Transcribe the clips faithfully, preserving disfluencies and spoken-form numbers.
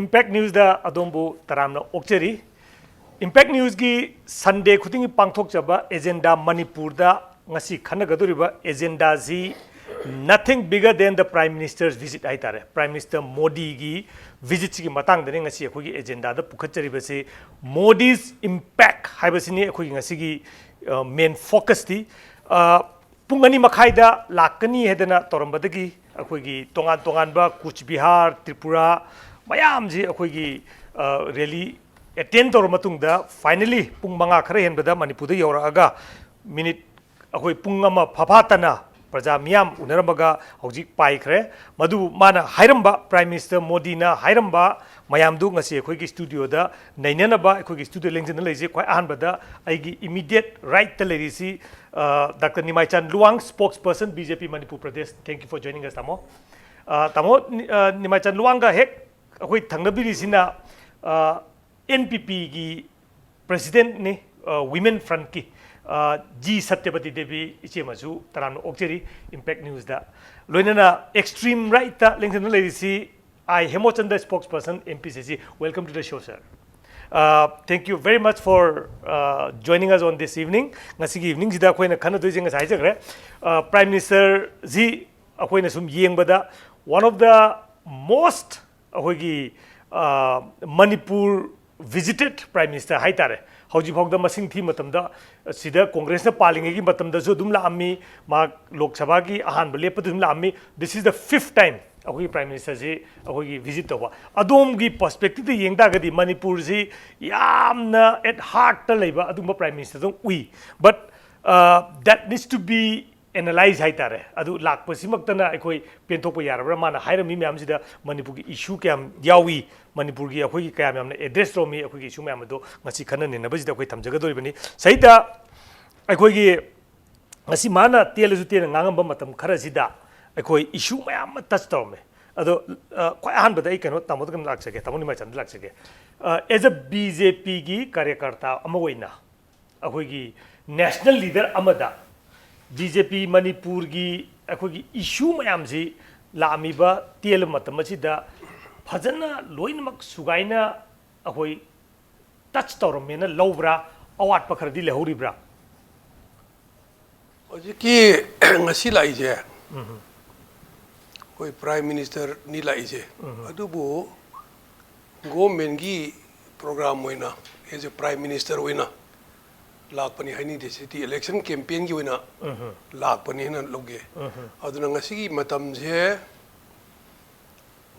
Impact Newsꯗ ꯑꯗꯣꯝꯕꯨ ꯇꯔꯥꯝꯅ ꯑꯣꯛꯆꯔꯤ꯫ Impact Newsꯀꯤ Sunday ꯈꯨꯗꯤꯡꯒꯤ ꯄꯥꯡꯊꯣꯛꯆꯕ ꯑꯦꯖꯦꯟꯗꯥ ꯃꯅꯤꯄꯨꯔꯗ ꯉꯁꯤ ꯈꯟꯅꯒꯗꯧꯔꯤꯕ ꯑꯦꯖꯦꯟꯗꯥꯁꯤ nothing bigger than the Prime Minister's visit ꯍꯥꯏꯇꯥꯔꯦ꯫ Prime Minister ꯃꯣꯗꯤꯒꯤ ꯚꯤꯖꯤꯠꯁꯤꯒꯤ ꯃꯇꯥꯡꯗꯅꯤ ꯉꯁꯤ ꯑꯩꯈꯣꯏꯒꯤ ꯑꯦꯖꯦꯟꯗꯥꯗ ꯄꯨꯈꯠꯆꯔꯤꯕꯁꯤ꯫ Modi's impact ꯍꯥꯏꯕꯁꯤꯅꯤ ꯑꯩꯈꯣꯏꯒꯤ ꯉꯁꯤꯒꯤ ꯃꯦꯟ ꯐꯣꯀꯁꯇꯤ꯫ ꯄꯨꯡ ꯑꯅꯤ ꯃꯈꯥꯏꯗ ꯂꯥꯛꯀꯅꯤ ꯍꯥꯏꯗꯅ ꯇꯧꯔꯝꯕꯗꯒꯤ ꯑꯩꯈꯣꯏꯒꯤ ꯇꯣꯉꯥꯟ ꯇꯣꯉꯥꯟꯕ ꯀꯨꯆ ꯕꯤꯍꯥꯔ, ꯇ꯭ꯔꯤꯄꯨꯔꯥ ꯃꯌꯥꯝꯁꯤ ꯑꯩꯈꯣꯏꯒꯤ ꯔꯦꯂꯤ ꯑꯦꯇꯦꯟ ꯇꯧꯔ ꯃꯇꯨꯡꯗ finally ꯄꯨꯡ ꯃꯉꯥ ꯈꯔ ꯍꯦꯟꯕꯗ ꯃꯅꯤꯄꯨꯔꯗ ꯌꯧꯔꯛꯑꯒ ꯃꯤꯅꯤꯠ ꯑꯩꯈꯣꯏ ꯄꯨꯡ ꯑꯃ ꯐꯐꯥꯠꯇꯅ ꯄ꯭ꯔꯖꯥ ꯃꯤꯌꯥꯝ ꯎꯅꯔꯝꯃꯒ ꯍꯧꯖꯤꯛ ꯄꯥꯏꯈ꯭ꯔꯦ꯫ ꯃꯗꯨ ꯃꯥꯅ ꯍꯥꯏꯔꯝꯕ, Prime Minister ꯃꯣꯗꯤꯅ ꯍꯥꯏꯔꯝꯕ ꯃꯌꯥꯝꯗꯨ ꯉꯁꯤ ꯑꯩꯈꯣꯏꯒꯤ ꯁ꯭ꯇꯨꯗꯤꯑꯣꯗ ꯅꯩꯅꯅꯕ ꯑꯩꯈꯣꯏꯒꯤ ꯁ꯭ꯇꯨꯗꯤꯑꯣ ꯂꯦꯡꯖꯟꯗꯨꯅ ꯂꯩꯖꯩ꯫ ꯈ꯭ꯋꯥꯏ ꯑꯍꯥꯟꯕꯗ ꯑꯩꯒꯤ immediate rightꯇ ꯂꯩꯔꯤꯁꯤ doctor Nimaichand Luwang, spokesperson BJP Manipur Pradesh. Thank you for joining us, ꯇꯥꯃꯣ꯫ ꯇꯥꯃꯣ ꯅꯤꯃꯥꯏꯆꯥꯟ ꯂꯨꯋꯥꯡꯒ ꯍꯦꯛ ꯑꯩꯈꯣꯏ ꯊꯪꯅꯕꯤꯔꯤꯁꯤꯅ NPPꯒꯤ ꯄ꯭ꯔꯦꯁꯤꯗꯦꯟꯠꯅꯤ, Women Frontꯀꯤ ꯖꯤ ꯁꯇ꯭ꯌꯕꯇꯤ ꯗꯦꯕꯤ ꯏꯆꯦꯃꯁꯨ ꯇꯔꯥꯝꯅ ꯑꯣꯛꯆꯔꯤ Impact Newsꯗ꯫ ꯂꯣꯏꯅꯅ extreme rightꯇ ꯂꯦꯡꯖꯟꯗꯨꯅ ꯂꯩꯔꯤꯁꯤ ꯑꯥꯏ ꯍꯦꯃꯣꯆꯟꯗ꯭ꯔ, spokesperson MPCC. Welcome to the show, sir. Thank you very much for joining us on this evening. ꯉꯁꯤꯒꯤ ꯏꯚꯤꯅꯤꯡꯁꯤꯗ ꯑꯩꯈꯣꯏꯅ ꯈꯟꯅꯗꯣꯏꯁꯦ ꯉꯁꯥꯏ ꯍꯥꯏꯖꯈ꯭ꯔꯦ, Prime Ministerꯁꯤ ꯑꯩꯈꯣꯏꯅ ꯁꯨꯝ ꯌꯦꯡꯕꯗ one of the most ꯑꯩꯈꯣꯏꯒꯤ ꯃꯅꯤꯄꯨꯔ visited Prime Minister ꯍꯥꯏꯇꯥꯔꯦ꯫ ꯍꯧꯖꯤꯛꯐꯥꯎꯗ ꯃꯁꯤꯡ ꯊꯤꯕ ꯃꯇꯝꯗ ꯁꯤꯗ ꯀꯣꯡꯒ꯭ꯔꯦꯁꯅ ꯄꯥꯜꯂꯤꯉꯩꯒꯤ ꯃꯇꯝꯗꯁꯨ ꯑꯗꯨꯝ ꯂꯥꯛꯑꯝꯃꯤ꯫ ꯃꯍꯥꯛ ꯂꯣꯛ ꯁꯚꯥꯒꯤ ꯑꯍꯥꯟꯕ ꯂꯦꯞꯄꯗ ꯑꯗꯨꯝ ꯂꯥꯛꯑꯝꯃꯤ꯫ This is the fifth time ꯑꯩꯈꯣꯏꯒꯤ Prime Ministerꯁꯤ ꯑꯩꯈꯣꯏꯒꯤ visit ꯇꯧꯕ꯫ ꯑꯗꯣꯝꯒꯤ perspectiveꯇ ꯌꯦꯡ ꯇꯥꯔꯒꯗꯤ ꯃꯅꯤꯄꯨꯔꯁꯤ ꯌꯥꯝꯅ at heartꯇ ꯂꯩꯕ ꯑꯗꯨꯒꯨꯝꯕ Prime Ministerꯗꯨꯝ ꯎꯏ꯫ But that needs to be analyse ꯍꯥꯏꯇꯥꯔꯦ꯫ ꯑꯗꯨ ꯂꯥꯛꯄꯁꯤꯃꯛꯇꯅ ꯑꯩꯈꯣꯏ ꯄꯦꯟꯊꯣꯛꯄ ꯌꯥꯔꯕ꯭ꯔꯥ? ꯃꯥꯅ ꯍꯥꯏꯔꯝꯃꯤ ꯃꯌꯥꯝꯁꯤꯗ ꯃꯅꯤꯄꯨꯔꯒꯤ issue ꯀꯌꯥꯝ ꯌꯥꯎꯏ, ꯃꯅꯤꯄꯨꯔꯒꯤ ꯑꯩꯈꯣꯏꯒꯤ ꯀꯌꯥꯝ ꯌꯥꯝꯅ address ꯇꯧꯔꯝꯃꯤ, ꯑꯩꯈꯣꯏꯒꯤ issue ꯃꯌꯥꯝ ꯑꯗꯣ ꯉꯁꯤ ꯈꯟꯅ ꯅꯩꯅꯕꯁꯤꯗ ꯑꯩꯈꯣꯏ ꯊꯝꯖꯒꯗꯧꯔꯤꯕꯅꯤ꯫ ꯁꯤꯗ ꯑꯩꯈꯣꯏꯒꯤ ꯉꯁꯤ ꯃꯥꯅ ꯇꯦꯜꯂꯁꯨ ꯇꯦꯟꯅ ꯉꯥꯡꯉꯝꯕ ꯃꯇꯝ ꯈꯔꯁꯤꯗ ꯑꯩꯈꯣꯏ issue ꯃꯌꯥꯝ ꯑꯃ touch ꯇꯧꯔꯝꯃꯦ꯫ ꯑꯗꯣ ꯈ꯭ꯋꯥꯏ ꯑꯍꯥꯟꯕꯗ ꯑꯩ ꯀꯩꯅꯣ ꯇꯥꯃꯣꯗ ꯀꯩꯅꯣ ꯂꯥꯛꯆꯒꯦ, ꯇꯥꯃꯣ ꯅꯤꯃꯥꯏꯆꯥꯟꯗ ꯂꯥꯛꯆꯒꯦ꯫ As a BJPꯒꯤ ꯀꯥꯔꯌꯀꯔꯇꯥ ꯑꯃ ꯑꯣꯏꯅ ꯑꯩꯈꯣꯏꯒꯤ national leader ꯑꯃꯗ BJP ꯃꯅꯤꯄꯨꯔꯒꯤ ꯑꯩꯈꯣꯏꯒꯤ issue ꯃꯌꯥꯝꯁꯤ ꯂꯥꯛꯑꯝꯃꯤꯕ ꯇꯦꯜꯂꯕ ꯃꯇꯝ ꯑꯁꯤꯗ ꯐꯖꯅ ꯂꯣꯏꯅꯃꯛ ꯁꯨꯒꯥꯏꯅ ꯑꯩꯈꯣꯏ ꯇꯆ ꯇꯧꯔꯝꯃꯦꯅ ꯂꯧꯕ꯭ꯔꯥ? ꯑꯋꯥꯠꯄ ꯈꯔꯗꯤ ꯂꯩꯍꯧꯔꯤꯕ꯭ꯔꯥ? ꯍꯧꯖꯤꯛꯀꯤ ꯉꯁꯤ ꯂꯥꯛꯏꯁꯦ ꯑꯩꯈꯣꯏ ꯄ꯭ꯔꯥꯏꯝ ꯃꯤꯅꯤꯁꯇꯔꯅꯤ ꯂꯥꯛꯏꯁꯦ, ꯑꯗꯨꯕꯨ ꯒꯣꯔꯃꯦꯟꯒꯤ ꯄ꯭ꯔꯣꯒ꯭ꯔꯥꯝ ꯑꯣꯏꯅ ꯑꯦꯁ ꯑꯦ ꯄ꯭ꯔꯥꯏꯝ ꯃꯤꯅꯤꯁꯇꯔ ꯑꯣꯏꯅ ꯂꯥꯛꯄꯅꯤ ꯍꯥꯏꯅꯤꯡꯗꯦ꯫ ꯁꯤꯗꯤ ꯏꯂꯦꯛꯁꯟ ꯀꯦꯝꯄꯦꯟꯒꯤ ꯑꯣꯏꯅ ꯂꯥꯛꯄꯅꯤ ꯍꯥꯏꯅ ꯂꯧꯒꯦ꯫ ꯑꯗꯨꯅ ꯉꯁꯤꯒꯤ ꯃꯇꯝꯁꯦ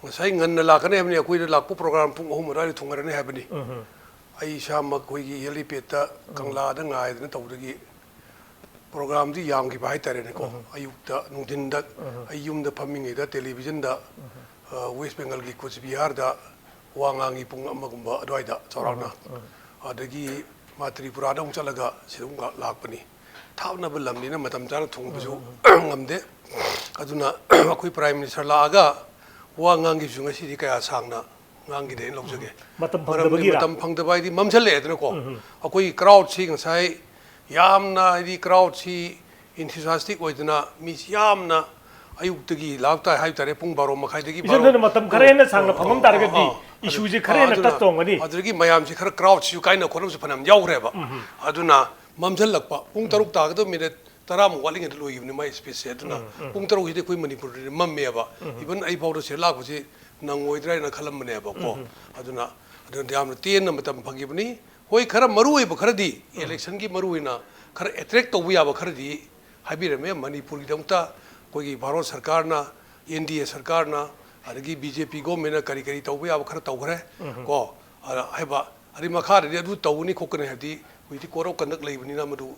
ꯉꯁꯥꯏ ꯉꯟꯅ ꯂꯥꯛꯀꯅꯤ ꯍꯥꯏꯕꯅꯤ, ꯑꯩꯈꯣꯏꯗ ꯂꯥꯛꯄ ꯄ꯭ꯔꯣꯒ꯭ꯔꯥꯝ ꯄꯨꯡ ꯑꯍꯨꯝ ꯑꯗꯨꯋꯥꯏꯗ ꯊꯨꯡꯉꯔꯅꯤ ꯍꯥꯏꯕꯅꯤ꯫ ꯑꯩ ꯏꯁꯥꯃꯛ ꯑꯩꯈꯣꯏꯒꯤ ꯍꯦꯂꯤꯄꯦꯗꯇ ꯀꯪꯂꯥꯗ ꯉꯥꯏꯗꯅ ꯇꯧꯕꯗꯒꯤ ꯄ꯭ꯔꯣꯒ꯭ꯔꯥꯝꯗꯤ ꯌꯥꯝꯈꯤꯕ ꯍꯥꯏꯇꯥꯔꯦꯅꯦꯀꯣ꯫ ꯑꯌꯨꯛꯇ ꯅꯨꯡꯊꯤꯟꯗ ꯑꯩ ꯌꯨꯝꯗ ꯐꯝꯃꯤꯉꯩꯗ ꯇꯦꯂꯤꯚꯤꯖꯟꯗ ꯋꯦꯁ ꯕꯦꯡꯒꯜꯒꯤ ꯀꯨꯆꯕꯤꯍꯥꯔꯗ ꯋꯥ ꯉꯥꯡꯉꯤ ꯄꯨꯡ ꯑꯃꯒꯨꯝꯕ ꯑꯗꯨꯋꯥꯏꯗ ꯆꯥꯎꯔꯥꯛꯅ꯫ ꯑꯗꯒꯤ ꯃꯥ ꯇ꯭ꯔꯤꯄꯨꯔꯥꯗ ꯑꯃꯨꯛ ꯆꯠꯂꯒ ꯁꯤꯗ ꯑꯃꯨꯛ ꯂꯥꯛꯄꯅꯤ꯫ ꯊꯥꯞꯅꯕ ꯂꯝꯅꯤꯅ ꯃꯇꯝ ꯆꯥꯅ ꯊꯨꯡꯕꯁꯨ ꯉꯝꯗꯦ꯫ ꯑꯗꯨꯅ ꯑꯩꯈꯣꯏ ꯄ꯭ꯔꯥꯏꯝ ꯃꯤꯅꯤꯁꯇꯔ ꯂꯥꯛꯑꯒ ꯋꯥ ꯉꯥꯡꯈꯤꯕꯁꯨ ꯉꯁꯤꯗꯤ ꯀꯌꯥ ꯁꯥꯡꯅ ꯉꯥꯡꯈꯤꯗꯦꯅ ꯂꯧꯖꯒꯦ꯫ ꯃꯇꯝ ꯃꯔꯝꯗꯤ ꯐꯪꯗꯕꯒꯤꯔꯥ? ꯃꯇꯝ ꯐꯪꯗꯕ ꯍꯥꯏꯗꯤ ꯃꯝꯁꯤꯜꯂꯛꯑꯦꯗꯅꯀꯣ꯫ ꯑꯩꯈꯣꯏꯒꯤ ꯀ꯭ꯔꯥꯎꯗꯁꯤ ꯉꯁꯥꯏ ꯌꯥꯝꯅ ꯍꯥꯏꯗꯤ ꯀ꯭ꯔꯥꯎꯗꯁꯤ enthusiastic ꯑꯣꯏꯗꯅ ꯃꯤꯁꯤ ꯌꯥꯝꯅ ꯑꯌꯨꯛꯇꯒꯤ ꯂꯥꯛꯇ ꯍꯥꯏꯕ ꯇꯥꯔꯦ, ꯄꯨꯡ ꯕꯥꯔꯣ ꯃꯈꯥꯏꯗꯒꯤ ꯏꯆꯟ ꯕꯥꯔꯣ꯫ ꯅꯣꯏꯅ ꯃꯇꯝ ꯈꯔ ꯍꯦꯟꯅ ꯁꯥꯡꯅ ꯑꯣ, ꯐꯪꯉꯝ ꯑꯣ, ꯇꯥꯔꯒꯗꯤ ꯑꯣ, ꯑꯣ꯫ ꯏꯁꯨꯁꯦ ꯑꯗꯨ-, ꯈꯔ ꯍꯦꯟꯅ ꯑꯗꯨꯅ ꯇꯆ ꯇꯧꯔꯝꯒꯅꯤ꯫ ꯑꯗꯨꯗꯒꯤ ꯃꯌꯥꯝꯁꯤ ꯈꯔ ꯀ꯭ꯔꯥꯎꯗꯁꯤꯁꯨ ꯀꯥꯏꯅ ꯈꯣꯠꯅꯕꯁꯨ ꯐꯅꯌꯥꯝ ꯌꯥꯎꯈ꯭ꯔꯦꯕ꯫ ꯑꯗꯨꯅ ꯃꯝꯁꯤꯜꯂꯛꯄ ꯄꯨꯡ ꯇꯔꯨꯛ ꯇꯥꯒꯗꯕ ꯃꯤꯅꯤꯠ ꯇꯔꯥꯃꯨꯛ ꯋꯥꯠꯂꯤꯉꯩꯗ ꯂꯣꯏꯈꯤꯕꯅꯤ ꯃꯥꯏ ꯁ꯭ꯄꯤꯆꯁꯦ꯫ ꯑꯗꯨꯅ ꯄꯨꯡ ꯇꯔꯨꯛꯁꯤꯗꯤ ꯑꯩꯈꯣꯏ ꯃꯅꯤꯄꯨꯔꯗꯗꯤ ꯃꯝꯃꯦꯕ꯫ ꯏꯚꯟ ꯑꯩ ꯐꯥꯎꯗ ꯁꯤꯗ ꯂꯥꯛꯄꯁꯤ ꯅꯪꯉꯣꯏꯗ꯭ꯔꯥ ꯍꯥꯏꯅ ꯈꯜꯂꯝꯕꯅꯦꯕꯀꯣ꯫ ꯑꯗꯨꯅ ꯑꯗꯨꯅ ꯌꯥꯝꯅ ꯇꯦꯟꯅ ꯃꯇꯝ ꯐꯪꯈꯤꯕꯅꯤ꯫ ꯍꯣꯏ, ꯈꯔ ꯃꯔꯨ ꯑꯣꯏꯕ ꯈꯔꯗꯤ, ꯏꯂꯦꯛꯁꯟꯒꯤ ꯃꯔꯨ ꯑꯣꯏꯅ ꯈꯔ ꯑꯦꯇ꯭ꯔꯦꯛ ꯇꯧꯕ ꯌꯥꯕ ꯈꯔꯗꯤ ꯍꯥꯏꯕꯤꯔꯝꯃꯦ꯫ ꯃꯅꯤꯄꯨꯔꯒꯤꯗꯃꯛꯇ ꯑꯩꯈꯣꯏꯒꯤ ꯚꯥꯔꯠ ꯁꯔꯀꯥꯔꯅ, ꯑꯦꯟ ꯗꯤ ꯑꯦ ꯁꯔꯀꯥꯔꯅ, ꯑꯗꯒꯤ ꯕꯤ ꯖꯦ ꯄꯤ ꯒꯣꯔꯃꯦꯟꯅ ꯀꯔꯤ ꯀꯔꯤ ꯇꯧꯕ ꯌꯥꯕ ꯈꯔ ꯇꯧꯈ꯭ꯔꯦ ꯀꯣ꯫ ꯑꯗ ꯍꯥꯏꯕ, ꯑꯗꯩ ꯃꯈꯥꯗꯗꯤ ꯑꯗꯨ ꯇꯧꯒꯅꯤ ꯈꯣꯠꯀꯅꯤ ꯍꯥꯏꯕꯗꯤ ꯍꯧꯖꯤꯛꯇꯤ code of conduct ꯂꯩꯕꯅꯤꯅ ꯃꯗꯨ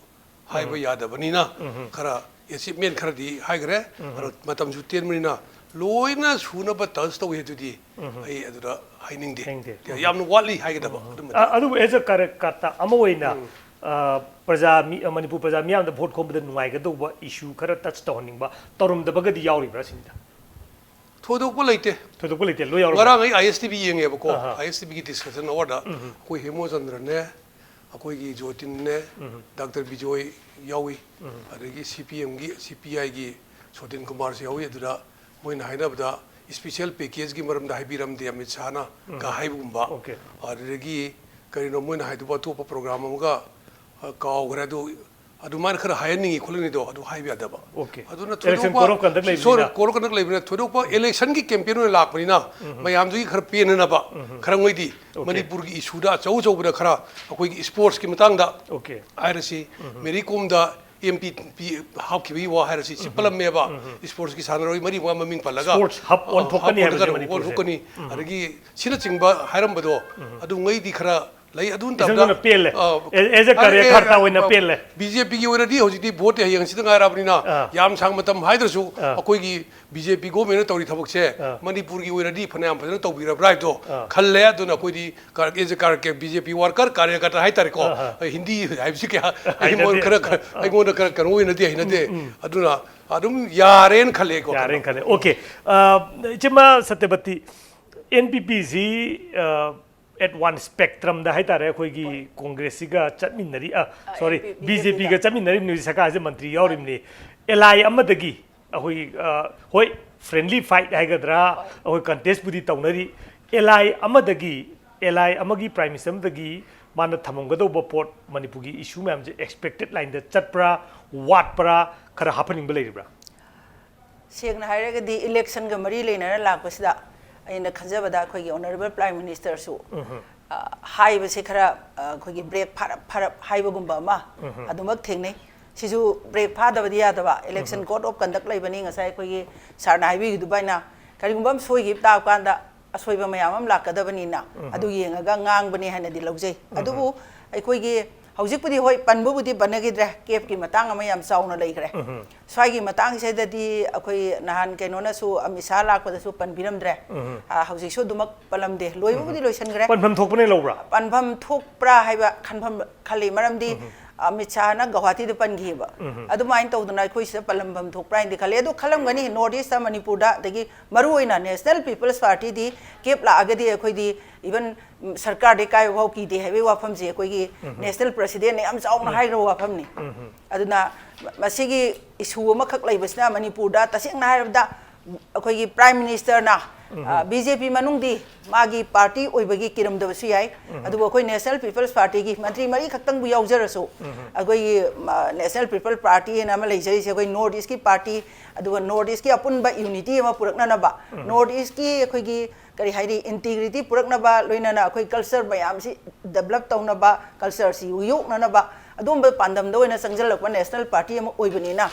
ꯍꯥꯏꯕ ꯌꯥꯗꯕꯅꯤꯅ ꯈꯔ ꯑꯦꯆꯤꯞꯃꯦꯟ ꯈꯔꯗꯤ ꯍꯥꯏꯈ꯭ꯔꯦ꯫ ꯑꯗꯣ ꯃꯇꯝꯁꯨ ꯇꯦꯟꯕꯅꯤꯅ ꯂꯣꯏꯅ ꯁꯨꯅꯕ ꯇꯆ ꯇꯧꯏ ꯑꯗꯨꯗꯤ ꯑꯩ ꯑꯗꯨꯗ ꯍꯥꯏꯅꯤꯡꯗꯦ꯫ ꯍꯥꯏꯅꯤꯡꯗꯦ꯫ ꯌꯥꯝꯅ ꯋꯥꯠꯂꯤ ꯍꯥꯏꯒꯗꯕ ꯑꯗꯨꯃꯗꯤ꯫ ꯑ-, ꯑꯗꯨꯕꯨ as a car-, ꯀꯥꯔꯇ ꯑꯃ ꯑꯣꯏꯅ, ꯑ, ꯄ꯭ꯔꯖꯥ ꯃꯤ-, ꯃꯅꯤꯄꯨꯔ ꯄ꯭ꯔꯖꯥ ꯃꯤꯌꯥꯝꯗ ꯚꯣꯠ ꯈꯣꯝꯕꯗ ꯅꯨꯡꯉꯥꯏꯒꯗꯧꯕ ꯏꯁꯨ ꯈꯔ ꯇꯆ ꯇꯧꯍꯟꯅꯤꯡꯕ ꯇꯧꯔꯝꯗꯕꯒꯗꯤ ꯌꯥꯎꯔꯤꯕ꯭ꯔꯥ ꯁꯤꯅꯤꯗ? ꯊꯣꯏꯗꯣꯛꯄ ꯂꯩꯇꯦ꯫ ꯊꯣꯏꯗꯣꯛꯄ ꯂꯩꯇꯦ, ꯂꯣꯏ ꯌꯥꯎꯔꯝꯃꯦ꯫ ꯉꯔꯥꯡ ꯑꯩ ꯑꯥꯏ ꯑꯦꯁ ꯇꯤ ꯚꯤ ꯌꯦꯡꯉꯦꯕꯀꯣ꯫ ꯑꯍꯥ꯫ ꯑꯥꯏ ꯑꯦꯁ ꯇꯤ ꯚꯤꯒꯤ ꯗꯤꯁꯀꯁꯟ ꯑꯋꯥꯔꯗ ꯑꯩꯈꯣꯏ ꯍꯦꯃꯣꯆꯟꯗ꯭ꯔꯅꯦ, ꯑꯩꯈꯣꯏꯒꯤ ꯖꯣꯇꯤꯟꯅꯦ, ꯗꯥꯛꯇꯔ ꯕꯤꯖꯣꯏ ꯌꯥꯎꯏ, ꯑꯗꯒꯤ ꯁꯤ ꯄꯤ ꯑꯦꯝꯒꯤ, ꯁꯤ ꯄꯤ ꯑꯥꯏꯒꯤ ꯁꯣꯇꯤꯟ ꯀꯨꯃꯥꯔꯁꯨ ꯌꯥꯎꯏ꯫ ꯑꯗꯨꯗ ꯃꯣꯏꯅ ꯍꯥꯏꯅꯕꯗ ꯏꯁꯄꯤꯁꯦꯜ ꯄꯦꯀꯦꯖꯀꯤ ꯃꯔꯝꯗ ꯍꯥꯏꯕꯤꯔꯝꯗꯦ ꯑꯃꯤꯠ ꯁꯥꯍꯅ ꯀ ꯍꯥꯏꯕꯒꯨꯝꯕ꯫ ꯑꯣꯀꯦ꯫ ꯑꯗꯨꯗꯒꯤ ꯀꯔꯤꯅꯣ ꯃꯣꯏꯅ ꯍꯥꯏꯗꯨꯕꯨ ꯑꯇꯣꯞꯄ ꯄ꯭ꯔꯣꯒ꯭ꯔꯥꯝ ꯑꯃꯒ, ꯑ, ꯀꯥꯎꯈ꯭ꯔꯦ꯫ ꯑꯗꯨ ꯑꯗꯨꯃꯥꯏꯅ ꯈꯔ ꯍꯥꯏꯍꯟꯅꯤꯡꯉꯤ ꯈꯣꯠꯍꯟꯅꯤꯡꯉꯤꯗꯣ ꯑꯗꯨ ꯍꯥꯏꯕ ꯌꯥꯗꯕ꯫ ꯑꯣꯀꯦ꯫ ꯑꯗꯨꯅ election ꯊꯣꯏꯗꯣꯛꯄ code of conduct ꯂꯩꯕꯅꯤꯅ꯫ Sorry, code of conduct ꯂꯩꯕꯅꯤꯅ ꯊꯣꯏꯗꯣꯛꯄ election ꯒꯤ campaign ꯑꯣꯏꯅ ꯂꯥꯛꯄꯅꯤꯅ ꯃꯌꯥꯝꯗꯨꯒꯤ ꯈꯔ ꯄꯦꯟꯅꯅꯕ, ꯈꯔ ꯃꯣꯏꯗꯤ ꯑꯣꯀꯦ꯫ ꯃꯅꯤꯄꯨꯔꯒꯤ ꯏꯁꯨꯗ ꯑꯆꯧ ꯑꯆꯧꯕꯗ ꯈꯔ ꯑꯩꯈꯣꯏꯒꯤ sports ꯀꯤ ꯃꯇꯥꯡꯗ ꯑꯣꯀꯦ꯫ ꯍꯥꯏꯔꯁꯤ, ꯃꯦꯔꯤ ꯀꯣꯝꯗ ꯑꯦꯝ ꯄꯤ ꯄꯤ ꯍꯥꯞꯈꯤꯕꯒꯤ ꯋꯥ ꯍꯥꯏꯔꯁꯤ, ꯁꯤ ꯄꯜꯂꯝꯃꯦꯕ꯫ Sports ꯀꯤ ꯁꯥꯟꯅꯔꯣꯏ ꯃꯔꯤ ꯃꯉꯥ ꯃꯃꯤꯡ ꯄꯜꯂꯒ, sports hub ꯑ, ꯑꯣꯟꯊꯣꯛꯀꯅꯤ hub ꯍꯥꯏꯕꯁꯦ ꯑꯣꯟꯊꯣꯛꯀꯅꯤ, ꯃꯅꯤꯄꯨꯔꯁꯦ꯫ ꯑꯣꯟꯊꯣꯛꯀꯅꯤ꯫ ꯑꯗꯒꯤ ꯁꯤꯅꯆꯤꯡꯕ ꯍꯥꯏꯔꯝꯕꯗꯣ ꯑꯗꯨꯉꯩꯗꯤ ꯈꯔ ꯂꯩ꯫ ꯑꯗꯨ ꯏꯆꯟ ꯅꯠꯇꯕꯗ, ꯅꯪꯅ ꯄꯦꯜꯂꯦ꯫ ꯑ, As a ꯑ, career ꯑꯦ, ꯀꯔꯇꯥ ꯑꯣꯏꯅ ꯑ, ꯄꯦꯜꯂꯦ꯫ ꯕꯤ ꯖꯦ ꯄꯤꯒꯤ ꯑꯣꯏꯅꯗꯤ ꯍꯧꯖꯤꯛꯇꯤ vote ꯇꯤ ꯍꯌꯦꯡ ꯍꯪꯆꯤꯠꯇ ꯉꯥꯏꯔꯕꯅꯤꯅ ꯑꯥ꯫ ꯌꯥꯝ ꯁꯥꯡ ꯃꯇꯝ ꯍꯥꯏꯗ꯭ꯔꯁꯨ ꯑꯥ꯫ ꯑꯩꯈꯣꯏꯒꯤ ꯕꯤ ꯖꯦ ꯄꯤ government ꯅ ꯇꯧꯔꯤ ꯊꯕꯛꯁꯦ ꯑꯥ꯫ ꯃꯅꯤꯄꯨꯔꯒꯤ ꯑꯣꯏꯅꯗꯤ ꯐꯅꯌꯥꯝ ꯐꯖꯅ ꯇꯧꯕꯤꯔꯕ꯭ꯔꯥ ꯍꯥꯏꯕꯗꯣ ꯑꯥ꯫ ꯈꯜꯂꯦ꯫ ꯑꯗꯨꯅ ꯑꯩꯈꯣꯏꯗꯤ ꯀ-, as a ꯀꯥꯔ-, ꯀ-, ꯕꯤ ꯖꯦ ꯄꯤ worker, ꯀꯥꯔꯌꯀꯔꯇꯥ ꯍꯥꯏꯇꯥꯔꯦꯀꯣ꯫ ꯑꯥ, ꯑꯥ꯫ ꯍꯤꯟꯗꯤ ꯍꯥꯏꯕꯁꯤ ꯀꯌꯥ ꯑꯩꯉꯣꯟꯗ ꯍꯩꯅꯗꯦ꯫ ꯈꯔ, ꯈꯔ, ꯑꯥ꯫ ꯑꯩꯉꯣꯟꯗ ꯈꯔ ꯀꯩꯅꯣ ꯑꯣꯏꯅꯗꯤ ꯍꯩꯅꯗꯦ꯫ ꯎꯝ, ꯎꯝ꯫ ꯑꯗꯨꯅ ꯑꯗꯨꯝ ꯌꯥꯔꯦꯅ ꯈꯜꯂꯦꯀꯣ꯫ ꯌꯥꯔꯦꯅ ꯈꯜꯂꯦ꯫ ꯑꯣꯀꯦ꯫ ꯑ, ꯏꯆꯦꯃ ꯁꯇ꯭ꯌꯕꯇꯤ, ꯑꯦꯟ ꯄꯤ ꯄꯤ ꯁꯤ, ꯑ, at one spectrum ꯗ ꯍꯥꯏꯇꯥꯔꯦ, ꯑꯩꯈꯣꯏꯒꯤ ꯀꯣꯡꯒ꯭ꯔꯦꯁꯁꯤꯒ ꯆꯠꯃꯤꯟꯅꯔꯤ, ꯑ, ꯑ, sorry, ꯑꯦꯟ ꯄꯤ ꯄꯤ, ꯕꯤ ꯖꯦ ꯄꯤꯒ ꯆꯠꯃꯤꯟꯅꯔꯤꯕ ꯅꯨꯃꯤꯠ ꯁꯔꯀꯥꯔꯁꯦ ꯃꯟꯇ꯭ꯔꯤ ꯌꯥꯎꯔꯤꯕꯅꯤ꯫ Ally ꯑꯃꯗꯒꯤ ꯑꯩꯈꯣꯏꯒꯤ, ꯑ, ꯍꯣꯏ, friendly fight ꯍꯥꯏꯒꯗ꯭ꯔꯥ, ꯍꯣꯏ꯫ ꯑꯩꯈꯣꯏ contest ꯄꯨꯗꯤ ꯇꯧꯅꯔꯤ꯫ Ally ꯑꯃꯗꯒꯤ, ally ꯑꯃꯒꯤ prime minister ꯑꯃꯗꯒꯤ ꯃꯥꯅ ꯊꯝꯃꯝꯒꯗꯧꯕ ꯄꯣꯠ, ꯃꯅꯤꯄꯨꯔꯒꯤ issue ꯃꯌꯥꯝꯁꯦ expected line ꯗ ꯆꯠꯄ꯭ꯔꯥ, ꯋꯥꯠꯄ꯭ꯔꯥ, ꯈꯔ ꯍꯥꯞꯍꯟꯅꯤꯡꯕ ꯂꯩꯔꯤꯕ꯭ꯔꯥ? ꯁꯦꯡꯅ ꯍꯥꯏꯔꯒꯗꯤ election ꯒ ꯃꯔꯤ ꯂꯩꯅꯅ ꯂꯥꯛꯄꯁꯤꯗ ꯑꯩꯅ ꯈꯟꯖꯕꯗ ꯑꯩꯈꯣꯏꯒꯤ honourable prime minister ꯁꯨ, ꯎꯝꯍꯨꯝ꯫ ꯑ, ꯍꯥꯏꯕꯁꯦ ꯈꯔ, ꯑ, ꯑꯩꯈꯣꯏꯒꯤ brake ꯐꯥꯔꯞ ꯐꯥꯔꯞ ꯍꯥꯏꯕꯒꯨꯝꯕ ꯑꯃ ꯎꯝꯍꯨꯝ꯫ ꯑꯗꯨꯃꯛ ꯊꯦꯡꯅꯩ꯫ ꯁꯤꯁꯨ brake ꯐꯥꯗꯕꯗꯤ ꯌꯥꯗꯕ, election mm-hmm. Code of conduct ꯂꯩꯕꯅꯤ, ꯉꯁꯥꯏ ꯑꯩꯈꯣꯏꯒꯤ sir ꯅ ꯍꯥꯏꯕꯤꯈꯤꯗꯨꯕꯥꯏꯅ ꯀꯔꯤꯒꯨꯝꯕ ꯑꯃ ꯁꯣꯏꯈꯤꯕ ꯇꯥꯕ ꯀꯥꯟꯗ ꯑꯁꯣꯏꯕ ꯃꯌꯥꯝ ꯑꯃ ꯂꯥꯛꯀꯗꯕꯅꯤꯅ ꯎꯝꯍꯨꯝ꯫ ꯑꯗꯨ ꯌꯦꯡꯉꯒ ꯉꯥꯡꯕꯅꯤ ꯍꯥꯏꯅꯗꯤ ꯂꯧꯖꯩ꯫ ꯎꯝꯍꯨꯝ꯫ ꯑꯗꯨꯕꯨ ꯑꯩꯈꯣꯏꯒꯤ ꯍꯧꯖꯤꯛꯄꯨꯗꯤ ꯍꯣꯏ ꯄꯟꯕꯕꯨꯗꯤ ꯄꯟꯅꯈꯤꯗ꯭ꯔꯦ, CAF ꯀꯤ ꯃꯇꯥꯡ ꯑꯃ ꯌꯥꯝ ꯆꯥꯎꯅ ꯂꯩꯈ꯭ꯔꯦ꯫ ꯎꯝꯍꯨꯝ꯫ ꯁ꯭ꯋꯥꯏꯒꯤ ꯃꯇꯥꯡꯁꯤꯗꯗꯤ ꯑꯩꯈꯣꯏ ꯅꯍꯥꯟ ꯀꯩꯅꯣꯅꯁꯨ, ꯑꯃꯤꯠ ꯁꯥꯍ ꯂꯥꯛꯄꯗꯁꯨ ꯄꯟꯕꯤꯔꯝꯗ꯭ꯔꯦ꯫ ꯎꯝꯍꯨꯝ꯫ ꯑ, ꯍꯧꯖꯤꯛꯁꯨ ꯑꯗꯨꯃꯛ ꯄꯜꯂꯝꯗꯦ, ꯂꯣꯏꯕꯕꯨꯗꯤ ꯎꯝꯍꯨꯝ꯫ ꯂꯣꯏꯁꯤꯟꯈ꯭ꯔꯦ꯫ ꯄꯟꯐꯝ ꯊꯣꯛꯄꯅ ꯂꯧꯕ꯭ꯔꯥ? ꯄꯟꯐꯝ ꯊꯣꯛꯄ꯭ꯔꯥ ꯍꯥꯏꯕ ꯈꯟꯐꯝ ꯈꯜꯂꯤ, ꯃꯔꯝꯗꯤ ꯎꯝꯍꯨꯝ꯫ ꯑꯃꯤꯠ ꯁꯥꯍꯅ ꯒꯧꯍꯥꯇꯤꯗ ꯄꯟꯈꯤꯕ꯫ ꯎꯝꯍꯨꯝ꯫ ꯑꯗꯨꯃꯥꯏꯅ ꯇꯧꯗꯅ ꯑꯩꯈꯣꯏ ꯁꯤꯗ ꯄꯜꯂꯝꯐꯝ ꯊꯣꯛꯄ꯭ꯔꯥ ꯍꯥꯏꯅꯗꯤ ꯈꯜꯂꯤ꯫ ꯑꯗꯨ ꯈꯜꯂꯝꯒꯅꯤ, North East ꯇ, ꯃꯅꯤꯄꯨꯔꯗ, ꯑꯗꯒꯤ ꯃꯔꯨ ꯑꯣꯏꯅ National People's Party ꯗꯤ CAF ꯂꯥꯛꯑꯒꯗꯤ ꯑꯩꯈꯣꯏꯗꯤ even, ꯎꯝ, ꯁꯔꯀꯥꯔꯗꯤ ꯀꯥꯏꯕ ꯐꯥꯎ ꯀꯤꯗꯦ ꯍꯥꯏꯕꯒꯤ ꯋꯥꯐꯝꯁꯦ ꯑꯩꯈꯣꯏꯒꯤ ꯎꯝꯍꯨꯝ꯫ National President ꯅ ꯌꯥꯝ ꯆꯥꯎꯅ ꯎꯝ꯫ ꯍꯥꯏꯈ꯭ꯔꯕ ꯋꯥꯐꯝꯅꯤ꯫ ꯎꯝꯍꯨꯝ꯫ ꯑꯗꯨꯅ ꯃ-, ꯃꯁꯤꯒꯤ issue ꯑꯃꯈꯛ ꯂꯩꯕꯁꯤꯅ ꯃꯅꯤꯄꯨꯔꯗ ꯇꯁꯦꯡꯅ ꯍꯥꯏꯔꯕꯗ ꯑꯩꯈꯣꯏꯒꯤ ꯄ꯭ꯔꯥꯏꯝ ꯃꯤꯅꯤꯁꯇꯔꯅ ꯕꯤ ꯖꯦ ꯄꯤ ꯃꯅꯨꯡꯗꯤ ꯃꯥꯒꯤ ꯄꯥꯔꯇꯤ ꯑꯣꯏꯕꯒꯤ ꯀꯤꯔꯝꯗꯕꯁꯨ ꯌꯥꯏ꯫ ꯑꯗꯨꯕꯨ ꯑꯩꯈꯣꯏ ꯅꯦꯁꯅꯦꯜ ꯄꯤꯄꯜꯁ ꯄꯥꯔꯇꯤꯒꯤ ꯃꯟꯇ꯭ꯔꯤ ꯃꯔꯤ ꯈꯛꯇꯪꯕꯨ ꯌꯥꯎꯖꯔꯁꯨ, ꯑꯩꯈꯣꯏꯒꯤ ꯅꯦꯁꯅꯦꯜ ꯄꯤꯄꯜ ꯄꯥꯔꯇꯤ ꯍꯥꯏꯅ ꯑꯃ ꯂꯩꯖꯔꯤꯁꯦ, ꯑꯩꯈꯣꯏ ꯅꯣꯔꯠ ꯏꯁꯀꯤ ꯄꯥꯔꯇꯤ, ꯑꯗꯨꯒ ꯅꯣꯔꯠ ꯏꯁꯀꯤ ꯑꯄꯨꯟꯕ ꯌꯨꯅꯤꯇꯤ ꯑꯃ ꯄꯨꯔꯛꯅꯅꯕ, ꯅꯣꯔꯠ ꯏꯁꯀꯤ ꯑꯩꯈꯣꯏꯒꯤ ꯀꯔꯤ ꯍꯥꯏꯅꯤ, ꯏꯟꯇꯤꯒ꯭ꯔꯤꯇꯤ ꯄꯨꯔꯛꯅꯕ, ꯂꯣꯏꯅꯅ ꯑꯩꯈꯣꯏ ꯀꯜꯆꯔ ꯃꯌꯥꯝꯁꯤ ꯗꯦꯕꯂꯞ ꯇꯧꯅꯕ, ꯀꯜꯆꯔꯁꯤ ꯌꯣꯛꯅꯅꯕ, ꯑꯗꯨꯒꯨꯝꯕ ꯄꯥꯟꯗꯝꯗ ꯑꯣꯏꯅ ꯆꯪꯁꯤꯜꯂꯛꯄ ꯅꯦꯁꯅꯦꯜ ꯄꯥꯔꯇꯤ ꯑꯃ ꯑꯣꯏꯕꯅꯤꯅ,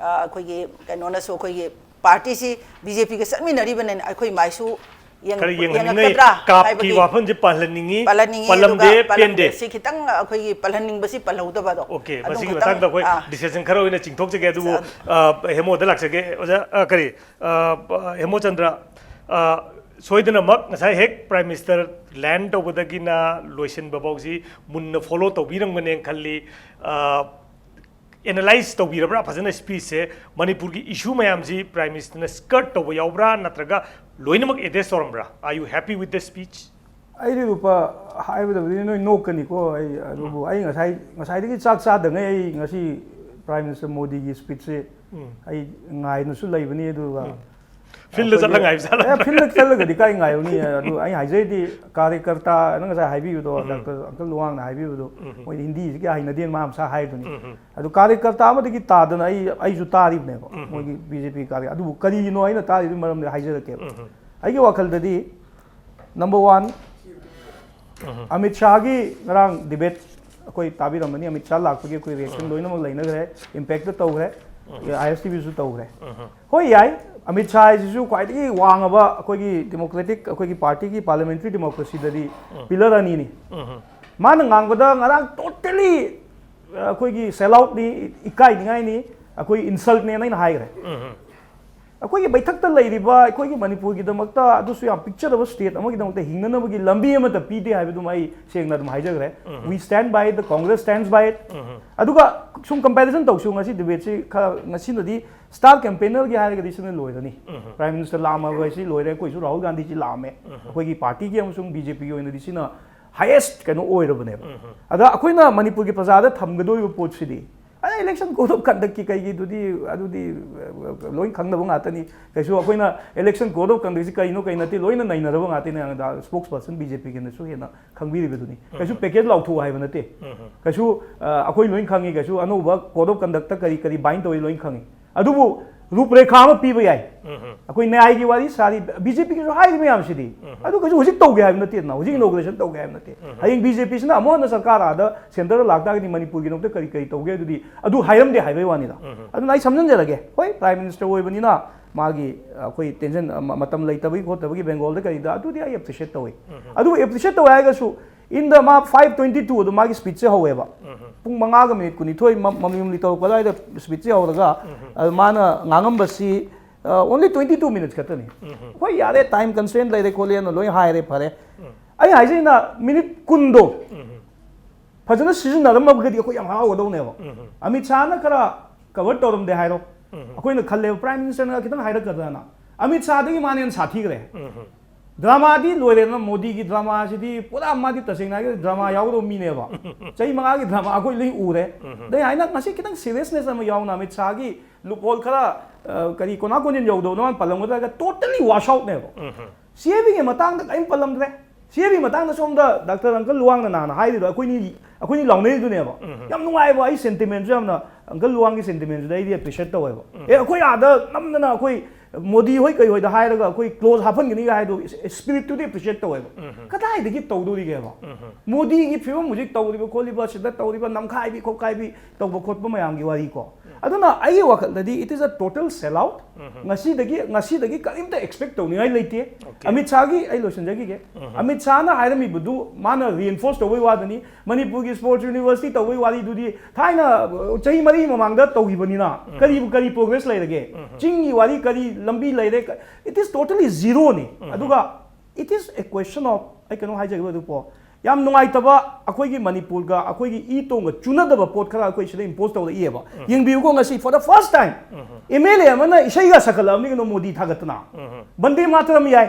ꯑ, ꯑꯩꯈꯣꯏꯒꯤ ꯀꯩꯅꯣꯅꯁꯨ, ꯑꯩꯈꯣꯏꯒꯤ ꯄꯥꯔꯇꯤꯁꯤ ꯕꯤ ꯖꯦ ꯄꯤꯒ ꯆꯠꯃꯤꯟꯅꯔꯤꯕꯅꯤꯅ ꯑꯩꯈꯣꯏ ꯃꯥꯏꯁꯨ ꯌꯦꯡ-, ꯈꯔ ꯌꯦꯡꯍꯟꯅꯤꯡꯉꯥꯏ, ꯌꯦꯡꯉꯛꯀꯗ꯭ꯔꯥ ꯀꯥꯞꯀꯤ ꯍꯥꯏꯕꯒꯤ ꯋꯥꯐꯝꯁꯦ ꯄꯜꯍꯟꯅꯤꯡꯉꯤ, ꯄꯜꯍꯟꯅꯤꯡꯉꯤ, ꯄꯜꯂꯝꯗꯦ, ꯑꯗꯨꯒ ꯄꯦꯟꯗꯦ꯫ ꯄꯜꯂꯝꯗꯦ꯫ ꯁꯤ ꯈꯤꯇꯪ ꯑꯩꯈꯣꯏꯒꯤ ꯄꯜꯍꯟꯅꯤꯡꯕꯁꯤ ꯄꯜꯍꯧꯗꯕꯗꯣ꯫ ꯑꯣꯀꯦ, ꯑꯗꯨꯝ ꯃꯁꯤꯒꯤ ꯈꯤꯇꯪ, ꯃꯇꯥꯡꯗ ꯑꯩꯈꯣꯏ ꯑꯥ꯫ ꯗꯤꯁꯀꯁꯟ ꯈꯔ ꯑꯣꯏꯅ ꯆꯤꯡꯊꯣꯛꯆꯒꯦ, ꯑꯗꯨꯕꯨ, ꯆ-, ꯑ, ꯍꯦꯃꯣꯗ ꯂꯥꯛꯆꯒꯦ꯫ ꯑꯣꯖꯥ, ꯑ, ꯀꯔꯤ, ꯑ, ꯍꯦꯃꯣꯆꯟꯗ꯭ꯔ, ꯑ, ꯁꯣꯏꯗꯅꯃꯛ ꯉꯁꯥꯏ ꯍꯦꯛ ꯄ꯭ꯔꯥꯏꯝ ꯃꯤꯅꯤꯁꯇꯔ ꯂꯦꯟ ꯇꯧꯕꯗꯒꯤꯅ ꯂꯣꯏꯁꯤꯟꯕ ꯐꯥꯎꯁꯤ ꯃꯨꯟꯅ ꯐꯣꯂꯣ ꯇꯧꯕꯤꯔꯝꯒꯅꯦꯅ ꯈꯜꯂꯤ꯫ ꯑ, ꯑꯦꯅꯥꯂꯥꯏꯁ ꯇꯧꯕꯤꯔꯕ꯭ꯔꯥ ꯐꯖꯅ ꯁ꯭ꯄꯤꯆꯁꯦ? ꯃꯅꯤꯄꯨꯔꯒꯤ ꯏꯁꯨ ꯃꯌꯥꯝꯁꯤ ꯄ꯭ꯔꯥꯏꯝ ꯃꯤꯅꯤꯁꯇꯔꯅ ꯁ꯭ꯀꯔꯠ ꯇꯧꯕ ꯌꯥꯎꯕ꯭ꯔꯥ, ꯅꯠꯇ꯭ꯔꯒ ꯂꯣꯏꯅꯃꯛ address ꯇꯧꯔꯝꯕ꯭ꯔꯥ? Are you happy with the speech? ꯑꯩꯗꯤ ꯂꯨꯄꯥ ꯍꯥꯏꯕꯗꯕꯨꯗꯤ ꯅꯣꯏ ꯅꯣꯛꯀꯅꯤꯀꯣ꯫ ꯑꯩ, ꯑꯗꯨꯕꯨ ꯑꯩ ꯉꯁꯥꯏ, ꯉꯁꯥꯏꯗꯒꯤ ꯆꯥꯛ ꯆꯥꯗꯉꯩ ꯑꯩ ꯉꯁꯤ ꯄ꯭ꯔꯥꯏꯝ ꯃꯤꯅꯤꯁꯇꯔ ꯃꯣꯗꯤꯒꯤ ꯁ꯭ꯄꯤꯆꯁꯦ ꯎꯝ꯫ ꯑꯩ ꯉꯥꯏꯅꯁꯨ ꯂꯩꯕꯅꯤ꯫ ꯑꯗꯨꯒ ꯐꯤꯜꯗ ꯑꯩꯈꯣꯏꯒꯤ, ꯆꯠꯂ ꯉꯥꯏꯕ ꯖꯥꯠꯂ? ꯑꯦ, ꯐꯤꯜꯗ ꯆꯠꯂꯒꯗꯤ ꯀꯥꯏ ꯉꯥꯏꯔꯨꯅꯤ? ꯑꯗꯨ ꯑꯩ ꯍꯥꯏꯖꯩꯗꯤ, ꯀꯥꯔꯌꯀꯔꯇꯥ, ꯅꯪ ꯉꯁꯥꯏ ꯍꯥꯏꯕꯤꯕꯗꯣ, ꯎꯝ꯫ ꯗꯥꯛꯇꯔ ꯑꯪꯀꯜ ꯂꯨꯋꯥꯡꯅ ꯍꯥꯏꯕꯤꯕꯗꯣ, ꯎꯝ꯫ ꯃꯣꯏꯗꯤ ꯍꯤꯟꯗꯤꯁꯤꯒꯤ ꯍꯩꯅꯗꯦꯅ ꯃꯥ ꯃꯁꯥ ꯍꯥꯏꯗꯨꯅꯤ꯫ ꯎꯝ꯫ ꯑꯗꯨ ꯀꯥꯔꯌꯀꯔꯇꯥ ꯑꯃꯗꯒꯤ ꯇꯥꯗꯅ ꯑꯩ, ꯑꯩꯁꯨ ꯇꯥꯔꯤꯕꯅꯦꯕ, ꯎꯝ꯫ ꯃꯣꯏꯒꯤ ꯕꯤ ꯖꯦ ꯄꯤ ꯀꯥꯔꯌ-, ꯑꯗꯨꯕꯨ ꯀꯔꯤꯒꯤꯅꯣ ꯑꯩꯅ ꯇꯥꯔꯤꯕꯒꯤ ꯃꯔꯝꯗꯤ ꯍꯥꯏꯖꯔꯛꯀꯦꯕ꯫ ꯎꯝ꯫ ꯑꯩꯒꯤ ꯋꯥꯈꯜꯗꯗꯤ, ꯅꯝꯕꯔ ꯋꯥꯟ, ꯎꯝ꯫ ꯑꯃꯤꯠ ꯁꯥꯍꯒꯤ ꯉꯔꯥꯡ ꯗꯤꯕꯦꯠ ꯑꯩꯈꯣꯏ ꯇꯥꯕꯤꯔꯝꯃꯅꯤ, ꯑꯃꯤꯠ ꯁꯥꯍ ꯂꯥꯛꯄꯒꯤ ꯑꯩꯈꯣꯏ ꯔꯤꯌꯦꯛꯁꯟ ꯎꯝ꯫ ꯂꯣꯏꯅꯃꯛ ꯂꯩꯅꯈ꯭ꯔꯦ, ꯏꯝꯄꯦꯛꯇ ꯇꯧꯈ꯭ꯔꯦ, ꯎꯝ꯫ ꯑꯥꯏ ꯑꯦꯁ ꯇꯤ ꯚꯤꯁꯨ ꯇꯧꯈ꯭ꯔꯦ꯫ ꯎꯝ꯫ ꯍꯣꯏ, ꯌꯥꯏ, ꯑꯃꯤꯠ ꯁꯥꯍ ꯍꯥꯏꯁꯤꯁꯨ ꯈ꯭ꯋꯥꯏꯗꯒꯤ ꯋꯥꯡꯉꯕ ꯑꯩꯈꯣꯏꯒꯤ ꯗꯦꯃꯣꯀ꯭ꯔꯦꯇꯤꯛ, ꯑꯩꯈꯣꯏꯒꯤ ꯄꯥꯔꯇꯤꯒꯤ ꯄꯥꯔꯂꯤꯌꯥꯃꯦꯟꯇꯔꯤ ꯗꯦꯃꯣꯀ꯭ꯔꯦꯁꯤꯗꯗꯤ ꯎꯝ꯫ ꯄꯤꯂꯔ ꯑꯅꯤꯅꯤ꯫ ꯎꯝ꯫ ꯃꯥꯅ ꯉꯥꯡꯕꯗ ꯉꯔꯥꯡ ꯇꯣꯇꯦꯂꯤ ꯑꯩꯈꯣꯏꯒꯤ ꯁꯦꯜ ꯑꯥꯎꯠꯅꯤ, ꯏꯀꯥꯏꯅꯤꯡꯉꯥꯏꯅꯤ, ꯑꯩꯈꯣꯏ ꯏꯟꯁꯜꯠꯅꯦꯅ ꯑꯩꯅ ꯍꯥꯏꯈ꯭ꯔꯦ꯫ ꯎꯝ꯫ ꯑꯩꯈꯣꯏꯒꯤ ꯃꯩꯊꯛꯇ ꯂꯩꯔꯤꯕ ꯑꯩꯈꯣꯏꯒꯤ ꯃꯅꯤꯄꯨꯔꯒꯤꯗꯃꯛꯇ, ꯑꯗꯨꯁꯨ ꯌꯥꯝ ꯄꯤꯛꯆꯔꯕ ꯁ꯭ꯇꯦꯠ ꯑꯃꯒꯤꯗꯃꯛꯇ ꯍꯤꯡꯅꯅꯕꯒꯤ ꯂꯝꯕꯤ ꯑꯃꯠꯇ ꯄꯤꯗꯦ ꯍꯥꯏꯕꯗꯨꯃ ꯑꯩ ꯁꯦꯡꯅ ꯑꯗꯨꯝ ꯍꯥꯏꯖꯈ꯭ꯔꯦ꯫ ꯎꯝ꯫ We stand by it, the Congress stands by it. ꯎꯝ꯫ ꯑꯗꯨꯒ ꯁꯨꯝ ꯀꯝꯄꯦꯔꯤꯖꯟ ꯇꯧꯁꯨ, ꯉꯁꯤ ꯗꯤꯕꯦꯠꯁꯤ ꯈꯔ, ꯉꯁꯤꯅꯗꯤ ꯁ꯭ꯇꯥꯔ ꯀꯦꯝꯄꯦꯅꯔꯒꯤ ꯍꯥꯏꯔꯒꯗꯤ ꯁꯤꯅ ꯂꯣꯏꯔꯅꯤ꯫ ꯎꯝ꯫ ꯄ꯭ꯔꯥꯏꯝ ꯃꯤꯅꯤꯁꯇꯔ ꯂꯥꯛꯑꯝꯃꯕ ꯍꯥꯏꯁꯤ ꯂꯣꯏꯔꯦ, ꯑꯩꯈꯣꯏꯁꯨ ꯔꯥꯍꯨꯜ ꯒꯥꯟꯙꯤꯁꯤ ꯂꯥꯛꯑꯝꯃꯦ꯫ ꯎꯝ꯫ ꯑꯩꯈꯣꯏꯒꯤ ꯄꯥꯔꯇꯤꯒꯤ ꯑꯃꯁꯨꯡ ꯕꯤ ꯖꯦ ꯄꯤꯒꯤ ꯑꯣꯏꯅꯗꯤ ꯁꯤꯅ ꯍꯥꯏꯌꯦꯁ ꯀꯩꯅꯣ ꯑꯣꯏꯔꯕꯅꯦꯕ꯫ ꯎꯝ꯫ ꯑꯗ ꯑꯩꯈꯣꯏꯅ ꯃꯅꯤꯄꯨꯔꯒꯤ ꯄ꯭ꯔꯖꯥꯗ ꯊꯝꯒꯗꯧꯔꯤꯕ ꯄꯣꯠꯁꯤꯗꯤ, ꯑꯦ, ꯏꯂꯦꯛꯁꯟ ꯀꯣꯗ ꯑꯣꯐ ꯀꯟꯗꯛꯀꯤ ꯀꯩꯒꯤꯗꯨꯗꯤ ꯑꯗꯨꯗꯤ ꯑ, ꯂꯣꯏ ꯈꯪꯅꯕ ꯉꯥꯛꯇꯅꯤ꯫ ꯀꯩꯁꯨ ꯑꯩꯈꯣꯏꯅ ꯏꯂꯦꯛꯁꯟ ꯀꯣꯗ ꯑꯣꯐ ꯀꯟꯗꯛꯁꯤ ꯀꯩꯅꯣ ꯀꯩ ꯅꯠꯇꯦ, ꯂꯣꯏꯅ ꯅꯩꯅꯔꯕ ꯉꯥꯛꯇꯅꯤ꯫ ꯑꯗ ꯁ꯭ꯄꯣꯛꯁ ꯄꯔꯁꯟ ꯕꯤ ꯖꯦ ꯄꯤꯒꯤꯅꯁꯨ ꯍꯦꯟꯅ ꯈꯪꯕꯤꯔꯤꯕꯗꯨꯅꯤ꯫ ꯀꯩꯁꯨ ꯄꯦꯀꯦꯖ ꯂꯥꯎꯊꯣꯛꯎ ꯍꯥꯏꯕ ꯅꯠꯇꯦ꯫ ꯀꯩꯁꯨ ꯑ, ꯑꯩꯈꯣꯏ ꯂꯣꯏ ꯈꯪꯉꯤ, ꯀꯩꯁꯨ ꯑꯅꯧꯕ ꯀꯣꯗ ꯑꯣꯐ ꯀꯟꯗꯛꯇ ꯀꯔꯤ ꯀꯔꯤ ꯕꯥꯏꯟ ꯇꯧꯏ ꯂꯣꯏ ꯈꯪꯉꯤ꯫ ꯑꯗꯨꯕꯨ ꯔꯨꯄꯔꯦꯈꯥ ꯑꯃ ꯄꯤꯕ ꯌꯥꯏ꯫ ꯑꯩꯈꯣꯏ ꯅ꯭ꯌꯥꯏꯒꯤ ꯋꯥꯔꯤ ꯁꯥꯔꯤ, ꯕꯤ ꯖꯦ ꯄꯤꯒꯤꯁꯨ ꯍꯥꯏꯔꯤ ꯃꯌꯥꯝꯁꯤꯗꯤ꯫ ꯑꯗꯨ ꯀꯩꯁꯨ ꯍꯧꯖꯤꯛ ꯇꯧꯒꯦ ꯍꯥꯏꯕ ꯅꯠꯇꯦꯗꯅ, ꯍꯧꯖꯤꯛ ꯏꯅꯣꯒ꯭ꯔꯦꯁꯟ ꯇꯧꯒꯦ ꯍꯥꯏꯕ ꯅꯠꯇꯦ꯫ ꯍꯌꯦꯡ ꯕꯤ ꯖꯦ ꯄꯤꯁꯤꯅ ꯑꯃꯨꯛ ꯍꯟꯅ ꯁꯔꯀꯥꯔ ꯑꯥꯗ ꯁꯦꯟꯇꯔꯗ ꯂꯥꯛꯇꯥꯔꯒꯗꯤ ꯃꯅꯤꯄꯨꯔꯒꯤꯗꯃꯛꯇ ꯀꯔꯤ ꯀꯔꯤ ꯇꯧꯒꯦ ꯑꯗꯨꯗꯤ ꯑꯗꯨ ꯍꯥꯏꯔꯝꯗꯦ ꯍꯥꯏꯕꯩ ꯋꯥꯅꯤꯗ꯫ ꯑꯗꯨꯅ ꯑꯩ ꯁꯝꯖꯤꯟꯖꯔꯒꯦ, ꯍꯣꯏ, ꯄ꯭ꯔꯥꯏꯝ ꯃꯤꯅꯤꯁꯇꯔ ꯑꯣꯏꯕꯅꯤꯅ ꯃꯥꯒꯤ ꯑꯩꯈꯣꯏ ꯇꯦꯟꯁꯟ ꯃ-, ꯃꯇꯝ ꯂꯩꯇꯕꯒꯤ ꯈꯣꯠꯇꯕꯒꯤ ꯕꯦꯡꯒꯣꯜꯗ ꯀꯔꯤꯗ ꯑꯗꯨꯗꯤ ꯑꯩ ꯑꯦꯄ꯭ꯔꯤꯁꯤꯌꯦꯠ ꯇꯧꯏ꯫ ꯑꯗꯨꯕꯨ ꯑꯦꯄ꯭ꯔꯤꯁꯤꯌꯦꯠ ꯇꯧꯋꯦ ꯍꯥꯏꯔꯒꯁꯨ, ꯏꯟꯗ ꯃꯥ ꯐꯥꯏꯚ ꯇ꯭ꯋꯦꯟꯇꯤ ꯇꯨ ꯑꯗꯨ ꯃꯥꯒꯤ ꯁ꯭ꯄꯤꯠꯁꯦ ꯍꯧꯋꯦꯕ꯫ ꯄꯨꯡ ꯃꯉꯥꯒ ꯃꯤꯅꯤꯠ ꯀꯨꯟꯅꯤꯊꯣꯏ ꯃ-, ꯃꯃꯤ ꯃꯃꯤ ꯇꯧꯔꯛꯄ ꯑꯗꯨꯋꯥꯏꯗ ꯁ꯭ꯄꯤꯠꯁꯦ ꯍꯧꯔꯒ, ꯑꯗꯨ ꯃꯥꯅ ꯉꯥꯡꯉꯝꯕꯁꯤ ꯑꯣꯟꯂꯤ ꯇ꯭ꯋꯦꯟꯇꯤ ꯇꯨ ꯃꯤꯅꯤꯠꯁ ꯈꯛꯇꯅꯤ꯫ ꯍꯣꯏ, ꯌꯥꯔꯦ, ꯇꯥꯏꯝ ꯀꯟꯁꯇ꯭ꯔꯦꯟ ꯂꯩꯔꯦ ꯈꯣꯠꯂꯦꯅ ꯂꯣꯏ ꯍꯥꯏꯔꯦ, ꯐꯔꯦ꯫ ꯑꯩ ꯍꯥꯏꯖꯩꯅ ꯃꯤꯅꯤꯠ ꯀꯨꯟꯗꯣ ꯐꯖꯅ ꯁꯤꯖꯤꯟꯅꯔꯝꯃꯒꯗꯤ ꯑꯩꯈꯣꯏ ꯌꯥꯝ ꯍꯔꯥꯎꯒꯗꯧꯅꯦꯕ꯫ ꯑꯃꯤꯠ ꯁꯥꯍꯅ ꯈꯔ ꯀꯚꯔ ꯇꯧꯔꯝꯗꯦ ꯍꯥꯏꯔꯣ, ꯑꯩꯈꯣꯏꯅ ꯈꯜꯂꯦꯕ ꯄ꯭ꯔꯥꯏꯝ ꯃꯤꯅꯤꯁꯇꯔꯅ ꯈꯤꯇꯪ ꯍꯥꯏꯔꯛꯀꯗ꯭ꯔꯅ꯫ ꯑꯃꯤꯠ ꯁꯥꯍꯗꯒꯤ ꯃꯥꯅ ꯍꯦꯟꯅ ꯁꯥꯊꯤꯈ꯭ꯔꯦ꯫ ꯗ꯭ꯔꯃꯥꯗꯤ ꯂꯣꯏꯔꯦꯗꯅ, ꯃꯣꯗꯤꯒꯤ ꯗ꯭ꯔꯃꯥꯁꯤꯗꯤ ꯄꯨꯔꯥ ꯃꯥꯗꯤ ꯇꯁꯦꯡꯅ ꯍꯥꯏꯔꯒꯗꯤ ꯗ꯭ꯔꯃꯥ ꯌꯥꯎꯒꯗꯧꯕ ꯃꯤꯅꯦꯕ꯫ ꯆꯍꯤ ꯃꯉꯥꯒꯤ ꯗ꯭ꯔꯃꯥ ꯑꯩꯈꯣꯏ ꯂꯣꯏ ꯎꯔꯦ꯫ ꯑꯗꯩ ꯍꯥꯏꯅ ꯉꯁꯤ ꯈꯤꯇꯪ ꯁꯤꯔꯤꯌꯁꯅꯦꯁ ꯑꯃ ꯌꯥꯎꯅ ꯑꯃꯤꯠ ꯁꯥꯍꯒꯤ ꯂꯨꯞ ꯍꯣꯜ ꯈꯔ, ꯑ, ꯀꯔꯤ ꯀꯣꯅꯥ ꯀꯣꯟꯖꯤꯟ ꯌꯧꯗꯧꯅ ꯄꯜꯂꯝꯒꯗ꯭ꯔꯒ ꯇꯣꯇꯂꯤ ꯋꯥꯁ ꯑꯥꯎꯠꯅꯦꯕ꯫ ꯁꯤ ꯑꯦ ꯕꯤꯒꯤ ꯃꯇꯥꯡꯗ ꯀꯔꯤꯝ ꯄꯜꯂꯝꯗ꯭ꯔꯦ꯫ ꯁꯤ ꯑꯦ ꯕꯤ ꯃꯇꯥꯡꯗ ꯁꯣꯝꯗ ꯗꯥꯛꯇꯔ ꯑꯪꯀꯜ ꯂꯨꯋꯥꯡꯅ ꯅꯍꯥꯟ ꯍꯥꯏꯔꯤꯗꯣ ꯑꯩꯈꯣꯏꯅꯤ, ꯑꯩꯈꯣꯏꯅꯤ ꯂꯥꯎꯅꯔꯤꯗꯨꯅꯦꯕ꯫ ꯌꯥꯝ ꯅꯨꯡꯉꯥꯏꯕ, ꯑꯩ ꯁꯦꯟꯇꯤꯃꯦꯟꯁꯨ ꯌꯥꯝꯅ, ꯑꯪꯀꯜ ꯂꯨꯋꯥꯡꯒꯤ ꯁꯦꯟꯇꯤꯃꯦꯟꯁꯨꯗ ꯑꯩꯗꯤ ꯑꯦꯄ꯭ꯔꯤꯁꯤꯌꯦꯠ ꯇꯧꯋꯦꯕ꯫ ꯑꯦ, ꯑꯩꯈꯣꯏ ꯑꯥꯗ ꯅꯝꯗꯅ ꯑꯩꯈꯣꯏ ꯃꯣꯗꯤ ꯍꯣꯏ ꯀꯩ ꯍꯣꯏꯗ ꯍꯥꯏꯔꯒ ꯑꯩꯈꯣꯏ ꯀ꯭ꯂꯣꯖ ꯍꯥꯞꯍꯟꯒꯅꯤꯒ ꯍꯥꯏꯗꯣ ꯏꯁꯄꯤꯔꯤꯠꯇꯨꯗꯤ ꯑꯦꯄ꯭ꯔꯤꯁꯤꯌꯦꯠ ꯇꯧꯋꯦꯕ꯫ ꯀꯗꯥꯏꯗꯒꯤ ꯇꯧꯗꯣꯔꯤꯒꯦꯕ? ꯃꯣꯗꯤꯒꯤ ꯐꯤꯕꯝ ꯍꯧꯖꯤꯛ ꯇꯧꯔꯤꯕ ꯈꯣꯠꯂꯤꯕ, ꯁꯤꯗ ꯇꯧꯔꯤꯕ ꯅꯝꯈꯥꯏꯕꯤ ꯈꯣꯠꯈꯥꯏꯕꯤ ꯇꯧꯕ ꯈꯣꯠꯄ ꯃꯌꯥꯝꯒꯤ ꯋꯥꯔꯤ ꯀꯣ꯫ ꯑꯗꯨꯅ ꯑꯩꯒꯤ ꯋꯥꯈꯜꯗꯗꯤ it is a total sell out꯫ ꯉꯁꯤꯗꯒꯤ, ꯉꯁꯤꯗꯒꯤ ꯀꯔꯤꯝꯇ ꯑꯦꯛꯁꯄꯦꯛ ꯇꯧꯅꯤꯡꯉꯥꯏ ꯂꯩꯇꯦ꯫ ꯑꯃꯤꯠ ꯁꯥꯍꯒꯤ ꯑꯩ ꯂꯣꯏꯁꯤꯟꯖꯈꯤꯒꯦ꯫ ꯑꯃꯤꯠ ꯁꯥꯍꯅ ꯍꯥꯏꯔꯝꯃꯤꯕꯗꯨ ꯃꯥꯅ ꯔꯤꯑꯦꯟꯐꯣꯔꯁ ꯇꯧꯕꯩ ꯋꯥꯗꯅꯤ꯫ ꯃꯅꯤꯄꯨꯔꯒꯤ ꯁ꯭ꯄꯣꯔꯠꯁ ꯌꯨꯅꯤꯚꯔꯁꯤꯇꯤ ꯇꯧꯕꯩ ꯋꯥꯔꯤꯗꯨꯗꯤ ꯊꯥꯏꯅ, ꯑ, ꯆꯍꯤ ꯃꯔꯤ ꯃꯃꯥꯡꯗ ꯇꯧꯈꯤꯕꯅꯤꯅ ꯀꯔꯤꯕꯨ, ꯀꯔꯤ ꯄ꯭ꯔꯣꯒ꯭ꯔꯦꯁ ꯂꯩꯔꯒꯦ? ꯆꯤꯡꯒꯤ ꯋꯥꯔꯤ ꯀꯔꯤ ꯂꯝꯕꯤ ꯂꯩꯔꯦ? It is totally zero ꯅꯤ꯫ ꯑꯗꯨꯒ it is a question of, ꯑꯩ ꯀꯩꯅꯣ ꯍꯥꯏꯖꯒꯦꯕ ꯑꯗꯨꯄꯣ, ꯌꯥꯝ ꯅꯨꯡꯉꯥꯏꯇꯕ, ꯑꯩꯈꯣꯏꯒꯤ ꯃꯅꯤꯄꯨꯔꯒ ꯑꯩꯈꯣꯏꯒꯤ ꯏ ꯇꯣꯡꯒ ꯆꯨꯅꯗꯕ ꯄꯣꯠ ꯈꯔ ꯑꯩꯈꯣꯏ ꯁꯤꯗ ꯏꯝꯄꯣꯁ ꯇꯧꯔꯛꯏꯑꯕ꯫ ꯌꯦꯡꯕꯤꯌꯨꯀꯣ, ꯉꯁꯤ for the first time M L A ꯑꯃꯅ ꯏꯁꯩꯒ ꯁꯛꯀꯠꯂꯛꯑꯕꯅꯤ ꯀꯩꯅꯣ, ꯃꯣꯗꯤ ꯊꯥꯒꯠꯇꯅ꯫ ꯕꯟꯗꯦ ꯃꯥꯇꯔꯝ ꯌꯥꯏ,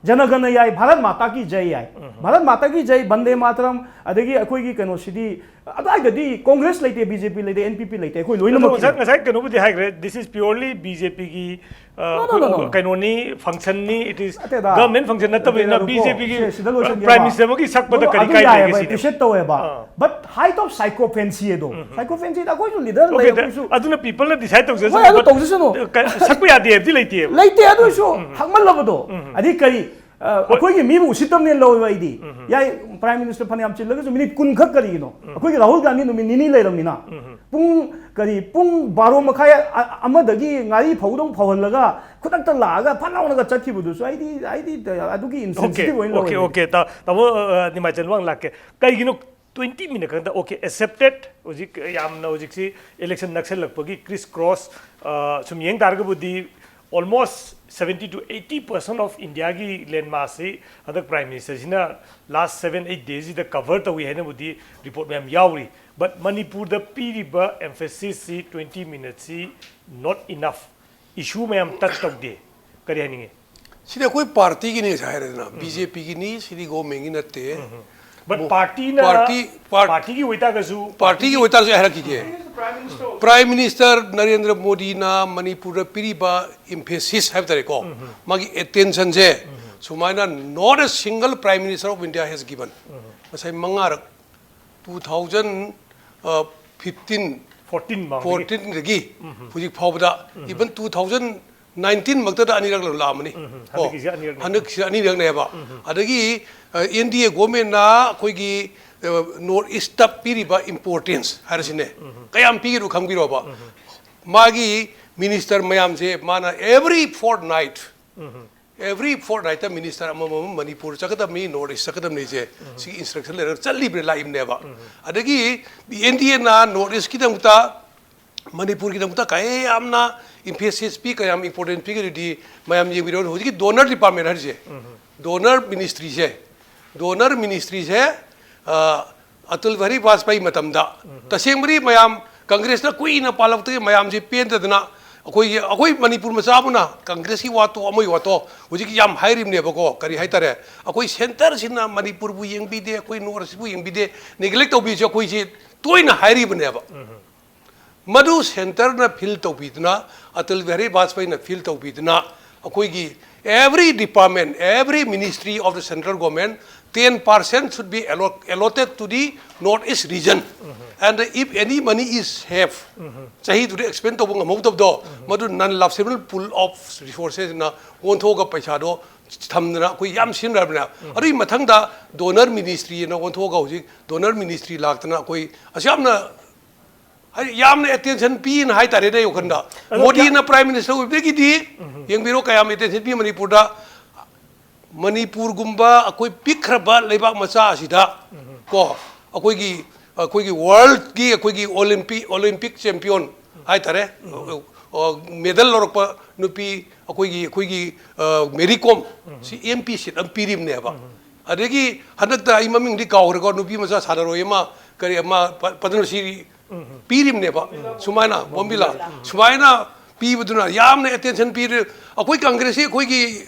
ꯖꯅꯒꯅ ꯌꯥꯏ, ꯚꯥꯔꯠ ꯃꯥꯇꯥ ꯀꯤ ꯖꯩ ꯌꯥꯏ꯫ ꯚꯥꯔꯠ ꯃꯥꯇꯥ ꯀꯤ ꯖꯩ, ꯕꯟꯗꯦ ꯃꯥꯇꯔꯝ, ꯑꯗꯒꯤ ꯑꯩꯈꯣꯏꯒꯤ ꯀꯩꯅꯣꯁꯤꯗꯤ ꯑꯗꯥꯏꯗꯗꯤ ꯀꯣꯡꯒ꯭ꯔꯦꯁ ꯂꯩꯇꯦ, ꯕꯤ ꯖꯦ ꯄꯤ ꯂꯩꯇꯦ, ꯑꯦꯟ ꯄꯤ ꯄꯤ ꯂꯩꯇꯦ, ꯑꯩꯈꯣꯏ ꯑꯗꯣ ꯂꯣꯏꯅꯃꯛ ꯉꯁꯥꯏ ꯉꯁꯥꯏ ꯀꯩꯅꯣꯕꯨꯗꯤ ꯍꯥꯏꯈ꯭ꯔꯦ, this is purely B J P ꯒꯤ ꯑ, No, no, no, no, no. ꯀꯩꯅꯣꯅꯤ, functionꯅꯤ, it is ꯅꯠꯇꯦꯗ꯫ Government function ꯅꯠꯇꯕꯅꯤꯅ ꯅꯠꯇꯦꯗ, B J P ꯒꯤ ꯉꯥꯏꯈꯣꯀꯣ, ꯁꯦ, ꯁꯤꯗ ꯂꯣꯏꯁꯟꯒꯦꯕ꯫ Prime Ministerꯃꯛꯀꯤ ꯁꯛꯄꯗ ꯑꯗꯨ, ꯀꯔꯤ ꯑꯗꯨ ꯀꯥꯏ ꯌꯥꯏꯌꯦꯕ, ꯂꯩꯒꯦ ꯁꯤꯅꯤ? Appreciate ꯇꯧꯋꯦꯕ꯫ ꯑꯥ꯫ But height of sycophancy ꯑꯗꯣ, ꯎꯝ꯫ Sycophancyꯗ ꯑꯩꯈꯣꯏꯁꯨ leader Okay, ꯂꯩ, ꯑꯩꯈꯣꯏꯁꯨ ꯑꯗꯨꯅ peopleꯅ decide ꯇꯧꯖꯁꯅꯨ, ꯍꯣꯏ, ꯑꯗꯨ but ꯇꯧꯖꯁꯅꯨ꯫ ꯀ-, ꯁꯛꯄ ꯌꯥꯗꯦ ꯍꯥꯏꯕꯗꯤ ꯂꯩꯇꯦꯕ꯫ ꯂꯩꯇꯦ, ꯑꯗꯨ ꯑꯣꯏꯁꯨ ꯎꯝ꯫ ꯍꯥꯡꯃꯜꯂꯕꯗꯣ꯫ ꯎꯝ꯫ ꯑꯗꯩ ꯀꯔꯤ, ꯑ, ꯍꯣꯏ꯫ ꯑꯩꯈꯣꯏꯒꯤ ꯃꯤꯕꯨ ꯎꯁꯤꯠꯇꯕꯅꯦꯅ ꯂꯧꯋꯦꯕ ꯑꯩꯗꯤ꯫ ꯎꯝ꯫ ꯌꯥꯏ, Prime Minister ꯐꯅꯌꯥꯝ ꯆꯤꯜꯂꯒꯁꯨ ꯃꯤꯅꯤꯠ ꯀꯨꯟ ꯈꯛ ꯀꯔꯤꯒꯤꯅꯣ? ꯎꯝ꯫ ꯑꯩꯈꯣꯏꯒꯤ ꯔꯥꯍꯨꯜ ꯒꯥꯟꯙꯤ ꯅꯨꯃꯤꯠ ꯅꯤꯅꯤ ꯂꯩꯔꯝꯃꯤꯅ꯫ ꯎꯝ꯫ ꯄꯨꯡ ꯀꯔꯤ, ꯄꯨꯡ ꯕꯥꯔꯣ ꯃꯈꯥꯏ ꯑ-, ꯑꯃꯗꯒꯤ ꯉꯥꯔꯤ ꯐꯧꯗꯧ ꯐꯧꯍꯜꯂꯒ ꯈꯨꯗꯛꯇ ꯂꯥꯛꯑꯒ ꯐꯠ ꯂꯥꯎꯅꯒ ꯆꯠꯈꯤꯕꯗꯨꯁꯨ ꯑꯩꯗꯤ, ꯑꯩꯗꯤ ꯑꯗꯨꯒꯤ Okay, insensitive ꯑꯣꯏꯅ okay, ꯂꯧꯋꯦ꯫ Okay, ꯇꯥ-, ꯇꯥꯃꯣ, ꯑ, ꯅꯤꯃꯥꯏꯆꯟ ꯋꯥꯡ ꯂꯥꯛꯀꯦ꯫ ꯀꯩꯒꯤꯅꯣ twenty minute ꯈꯛꯇ? Okay, accepted꯫ ꯍꯧꯖꯤꯛ ꯌꯥꯝꯅ ꯍꯧꯖꯤꯛꯁꯤ election ꯅꯛꯁꯜꯂꯛꯄꯒꯤ criss cross, ꯑ, ꯁꯨꯝ ꯌꯦꯡ ꯇꯥꯔꯒꯕꯨꯗꯤ almost seventy to eighty percent of Indiaꯒꯤ land massꯁꯤ ꯍꯟꯗꯛ Prime Ministerꯁꯤꯅ last seven eight daysꯁꯤꯗ cover ꯇꯧꯏ ꯍꯥꯏꯅꯕꯨꯗꯤ report ꯃꯌꯥꯝ ꯌꯥꯎꯔꯤ꯫ But ꯃꯅꯤꯄꯨꯔꯗ ꯄꯤꯔꯤꯕ emphasis ꯁꯤ twenty minutesꯁꯤ not enough꯫ Issue ꯃꯌꯥꯝ touch ꯇꯧꯗꯦ꯫ ꯀꯔꯤ ꯍꯥꯏꯅꯤꯡꯉꯤ? ꯁꯤꯗꯤ ꯑꯩꯈꯣꯏ partyꯒꯤꯅꯤ ꯉꯁꯥꯏ ꯍꯥꯏꯔꯦꯗꯅ, ꯎꯝ꯫ BJPꯒꯤꯅꯤ, ꯁꯤꯗꯤ governmentꯒꯤ ꯅꯠꯇꯦ꯫ ꯎꯝ꯫ But ꯃꯨ-, partyꯅ, party, part-, partyꯒꯤ ꯑꯣꯏꯇꯥꯔꯒꯁꯨ partyꯒꯤ party ꯑꯣꯏꯇꯥꯔꯁꯨ ꯑꯩ ꯍꯥꯏꯔꯛꯈꯤꯒꯦ꯫ Prime Minister ꯅꯔꯦꯟꯗ꯭ꯔ ꯃꯣꯗꯤꯅ ꯃꯅꯤꯄꯨꯔꯗ ꯄꯤꯔꯤꯕ emphasis ꯍꯥꯏꯕ ꯇꯥꯔꯦꯀꯣ, ꯎꯝ꯫ ꯃꯥꯒꯤ attentionꯁꯦ ꯎꯝ꯫ ꯁꯨꯃꯥꯏꯅ not a single Prime Minister of India has given꯫ ꯎꯝ꯫ ꯉꯁꯥꯏ ꯃꯉꯥꯔꯛ two thousand fifteen, fourteen ꯃꯃꯥꯡꯗꯒꯤ꯫ Fourteenꯗꯒꯤ ꯎꯝ꯫ ꯍꯧꯖꯤꯛ ꯐꯥꯎꯕꯗ, ꯎꯝ꯫ Even two thousand nineteen ꯃꯛꯇꯗ ꯑꯅꯤꯔꯛ ꯂꯥꯛꯑꯝꯃꯅꯤ꯫ ꯎꯝ꯫ ꯀꯣ? ꯍꯟꯗꯛꯀꯤꯁꯦ ꯑꯅꯤꯔꯛꯅꯤ꯫ ꯍꯟꯗꯛꯁꯦ ꯑꯅꯤꯔꯛꯅꯦꯕ꯫ ꯎꯝ꯫ ꯑꯗꯒꯤ, ꯑ, NDA governmentꯅ ꯑꯩꯈꯣꯏꯒꯤ, ꯑ, North Eastꯇ ꯄꯤꯔꯤꯕ importance ꯍꯥꯏꯔꯁꯤꯅꯦ, ꯎꯝ꯫ ꯀꯌꯥꯝ ꯄꯤꯒꯦꯗꯣ ꯈꯪꯕꯤꯔꯣꯕ꯫ ꯎꯝ꯫ ꯃꯥꯒꯤ minister ꯃꯌꯥꯝꯁꯦ ꯃꯥꯅ every fortnight, ꯎꯝ꯫ Every fortnightꯇ minister ꯑꯃꯃꯝ ꯃꯅꯤꯄꯨꯔ ꯆꯠꯀꯗꯕꯅꯤ, North East ꯆꯠꯀꯗꯕꯅꯤꯁꯦ, ꯎꯝ꯫ ꯁꯤꯒꯤ instruction ꯂꯩꯔꯒ ꯆꯠꯂꯤꯕꯅꯦ, ꯂꯥꯛꯏꯕꯅꯦꯕ꯫ ꯎꯝ꯫ ꯑꯗꯒꯤ NDAꯅ North Eastꯀꯤꯗꯃꯛꯇ, ꯃꯅꯤꯄꯨꯔꯒꯤꯗꯃꯛꯇ ꯀꯌꯥꯝꯅ emphasis ꯄꯤ, ꯀꯌꯥꯝ importance ꯄꯤꯒꯗꯨꯗꯤ ꯃꯌꯥꯝ ꯌꯦꯡꯕꯤꯔꯣ꯫ ꯍꯧꯖꯤꯛꯀꯤ donor department ꯍꯥꯏꯔꯤꯁꯦ, ꯎꯝ꯫ Donor ministryꯁꯦ, donor ministryꯁꯦ, ꯑ, ꯑꯇꯜ ꯕꯤꯍꯥꯔꯤ ꯕꯥꯖꯄꯥꯏ ꯃꯇꯝꯗ, ꯎꯝ꯫ ꯇꯁꯦꯡꯕꯗꯤ ꯃꯌꯥꯝ ꯀꯪꯒ꯭ꯔꯦꯁꯅ ꯀꯨꯏꯅ ꯄꯥꯜꯂꯛꯇꯒꯤ ꯃꯌꯥꯝꯁꯤ ꯄꯦꯟꯗꯗꯅ ꯑꯩꯈꯣꯏꯒꯤ, ꯑꯩꯈꯣꯏ ꯃꯅꯤꯄꯨꯔ ꯃꯆꯥ ꯑꯃꯅ ꯀꯪꯒ꯭ꯔꯦꯁꯀꯤ ꯋꯥꯇꯣ, ꯑꯃꯒꯤ ꯋꯥꯇꯣ ꯍꯧꯖꯤꯛ ꯌꯥꯝ ꯍꯥꯏꯔꯤꯕꯅꯦꯕꯀꯣ꯫ ꯀꯔꯤ ꯍꯥꯏꯇꯥꯔꯦ? ꯑꯩꯈꯣꯏ ꯁꯦꯟꯇꯔꯁꯤꯅ ꯃꯅꯤꯄꯨꯔꯕꯨ ꯌꯦꯡꯕꯤꯗꯦ, ꯑꯩꯈꯣꯏ ꯅꯣꯔꯠ ꯏꯁꯕꯨ ꯌꯦꯡꯕꯤꯗꯦ, ꯅꯦꯒ꯭ꯂꯦꯛ ꯇꯧꯕꯤꯁꯦ ꯑꯩꯈꯣꯏꯁꯤ ꯇꯣꯏꯅ ꯍꯥꯏꯔꯤꯕꯅꯦꯕ꯫ ꯃꯗꯨ ꯁꯦꯟꯇꯔꯅ ꯐꯤꯜ ꯇꯧꯕꯤꯗꯨꯅ, ꯑꯇꯜ ꯕꯤꯍꯥꯔꯤ ꯕꯥꯖꯄꯦꯌꯤꯅ ꯐꯤꯜ ꯇꯧꯕꯤꯗꯨꯅ, ꯑꯩꯈꯣꯏꯒꯤ every department, every ministry of the central government, ten percent should be allot-, allotted to the North East region. And if any money is saved, ꯆꯍꯤꯗꯨꯗ ꯑꯦꯛꯁꯄꯦꯟ ꯇꯧꯕ ꯉꯝꯍꯧꯗꯕꯗꯣ, ꯃꯗꯨ non-lapsable pool of resources ꯅ ꯑꯣꯟꯊꯣꯛꯑꯒ ꯄꯩꯁꯥꯗꯣ ꯊꯝꯗꯅ ꯑꯩꯈꯣꯏ ꯌꯥꯝ ꯁꯤꯖꯤꯟꯅꯔꯕꯅꯦ꯫ ꯑꯗꯨꯒꯤ ꯃꯊꯪꯗ ꯗꯣꯅꯔ ꯃꯤꯅꯤꯁꯇ꯭ꯔꯤ ꯑꯅ ꯑꯣꯟꯊꯣꯛꯑꯒ ꯍꯧꯖꯤꯛ ꯗꯣꯅꯔ ꯃꯤꯅꯤꯁꯇ꯭ꯔꯤ ꯂꯥꯛꯇꯅ ꯑꯩꯈꯣꯏ ꯑꯁꯨꯛ ꯌꯥꯝꯅ, ꯍꯥꯏꯗꯤ ꯌꯥꯝꯅ ꯑꯦꯇꯦꯟꯁꯟ ꯄꯤꯅ ꯍꯥꯏꯇꯥꯔꯦꯅꯦ, ꯑꯩ ꯋꯥꯈꯜꯗ꯫ ꯑꯗꯣ ꯃꯣꯗꯤꯅ ꯄ꯭ꯔꯥꯏꯝ ꯃꯤꯅꯤꯁꯇꯔ ꯑꯣꯏꯕꯗꯒꯤꯗꯤ ꯌꯦꯡꯕꯤꯔꯣ, ꯀꯌꯥꯝ ꯑꯦꯇꯦꯟꯁꯟ ꯄꯤ ꯃꯅꯤꯄꯨꯔꯗ꯫ ꯃꯅꯤꯄꯨꯔꯒꯨꯝꯕ ꯑꯩꯈꯣꯏ ꯄꯤꯛꯈ꯭ꯔꯕ ꯂꯩꯕꯥꯛ ꯃꯆꯥ ꯑꯁꯤꯗ ꯀꯣ, ꯑꯩꯈꯣꯏꯒꯤ, ꯑꯩꯈꯣꯏꯒꯤ ꯋꯥꯔꯜꯗꯀꯤ ꯑꯩꯈꯣꯏꯒꯤ ꯑꯣꯂꯤꯝꯄꯤꯛ, ꯑꯣꯂꯤꯝꯄꯤꯛ ꯆꯦꯝꯄꯤꯌꯟ ꯍꯥꯏꯇꯥꯔꯦ, ꯃꯦꯗꯜ ꯂꯧꯔꯛꯄ ꯅꯨꯄꯤ ꯑꯩꯈꯣꯏꯒꯤ, ꯑꯩꯈꯣꯏꯒꯤ, ꯑ, ꯃꯦꯔꯤ ꯀꯣꯝ, ꯁꯤ ꯑꯦꯝ ꯄꯤ ꯁꯤꯠ ꯑꯃ ꯄꯤꯔꯤꯕꯅꯦꯕ꯫ ꯑꯗꯒꯤ ꯍꯟꯗꯛꯇ ꯑꯩ ꯃꯃꯤꯡꯗꯤ ꯀꯥꯎꯈ꯭ꯔꯦꯀꯣ, ꯅꯨꯄꯤ ꯃꯆꯥ ꯁꯥꯟꯅꯔꯣꯏ ꯑꯃ, ꯀꯔꯤ ꯑꯃ, ꯄ-, ꯄꯗꯃꯁ꯭ꯔꯤ ꯄꯤꯔꯤꯕꯅꯦꯕ꯫ ꯁꯨꯃꯥꯏꯅ ꯕꯣꯝꯕꯤꯂꯥ ꯁꯨꯃꯥꯏꯅ ꯄꯤꯕꯗꯨꯅ ꯌꯥꯝꯅ ꯑꯦꯇꯦꯟꯁꯟ ꯄꯤꯔꯤ꯫ ꯑꯩꯈꯣꯏ ꯀꯪꯒ꯭ꯔꯦꯁꯁꯤ ꯑꯩꯈꯣꯏꯒꯤ,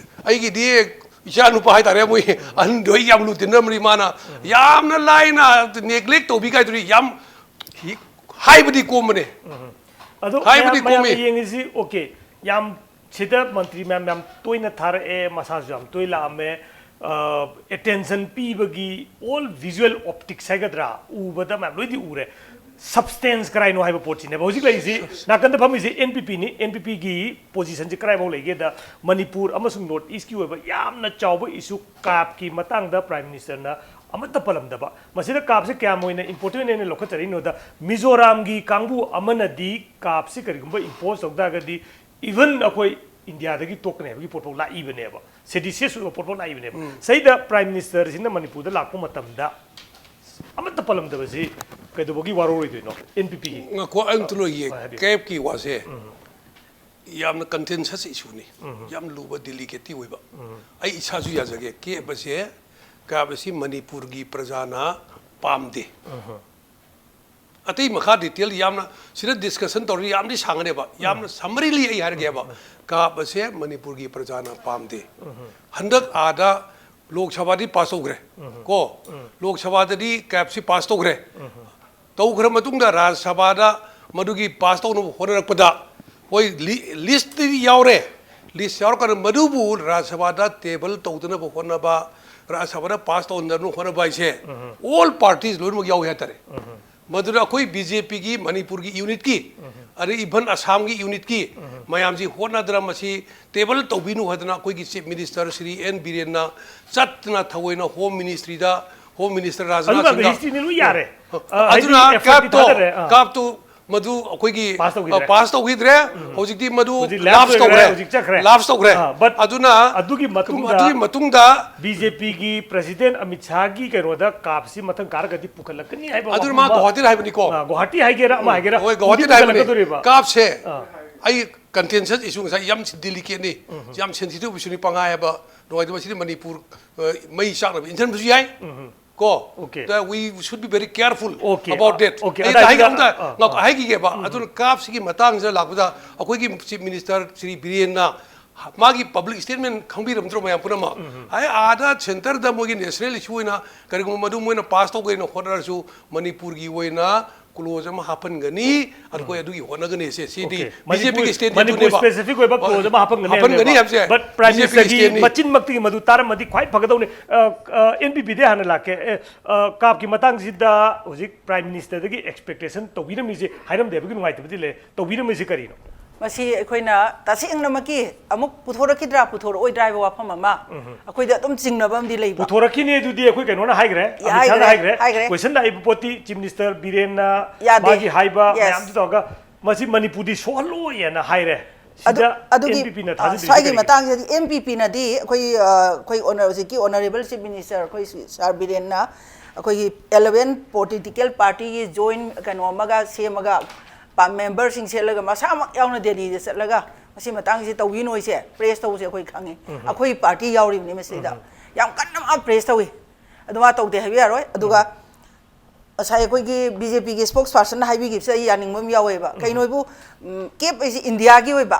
ꯑꯩꯒꯤꯗꯤ ꯏꯆꯥ ꯅꯨꯄꯥ ꯍꯥꯏꯇꯥꯔꯦ, ꯃꯣꯏ ꯑꯍꯟꯗꯣ ꯑꯩ ꯌꯥꯝ ꯂꯨ ꯇꯤꯟꯅꯔꯝꯕꯅꯤ꯫ ꯃꯥꯅ ꯌꯥꯝꯅ ꯂꯥꯏꯅ ꯅꯦꯒ꯭ꯂꯦꯛ ꯇꯧꯕꯤ ꯀꯥꯏꯗꯨꯗꯤ ꯌꯥꯝ ꯍꯤ-, ꯍꯥꯏꯕꯗꯤ ꯀꯣꯝꯕꯅꯦ꯫ ꯑꯗꯣ ꯍꯥꯏꯕꯗꯤ ꯃꯌꯥꯝ, ꯃꯌꯥꯝꯅ ꯀꯣꯝꯃꯤ꯫ ꯌꯦꯡꯉꯤꯁꯤ, ꯑꯣꯀꯦ, ꯌꯥꯝ ꯁꯤꯗ ꯃꯟꯇ꯭ꯔꯤ ꯃꯌꯥꯝ ꯌꯥꯝ ꯇꯣꯏꯅ ꯊꯥꯔꯛꯑꯦ, ꯃꯁꯥꯁꯨ ꯌꯥꯝ ꯇꯣꯏ ꯂꯥꯛꯑꯝꯃꯦ꯫ ꯑꯦꯇꯦꯟꯁꯟ ꯄꯤꯕꯒꯤ ꯑꯣꯜ ꯚꯤꯖꯨꯋꯦꯜ ꯑꯣꯞꯇꯤꯛꯁ ꯍꯥꯏꯒꯗ꯭ꯔꯥ, ꯎꯕꯗ ꯃꯌꯥꯝ ꯂꯣꯏꯗꯤ ꯎꯔꯦ꯫ ꯁꯕꯁꯇꯦꯟꯁ ꯀꯔꯥꯏꯅꯣ ꯍꯥꯏꯕ ꯄꯣꯠꯁꯤꯅꯦꯕ꯫ ꯍꯧꯖꯤꯛ ꯂꯩꯔꯤꯁꯤ ꯅꯥꯀꯟꯗ ꯐꯝꯃꯤꯁꯤ ꯑꯦꯟ ꯄꯤ ꯄꯤꯅꯤ꯫ ꯑꯦꯟ ꯄꯤ ꯄꯤꯒꯤ ꯄꯣꯖꯤꯁꯟꯁꯤ ꯀꯔꯥꯏꯐꯥꯎ ꯂꯩꯒꯦꯗ, ꯃꯅꯤꯄꯨꯔ ꯑꯃꯁꯨꯡ ꯅꯣꯔꯠ ꯏꯁꯀꯤ ꯑꯣꯏꯕ ꯌꯥꯝꯅ ꯆꯥꯎꯕ ꯏꯁꯨ ꯀꯥꯞꯀꯤ ꯃꯇꯥꯡꯗ ꯄ꯭ꯔꯥꯏꯝ ꯃꯤꯅꯤꯁꯇꯔꯅ ꯑꯃꯠꯇ ꯄꯜꯂꯝꯗꯕ꯫ ꯃꯁꯤꯗ ꯀꯥꯞꯁꯤ ꯀꯌꯥꯝ ꯑꯣꯏꯅ ꯏꯝꯄꯣꯔꯇꯦꯟ ꯑꯣꯏꯅ ꯂꯧꯈꯠꯆꯔꯤꯅꯣꯗ, ꯃꯤꯖꯣꯔꯥꯝꯒꯤ ꯀꯥꯡꯕꯨ ꯑꯃꯅꯗꯤ ꯀꯥꯞꯁꯤ ꯀꯔꯤꯒꯨꯝꯕ ꯏꯝꯄꯣꯖ ꯇꯧ ꯇꯥꯔꯒꯗꯤ, ꯏꯚꯟ ꯑꯩꯈꯣꯏ ꯏꯟꯗꯤꯌꯥꯗꯒꯤ ꯇꯣꯛꯀꯅꯤ ꯍꯥꯏꯕꯒꯤ ꯄꯣꯠꯐꯥꯎ ꯂꯥꯛꯏꯕꯅꯦꯕ, ꯁꯦꯗꯤꯁꯤꯌꯁ ꯑꯣꯏꯕ ꯄꯣꯠꯐꯥꯎ ꯂꯥꯛꯏꯕꯅꯦꯕ꯫ ꯁꯤꯗ ꯄ꯭ꯔꯥꯏꯝ ꯃꯤꯅꯤꯁꯇꯔꯁꯤꯅ ꯃꯅꯤꯄꯨꯔꯗ ꯂꯥꯛꯄ ꯃꯇꯝꯗ ꯑꯃꯠꯇ ꯄꯜꯂꯝꯗꯕꯁꯤ ꯀꯩꯗꯧꯕꯒꯤ ꯋꯥꯔꯧꯔꯣꯏꯗꯣꯏꯅꯣ? ꯑꯦꯟ ꯄꯤ ꯄꯤꯒꯤ ꯉꯥꯏꯈꯣ, ꯑꯩ ꯑꯝꯇ ꯂꯣꯏꯒꯦ꯫ ꯍꯣꯏ, ꯍꯥꯏꯕꯤꯌꯨ꯫ ꯀꯦꯞꯀꯤ ꯋꯥꯁꯦ ꯌꯥꯝꯅ ꯀꯟꯇꯦꯟꯁꯁ ꯏꯁꯨꯅꯤ, ꯌꯥꯝ ꯂꯨꯕ ꯗꯤꯂꯤꯀꯦꯠꯇꯤ ꯑꯣꯏꯕ꯫ ꯑꯩ ꯏꯁꯥꯁꯨ ꯌꯥꯖꯒꯦ, ꯀꯦꯞ ꯑꯁꯦ, ꯀꯦꯞ ꯑꯁꯤ ꯃꯅꯤꯄꯨꯔꯒꯤ ꯄ꯭ꯔꯖꯥꯅ ꯄꯥꯝꯗꯦ꯫ ꯑꯇꯩ ꯃꯈꯥ ꯗꯤꯇꯦꯜ ꯌꯥꯝꯅ ꯁꯤꯗ ꯗꯤꯁꯀꯁꯟ ꯇꯧꯔꯗꯤ ꯌꯥꯝꯗꯤ ꯁꯥꯡꯒꯅꯦꯕ, ꯌꯥꯝꯅ ꯁꯝꯃꯔꯤꯂꯤ ꯑꯩ ꯍꯥꯏꯔꯒꯦꯕ꯫ ꯀꯥꯞ ꯑꯁꯦ ꯃꯅꯤꯄꯨꯔꯒꯤ ꯄ꯭ꯔꯖꯥꯅ ꯄꯥꯝꯗꯦ꯫ ꯍꯟꯗꯛ ꯑꯥꯗ ꯂꯣꯛ ꯁꯚꯥꯗꯤ ꯄꯥꯁ ꯇꯧꯈ꯭ꯔꯦ꯫ ꯀꯣ, ꯂꯣꯛ ꯁꯚꯥꯗꯗꯤ ꯀꯥꯞꯁꯤ ꯄꯥꯁ ꯇꯧꯈ꯭ꯔꯦ꯫ ꯇꯧꯈ꯭ꯔ ꯃꯇꯨꯡꯗ ꯔꯥꯖ꯭ꯌ ꯁꯚꯥꯗ ꯃꯗꯨꯒꯤ ꯄꯥꯁ ꯇꯧꯅꯕ ꯍꯣꯠꯅꯔꯛꯄꯗ ꯍꯣꯏ, ꯂꯤ-, ꯂꯤꯁꯇꯗꯤ ꯌꯥꯎꯔꯦ꯫ ꯂꯤꯁ ꯌꯥꯎꯔꯀꯥꯟꯗ ꯃꯗꯨꯕꯨ ꯔꯥꯖ꯭ꯌ ꯁꯚꯥꯗ ꯇꯦꯕꯜ ꯇꯧꯗꯅꯕ ꯍꯣꯠꯅꯕ, ꯔꯥꯖ꯭ꯌ ꯁꯚꯥꯗ ꯄꯥꯁ ꯇꯧꯍꯟꯗꯅꯕ ꯍꯣꯠꯅꯕ ꯍꯥꯏꯁꯦ ꯑꯣꯜ ꯄꯥꯔꯇꯤꯁ ꯂꯣꯏꯅꯃꯛ ꯌꯥꯎꯏ ꯍꯥꯏꯇꯥꯔꯦ꯫ ꯃꯗꯨꯅ ꯑꯩꯈꯣꯏ ꯕꯤ ꯖꯦ ꯄꯤꯒꯤ ꯃꯅꯤꯄꯨꯔꯒꯤ ꯌꯨꯅꯤꯠꯀꯤ, ꯑꯗꯩ ꯏꯚꯟ ꯑꯁꯥꯝꯒꯤ ꯌꯨꯅꯤꯠꯀꯤ ꯃꯌꯥꯝꯁꯤ ꯍꯣꯠꯅꯗꯅ ꯃꯁꯤ ꯇꯦꯕꯜ ꯇꯧꯕꯤꯅꯨ ꯍꯥꯏꯗꯅ ꯑꯩꯈꯣꯏꯒꯤ ꯆꯤꯐ ꯃꯤꯅꯤꯁꯇꯔ ꯁ꯭ꯔꯤ ꯑꯦꯟ ꯕꯤꯔꯦꯟꯅ ꯆꯠꯇꯅ ꯊꯑꯣꯏꯅ ꯍꯣꯝ ꯃꯤꯅꯤꯁꯇ꯭ꯔꯤꯗ, ꯍꯣꯝ ꯃꯤꯅꯤꯁꯇꯔ ꯔꯥꯖꯅꯥꯊ ꯑꯗꯨꯒ ꯁꯤꯡꯅ ꯍꯤꯁꯇ꯭ꯔꯤꯅꯤ ꯂꯣꯏ ꯌꯥꯔꯦ꯫ ꯑ, ꯑꯗꯨꯅ ꯍꯥꯏꯗꯤ ꯀꯥꯞꯇꯣ, effectꯇꯤ ꯊꯥꯗꯔꯦ꯫ ꯑꯥ꯫ ꯀꯥꯞꯇꯨ ꯃꯗꯨ ꯑꯩꯈꯣꯏꯒꯤ, ꯄꯥꯁ ꯇꯧꯈꯤꯗ꯭ꯔꯦ꯫ ꯑ, ꯄꯥꯁ ꯇꯧꯈꯤꯗ꯭ꯔꯦ꯫ ꯍꯧꯖꯤꯛꯇꯤ ꯃꯗꯨ ꯍꯧꯖꯤꯛ ꯂꯥꯞꯁ ꯂꯥꯞꯁ ꯇꯧꯈ꯭ꯔꯦ, ꯇꯧꯈ꯭ꯔꯦ꯫ ꯍꯧꯖꯤꯛ ꯆꯠꯈ꯭ꯔꯦ꯫ ꯂꯥꯞꯁ ꯇꯧꯈ꯭ꯔꯦ꯫ ꯑꯥ, but ꯑꯗꯨꯅ ꯑꯗꯨꯒꯤ ꯃꯇꯨꯡꯗ ꯑꯗꯨꯒꯤ ꯃꯇꯨꯡꯗ ꯕꯤ ꯖꯦ ꯄꯤꯒꯤ ꯄ꯭ꯔꯁꯤꯗꯦꯟ ꯑꯃꯤꯠ ꯁꯥꯍꯒꯤ ꯀꯩꯅꯣꯗ ꯀꯥꯞꯁꯤ ꯃꯊꯪ ꯀꯥꯔꯒꯗꯤ ꯄꯨꯈꯠꯂꯛꯀꯅꯤ ꯍꯥꯏꯕ ꯑꯗꯨꯅ ꯋꯥꯐꯝ ꯃꯥ ꯑꯃ ꯒꯨꯋꯥꯍꯥꯇꯤꯗ ꯍꯥꯏꯕꯅꯤꯀꯣ꯫ ꯑꯥ, ꯒꯨꯋꯥꯍꯥꯇꯤ ꯍꯥꯏꯒꯦꯔꯥ ꯑꯃ ꯍꯥꯏꯒꯦꯔꯥ ꯍꯣꯏ, ꯒꯨꯋꯥꯍꯥꯇꯤꯗ ꯍꯥꯏꯕꯅꯤ꯫ ꯄꯨꯈꯠꯂꯛꯀꯗꯧꯔꯤꯕ꯫ ꯀꯥꯞꯁꯦ ꯑꯥ꯫ ꯑꯩ ꯀꯟꯇꯦꯟꯁꯟ ꯏꯁꯨ ꯉꯁꯥꯏ ꯌꯥꯝ ꯗꯤꯂꯤꯀꯦꯠꯅꯤ, ꯌꯥꯝ ꯁꯦꯟꯁꯤꯇꯤꯚ ꯏꯁꯨꯅꯤ, ꯄꯪꯍꯥꯏ ꯍꯥꯏꯕ ꯅꯨꯡꯉꯥꯏꯇꯕ꯫ ꯁꯤꯗꯤ ꯃꯅꯤꯄꯨꯔ, ꯑ, ꯃꯩ ꯆꯥꯛꯅꯕ ꯏꯟꯖꯟꯕꯁꯨ ꯌꯥꯏ꯫ ꯀꯣ? Okay. That we should be very careful Okay. about that. Okay. ꯑꯩ ꯑꯗ ꯍꯥꯏꯒꯦ-, ꯑꯗꯨꯗ, ꯑꯝꯇ ꯑ, ꯉꯥꯛ-, ꯑ, ꯍꯥꯏꯈꯤꯒꯦꯕ꯫ ꯑꯗꯨꯅ ꯀꯥꯞꯁꯤꯒꯤ ꯃꯇꯥꯡꯁꯤꯗ ꯂꯥꯛꯄꯗ ꯑꯩꯈꯣꯏꯒꯤ ꯆꯤꯐ ꯃꯤꯅꯤꯁꯇꯔ ꯁ꯭ꯔꯤ ꯕꯤꯔꯦꯟꯅ ꯃꯥꯒꯤ ꯄꯕ꯭ꯂꯤꯛ ꯁ꯭ꯇꯦꯠꯃꯦꯟ ꯈꯪꯕꯤꯔꯝꯗ꯭ꯔꯣ ꯃꯌꯥꯝ ꯄꯨꯝꯅꯃꯛ? ꯑꯩ ꯑꯥꯗ ꯁꯦꯟꯇꯔꯗ ꯃꯣꯏꯒꯤ ꯅꯦꯁꯅꯦꯜ ꯏꯁꯨ ꯑꯣꯏꯅ ꯀꯔꯤꯒꯨꯝꯕ ꯃꯗꯨ ꯃꯣꯏꯅ ꯄꯥꯁ ꯇꯧꯒꯦꯅ ꯍꯣꯠꯅꯔꯁꯨ ꯃꯅꯤꯄꯨꯔꯒꯤ ꯑꯣꯏꯅ ꯀ꯭ꯂꯣꯖ ꯑꯃ ꯍꯥꯞꯍꯟꯒꯅꯤ꯫ ꯑꯩꯈꯣꯏ ꯑꯗꯨꯒꯤ ꯍꯣꯠꯅꯒꯅꯤ꯫ ꯁꯦ, ꯁꯤꯗꯤ Okay. ꯕꯤ ꯖꯦ ꯄꯤꯒꯤ ꯃꯅꯤꯄꯨꯔ, ꯁ꯭ꯇꯦꯠꯃꯦꯟ ꯃꯅꯤꯄꯨꯔ ꯇꯨꯅꯦꯕ꯫ ꯁ꯭ꯄꯦꯁꯤꯐꯤꯛ ꯑꯣꯏꯕ ꯑꯣ, ꯀ꯭ꯂꯣꯖ ꯑꯃ ꯍꯥꯞꯍꯟꯒꯅꯤ ꯍꯥꯞꯍꯟꯒꯅꯤ ꯍꯥꯏꯕꯅꯦꯕ꯫ ꯍꯥꯏꯕꯁꯦ But ꯄ꯭ꯔꯥꯏꯝ ꯕꯤ ꯖꯦ ꯄꯤꯒꯤ ꯃꯤꯅꯤꯁꯇꯔꯒꯤ ꯁ꯭ꯇꯦꯠꯅꯤ꯫ ꯃꯆꯤꯟꯃꯛꯇꯒꯤ ꯃꯗꯨ ꯇꯥꯔꯝꯃꯗꯤ ꯈ꯭ꯋꯥꯏ ꯐꯒꯗꯧꯅꯤ꯫ ꯑ, ꯑ, ꯑꯦꯟ ꯄꯤ ꯄꯤꯗꯩ ꯍꯥꯟꯅ ꯂꯥꯛꯀꯦ꯫ ꯑꯦ, ꯑ, ꯀꯥꯞꯀꯤ ꯃꯇꯥꯡꯁꯤꯗ ꯍꯧꯖꯤꯛ ꯄ꯭ꯔꯥꯏꯝ ꯃꯤꯅꯤꯁꯇꯔꯗꯒꯤ ꯑꯦꯛꯁꯄꯦꯛꯇꯦꯁꯟ ꯇꯧꯕꯤꯔꯝꯃꯤꯁꯦ, ꯍꯥꯏꯔꯝꯗꯦ ꯍꯥꯏꯕꯒꯤ ꯅꯨꯡꯉꯥꯏꯇꯕꯗꯤ ꯂꯩ꯫ ꯇꯧꯕꯤꯔꯝꯃꯤꯁꯦ ꯀꯔꯤꯅꯣ? ꯃꯁꯤ ꯑꯩꯈꯣꯏꯅ ꯇꯁꯦꯡꯅꯃꯛꯀꯤ ꯑꯃꯨꯛ ꯄꯨꯊꯣꯔꯛꯈꯤꯗ꯭ꯔꯥ, ꯄꯨꯊꯣꯔꯛꯑꯣꯏꯗ꯭ꯔꯥ ꯍꯥꯏꯕ ꯋꯥꯐꯝ ꯑꯃ ꯑꯩꯈꯣꯏꯗ ꯑꯗꯨꯝ ꯆꯤꯡꯅꯕ ꯑꯃꯗꯤ ꯂꯩꯕ꯫ ꯄꯨꯊꯣꯔꯛꯈꯤꯅꯤ ꯑꯗꯨꯗꯤ ꯑꯩꯈꯣꯏ ꯀꯩꯅꯣꯅ ꯍꯥꯏꯈ꯭ꯔꯦ, ꯑꯃꯤꯠ ꯁꯥꯍꯅ ꯍꯥꯏꯈ꯭ꯔꯦ, ꯍꯥꯏꯈ꯭ꯔꯦ꯫ ꯍꯥꯏꯈ꯭ꯔꯦ꯫ ꯀꯣꯏꯁꯟ ꯂꯥꯛꯏꯕ ꯄꯣꯠꯇꯤ ꯆꯤꯐ ꯃꯤꯅꯤꯁꯇꯔ ꯕꯤꯔꯦꯟꯅ ꯌꯥꯗꯦ꯫ ꯃꯥꯒꯤ ꯍꯥꯏꯕ Yes. ꯃꯌꯥꯝꯗꯨ ꯇꯧꯔꯒ ꯃꯁꯤ ꯃꯅꯤꯄꯨꯔꯗꯤ ꯁꯣꯛꯍꯜꯂꯣꯏꯅ ꯍꯥꯏꯔꯦ꯫ ꯑꯗꯨ, ꯁꯤꯗ ꯑꯗꯨꯒꯤ, ꯑꯦꯟ ꯄꯤ ꯄꯤꯅ ꯑ, ꯊꯥꯖꯗ꯭ꯔꯤꯁꯤ ꯁ꯭ꯋꯥꯏꯒꯤ ꯀꯔꯤꯒꯤꯅꯣ? ꯃꯇꯥꯡꯁꯤꯗꯤ ꯑꯦꯟ ꯄꯤ ꯄꯤꯅꯗꯤ ꯑꯩꯈꯣꯏ, ꯑ, ꯑꯩꯈꯣꯏ ꯑꯣꯅꯔ-, ꯍꯧꯖꯤꯛꯀꯤ ꯑꯣꯅꯔꯦꯕꯜ ꯆꯤꯐ ꯃꯤꯅꯤꯁꯇꯔ ꯑꯩꯈꯣꯏ ꯁꯤ-, ꯁꯥꯔ ꯕꯤꯔꯦꯟꯅ ꯑꯩꯈꯣꯏꯒꯤ eleven political partyꯒꯤ joint ꯀꯩꯅꯣ ꯑꯃꯒ ꯁꯦꯝꯃꯒ ꯄꯥ-, ꯃꯦꯝꯕꯔꯁꯤꯡ ꯁꯦꯠꯂꯒ ꯃꯁꯥꯃꯛ ꯌꯥꯎꯅ ꯗꯦꯜꯂꯤꯗ ꯆꯠꯂꯒ ꯃꯁꯤ ꯃꯇꯥꯡꯁꯤ ꯇꯧꯕꯤꯅꯣꯏꯁꯦ ꯄ꯭ꯔꯦꯁ ꯇꯧꯕꯁꯦ ꯑꯩꯈꯣꯏ ꯈꯪꯉꯤ꯫ ꯎꯝ꯫ ꯑꯩꯈꯣꯏ ꯄꯥꯔꯇꯤ ꯌꯥꯎꯔꯤꯕꯅꯤ ꯃꯁꯤꯗ꯫ ꯎꯝ꯫ ꯌꯥꯝ ꯀꯟꯅ ꯃꯥ ꯄ꯭ꯔꯦꯁ ꯇꯧꯏ꯫ ꯑꯗꯨ ꯃꯥ ꯇꯧꯗꯦ ꯍꯥꯏꯕ ꯌꯥꯔꯣꯏ꯫ ꯑꯗꯨꯒ ꯎꯝ꯫ ꯉꯁꯥꯏ ꯑꯩꯈꯣꯏꯒꯤ ꯕꯤ ꯖꯦ ꯄꯤꯒꯤ ꯁ꯭ꯄꯣꯛꯁ ꯄꯥꯔꯁꯟꯅ ꯍꯥꯏꯕꯤꯈꯤꯕꯁꯦ ꯑꯩ ꯌꯥꯅꯤꯡꯕ ꯑꯃ ꯌꯥꯎꯋꯦꯕ꯫ ꯀꯩꯅꯣ ꯍꯥꯏꯕꯨ, ꯎꯝ, ꯀꯦꯞ ꯑꯁꯤ ꯏꯟꯗꯤꯌꯥꯒꯤ ꯑꯣꯏꯕ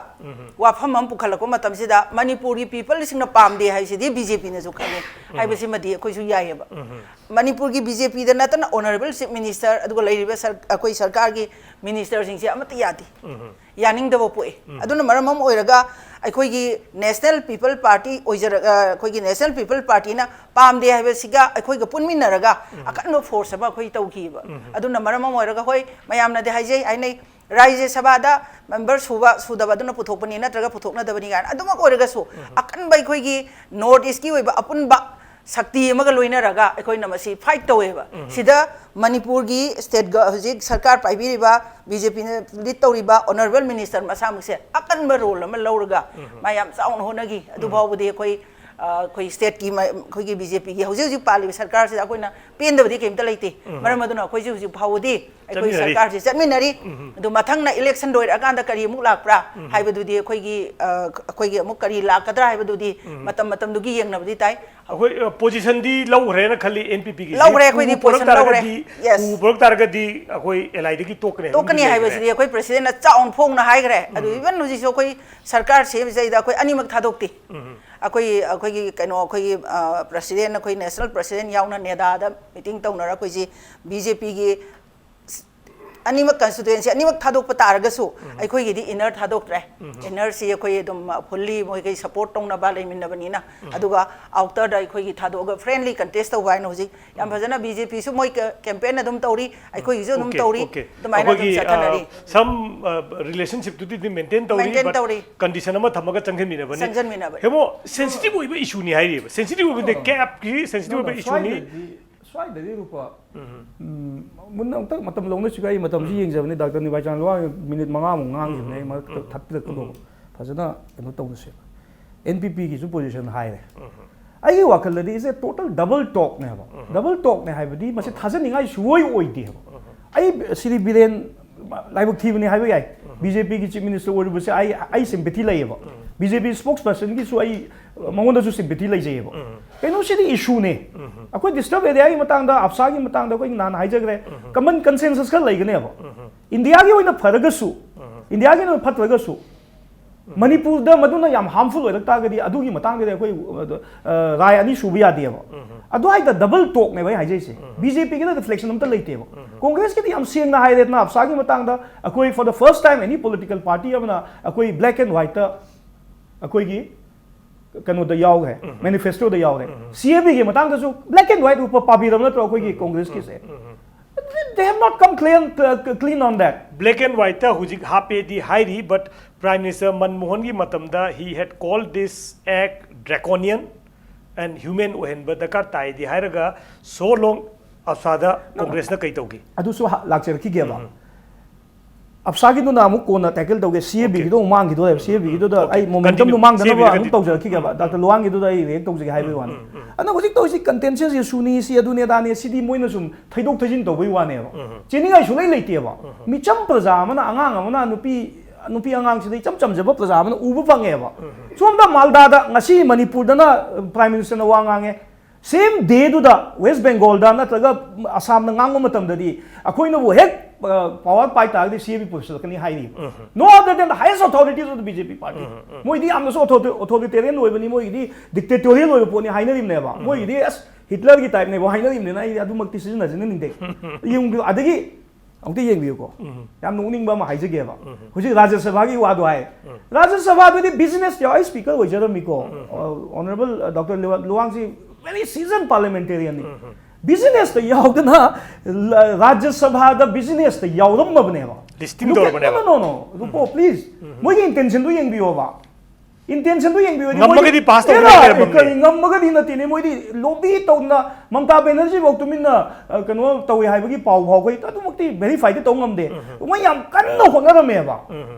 ꯋꯥꯐꯝ ꯑꯃ ꯄꯨꯈꯠꯂꯛꯄ ꯃꯇꯝꯁꯤꯗ ꯃꯅꯤꯄꯨꯔꯒꯤ ꯄꯤꯄꯜꯁꯤꯡꯅ ꯄꯥꯝꯗꯦ ꯍꯥꯏꯁꯤꯗꯤ ꯕꯤ ꯖꯦ ꯄꯤꯅꯁꯨ ꯈꯪꯉꯦ ꯍꯥꯏꯕꯁꯤꯃꯗꯤ ꯑꯩꯈꯣꯏꯁꯨ ꯌꯥꯏꯑꯕ꯫ ꯃꯅꯤꯄꯨꯔꯒꯤ ꯕꯤ ꯖꯦ ꯄꯤꯗ ꯅꯠꯇꯅ ꯑꯣꯅꯔꯦꯕꯜ ꯆꯤꯐ ꯃꯤꯅꯤꯁꯇꯔ ꯑꯗꯨꯒ ꯂꯩꯔꯤꯕ ꯁꯔ-, ꯑꯩꯈꯣꯏ ꯁꯔꯀꯥꯔꯒꯤ ꯃꯤꯅꯤꯁꯇꯔꯁꯤꯡꯁꯦ ꯑꯃꯠꯇ ꯌꯥꯗꯦ꯫ ꯌꯥꯅꯤꯡꯗꯕ ꯄꯣꯛꯑꯦ꯫ ꯑꯗꯨꯅ ꯃꯔꯝ ꯑꯃ ꯑꯣꯏꯔꯒ ꯑꯩꯈꯣꯏꯒꯤ ꯅꯦꯁꯅꯦꯜ ꯄꯤꯄꯜ ꯄꯥꯔꯇꯤ ꯑꯣꯏꯖꯔ-, ꯑ, ꯑꯩꯈꯣꯏꯒꯤ ꯅꯦꯁꯅꯦꯜ ꯄꯤꯄꯜ ꯄꯥꯔꯇꯤꯅ ꯄꯥꯝꯗꯦ ꯍꯥꯏꯕꯁꯤꯒ ꯑꯩꯈꯣꯏꯒ ꯄꯨꯟꯃꯤꯟꯅꯔꯒ ꯑꯀꯟꯕ ꯐꯣꯔꯁ ꯑꯃ ꯑꯩꯈꯣꯏ ꯇꯧꯈꯤꯕ꯫ ꯑꯗꯨꯅ ꯃꯔꯝ ꯑꯃ ꯑꯣꯏꯔꯒ, ꯍꯣꯏ, ꯃꯌꯥꯝꯅꯗꯤ ꯍꯥꯏꯖꯩ, ꯍꯥꯏꯅꯩ, ꯔꯥꯖ꯭ꯌ ꯁꯚꯥꯗ ꯃꯦꯝꯕꯔ ꯁꯨꯕ ꯁꯨꯗꯕ ꯑꯗꯨꯅ ꯄꯨꯊꯣꯛꯄꯅꯤ ꯅꯠꯇ꯭ꯔꯒ ꯄꯨꯊꯣꯛꯅꯗꯕꯅꯤ ꯀꯥꯏꯅ꯫ ꯑꯗꯨꯃꯛ ꯑꯣꯏꯔꯒꯁꯨ ꯑꯀꯟꯕ ꯑꯩꯈꯣꯏꯒꯤ ꯅꯣꯔꯠ ꯏꯁꯀꯤ ꯑꯣꯏꯕ ꯑꯄꯨꯟꯕ ꯁꯛꯇꯤ ꯑꯃꯒ ꯂꯣꯏꯅꯔꯒ ꯑꯩꯈꯣꯏꯅ ꯃꯁꯤ ꯐꯥꯏꯠ ꯇꯧꯋꯦꯕ꯫ ꯁꯤꯗ ꯃꯅꯤꯄꯨꯔꯒꯤ ꯁ꯭ꯇꯦꯠ ꯒ-, ꯍꯧꯖꯤꯛ ꯁꯔꯀꯥꯔ ꯄꯥꯏꯕꯤꯔꯤꯕ, ꯕꯤ ꯖꯦ ꯄꯤꯅ ꯂꯤꯗ ꯇꯧꯔꯤꯕ ꯑꯣꯅꯔꯦꯕꯜ ꯃꯤꯅꯤꯁꯇꯔ ꯃꯁꯥꯃꯛꯁꯦ ꯑꯀꯟꯕ ꯔꯣꯜ ꯑꯃ ꯂꯧꯔꯒ ꯃꯥ ꯌꯥꯝ ꯆꯥꯎꯅ ꯍꯣꯠꯅꯈꯤ꯫ ꯑꯗꯨ ꯐꯥꯎꯕꯗꯤ ꯑꯩꯈꯣꯏ, ꯑ, ꯑꯩꯈꯣꯏ ꯁ꯭ꯇꯦꯠꯀꯤ ꯃ-, ꯑꯩꯈꯣꯏꯒꯤ ꯕꯤ ꯖꯦ ꯄꯤꯒꯤ ꯍꯧꯖꯤꯛ ꯍꯧꯖꯤꯛ ꯄꯥꯜꯂꯤꯕ ꯁꯔꯀꯥꯔꯁꯤꯗ ꯑꯩꯈꯣꯏꯅ ꯄꯦꯟꯗꯕꯗꯤ ꯀꯩꯝꯇ ꯂꯩꯇꯦ꯫ ꯃꯔꯝ ꯑꯗꯨꯅ ꯑꯩꯈꯣꯏꯁꯨ ꯍꯧꯖꯤꯛ ꯐꯥꯎꯕꯗꯤ ꯑꯩꯈꯣꯏ ꯆꯠꯃꯤꯟꯅꯔꯤ꯫ ꯁꯔꯀꯥꯔꯁꯤ ꯆꯠꯃꯤꯟꯅꯔꯤ꯫ ꯑꯗꯨ ꯃꯊꯪꯅ ꯏꯂꯦꯛꯁꯟ ꯂꯣꯏꯔꯛꯑꯀꯥꯟꯗ ꯀꯔꯤ ꯑꯃꯨꯛ ꯂꯥꯛꯄ꯭ꯔꯥ ꯍꯥꯏꯕꯗꯨꯗꯤ ꯑꯩꯈꯣꯏꯒꯤ, ꯑ, ꯑꯩꯈꯣꯏꯒꯤ ꯑꯃꯨꯛ ꯀꯔꯤ ꯂꯥꯛꯀꯗ꯭ꯔꯥ ꯍꯥꯏꯕꯗꯨꯗꯤ ꯃꯇꯝ ꯃꯇꯝꯗꯨꯒꯤ ꯌꯦꯡꯅꯕꯗꯤ ꯇꯥꯏ꯫ ꯑꯩꯈꯣꯏ, ꯑ, ꯄꯣꯖꯤꯁꯟꯗꯤ ꯂꯧꯈ꯭ꯔꯦꯅ ꯈꯜꯂꯤ ꯑꯦꯟ ꯄꯤ ꯄꯤꯒꯤ꯫ ꯂꯧꯈ꯭ꯔꯦ, ꯑꯩꯈꯣꯏꯗꯤ ꯎ ꯄꯨꯔꯛ ꯄꯣꯖꯤꯁꯟ ꯂꯧꯈ꯭ꯔꯦ꯫ ꯇꯥꯔꯒꯗꯤ, ꯌꯦꯁ꯫ ꯎ ꯄꯨꯔꯛ ꯇꯥꯔꯒꯗꯤ ꯑꯩꯈꯣꯏ ꯑꯦꯜ ꯑꯥꯏꯗꯒꯤ ꯇꯣꯛꯀꯅꯤ ꯍꯥꯏꯕ ꯇꯣꯛꯀꯅꯤ ꯑꯃꯗꯤ ꯂꯩꯈ꯭ꯔꯦ꯫ ꯍꯥꯏꯕꯁꯤꯗꯤ ꯑꯩꯈꯣꯏ ꯄ꯭ꯔꯁꯤꯗꯦꯟꯅ ꯆꯥꯎꯅ ꯐꯣꯡꯅ ꯍꯥꯏꯈ꯭ꯔꯦ꯫ ꯑꯗꯨ ꯏꯚꯟ ꯍꯧꯖꯤꯛꯁꯨ ꯑꯩꯈꯣꯏ ꯁꯔꯀꯥꯔ ꯁꯦꯝꯕꯁꯤꯗꯩꯗ ꯑꯩꯈꯣꯏ ꯑꯅꯤꯃꯛ ꯊꯥꯗꯣꯛꯇꯦ꯫ ꯑꯩꯈꯣꯏ, ꯑꯩꯈꯣꯏꯒꯤ ꯀꯩꯅꯣ, ꯑꯩꯈꯣꯏꯒꯤ, ꯑ, ꯄ꯭ꯔꯁꯤꯗꯦꯟ, ꯑꯩꯈꯣꯏ ꯅꯦꯁꯅꯦꯜ ꯄ꯭ꯔꯁꯤꯗꯦꯟ ꯌꯥꯎꯅ ꯅꯦꯗꯥꯗ ꯃꯤꯇꯤꯡ ꯇꯧꯅꯔ ꯑꯩꯈꯣꯏꯁꯤ ꯕꯤ ꯖꯦ ꯄꯤꯒꯤ ꯑꯅꯤꯃꯛ ꯀꯟꯁꯇꯤꯇ꯭ꯋꯦꯟꯁꯤ ꯑꯅꯤꯃꯛ ꯊꯥꯗꯣꯛꯄ ꯇꯥꯔꯒꯁꯨ ꯑꯩꯈꯣꯏꯒꯤꯗꯤ ꯏꯟꯅꯔ ꯊꯥꯗꯣꯛꯇ꯭ꯔꯦ꯫ ꯏꯟꯅꯔꯁꯤ ꯑꯩꯈꯣꯏ ꯑꯗꯨꯝ ꯐꯨꯜꯂꯤ ꯃꯣꯏꯈꯩ ꯁꯄꯣꯔꯠ ꯇꯧꯅꯕ ꯂꯩꯃꯤꯟꯅꯕꯅꯤꯅ꯫ ꯑꯗꯨꯒ ꯑꯥꯎꯇꯔꯗ ꯑꯩꯈꯣꯏꯒꯤ ꯊꯥꯗꯣꯛꯑꯒ ꯐ꯭ꯔꯦꯟꯂꯤ ꯀꯟꯇꯦꯁ ꯇꯧꯕ ꯍꯥꯏꯅ ꯍꯧꯖꯤꯛ ꯌꯥꯝ ꯐꯖꯅ ꯕꯤ ꯖꯦ ꯄꯤꯁꯨ ꯃꯣꯏ ꯀꯦ-, ꯀꯦꯝꯄꯦꯟ ꯑꯗꯨꯝ ꯇꯧꯔꯤ, ꯑꯩꯈꯣꯏꯒꯤꯁꯨ ꯑꯗꯨꯝ ꯑꯣꯀꯦ, ꯇꯧꯔꯤ꯫ ꯑꯣꯀꯦ꯫ ꯑꯗꯨꯃꯥꯏꯅ ꯑꯗꯨꯝ ꯑꯩꯈꯣꯏꯒꯤ, ꯆꯠꯊꯅꯔꯤ꯫ ꯑ, ꯁꯝ, ꯑ, ꯔꯤꯂꯦꯁꯟꯁꯤꯞꯇꯨꯗꯤ ꯑꯗꯨꯝ ꯃꯦꯟꯇꯦꯟ ꯇꯧꯔꯤ, ꯃꯦꯟꯇꯦꯟ but ꯇꯧꯔꯤ꯫ ꯀꯟꯗꯤꯁꯟ ꯑꯃ ꯊꯝꯃꯒ ꯆꯪꯁꯤꯟꯃꯤꯟꯅꯕꯅꯤ꯫ ꯆꯪꯁꯤꯟꯃꯤꯟꯅꯕꯅꯤ꯫ ꯍꯦꯃꯣ, ꯁꯦꯟꯁꯤꯇꯤꯚ ꯑꯣꯏꯕ ꯏꯁꯨꯅꯤ ꯍꯥꯏꯔꯤꯕ, ꯁꯦꯟꯁꯤꯇꯤꯚ ꯑꯣꯏꯕꯗꯤ ꯑ꯫ ꯀꯦꯞꯀꯤ ꯁꯦꯟꯁꯤꯇꯤꯚ ꯑꯣꯏꯕ ꯏꯁꯨꯅꯤ꯫ ꯁ꯭ꯋꯥꯏꯗꯗꯤ, ꯁ꯭ꯋꯥꯏꯗꯗꯤ ꯔꯨꯄꯥ, ꯎꯝ, ꯃꯨꯟꯅ ꯑꯝꯇ ꯃꯇꯝ ꯂꯧꯅꯁꯤꯒ ꯑꯩ ꯃꯇꯝꯁꯤ ꯌꯦꯡꯖꯕꯅꯤ꯫ ꯗꯥꯛꯇꯔ ꯅꯤꯕꯥꯏꯆꯥꯟ ꯂꯨꯋꯥꯡ ꯃꯤꯅꯤꯠ ꯃꯉꯥꯃꯨꯛ ꯉꯥꯡꯈꯤꯕꯅꯦ ꯑꯩ ꯃꯔꯛꯇ ꯊꯠꯄꯤꯔꯛꯀꯗꯧꯕ꯫ ꯐꯖꯅ ꯀꯩꯅꯣ ꯇꯧꯅꯁꯦꯕ꯫ ꯑꯦꯟ ꯄꯤ ꯄꯤꯒꯤꯁꯨ ꯄꯣꯖꯤꯁꯟ ꯍꯥꯏꯔꯦ꯫ ꯑꯩꯒꯤ ꯋꯥꯈꯜꯗꯗꯤ ꯏꯁꯦ ꯇꯣꯇꯜ ꯗꯕꯜ ꯇꯣꯛꯅꯦ ꯍꯥꯏꯕ꯫ ꯗꯕꯜ ꯇꯣꯛꯅꯦ ꯍꯥꯏꯕꯗꯤ ꯃꯁꯤ ꯊꯥꯖꯅꯤꯡꯉꯥꯏ ꯁꯨꯡꯑꯣꯏ ꯑꯣꯏꯗꯦ ꯍꯥꯏꯕ꯫ ꯑꯩ ꯁ꯭ꯔꯤ ꯕꯤꯔꯦꯟ ꯂꯥꯏꯕꯛ ꯊꯤꯕꯅꯤ ꯍꯥꯏꯕ ꯌꯥꯏ꯫ ꯕꯤ ꯖꯦ ꯄꯤꯒꯤ ꯆꯤꯐ ꯃꯤꯅꯤꯁꯇꯔ ꯑꯣꯏꯔꯨꯕꯁꯦ ꯑꯩ, ꯑꯩ ꯁꯤꯝꯄꯦꯊꯤ ꯂꯩꯌꯦꯕ꯫ ꯕꯤ ꯖꯦ ꯄꯤ ꯁ꯭ꯄꯣꯛꯁ ꯄꯔꯁꯟꯒꯤꯁꯨ ꯑꯩ ꯃꯉꯣꯟꯗꯁꯨ ꯁꯤꯝꯄꯦꯊꯤ ꯂꯩꯖꯩꯑꯕ꯫ ꯀꯩꯅꯣꯁꯤꯗꯤ ꯏꯁꯨꯅꯦ꯫ ꯑꯩꯈꯣꯏ ꯗꯤꯁꯇꯔꯕ ꯑꯦꯔꯤꯌꯥꯒꯤ ꯃꯇꯥꯡꯗ, ꯑꯞꯁꯥꯒꯤ ꯃꯇꯥꯡꯗ ꯑꯩꯈꯣꯏ ꯅꯍꯥꯟ ꯍꯥꯏꯖꯈ꯭ꯔꯦ, ꯀꯃꯟ ꯀꯟꯁꯦꯟꯁꯁ ꯈꯔ ꯂꯩꯒꯅꯦꯕ꯫ ꯏꯟꯗꯤꯌꯥꯒꯤ ꯑꯣꯏꯅ ꯐꯔꯒꯁꯨ, ꯏꯟꯗꯤꯌꯥꯒꯤ ꯑꯣꯏꯅ ꯐꯠꯇ꯭ꯔꯒꯁꯨ, ꯃꯅꯤꯄꯨꯔꯗ ꯃꯗꯨꯅ ꯌꯥꯝ ꯍꯥꯔꯝꯐꯨꯜ ꯑꯣꯏꯔꯛ ꯇꯥꯔꯒꯗꯤ ꯑꯗꯨꯒꯤ ꯃꯇꯥꯡꯗꯗꯤ ꯑꯩꯈꯣꯏ, ꯑ, ꯔꯥꯏ ꯑꯅꯤ ꯁꯨꯕ ꯌꯥꯗꯦꯕ꯫ ꯑꯗꯨꯋꯥꯏꯗ ꯗꯕꯜ ꯇꯣꯛꯅꯦꯕ ꯑꯩ ꯍꯥꯏꯖꯩꯁꯦ꯫ ꯕꯤ ꯖꯦ ꯄꯤꯒꯤꯗ ꯔꯤꯐ꯭ꯂꯦꯛꯁꯟ ꯑꯝꯇ ꯂꯩꯇꯦꯕ꯫ ꯀꯣꯡꯒ꯭ꯔꯦꯁꯀꯤꯗꯤ ꯌꯥꯝ ꯁꯦꯡꯅ ꯍꯥꯏꯔꯦꯗꯅ, ꯑꯞꯁꯥꯒꯤ ꯃꯇꯥꯡꯗ ꯑꯩꯈꯣꯏ, for the first time any political party ꯑꯃꯅ ꯑꯩꯈꯣꯏ ꯕ꯭ꯂꯦꯛ ꯑꯦꯟ ꯋꯥꯏꯠꯇ ꯑꯩꯈꯣꯏꯒꯤ ꯀꯩꯅꯣꯗ ꯌꯥꯎꯈ꯭ꯔꯦ, ꯃꯦꯅꯤꯐꯦꯁꯇꯣꯗ ꯌꯥꯎꯈ꯭ꯔꯦ꯫ ꯁꯤ ꯑꯦ ꯕꯤꯒꯤ ꯃꯇꯥꯡꯗꯁꯨ ꯕ꯭ꯂꯦꯛ ꯑꯦꯟ ꯋꯥꯏꯠ ꯎꯞꯄ ꯄꯥꯕꯤꯔꯕ ꯅꯠꯇ꯭ꯔꯣ ꯑꯩꯈꯣꯏꯒꯤ ꯀꯣꯡꯒ꯭ꯔꯦꯁꯀꯤꯁꯦ? They have not come clear, uh, clean on that. Black and ꯋꯥꯏꯠꯇ ꯍꯧꯖꯤꯛ ꯍꯥꯞꯄꯦꯗꯤ ꯍꯥꯏꯔꯤ, but Prime Minister ꯃꯟꯃꯣꯍꯟꯒꯤ ꯃꯇꯝꯗ he had called this act draconian and humane ꯑꯣꯏꯍꯟꯕ ꯗꯔꯀꯥꯔ ꯇꯥꯏꯗꯤ ꯍꯥꯏꯔꯒ, so long ꯑꯞꯁꯥꯗ ꯀꯣꯡꯒ꯭ꯔꯦꯁꯅ ꯀꯩ ꯇꯧꯈꯤ? ꯑꯗꯨꯁꯨ ꯍ- ꯂꯥꯛꯆꯔꯛꯈꯤꯒꯦꯕ꯫ ꯑꯞꯁꯥꯒꯤꯗꯨꯅ ꯑꯃꯨꯛ ꯀꯣꯟꯅ ꯇꯦꯀꯜ ꯇꯧꯒꯦ, ꯁꯤ ꯑꯦ ꯕꯤꯒꯤꯗꯣ ꯑꯃꯨꯛ ꯃꯥꯡꯈꯤꯗꯣꯔꯦꯕ꯫ ꯁꯤ ꯑꯦ ꯕꯤꯒꯤꯗꯨꯗ ꯑꯩ ꯃꯣꯃꯦꯟꯇꯝꯗꯨ ꯃꯥꯡꯗꯅꯕ ꯑꯃꯨꯛ ꯇꯧꯖꯔꯛꯈꯤꯒꯦꯕ꯫ ꯗꯥꯛꯇꯔ ꯂꯨꯋꯥꯡꯒꯤꯗꯨꯗ ꯑꯩ ꯔꯤꯌꯦꯛ ꯇꯧꯖꯒꯦ ꯍꯥꯏꯕꯒꯤ ꯋꯥꯅꯤ꯫ ꯑꯗꯣ ꯍꯧꯖꯤꯛ ꯇꯧꯔꯤꯁꯤ ꯀꯟꯇꯦꯟꯁꯤꯌꯁ ꯏꯁꯨꯅꯤ, ꯁꯤ ꯑꯗꯨꯅꯦ ꯑꯗꯥꯅꯦ, ꯁꯤꯗꯤ ꯃꯣꯏꯅ ꯁꯨꯝ ꯊꯩꯗꯣꯛ ꯊꯩꯖꯤꯟ ꯇꯧꯕꯒꯤ ꯋꯥꯅꯦꯕ꯫ ꯆꯦꯟꯅꯤꯡꯉꯥꯏ ꯁꯨꯡꯂꯩ ꯂꯩꯇꯦꯕ꯫ ꯃꯤꯆꯝ ꯄ꯭ꯔꯖꯥ ꯑꯃꯅ, ꯑꯉꯥꯡ ꯑꯃꯅ, ꯅꯨꯄꯤ ꯅꯨꯄꯤ ꯑꯉꯥꯡꯁꯤꯗ ꯏꯆꯝ ꯆꯝꯖꯕ ꯄ꯭ꯔꯖꯥ ꯑꯃꯅ ꯎꯕ ꯐꯪꯉꯦꯕ꯫ ꯁꯣꯝꯗ ꯃꯥꯜꯗꯥꯗ ꯉꯁꯤ ꯃꯅꯤꯄꯨꯔꯗꯅ ꯄ꯭ꯔꯥꯏꯝ ꯃꯤꯅꯤꯁꯇꯔꯅ ꯋꯥ ꯉꯥꯡꯉꯦ, ꯁꯦꯝ ꯗꯦꯗꯨꯗ ꯋꯦꯁ ꯕꯦꯡꯒꯣꯜꯗ ꯅꯠꯇ꯭ꯔꯒ ꯑꯁꯥꯝꯗ ꯉꯥꯡꯕ ꯃꯇꯝꯗꯗꯤ ꯑꯩꯈꯣꯏꯅꯕꯨ ꯍꯦꯛ ꯄꯋꯥꯔ ꯄꯥꯏ ꯇꯥꯔꯒꯗꯤ ꯁꯤ ꯑꯦ ꯕꯤ ꯄꯨꯁꯤꯜꯂꯛꯀꯅꯤ ꯍꯥꯏꯔꯤꯕ꯫ No other than the highest authorities of the B J P party. ꯃꯣꯏꯗꯤ ꯌꯥꯝꯅꯁꯨ ꯑꯣꯊꯣꯔꯤꯇꯦꯔꯤꯌꯟ ꯑꯣꯏꯕꯅꯤ, ꯃꯣꯏꯒꯤꯗꯤ ꯗꯤꯛꯇꯦꯇꯣꯔꯤꯌꯦꯜ ꯑꯣꯏꯕ ꯄꯣꯠꯅꯤ ꯍꯥꯏꯅꯔꯤꯕꯅꯦꯕ꯫ ꯃꯣꯏꯒꯤꯗꯤ ꯑꯁ ꯍꯤꯠꯂꯔꯒꯤ ꯇꯥꯏꯞꯅꯦꯕ ꯍꯥꯏꯅꯔꯤꯕꯅꯤꯅ ꯑꯩꯗꯤ ꯑꯗꯨꯃꯛꯇꯤ ꯁꯤꯖꯤꯟꯅꯖꯅꯤꯡꯗꯦ꯫ ꯌꯦꯡꯕꯤꯌꯨ, ꯑꯗꯒꯤ ꯑꯃꯨꯛꯇ ꯌꯦꯡꯕꯤꯌꯨꯀꯣ꯫ ꯌꯥꯝ ꯅꯣꯛꯅꯤꯡꯕ ꯑꯃ ꯍꯥꯏꯖꯒꯦꯕ꯫ ꯍꯧꯖꯤꯛ ꯔꯥꯖ꯭ꯌ ꯁꯚꯥꯒꯤ ꯋꯥꯗꯣ ꯍꯥꯏ꯫ ꯔꯥꯖ꯭ꯌ ꯁꯚꯥꯗꯨꯗꯤ ꯕꯤꯖꯤꯅꯦꯁ ꯌꯥꯎ-, ꯑꯩ ꯁ꯭ꯄꯤꯀꯔ ꯑꯣꯏꯖꯔꯝꯃꯤꯀꯣ꯫ ꯑꯣꯅꯔꯦꯕꯜ ꯗꯣꯛꯇꯔ ꯂꯨꯋꯥꯡꯁꯤ very seasoned parliamentarianꯅꯤ꯫ ꯕꯤꯖꯤꯅꯦꯁꯇ ꯌꯥꯎꯗꯅ ꯂ-, ꯔꯥꯖ꯭ꯌ ꯁꯚꯥꯗ ꯕꯤꯖꯤꯅꯦꯁꯇ ꯌꯥꯎꯔꯝꯃꯕꯅꯦꯕ꯫ Listing ꯇꯧꯔꯕꯅꯦꯕ꯫ No, no, no, no. ꯀꯣ, please. ꯃꯣꯏꯒꯤ ꯏꯟꯇꯦꯟꯁꯟꯗꯨ ꯌꯦꯡꯕꯤꯌꯣꯕ꯫ ꯏꯟꯇꯦꯟꯁꯟꯗꯨ ꯌꯦꯡꯕꯤꯌꯨꯗꯤ ꯉꯝꯃꯒꯗꯤ ꯃꯣꯏꯗꯤ pass ꯇꯧꯕ ꯑꯦꯔꯥ, ꯌꯥꯏ ꯍꯥꯏꯔꯝꯃꯕꯅꯦ꯫ ꯀꯔꯤ ꯉꯝꯃꯒꯗꯤ ꯅꯠꯇꯦꯅꯦ, ꯃꯣꯏꯗꯤ ꯂꯣꯕꯤ ꯇꯧꯗꯅ ꯃꯃꯇꯥ ꯕꯦꯅꯔꯖꯤ ꯐꯥꯎ ꯇꯨꯃꯤꯟꯅ, ꯑ, ꯀꯩꯅꯣ ꯇꯧꯋꯦ ꯍꯥꯏꯕꯒꯤ ꯄꯥꯎ ꯐꯥꯎ ꯑꯩꯈꯣꯏ ꯑꯗꯨꯃꯛꯇꯤ ꯚꯦꯔꯤꯐꯥꯏꯗꯤ ꯇꯧ ꯉꯝꯗꯦ꯫ ꯃꯣꯏ ꯌꯥꯝ ꯀꯟꯅ ꯍꯣꯠꯅꯔꯝꯃꯦꯕ꯫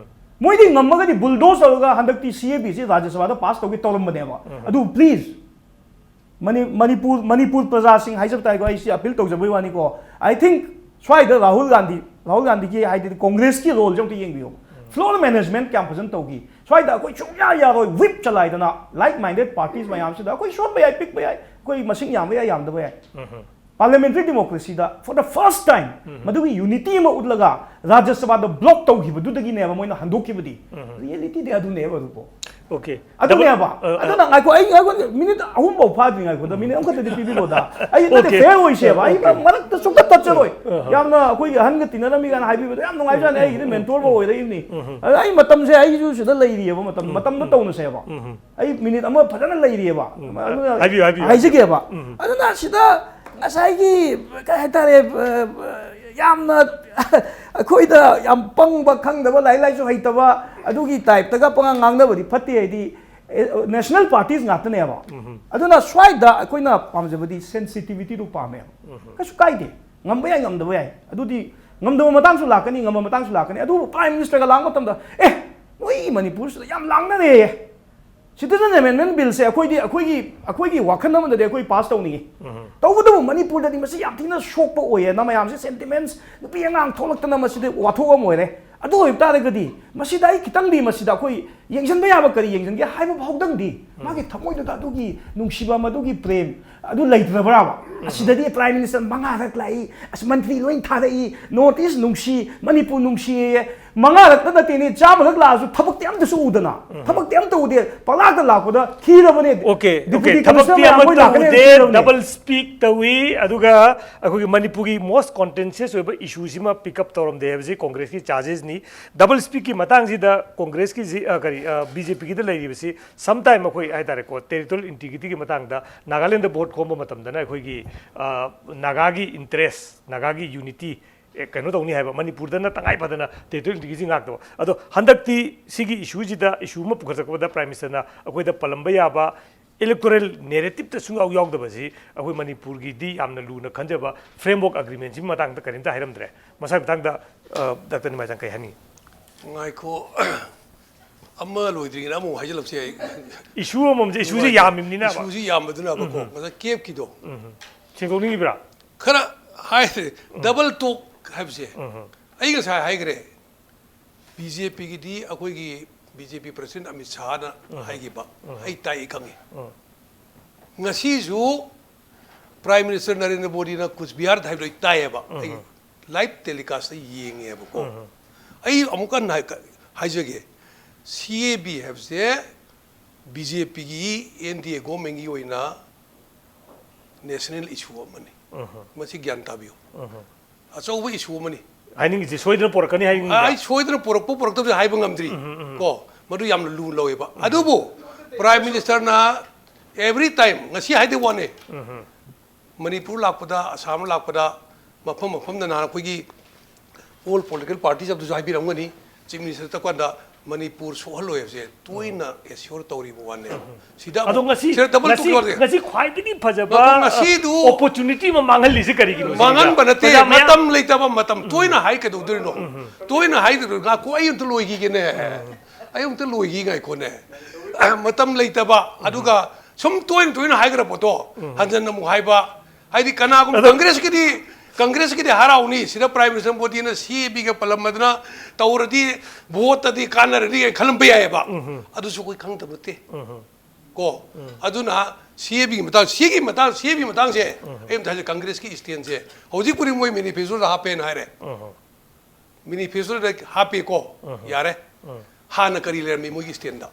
ꯃꯣꯏꯗꯤ ꯉꯝꯃꯒꯗꯤ ꯕꯨꯜꯗꯣꯁ ꯇꯧꯔꯒ ꯍꯟꯗꯛꯇꯤ ꯁꯤ ꯑꯦ ꯕꯤꯁꯤ ꯔꯥꯖ꯭ꯌ ꯁꯚꯥꯗ ꯄꯥꯁ ꯇꯧꯒꯦ ꯇꯧꯔꯝꯕꯅꯦꯕ꯫ ꯑꯗꯨ ꯄ꯭ꯂꯤꯖ, ꯃꯅꯤ-, ꯃꯅꯤꯄꯨꯔ, ꯃꯅꯤꯄꯨꯔ ꯄ꯭ꯔꯖꯥꯁꯤꯡ ꯍꯥꯏꯖꯕ ꯇꯥꯏꯀꯣ, ꯑꯩ ꯁꯤ ꯑꯄꯤꯜ ꯇꯧꯖꯕꯒꯤ ꯋꯥꯅꯤꯀꯣ꯫ I think ꯁ꯭ꯋꯥꯏꯗ ꯔꯥꯍꯨꯜ ꯒꯥꯟꯙꯤ, ꯔꯥꯍꯨꯜ ꯒꯥꯟꯙꯤꯒꯤ ꯍꯥꯏꯗꯤ ꯀꯣꯡꯒ꯭ꯔꯦꯁꯀꯤ ꯔꯣꯜꯁꯦ ꯑꯝꯇ ꯌꯦꯡꯕꯤꯌꯨ꯫ Floor management ꯀꯌꯥꯝ ꯐꯖꯅ ꯇꯧꯈꯤ? ꯁ꯭ꯋꯥꯏꯗ ꯑꯩꯈꯣꯏ ꯁꯨꯡꯌꯥ ꯌꯥꯔꯣꯏ, whip ꯆꯂꯥꯏꯗꯅ, like minded parties ꯃꯌꯥꯝꯁꯤꯗ, ꯑꯩꯈꯣꯏ ꯁꯣꯟꯕ ꯌꯥꯏ, ꯄꯤꯛꯄ ꯌꯥꯏ, ꯑꯩꯈꯣꯏ ꯃꯁꯤꯡ ꯌꯥꯝꯕ ꯌꯥꯏ, ꯌꯥꯝꯗꯕ ꯌꯥꯏ, parliamentary democracy the for the first time ꯃꯗꯨꯒꯤ unity ꯑꯃ ꯎꯠꯂꯒ ꯔꯥꯖ꯭ꯌ ꯁꯚꯥꯗ block ꯇꯧꯈꯤꯕꯗꯨꯗꯒꯤꯅꯦꯕ ꯃꯣꯏꯅ ꯍꯟꯗꯣꯛꯈꯤꯕꯗꯤ꯫ Reality ꯗꯤ ꯑꯗꯨꯅꯦꯕ, ꯔꯨꯄꯣ꯫ Okay. ꯑꯗꯨꯅꯦꯕ꯫ ꯑ, ꯑ. ꯑꯗꯨꯅ ꯉꯥꯏꯈꯣ, ꯑꯩ ꯉꯥꯏꯈꯣ, ꯃꯤꯅꯤꯠ ꯑꯍꯨꯝ ꯐꯥꯎ ꯐꯥꯗ꯭ꯔꯤ, ꯉꯥꯏꯈꯣꯗ, ꯃꯤꯅꯤꯠ ꯑꯃꯈꯛꯇꯗꯤ ꯄꯤꯕꯤꯔꯣꯗ꯫ ꯑꯩ ꯅꯠꯇꯦ, Okay. fair ꯑꯣꯏꯁꯦꯕ, ꯑꯩ Okay. ꯃꯔꯛꯇ ꯁꯨꯡꯇꯠ ꯇꯠꯆꯔꯣꯏ꯫ ꯑ, ꯑ. ꯌꯥꯝꯅ ꯑꯩꯈꯣꯏꯒꯤ ꯑꯍꯟꯒ ꯇꯤꯟꯅꯔꯝꯃꯤ ꯀꯥꯏꯅ ꯍꯥꯏꯕꯤꯕꯗꯣ ꯌꯥꯝ ꯅꯨꯡꯉꯥꯏꯕꯖꯥꯠꯅꯤ, ꯑꯩꯒꯤꯗꯤ mentor ꯕꯨ ꯑꯣꯏꯔꯛꯏꯕꯅꯤ꯫ ꯑꯗ ꯑꯩ ꯃꯇꯝꯁꯦ ꯑꯩꯁꯨ ꯁꯤꯗ ꯂꯩꯔꯤꯑꯕ, ꯃꯇꯝ ꯃꯇꯝꯗ ꯇꯧꯅꯁꯦꯕ꯫ ꯑꯩ ꯃꯤꯅꯤꯠ ꯑꯃ ꯐꯖꯅ ꯂꯩꯔꯤꯑꯕ꯫ ꯑꯗꯨꯅ ꯍꯥꯏꯕꯤꯌꯨ, ꯍꯥꯏꯕꯤꯌꯨ, ꯍꯥꯏꯖꯒꯦꯕ꯫ ꯑꯗꯨꯅ ꯁꯤꯗ ꯉꯁꯥꯏꯒꯤ ꯀꯩ ꯍꯥꯏꯇꯥꯔꯦ, ꯑ, ꯌꯥꯝꯅ ꯑꯩꯈꯣꯏꯗ ꯌꯥꯝ ꯄꯪꯕ, ꯈꯪꯗꯕ, ꯂꯥꯏꯔꯤꯛ ꯂꯥꯏꯁꯨ ꯍꯩꯇꯕ ꯑꯗꯨꯒꯤ type ꯇꯒ ꯄꯉꯥꯡ ꯉꯥꯡꯅꯕꯗꯤ ꯐꯠꯇꯦ꯫ ꯍꯥꯏꯗꯤ national parties ꯉꯥꯛꯇꯅꯦꯕ꯫ ꯑꯗꯨꯅ ꯁ꯭ꯋꯥꯏꯗ ꯑꯩꯈꯣꯏꯅ ꯄꯥꯝꯖꯕꯗꯤ sensitivity ꯗꯨ ꯄꯥꯝꯃꯦꯕ꯫ ꯀꯩꯁꯨ ꯀꯥꯏꯗꯦ, ꯉꯝꯕ ꯌꯥꯏ, ꯉꯝꯗꯕ ꯌꯥꯏ, ꯑꯗꯨꯗꯤ ꯉꯝꯗꯕ ꯃꯇꯥꯡꯁꯨ ꯂꯥꯛꯀꯅꯤ, ꯉꯝꯕ ꯃꯇꯥꯡꯁꯨ ꯂꯥꯛꯀꯅꯤ꯫ ꯑꯗꯨꯕꯨ Prime Minister ꯒ ꯂꯥꯛꯄ ꯃꯇꯝꯗ, "ꯑꯦ, ꯅꯣꯏ ꯃꯅꯤꯄꯨꯔꯁꯤꯗ ꯌꯥꯝ ꯂꯥꯡꯅꯔꯦ꯫ Citizen Amendment Bill ꯁꯦ ꯑꯩꯈꯣꯏꯗꯤ, ꯑꯩꯈꯣꯏꯒꯤ, ꯑꯩꯈꯣꯏꯒꯤ ꯋꯥꯈꯜ ꯑꯃꯗꯗꯤ ꯑꯩꯈꯣꯏ pass ꯇꯧꯅꯤꯡꯉꯤ, ꯇꯧꯕꯇꯕꯨ ꯃꯅꯤꯄꯨꯔꯗꯗꯤ ꯃꯁꯤ ꯌꯥꯝ ꯊꯤꯅ ꯁꯣꯛꯄ ꯑꯣꯏꯌꯦ, ꯅꯃꯌꯥꯝꯁꯦ sentiments, ꯅꯨꯄꯤ ꯑꯉꯥꯡ ꯊꯣꯛꯂꯛꯇꯅ ꯃꯁꯤꯗꯤ ꯋꯥꯊꯣꯛ ꯑꯃ ꯑꯣꯏꯔꯦ꯫ ꯑꯗꯨ ꯑꯣꯏꯕ ꯇꯥꯔꯒꯗꯤ ꯃꯁꯤꯗ ꯑꯩ ꯈꯤꯇꯪꯗꯤ, ꯃꯁꯤꯗ ꯑꯩꯈꯣꯏ ꯌꯦꯡꯁꯤꯟꯕ ꯌꯥꯕ ꯀꯔꯤ ꯌꯦꯡꯁꯤꯟꯒꯦ ꯍꯥꯏꯕ ꯐꯥꯎꯗꯪꯗꯤ ꯃꯥꯒꯤ ꯊꯃꯣꯏꯗꯨꯗ ꯑꯗꯨꯒꯤ ꯅꯨꯡꯁꯤꯕ, ꯃꯗꯨꯒꯤ ꯄ꯭ꯔꯦꯝ ꯑꯗꯨ ꯂꯩꯇ꯭ꯔꯕ꯭ꯔꯥꯕ?" ꯑꯁꯤꯗꯗꯤ Prime Minister ꯃꯉꯥꯔꯛ ꯂꯥꯛꯏ, ꯑꯁ, ꯃꯟꯇ꯭ꯔꯤ ꯂꯣꯏ ꯊꯥꯔꯛꯏ, North East ꯅꯨꯡꯁꯤ, ꯃꯅꯤꯄꯨꯔ ꯅꯨꯡꯁꯤꯌꯦ꯫ ꯃꯉꯥꯔꯛꯇ ꯅꯠꯇꯦꯅꯦ, ꯆꯥꯝꯃꯔꯛ ꯂꯥꯛꯑꯁꯨ ꯊꯕꯛꯇꯤ ꯑꯝꯇꯁꯨ ꯎꯗꯅ, ꯊꯕꯛꯇꯤ ꯑꯝꯇ ꯎꯗꯦ, ꯄꯂꯥꯛꯇ ꯂꯥꯛꯄꯗ ꯈꯤꯔꯕꯅꯦ꯫ Okay, Deputy okay. Commissioner ꯊꯕꯛꯇꯤ ꯃꯌꯥꯝ ꯃꯣꯏ ꯑꯃꯠꯇ ꯂꯥꯛꯀꯅꯤ ꯎꯗꯦ, ꯈꯤꯔꯕꯅꯦ꯫ Double speak ꯇꯧꯏ, ꯑꯗꯨꯒ ꯑꯩꯈꯣꯏꯒꯤ ꯃꯅꯤꯄꯨꯔꯒꯤ most contentious ꯑꯣꯏꯕ issue ꯁꯤꯃ pick up ꯇꯧꯔꯝꯗꯦ ꯍꯥꯏꯕꯁꯤ Congress ꯀꯤ charges ꯅꯤ꯫ Double speak ꯀꯤ ꯃꯇꯥꯡꯁꯤꯗ Congress ꯀꯤ ꯖꯤ-, ꯑ, ꯀꯔꯤ, ꯑ, B J P ꯒꯤꯗ ꯂꯩꯔꯤꯕꯁꯤ sometime ꯑꯩꯈꯣꯏ ꯍꯥꯏꯇꯥꯔꯦꯀꯣ, territorial integrity ꯒꯤ ꯃꯇꯥꯡꯗ ꯅꯥꯒꯥꯂꯦꯟꯗ vote ꯈꯣꯝꯕ ꯃꯇꯝꯗꯅ ꯑꯩꯈꯣꯏꯒꯤ, ꯑ, ꯅꯥꯒꯥꯒꯤ interest, ꯅꯥꯒꯥꯒꯤ unity, ꯑꯦ, ꯀꯩꯅꯣ ꯇꯧꯅꯤ ꯍꯥꯏꯕ, ꯃꯅꯤꯄꯨꯔꯗꯅ ꯇꯉꯥꯏ ꯐꯗꯅ territorial integrity ꯉꯥꯛꯇꯕ꯫ ꯑꯗꯣ ꯍꯟꯗꯛꯇꯤ ꯁꯤꯒꯤ issue ꯁꯤꯗ issue ꯑꯃ ꯄꯨꯈꯠꯂꯛꯄꯗ Prime Minister ꯅ ꯑꯩꯈꯣꯏꯗ ꯄꯜꯂꯝꯕ ꯌꯥꯕ electoral narrative ꯇ ꯁꯨꯡꯌꯥꯎ ꯌꯥꯎꯗꯕꯁꯤ ꯑꯩꯈꯣꯏ ꯃꯅꯤꯄꯨꯔꯒꯤꯗꯤ ꯌꯥꯝꯅ ꯂꯨꯅ ꯈꯟꯖꯕ framework agreement ꯁꯤꯒꯤ ꯃꯇꯥꯡꯗ ꯀꯔꯤꯝꯇ ꯍꯥꯏꯔꯝꯗ꯭ꯔꯦ꯫ ꯃꯁꯥꯒꯤ ꯃꯇꯥꯡꯗ, ꯑ, Doctor ꯅꯤꯃꯥꯏꯆꯥꯡ ꯀꯩ ꯍꯥꯏꯅꯤꯡꯉꯤ? ꯉꯥꯏꯈꯣ, ꯑꯃ ꯂꯣꯏꯗ꯭ꯔꯤꯉꯩꯗ ꯑꯃꯃꯨꯛ ꯍꯥꯏꯖꯤꯜꯂꯛꯁꯦ ꯑꯩ꯫ Issue ꯑꯃꯃꯝꯁꯦ, issue ꯁꯦ ꯅꯨꯡꯉꯥꯏꯇꯦ꯫ ꯌꯥꯝꯃꯤꯕꯅꯤꯅꯕ꯫ Issue ꯁꯤ ꯌꯥꯝꯕꯗꯨꯅꯕꯀꯣ꯫ ꯉꯁꯥꯏ ꯀꯦꯞꯀꯤꯗꯣ ꯁꯦꯡꯗꯣꯛꯅꯤꯡꯉꯤꯕ꯭ꯔꯥ? ꯈꯔ ꯍꯥꯏꯔꯦ, double talk ꯍꯥꯏꯕꯁꯦ꯫ ꯑꯩ ꯉꯁꯥꯏ ꯍꯥꯏꯈ꯭ꯔꯦ, ꯕꯤ ꯖꯦ ꯄꯤꯒꯤꯗꯤ ꯑꯩꯈꯣꯏꯒꯤ ꯕꯤ ꯖꯦ ꯄꯤ ꯄ꯭ꯔꯁꯤꯗꯦꯟ ꯑꯃꯤꯠ ꯁꯥꯍꯅ ꯍꯥꯏꯈꯤꯕ ꯑꯩ ꯇꯥꯏ, ꯑꯩ ꯈꯪꯉꯤ꯫ ꯉꯁꯤꯁꯨ ꯄ꯭ꯔꯥꯏꯝ ꯃꯤꯅꯤꯁꯇꯔ ꯅꯔꯦꯟꯗ꯭ꯔ ꯃꯣꯗꯤꯅ ꯀꯨꯆꯕꯤꯍꯥꯔꯗ ꯍꯥꯏꯕꯗꯣ ꯑꯩ ꯇꯥꯏꯌꯦꯕ, ꯑꯩ ꯂꯥꯏꯚ ꯇꯦꯂꯤꯀꯥꯁꯇ ꯌꯦꯡꯉꯦꯕꯀꯣ꯫ ꯑꯩ ꯑꯃꯨꯛ ꯀꯟꯅ ꯍꯥꯏ-, ꯍꯥꯏꯖꯒꯦ, ꯁꯤ ꯑꯦ ꯕꯤ ꯍꯥꯏꯕꯁꯦ ꯕꯤ ꯖꯦ ꯄꯤꯒꯤ ꯑꯦꯟ ꯗꯤ ꯑꯦ ꯒꯣꯔꯃꯦꯟꯒꯤ ꯑꯣꯏꯅ ꯅꯦꯁꯅꯦꯜ ꯏꯁꯨ ꯑꯃꯅꯤ꯫ ꯃꯁꯤ ꯒ꯭ꯌꯥꯟ ꯇꯥꯕꯤꯌꯨ꯫ ꯑꯆꯧꯕ ꯏꯁꯨ ꯑꯃꯅꯤ꯫ ꯍꯥꯏꯅꯤꯡꯉꯤꯁꯦ ꯁꯣꯏꯗꯅ ꯄꯨꯔꯛꯀꯅꯤ ꯍꯥꯏꯅꯤꯡꯕ꯫ ꯑꯩ ꯁꯣꯏꯗꯅ ꯄꯨꯔꯛꯄ ꯄꯨꯔꯛꯇꯕꯁꯦ ꯍꯥꯏꯕ ꯉꯝꯗ꯭ꯔꯤ꯫ ꯀꯣ, ꯃꯗꯨ ꯌꯥꯝꯅ ꯂꯨ ꯂꯧꯋꯦꯕ꯫ ꯑꯗꯨꯕꯨ ꯄ꯭ꯔꯥꯏꯝ ꯃꯤꯅꯤꯁꯇꯔꯅ ꯑꯦꯚ꯭ꯔꯤ ꯇꯥꯏꯝ, ꯉꯁꯤ ꯍꯥꯏꯗꯤ ꯋꯥꯅꯦ, ꯃꯅꯤꯄꯨꯔ ꯂꯥꯛꯄꯗ, ꯑꯁꯥꯝ ꯂꯥꯛꯄꯗ, ꯃꯐꯝ ꯃꯐꯝꯗ ꯅꯍꯥꯟ ꯑꯩꯈꯣꯏꯒꯤ ꯑꯣꯜ ꯄꯣꯂꯤꯇꯤꯀꯦꯜ ꯄꯥꯔꯇꯤꯁ ꯑꯗꯨꯁꯨ ꯍꯥꯏꯕꯤꯔꯝꯒꯅꯤ, ꯆꯤꯐ ꯃꯤꯅꯤꯁꯇꯔ ꯆꯠꯄ ꯀꯥꯟꯗ ꯃꯅꯤꯄꯨꯔ ꯁꯣꯛꯍꯜꯂꯣꯏ ꯍꯥꯏꯕꯁꯦ ꯇꯣꯏꯅ ꯑꯦꯁꯤꯌꯣꯔ ꯇꯧꯔꯤꯕ ꯋꯥꯅꯦꯕ꯫ ꯁꯤꯗ ꯑꯗꯣ ꯑꯃꯨꯛ ꯉꯁꯤ ꯁꯤꯗ ꯗꯕꯜ ꯉꯁꯤ ꯇꯣꯛ ꯌꯥꯗꯦ꯫ ꯉꯁꯤ ꯈ꯭ꯋꯥꯏꯗꯒꯤ ꯐꯖꯕ ꯉꯥꯏꯈꯣ, ꯉꯁꯤꯗꯨ ꯑꯣꯄꯣꯔꯆꯨꯅꯤꯇꯤ ꯑꯃ ꯃꯥꯡꯍꯜꯂꯤꯁꯦ ꯀꯔꯤꯒꯤꯅꯣ ꯁꯤꯅꯤꯗ? ꯃꯥꯡꯍꯟꯕ ꯅꯠꯇꯦ, ꯄ꯭ꯔꯖꯥ ꯃꯌꯥꯝ ꯃꯇꯝ ꯂꯩꯇꯕ ꯃꯇꯝ꯫ ꯇꯣꯏꯅ ꯍꯥꯏ ꯀꯩꯗꯧꯗꯣꯏꯅꯣ? ꯇꯣꯏꯅ ꯍꯥꯏꯗꯣꯏꯅꯣ? ꯉꯥꯏꯈꯣ, ꯑꯩ ꯑꯝꯇ ꯂꯣꯏꯈꯤꯒꯦꯅꯦ꯫ ꯑꯩ ꯑꯝꯇ ꯂꯣꯏꯈꯤ ꯉꯥꯏꯈꯣꯅꯦ꯫ ꯃꯇꯝ ꯂꯩꯇꯕ, ꯑꯗꯨꯒ ꯁꯨꯝ ꯇꯣꯏꯅ ꯇꯣꯏꯅ ꯍꯥꯏꯈ꯭ꯔ ꯄꯣꯠꯇꯣ ꯍꯟꯖꯟꯅ ꯑꯃꯨꯛ ꯍꯥꯏꯕ꯫ ꯍꯥꯏꯗꯤ ꯀꯅꯥꯒꯨꯝꯕ ꯑꯗꯣ ꯀꯪꯒ꯭ꯔꯦꯁꯀꯤꯗꯤ, ꯀꯪꯒ꯭ꯔꯦꯁꯀꯤꯗꯤ ꯍꯔꯥꯎꯅꯤ, ꯁꯤꯗ ꯄ꯭ꯔꯥꯏꯝ ꯃꯤꯅꯤꯁꯇꯔ ꯃꯣꯗꯤꯅ ꯁꯤ ꯑꯦ ꯕꯤꯒ ꯄꯜꯂꯝꯕꯗꯨꯅ ꯇꯧꯔꯗꯤ ꯚꯣꯠꯇꯗꯤ ꯀꯥꯟꯅꯔꯅꯤ ꯀꯥꯏꯅ ꯈꯜꯂꯝꯕ ꯌꯥꯏꯑꯕ꯫ ꯑꯗꯨꯁꯨ ꯑꯩꯈꯣꯏ ꯈꯪꯗꯕ ꯅꯠꯇꯦ꯫ ꯀꯣ, ꯑꯗꯨꯅ ꯁꯤ ꯑꯦ ꯕꯤꯒꯤ ꯃꯇꯥꯡ, ꯁꯤꯒꯤ ꯃꯇꯥꯡ, ꯁꯤ ꯑꯦ ꯕꯤ ꯃꯇꯥꯡꯁꯦ ꯑꯩ ꯑꯝꯇ ꯍꯥꯏꯖꯦ, ꯀꯪꯒ꯭ꯔꯦꯁꯀꯤ ꯏꯁꯇꯦꯟꯁꯦ ꯍꯧꯖꯤꯛꯄꯨꯗꯤ ꯃꯣꯏ ꯃꯦꯅꯤꯐꯦꯁꯇꯣꯗ ꯍꯥꯞꯄꯦꯅ ꯍꯥꯏꯔꯦ꯫ ꯃꯦꯅꯤꯐꯦꯁꯇꯣꯗ ꯍꯥꯞꯄꯦꯀꯣ, ꯌꯥꯔꯦ꯫ ꯍꯥꯟꯅ ꯀꯔꯤ ꯂꯩꯔꯝꯃꯤ ꯃꯣꯏꯒꯤ ꯏꯁꯇꯦꯟꯗ?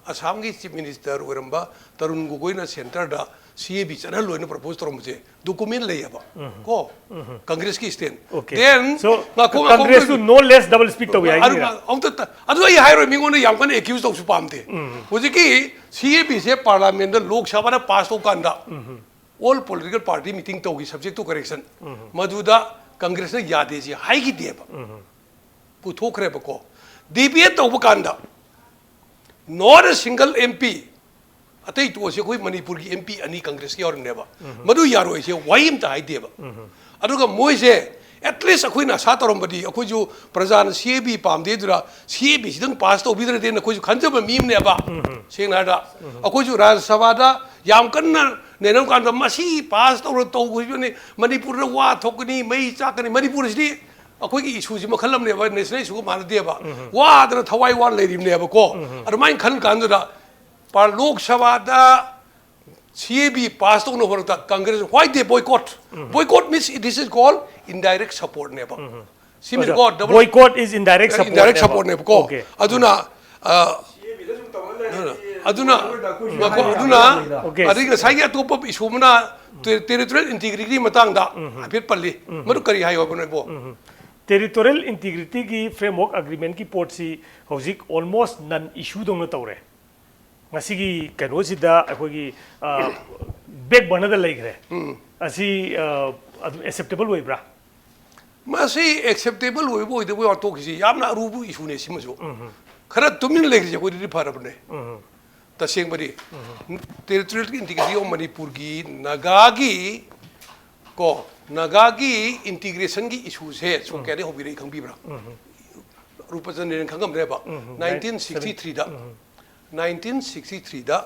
ꯑꯁꯥꯝꯒꯤ ꯆꯤꯐ ꯃꯤꯅꯤꯁꯇꯔ ꯑꯣꯏꯔꯝꯕ ꯇꯔꯨꯟ ꯒꯣꯒꯣꯏꯅ ꯁꯦꯟꯇꯔꯗ ꯁꯤ ꯑꯦ ꯕꯤ ꯆꯠꯍꯜꯂꯣꯏꯅ ꯄ꯭ꯔꯄꯣꯁ ꯇꯧꯔꯝꯕꯁꯦ ꯗꯣꯀꯨꯃꯦꯟ ꯂꯩꯌꯦꯕ꯫ ꯀꯣ, ꯀꯪꯒ꯭ꯔꯦꯁꯀꯤ ꯏꯁꯇꯦꯟ꯫ Okay. Then, So, ꯉꯥꯈꯣ, ꯉꯥꯈꯣ, ꯀꯪꯒ꯭ꯔꯦꯁꯇꯨ ꯑꯝꯇ no less double speak ꯇꯧꯏ ꯑꯗꯨ ꯍꯥꯏꯅꯤꯡꯉꯤꯔꯥ? ꯑꯝꯇ ꯇ-, ꯑꯗꯨ ꯑꯩ ꯍꯥꯏꯔꯣꯏ, ꯃꯤꯉꯣꯟꯗ ꯌꯥꯝ ꯀꯟꯅ ꯑꯦꯀ꯭ꯌꯨꯁ ꯇꯧꯁꯨ ꯄꯥꯝꯗꯦ꯫ ꯍꯧꯖꯤꯛꯀꯤ ꯁꯤ ꯑꯦ ꯕꯤꯁꯦ ꯄꯥꯔꯂꯥꯃꯦꯟꯗ, ꯂꯣꯛ ꯁꯚꯥꯗ ꯄꯥꯁ ꯇꯧꯀꯥꯟꯗ ꯑꯣꯜ ꯄꯣꯂꯤꯇꯤꯀꯦꯜ ꯄꯥꯔꯇꯤ ꯃꯤꯇꯤꯡ ꯇꯧꯈꯤ, ꯁꯕꯖꯦꯛ ꯇꯨ ꯀꯔꯦꯛꯁꯟ꯫ ꯃꯗꯨꯗ ꯀꯪꯒ꯭ꯔꯦꯁꯅ ꯌꯥꯗꯦꯁꯤ ꯍꯥꯏꯈꯤꯗꯦꯕ꯫ ꯄꯨꯊꯣꯛꯈ꯭ꯔꯦꯕꯀꯣ꯫ ꯗꯤꯕꯦꯠ ꯇꯧꯕ ꯀꯥꯟꯗ not a single M P, ꯑꯇꯩ ꯇꯣꯛꯑꯁꯤ, ꯑꯩꯈꯣꯏ ꯃꯅꯤꯄꯨꯔꯒꯤ ꯑꯦꯝ ꯄꯤ ꯑꯅꯤ ꯀꯪꯒ꯭ꯔꯦꯁꯀꯤ ꯌꯥꯎꯔꯤꯅꯦꯕ, ꯃꯗꯨ ꯌꯥꯔꯣꯏꯁꯦ ꯋꯥꯍꯩ ꯑꯝꯇ ꯍꯥꯏꯗꯦꯕ꯫ ꯑꯗꯨꯒ ꯃꯣꯏꯁꯦ, at least ꯑꯩꯈꯣꯏꯅ ꯑꯁꯥ ꯇꯧꯔꯝꯕꯗꯤ, ꯑꯩꯈꯣꯏꯁꯨ ꯄ꯭ꯔꯖꯥꯅ ꯁꯤ ꯑꯦ ꯕꯤ ꯄꯥꯝꯗꯦ ꯑꯗꯨꯅ ꯁꯤ ꯑꯦ ꯕꯤ ꯁꯤꯗꯪ ꯄꯥꯁ ꯇꯧꯕꯤꯗ꯭ꯔꯗꯤꯅ ꯑꯩꯈꯣꯏꯁꯨ ꯈꯟꯖꯕ ꯃꯤ ꯑꯃꯅꯦꯕ꯫ ꯁꯦꯡꯅ ꯍꯥꯏꯔꯗ ꯑꯩꯈꯣꯏꯁꯨ ꯔꯥꯖ꯭ꯌ ꯁꯚꯥꯗ ꯌꯥꯝ ꯀꯟꯅ ꯅꯩꯅꯔꯝ ꯀꯥꯟꯗ ꯃꯁꯤ ꯄꯥꯁ ꯇꯧꯔ ꯇꯧꯕꯁꯤꯅꯤ, ꯃꯅꯤꯄꯨꯔꯗ ꯋꯥ ꯊꯣꯛꯀꯅꯤ, ꯃꯩ ꯆꯥꯛꯀꯅꯤ, ꯃꯅꯤꯄꯨꯔꯁꯤꯗꯤ ꯑꯩꯈꯣꯏꯒꯤ ꯏꯁꯨꯁꯤ ꯃꯈꯜ ꯑꯃꯅꯦꯕ, ꯅꯦꯁꯅꯦꯜ ꯏꯁꯨꯒ ꯃꯥꯟꯅꯗꯦꯕ꯫ ꯋꯥꯗꯅ ꯊꯋꯥꯏ ꯋꯥꯅ ꯂꯩꯔꯤꯕꯅꯦꯕꯀꯣ꯫ ꯑꯗꯨꯃꯥꯏꯅ ꯈꯟ ꯀꯥꯟꯗꯨꯗ ꯄꯥꯔ-, ꯂꯣꯛ ꯁꯚꯥꯗ ꯁꯤ ꯑꯦ ꯕꯤ ꯄꯥꯁ ꯇꯧꯅꯕ ꯍꯣꯠꯅꯕꯗ Congress, why they boycott? Boycott means it is called indirect supportꯅꯦꯕ꯫ ꯁꯤꯃꯤꯅꯀꯣ, double, boycott is indirect support indirect supportꯅꯦꯕꯀꯣ꯫ Okay. ꯑꯗꯨꯅ, ꯑ, ꯑꯗꯨꯅ, ꯉꯥꯏꯈꯣ, ꯑꯗꯨꯅ, Okay. ꯑꯗꯒꯤ ꯉꯁꯥꯏꯒꯤ ꯑꯇꯣꯞꯄ ꯏꯁꯨ ꯑꯃꯅ ꯇꯦ-, territorial integrity ꯃꯇꯥꯡꯗ ꯍꯥꯏꯐꯦꯠ ꯄꯜꯂꯤ꯫ ꯃꯗꯨ ꯀꯔꯤ ꯍꯥꯏꯌꯣ ꯍꯥꯏꯕꯅꯣ ꯏꯕꯣ? Territorial integrityꯒꯤ framework agreementꯀꯤ ꯄꯣꯠꯁꯤ ꯍꯧꯖꯤꯛ almost non issue ꯗꯧꯅ ꯇꯧꯔꯦ꯫ ꯉꯁꯤꯒꯤ ꯀꯩꯅꯣꯁꯤꯗ ꯑꯩꯈꯣꯏꯒꯤ, ꯑ, back burnerꯗ ꯂꯩꯈ꯭ꯔꯦ꯫ ꯑꯁꯤ, ꯑ, ꯑꯗꯨꯝ acceptable ꯑꯣꯏꯕ꯭ꯔꯥ? ꯃꯁꯤ acceptable ꯑꯣꯏꯕ ꯑꯣꯏꯗꯕ ꯋꯥ ꯇꯣꯛꯈꯤꯁꯤ, ꯌꯥꯝꯅ ꯑꯔꯨꯕ ꯏꯁꯨꯅꯦ ꯁꯤꯃꯁꯨ꯫ ꯈꯔ ꯇꯨꯃꯤꯟꯅ ꯂꯩꯈ꯭ꯔꯤꯁꯦ ꯑꯩꯈꯣꯏꯗꯗꯤ ꯐꯔꯕꯅꯦ꯫ ꯇꯁꯦꯡꯕꯗꯤ territorial integrity of ꯃꯅꯤꯄꯨꯔꯒꯤ ꯅꯥꯒꯥꯒꯤ, ꯀꯣ, ꯅꯥꯒꯥꯒꯤ integrationꯒꯤ ꯏꯁꯨꯁꯦ ꯁꯣꯝ ꯀꯌꯥꯗꯒꯤ ꯍꯧꯕꯤꯔꯛꯏ ꯈꯪꯕꯤꯕ꯭ꯔꯥ? ꯔꯨꯄꯆꯟꯗ꯭ꯔꯅ ꯈꯪꯉꯝꯅꯦꯕ꯫ ꯅꯥꯏꯟꯇꯤꯟ ꯁꯤꯛꯁꯇꯤ ꯊ꯭ꯔꯤꯗ, ꯅꯥꯏꯟꯇꯤꯟ ꯁꯤꯛꯁꯇꯤ ꯊ꯭ꯔꯤꯗ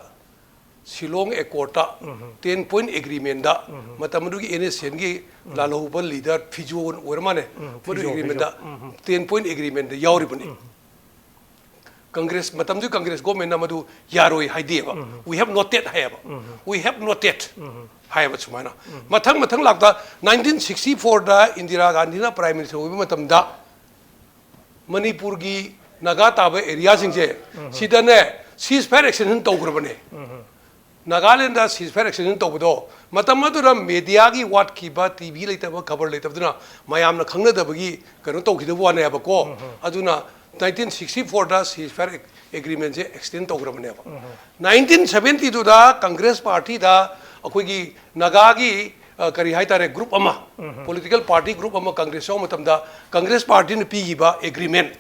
ꯁꯤꯂꯣꯡ ꯑꯦꯀꯣꯔꯗꯇ ten point agreementꯗ, ꯃꯇꯝ ꯑꯗꯨꯒꯤ NSCNꯒꯤ ꯂꯥꯜꯍꯧꯕ leader ꯐꯤꯖꯣ ꯑꯣꯏꯔ ꯃꯥꯜꯂꯦ꯫ ꯃꯗꯨ ꯐꯤꯖꯣ, agreementꯗ, ꯐꯤꯖꯣ꯫ Ten point agreementꯗ ꯌꯥꯎꯔꯤꯕꯅꯤ꯫ ꯀꯪꯒ꯭ꯔꯦꯁ, ꯃꯇꯝꯗꯨꯒꯤ ꯀꯪꯒ꯭ꯔꯦꯁ governmentꯅ ꯃꯗꯨ ꯌꯥꯔꯣꯏ ꯍꯥꯏꯗꯦꯕ꯫ "We have noted" ꯍꯥꯏꯌꯦꯕ꯫ "We have noted" ꯍꯥꯏꯌꯦꯕ ꯁꯨꯃꯥꯏꯅ꯫ ꯃꯊꯪ ꯃꯊꯪ ꯂꯥꯛꯇ nineteen sixty fourꯗ ꯏꯟꯗꯤꯔꯥ ꯒꯥꯟꯙꯤꯅ prime minister ꯑꯣꯏꯕ ꯃꯇꯝꯗ ꯃꯅꯤꯄꯨꯔꯒꯤ ꯅꯥꯒꯥ ꯇꯥꯕ areaꯁꯤꯡꯁꯦ ꯁꯤꯗꯅꯦ ceasefire extension ꯇꯧꯈ꯭ꯔꯕꯅꯦ꯫ ꯅꯥꯒꯥꯂꯦꯟꯗ ceasefire extension ꯇꯧꯕꯗꯣ ꯃꯇꯝ ꯑꯗꯨꯗ mediaꯒꯤ ꯋꯥꯠꯈꯤꯕ, TV ꯂꯩꯇꯕ, ꯈꯕꯔ ꯂꯩꯇꯕꯗꯨꯅ ꯃꯌꯥꯝꯅ ꯈꯪꯅꯗꯕꯒꯤ ꯀꯩꯅꯣ ꯇꯧꯈꯤꯗꯕ ꯋꯥꯅꯦꯕꯀꯣ꯫ ꯑꯗꯨꯅ nineteen sixty fourꯗ ceasefire agreementꯁꯦ extend ꯇꯧꯈ꯭ꯔꯕꯅꯦꯕ꯫ Nineteen seventy twoꯗ Congress partyꯗ ꯑꯩꯈꯣꯏꯒꯤ ꯅꯥꯒꯥꯒꯤ, ꯑ, ꯀꯔꯤ ꯍꯥꯏꯇꯥꯔꯦ, group ꯑꯃ, political party group ꯑꯃ Congress ꯌꯥꯎꯕ ꯃꯇꯝꯗ Congress partyꯅ ꯄꯤꯈꯤꯕ agreement꯫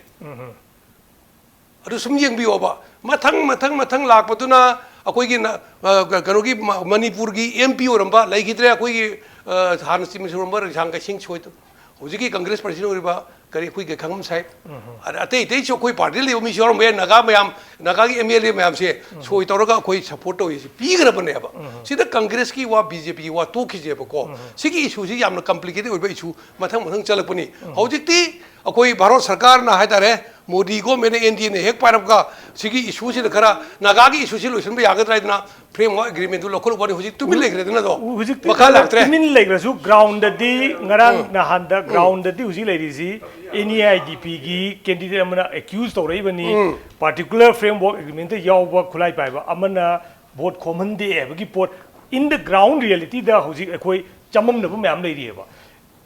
ꯑꯗꯨ ꯁꯨꯝ ꯌꯦꯡꯕꯤꯌꯣꯕ꯫ ꯃꯊꯪ, ꯃꯊꯪ, ꯃꯊꯪ ꯂꯥꯛꯄꯗꯨꯅ ꯑꯩꯈꯣꯏꯒꯤ ꯅ-, ꯑ, ꯀ-, ꯀꯩꯅꯣꯒꯤ ꯃ-, ꯃꯅꯤꯄꯨꯔꯒꯤ MP ꯑꯣꯏꯔꯝꯕ, ꯂꯩꯈꯤꯗ꯭ꯔꯦ, ꯑꯩꯈꯣꯏꯒꯤ, ꯑ, ꯍꯥꯟꯅ Chief Minister ꯑꯣꯏꯔꯝꯕ ꯔꯤꯁꯥꯡ ꯀꯩꯁꯤꯡ ꯁꯣꯏꯗ-, ꯍꯧꯖꯤꯛꯀꯤ Congress president ꯑꯣꯏꯔꯤꯕ ꯀꯔꯤ ꯑꯩꯈꯣꯏ ꯒꯩꯈꯥꯉꯝ ꯁꯥꯍꯦꯕ, ꯑꯗ ꯑꯇꯩ ꯑꯇꯩꯁꯨ ꯑꯩꯈꯣꯏ ꯄꯥꯔꯇꯤ ꯂꯩꯕ ꯃꯤꯁꯨ ꯌꯥꯎꯔꯝꯕ ꯌꯥꯏ, ꯅꯥꯒꯥ ꯃꯌꯥꯝ, ꯅꯥꯒꯥꯒꯤ ꯑꯦꯝ ꯑꯦꯜ ꯑꯦ ꯃꯌꯥꯝꯁꯦ ꯁꯣꯏ ꯇꯧꯔꯒ ꯑꯩꯈꯣꯏ ꯁꯄꯣꯔꯠ ꯇꯧꯔꯤꯁꯤ ꯄꯤꯈ꯭ꯔꯕꯅꯦꯕ꯫ ꯁꯤꯗ ꯀꯪꯒ꯭ꯔꯦꯁꯀꯤ ꯋꯥ, ꯕꯤ ꯖꯦ ꯄꯤꯒꯤ ꯋꯥ ꯇꯣꯛꯈꯤꯁꯦꯕꯀꯣ꯫ ꯁꯤꯒꯤ ꯏꯁꯨꯁꯤ ꯌꯥꯝꯅ ꯀꯝꯄ꯭ꯂꯤꯀꯦꯇꯦꯠ ꯑꯣꯏꯕ ꯏꯁꯨ ꯃꯊꯪ ꯃꯊꯪ ꯆꯠꯂꯛꯄꯅꯤ꯫ ꯍꯧꯖꯤꯛꯇꯤ ꯑꯩꯈꯣꯏ ꯚꯥꯔꯠ ꯁꯔꯀꯥꯔꯅ ꯍꯥꯏꯇꯥꯔꯦ, ꯃꯣꯗꯤ ꯒꯣꯔꯃꯦꯟꯅ, ꯑꯦꯟ ꯗꯤ ꯑꯦꯅ ꯍꯦꯛ ꯄꯥꯏꯔꯛꯄꯒ ꯁꯤꯒꯤ ꯏꯁꯨꯁꯤꯗ ꯈꯔ, ꯅꯥꯒꯥꯒꯤ ꯏꯁꯨꯁꯤ ꯂꯣꯏꯁꯤꯟꯕ ꯌꯥꯒꯗ꯭ꯔꯥ ꯍꯥꯏꯗꯅ ꯐ꯭ꯔꯦꯝꯋꯥꯔꯛ ꯑꯦꯒ꯭ꯔꯤꯃꯦꯟꯗꯨ ꯂꯧꯈꯠꯂꯨꯕꯅꯤ꯫ ꯍꯧꯖꯤꯛ ꯇꯨꯃꯤꯟ ꯂꯩꯈ꯭ꯔꯦꯗꯅꯗꯣ, ꯍꯧꯖꯤꯛꯇꯤ ꯃꯈꯥ ꯂꯥꯛꯇ꯭ꯔꯦ꯫ ꯇꯨꯃꯤꯟ ꯂꯩꯈ꯭ꯔꯁꯨ, ꯒ꯭ꯔꯥꯎꯟꯗꯗꯤ ꯉꯔꯥꯡ ꯎꯝ꯫ ꯅꯍꯥꯟꯗ ꯎꯝ꯫ ꯒ꯭ꯔꯥꯎꯟꯗꯗꯤ ꯍꯧꯖꯤꯛ ꯂꯩꯔꯤꯁꯤ ꯑꯦꯟ ꯏ ꯑꯥꯏ ꯗꯤ ꯄꯤꯒꯤ ꯀꯦꯟꯗꯤꯗꯦꯠ ꯑꯃꯅ ꯑꯦꯀ꯭ꯌꯨꯁ ꯇꯧꯔꯛꯏꯕꯅꯤ, ꯎꯝ꯫ ꯄꯥꯔꯇꯤꯀꯨꯂꯔ ꯐ꯭ꯔꯦꯝꯋꯥꯔꯛ ꯑꯦꯒ꯭ꯔꯤꯃꯦꯟꯇ ꯌꯥꯎꯕ ꯈꯨꯠꯂꯥꯏ ꯄꯥꯏꯕ ꯑꯃꯅ ꯚꯣꯠ ꯈꯣꯝꯍꯟꯗꯦ ꯍꯥꯏꯕꯒꯤ ꯄꯣꯠ꯫ In the ground reality ꯗ ꯍꯧꯖꯤꯛ ꯑꯩꯈꯣꯏ ꯆꯃꯝꯅꯕ ꯃꯌꯥꯝ ꯂꯩꯔꯤꯑꯕ꯫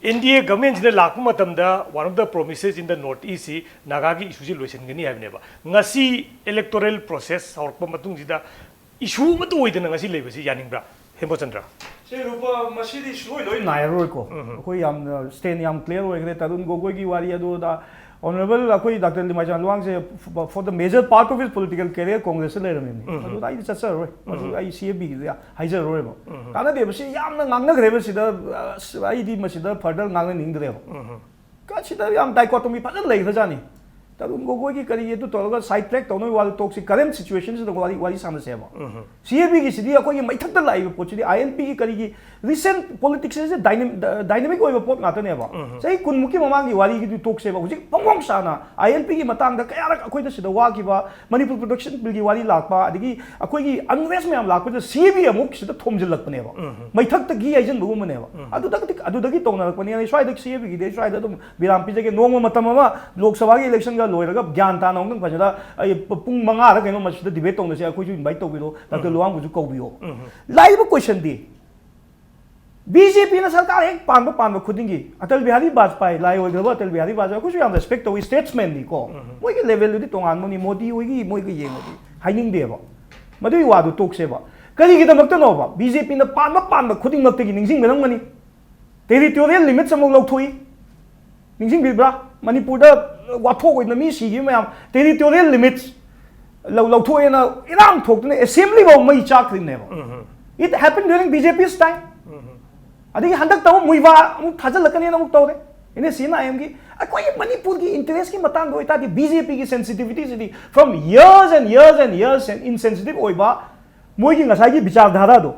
ꯑꯦꯟ ꯗꯤ ꯑꯦ ꯒꯚꯔꯟꯃꯦꯟꯁꯤꯅ ꯂꯥꯛꯄ ꯃꯇꯝꯗ one of the promises in the North East ꯁꯤ ꯅꯥꯒꯥꯒꯤ ꯏꯁꯨꯁꯤ ꯂꯣꯏꯁꯤꯟꯒꯅꯤ ꯍꯥꯏꯕꯅꯦꯕ꯫ ꯉꯁꯤ ꯏꯂꯦꯛꯇꯣꯔꯦꯜ ꯄ꯭ꯔꯣꯁꯦꯁ ꯍꯧꯔꯛꯄ ꯃꯇꯨꯡꯁꯤꯗ ꯏꯁꯨ ꯑꯃꯠꯇ ꯑꯣꯏꯗꯅ ꯉꯁꯤ ꯂꯩꯕꯁꯤ ꯌꯥꯅꯤꯡꯕ꯭ꯔꯥ, ꯍꯦꯃꯆꯟꯗ꯭ꯔ? ꯁꯦ ꯔꯨꯄꯥ, ꯃꯁꯤꯗꯤ ꯁꯨꯡꯑꯣꯏ ꯂꯣꯏ ꯅꯥꯏꯔꯔꯣꯏꯀꯣ꯫ ꯎꯝ꯫ ꯑꯩꯈꯣꯏ ꯌꯥꯝꯅ ꯁ꯭ꯇꯦꯟ ꯌꯥꯝ ꯀ꯭ꯂꯤꯌꯥꯔ ꯑꯣꯏꯈ꯭ꯔꯦ꯫ ꯇꯔꯨꯟ ꯒꯣꯒꯣꯏꯒꯤ ꯋꯥꯔꯤ ꯑꯗꯨ ꯑꯗꯥ, ꯑꯣꯅꯔꯦꯕꯜ ꯑꯩꯈꯣꯏ ꯗꯥꯛꯇꯔ ꯂꯤꯃꯥꯏꯆꯥꯟ ꯂꯨꯋꯥꯡꯁꯦ for the major part of his political career ꯀꯣꯡꯒ꯭ꯔꯦꯁꯇ ꯂꯩꯔꯝꯃꯤꯕꯅꯤ꯫ ꯎꯝ꯫ ꯑꯗꯨꯗ ꯑꯩꯗꯤ ꯆꯠꯆꯔꯔꯣꯏ꯫ ꯃꯗꯨ ꯎꯝ꯫ ꯑꯩ ꯁꯤ ꯑꯦ ꯄꯤꯒꯤꯗ ꯍꯥꯏꯖꯔꯔꯣꯏꯕ꯫ ꯎꯝ꯫ ꯀꯥꯟꯅꯗꯦꯕ꯫ ꯁꯤ ꯌꯥꯝꯅ ꯉꯥꯡꯅꯈ꯭ꯔꯦꯕ ꯁꯤꯗ, ꯑꯁ, ꯑꯩꯗꯤ ꯃꯁꯤꯗ ꯐꯔꯗꯔ ꯉꯥꯡꯅꯅꯤꯡꯗ꯭ꯔꯦꯕ꯫ ꯎꯝ꯫ ꯀ-, ꯁꯤꯗ ꯌꯥꯝ ꯗꯥꯏꯀꯣꯇꯣꯃꯤ ꯐꯖꯅ ꯂꯩꯈ꯭ꯔꯖꯥꯠꯅꯤ꯫ ꯇꯔꯨꯟ ꯒꯣꯒꯣꯏꯒꯤ ꯀꯔꯤꯒꯤ ꯑꯗꯨ ꯇꯧꯔꯒ ꯁꯥꯏꯠ ꯇ꯭ꯔꯦꯛ ꯇꯧꯅꯕꯒꯤ ꯋꯥꯗꯨ ꯇꯣꯛꯁꯤ꯫ ꯀꯔꯦꯟ ꯁꯤꯆꯨꯋꯦꯁꯟꯁꯤꯗ ꯋꯥꯔꯤ, ꯋꯥꯔꯤ ꯁꯥꯟꯅꯁꯦꯕ꯫ ꯎꯝ꯫ ꯁꯤ ꯑꯦ ꯄꯤꯒꯤꯁꯤꯗꯤ ꯑꯩꯈꯣꯏꯒꯤ ꯃꯩꯊꯛꯇ ꯂꯥꯛꯏꯕ ꯄꯣꯠꯁꯤꯗꯤ, ꯑꯥꯏ ꯑꯦꯟ ꯄꯤꯒꯤ ꯀꯔꯤꯒꯤ ꯔꯤꯁꯦꯟꯠ ꯄꯣꯂꯤꯇꯤꯛꯁꯁꯦ ꯗꯥꯏꯅꯥꯃꯤꯛ, ꯗ-, ꯗꯥꯏꯅꯥꯃꯤꯛ ꯑꯣꯏꯕ ꯄꯣꯠ ꯉꯥꯛꯇꯅꯦꯕ꯫ ꯎꯝ꯫ ꯆꯍꯤ ꯀꯨꯟꯃꯨꯛꯀꯤ ꯃꯃꯥꯡꯒꯤ ꯋꯥꯔꯤꯒꯤꯗꯨ ꯇꯣꯛꯁꯦꯕ꯫ ꯍꯧꯖꯤꯛ ꯐꯣꯡ ꯐꯣꯡ ꯁꯥꯅ ꯑꯥꯏ ꯑꯦꯟ ꯄꯤꯒꯤ ꯃꯇꯥꯡꯗ ꯀꯌꯥꯔꯛ ꯑꯩꯈꯣꯏꯗ ꯁꯤꯗ ꯋꯥꯈꯤꯕ, ꯃꯅꯤꯄꯨꯔ ꯄ꯭ꯔꯣꯗꯛꯁꯟ ꯕꯤꯜꯒꯤ ꯋꯥꯔꯤ ꯂꯥꯛꯄ, ꯑꯗꯒꯤ ꯑꯩꯈꯣꯏꯒꯤ ꯑꯟꯔꯦꯁ ꯃꯌꯥꯝ ꯂꯥꯛꯄꯗ ꯁꯤ ꯑꯦ ꯄꯤ ꯑꯃꯨꯛ ꯁꯤꯗ ꯊꯣꯝꯖꯤꯜꯂꯛꯄꯅꯦꯕ꯫ ꯎꯝ꯫ ꯃꯩꯊꯛꯇꯒꯤ ꯍꯩꯖꯤꯟꯕꯒꯨꯝꯕꯅꯦꯕ꯫ ꯎꯝ꯫ ꯑꯗꯨꯗꯒꯤ, ꯑꯗꯨꯗꯒꯤ ꯇꯧꯅꯔꯛꯄꯅꯤ꯫ ꯑꯩ ꯁ꯭ꯋꯥꯏꯗ ꯁꯤ ꯑꯦ ꯄꯤꯒꯤꯗꯤ ꯑꯩ ꯁ꯭ꯋꯥꯏꯗ ꯑꯗꯨꯝ ꯕꯤꯔꯥꯝ ꯄꯤꯖꯒꯦ꯫ ꯅꯣꯡꯃ ꯃꯇꯝ ꯑꯃ ꯂꯣꯛ ꯁꯚꯥꯒꯤ ꯏꯂꯦꯛꯁꯟꯒ ꯂꯣꯏꯔꯒ ꯒ꯭ꯌꯥꯟ ꯇꯥꯅ ꯑꯃꯨꯛꯇꯪ ꯐꯖꯅ ꯑꯩ ꯄ-, ꯄꯨꯡ ꯃꯉꯥꯔ ꯀꯩꯅꯣ ꯃꯁꯤꯗ ꯗꯤꯕꯦꯠ ꯇꯧꯅꯁꯦ꯫ ꯑꯩꯈꯣꯏꯁꯨ ꯏꯟꯚꯥꯏꯠ ꯇꯧꯕꯤꯔꯣ, ꯗꯥꯛꯇꯔ ꯎꯝ꯫ ꯂꯨꯋꯥꯡꯕꯨꯁꯨ ꯀꯧꯕꯤꯌꯣ꯫ ꯎꯝ꯫ ꯂꯥꯛꯏꯕ ꯀꯣꯏꯁꯟꯗꯤ, ꯕꯤ ꯖꯦ ꯄꯤꯅ ꯁꯔꯀꯥꯔ ꯍꯦꯛ ꯄꯥꯟꯕ, ꯄꯥꯟꯕ ꯈꯨꯗꯤꯡꯒꯤ, ꯑꯇꯜ ꯕꯤꯍꯥꯔꯤ ꯕꯥꯖꯄꯥꯏ, ꯂꯥꯏ ꯑꯣꯏꯈ꯭ꯔꯕ ꯑꯇꯜ ꯕꯤꯍꯥꯔꯤ ꯕꯥꯖꯄꯥꯏ, ꯑꯩꯈꯣꯏꯁꯨ ꯌꯥꯝ ꯔꯦꯁꯄꯦꯛ ꯇꯧꯏ, ꯁ꯭ꯇꯦꯠꯁꯃꯦꯟꯅꯤꯀꯣ꯫ ꯎꯝ꯫ ꯃꯣꯏꯒꯤ ꯂꯦꯚꯦꯜꯗꯨꯗꯤ ꯇꯣꯉꯥꯟꯕꯅꯤ, ꯃꯣꯗꯤ ꯍꯣꯏꯒꯤ, ꯃꯣꯏꯒ ꯌꯦꯡꯉꯗꯤ ꯍꯥꯏꯅꯤꯡꯗꯦꯕ꯫ ꯃꯗꯨꯒꯤ ꯋꯥꯗꯨ ꯇꯣꯛꯁꯦꯕ꯫ ꯀꯔꯤꯒꯤꯗꯃꯛꯇꯅꯣꯕ? ꯕꯤ ꯖꯦ ꯄꯤꯅ ꯄꯥꯟꯕ, ꯄꯥꯟꯕ ꯈꯨꯗꯤꯡꯃꯛꯇꯒꯤ ꯅꯤꯡꯁꯤꯡꯕꯤꯔꯝꯒꯅꯤ, ꯇꯦꯔꯤꯇꯣꯔꯤꯌꯦꯜ ꯂꯤꯃꯤꯠꯁ ꯑꯃꯨꯛ ꯂꯧꯊꯣꯛꯏ꯫ ꯅꯤꯡꯁꯤꯡꯕꯤꯕ꯭ꯔꯥ? ꯃꯅꯤꯄꯨꯔꯗ ꯋꯥꯊꯣꯛ ꯑꯣꯏꯅ ꯃꯤ ꯁꯤꯈꯤꯕ ꯃꯌꯥꯝ, ꯇꯦꯔꯤꯇꯣꯔꯤꯌꯦꯜ ꯂꯤꯃꯤꯠꯁ ꯂꯧ-, ꯂꯧꯊꯣꯛꯑꯦꯅ ꯏꯔꯥꯡ ꯊꯣꯛꯇꯅ ꯑꯦꯁꯦꯝꯕ꯭ꯂꯤ ꯐꯥꯎ ꯃꯩ ꯆꯥꯛꯈ꯭ꯔꯤꯕꯅꯦꯕ꯫ ꯎꯝ꯫ It happened during B J P's time. ꯎꯝ꯫ ꯑꯗꯒꯤ ꯍꯟꯗꯛꯇ ꯑꯃꯨꯛ ꯃꯨꯏꯋꯥ ꯑꯃꯨꯛ ꯊꯥꯖꯤꯜꯂꯛꯀꯅꯦꯅ ꯑꯃꯨꯛ ꯇꯧꯔꯦ꯫ ꯑꯦꯟ ꯑꯦꯁ ꯁꯤ ꯑꯦꯟ ꯑꯥꯏ ꯑꯦꯝꯒꯤ ꯑꯩꯈꯣꯏꯒꯤ ꯃꯅꯤꯄꯨꯔꯒꯤ ꯏꯟꯇꯔꯦꯁꯀꯤ ꯃꯇꯥꯡꯗ ꯑꯣꯏꯇꯥꯔꯗꯤ ꯕꯤ ꯖꯦ ꯄꯤꯒꯤ ꯁꯦꯟꯁꯤꯇꯤꯚꯤꯇꯤꯁꯤꯗꯤ from years and years and years and insensitive ꯑꯣꯏꯕ, ꯃꯣꯏꯒꯤ ꯉꯁꯥꯏꯒꯤ ꯕꯤꯆꯥꯔ ꯙꯥꯔꯥꯗꯣ,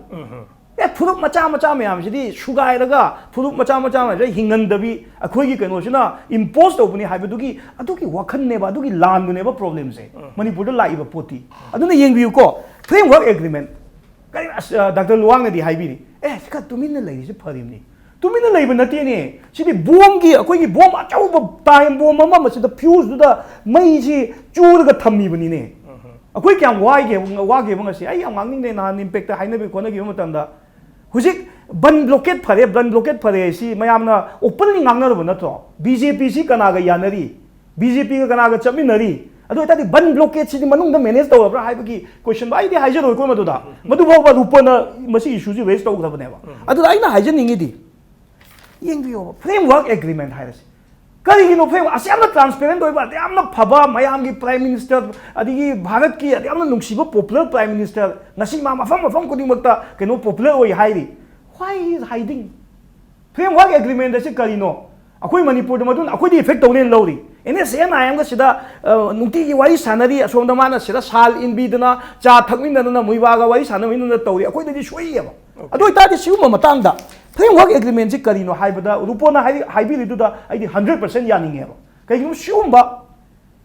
ꯑꯦ, ꯐꯨꯔꯨꯞ ꯃꯆꯥ ꯃꯆꯥ ꯃꯌꯥꯝꯁꯤꯗꯤ ꯁꯨꯒꯥꯏꯔꯒ ꯐꯨꯔꯨꯞ ꯃꯆꯥ ꯃꯆꯥ ꯃꯌꯥꯝꯁꯤꯗ ꯍꯤꯡꯍꯟꯗꯕꯤ ꯑꯩꯈꯣꯏꯒꯤ ꯀꯩꯅꯣꯁꯤꯅ ꯏꯝꯄꯣꯖ ꯇꯧꯕꯅꯤ ꯍꯥꯏꯕꯗꯨꯒꯤ ꯑꯗꯨꯒꯤ ꯋꯥꯈꯜꯅꯦꯕ, ꯑꯗꯨꯒꯤ ꯂꯥꯟꯗꯨꯅꯦꯕ ꯄ꯭ꯔꯣꯕ꯭ꯂꯦꯝꯁꯦ꯫ ꯃꯅꯤꯄꯨꯔꯗ ꯂꯥꯛꯏꯕ ꯄꯣꯠꯇꯤ꯫ ꯑꯗꯨꯅ ꯌꯦꯡꯕꯤꯌꯨꯀꯣ, ꯐ꯭ꯔꯦꯝꯋꯥꯔꯛ ꯑꯦꯒ꯭ꯔꯤꯃꯦꯟ, ꯀꯔꯤ, ꯑꯁ, ꯑ, ꯗꯥꯛꯇꯔ ꯂꯨꯋꯥꯡꯅꯗꯤ ꯍꯥꯏꯕꯤꯔꯤ, "ꯑꯦ, ꯁꯤ ꯈꯔ ꯇꯨꯃꯤꯟꯅ ꯂꯩꯔꯤꯁꯦ ꯐꯔꯤꯕꯅꯤ"꯫ ꯇꯨꯃꯤꯟꯅ ꯂꯩꯕ ꯅꯠꯇꯦꯅꯦ, ꯁꯤꯗꯤ ꯕꯣꯝꯒꯤ, ꯑꯩꯈꯣꯏꯒꯤ ꯕꯣꯝ ꯑꯆꯧꯕ ꯇꯥꯏꯝ ꯕꯣꯝ ꯑꯃ ꯃꯁꯤꯗ ꯐ꯭ꯌꯨꯁꯇꯨꯗ ꯃꯩꯁꯤ ꯆꯨꯔꯒ ꯊꯝꯃꯤꯕꯅꯤꯅꯦ꯫ ꯑꯩꯈꯣꯏ ꯀꯌꯥꯝ ꯋꯥꯏꯒꯦ, ꯋꯥꯒꯦꯕ ꯉꯁꯤ? ꯑꯩ ꯌꯥꯝ ꯉꯥꯡꯅꯤꯡꯗꯦ, ꯅꯍꯥꯟ ꯏꯝꯄꯦꯛꯇ ꯍꯥꯏꯅꯕꯤ ꯈꯣꯠꯅꯈꯤꯕ ꯃꯇꯝꯗ꯫ ꯍꯧꯖꯤꯛ ꯕꯟ ꯕ꯭ꯂꯣꯀꯦꯠ ꯐꯔꯦ, ꯕꯟ ꯕ꯭ꯂꯣꯀꯦꯠ ꯐꯔꯦ ꯁꯤ ꯃꯌꯥꯝꯅ ꯑꯣꯄꯟꯂꯤ ꯉꯥꯡꯅꯔꯕ ꯅꯠꯇ꯭ꯔꯣ? ꯕꯤ ꯖꯦ ꯄꯤ ꯁꯤ ꯀꯅꯥꯒ ꯌꯥꯅꯔꯤ? ꯕꯤ ꯖꯦ ꯄꯤꯒ ꯀꯅꯥꯒ ꯆꯠꯃꯤꯟꯅꯔꯤ? ꯑꯗꯨ ꯑꯣꯏꯇꯥꯔꯗꯤ ꯕꯟ ꯕ꯭ꯂꯣꯀꯦꯠꯁꯤꯗꯤ ꯃꯅꯨꯡꯗ ꯃꯦꯅꯦꯖ ꯇꯧꯔꯕ꯭ꯔꯥ ꯍꯥꯏꯕꯒꯤ ꯀꯣꯏꯁꯟꯗꯣ ꯑꯩꯗꯤ ꯍꯥꯏꯖꯔꯣꯏꯀꯣ ꯃꯗꯨꯗ꯫ ꯃꯗꯨꯐꯥꯎꯕ ꯔꯨꯄꯣꯅ ꯃꯁꯤ ꯏꯁꯨꯁꯤ ꯔꯦꯖ ꯇꯧꯈ꯭ꯔꯕꯅꯦꯕ꯫ ꯑꯗꯨꯗ ꯑꯩꯅ ꯍꯥꯏꯖꯅꯤꯡꯉꯤꯗꯤ, ꯌꯦꯡꯕꯤꯌꯣꯕ, ꯐ꯭ꯔꯦꯝꯋꯥꯔꯛ ꯑꯦꯒ꯭ꯔꯤꯃꯦꯟ ꯍꯥꯏꯔꯁꯤ꯫ ꯀꯔꯤꯒꯤꯅꯣ ꯐ꯭ꯔꯦꯝ ꯑꯁꯤ ꯌꯥꯝꯅ ꯇ꯭ꯔꯥꯟꯁꯄꯦꯔꯦꯟ ꯑꯣꯏꯕ, ꯑꯗꯨ ꯌꯥꯝꯅ ꯐꯕ, ꯃꯌꯥꯝꯒꯤ ꯄ꯭ꯔꯥꯏꯝ ꯃꯤꯅꯤꯁꯇꯔ, ꯑꯗꯒꯤ ꯚꯥꯔꯠꯀꯤ ꯑꯗꯨ ꯌꯥꯝꯅ ꯅꯨꯡꯁꯤꯕ ꯄꯣꯄꯨꯂꯔ ꯄ꯭ꯔꯥꯏꯝ ꯃꯤꯅꯤꯁꯇꯔ, ꯉꯁꯤ ꯃꯥ ꯃꯐꯝ ꯃꯐꯝ ꯈꯨꯗꯤꯡꯃꯛꯇ ꯀꯩꯅꯣ ꯄꯣꯄꯨꯂꯔ ꯑꯣꯏ ꯍꯥꯏꯔꯤ꯫ Why he is hiding? Framework agreement ꯑꯁꯤ ꯀꯔꯤꯅꯣ? ꯑꯩꯈꯣꯏ ꯃꯅꯤꯄꯨꯔꯗ ꯃꯗꯨꯅ ꯑꯩꯈꯣꯏꯗꯤ ꯏꯐꯦꯛ ꯇꯧꯅꯦꯅ ꯂꯧꯔꯤ꯫ ꯑꯦꯟ ꯑꯦꯁ ꯑꯦꯟ ꯑꯥꯏ ꯑꯦꯝꯒ ꯁꯤꯗ, ꯑ, ꯅꯨꯡꯇꯤꯒꯤ ꯋꯥꯔꯤ ꯁꯥꯟꯅꯔꯤ, ꯑꯁꯣꯝꯗ ꯃꯥꯅ ꯁꯤꯗ ꯁꯥꯜ ꯏꯟꯕꯤꯗꯅ, ꯆꯥ ꯊꯛꯃꯤꯟꯅꯗꯅ, ꯃꯨꯏꯕꯥꯒ ꯋꯥꯔꯤ ꯁꯥꯟꯅꯃꯤꯟꯅꯗꯅ ꯇꯧꯔꯤ, ꯑꯩꯈꯣꯏꯗꯗꯤ ꯁꯣꯏꯌꯦꯕ꯫ ꯑꯗꯨ ꯑꯣꯏꯇꯥꯔꯗꯤ ꯁꯤꯒꯨꯝꯕ ꯃꯇꯥꯡꯗ ꯐ꯭ꯔꯦꯝꯋꯥꯔꯛ ꯑꯦꯒ꯭ꯔꯤꯃꯦꯟꯁꯤ ꯀꯔꯤꯅꯣ ꯍꯥꯏꯕꯗ ꯔꯨꯄꯣꯅ ꯍꯥꯏ-, ꯍꯥꯏꯕꯤꯔꯤꯗꯨꯗ ꯑꯩꯗꯤ ꯍꯟꯗ꯭ꯔꯦꯠ ꯄꯥꯔꯁꯦꯟ ꯌꯥꯅꯤꯡꯉꯦꯕ꯫ ꯀꯩꯒꯤꯅꯣ ꯁꯤꯒꯨꯝꯕ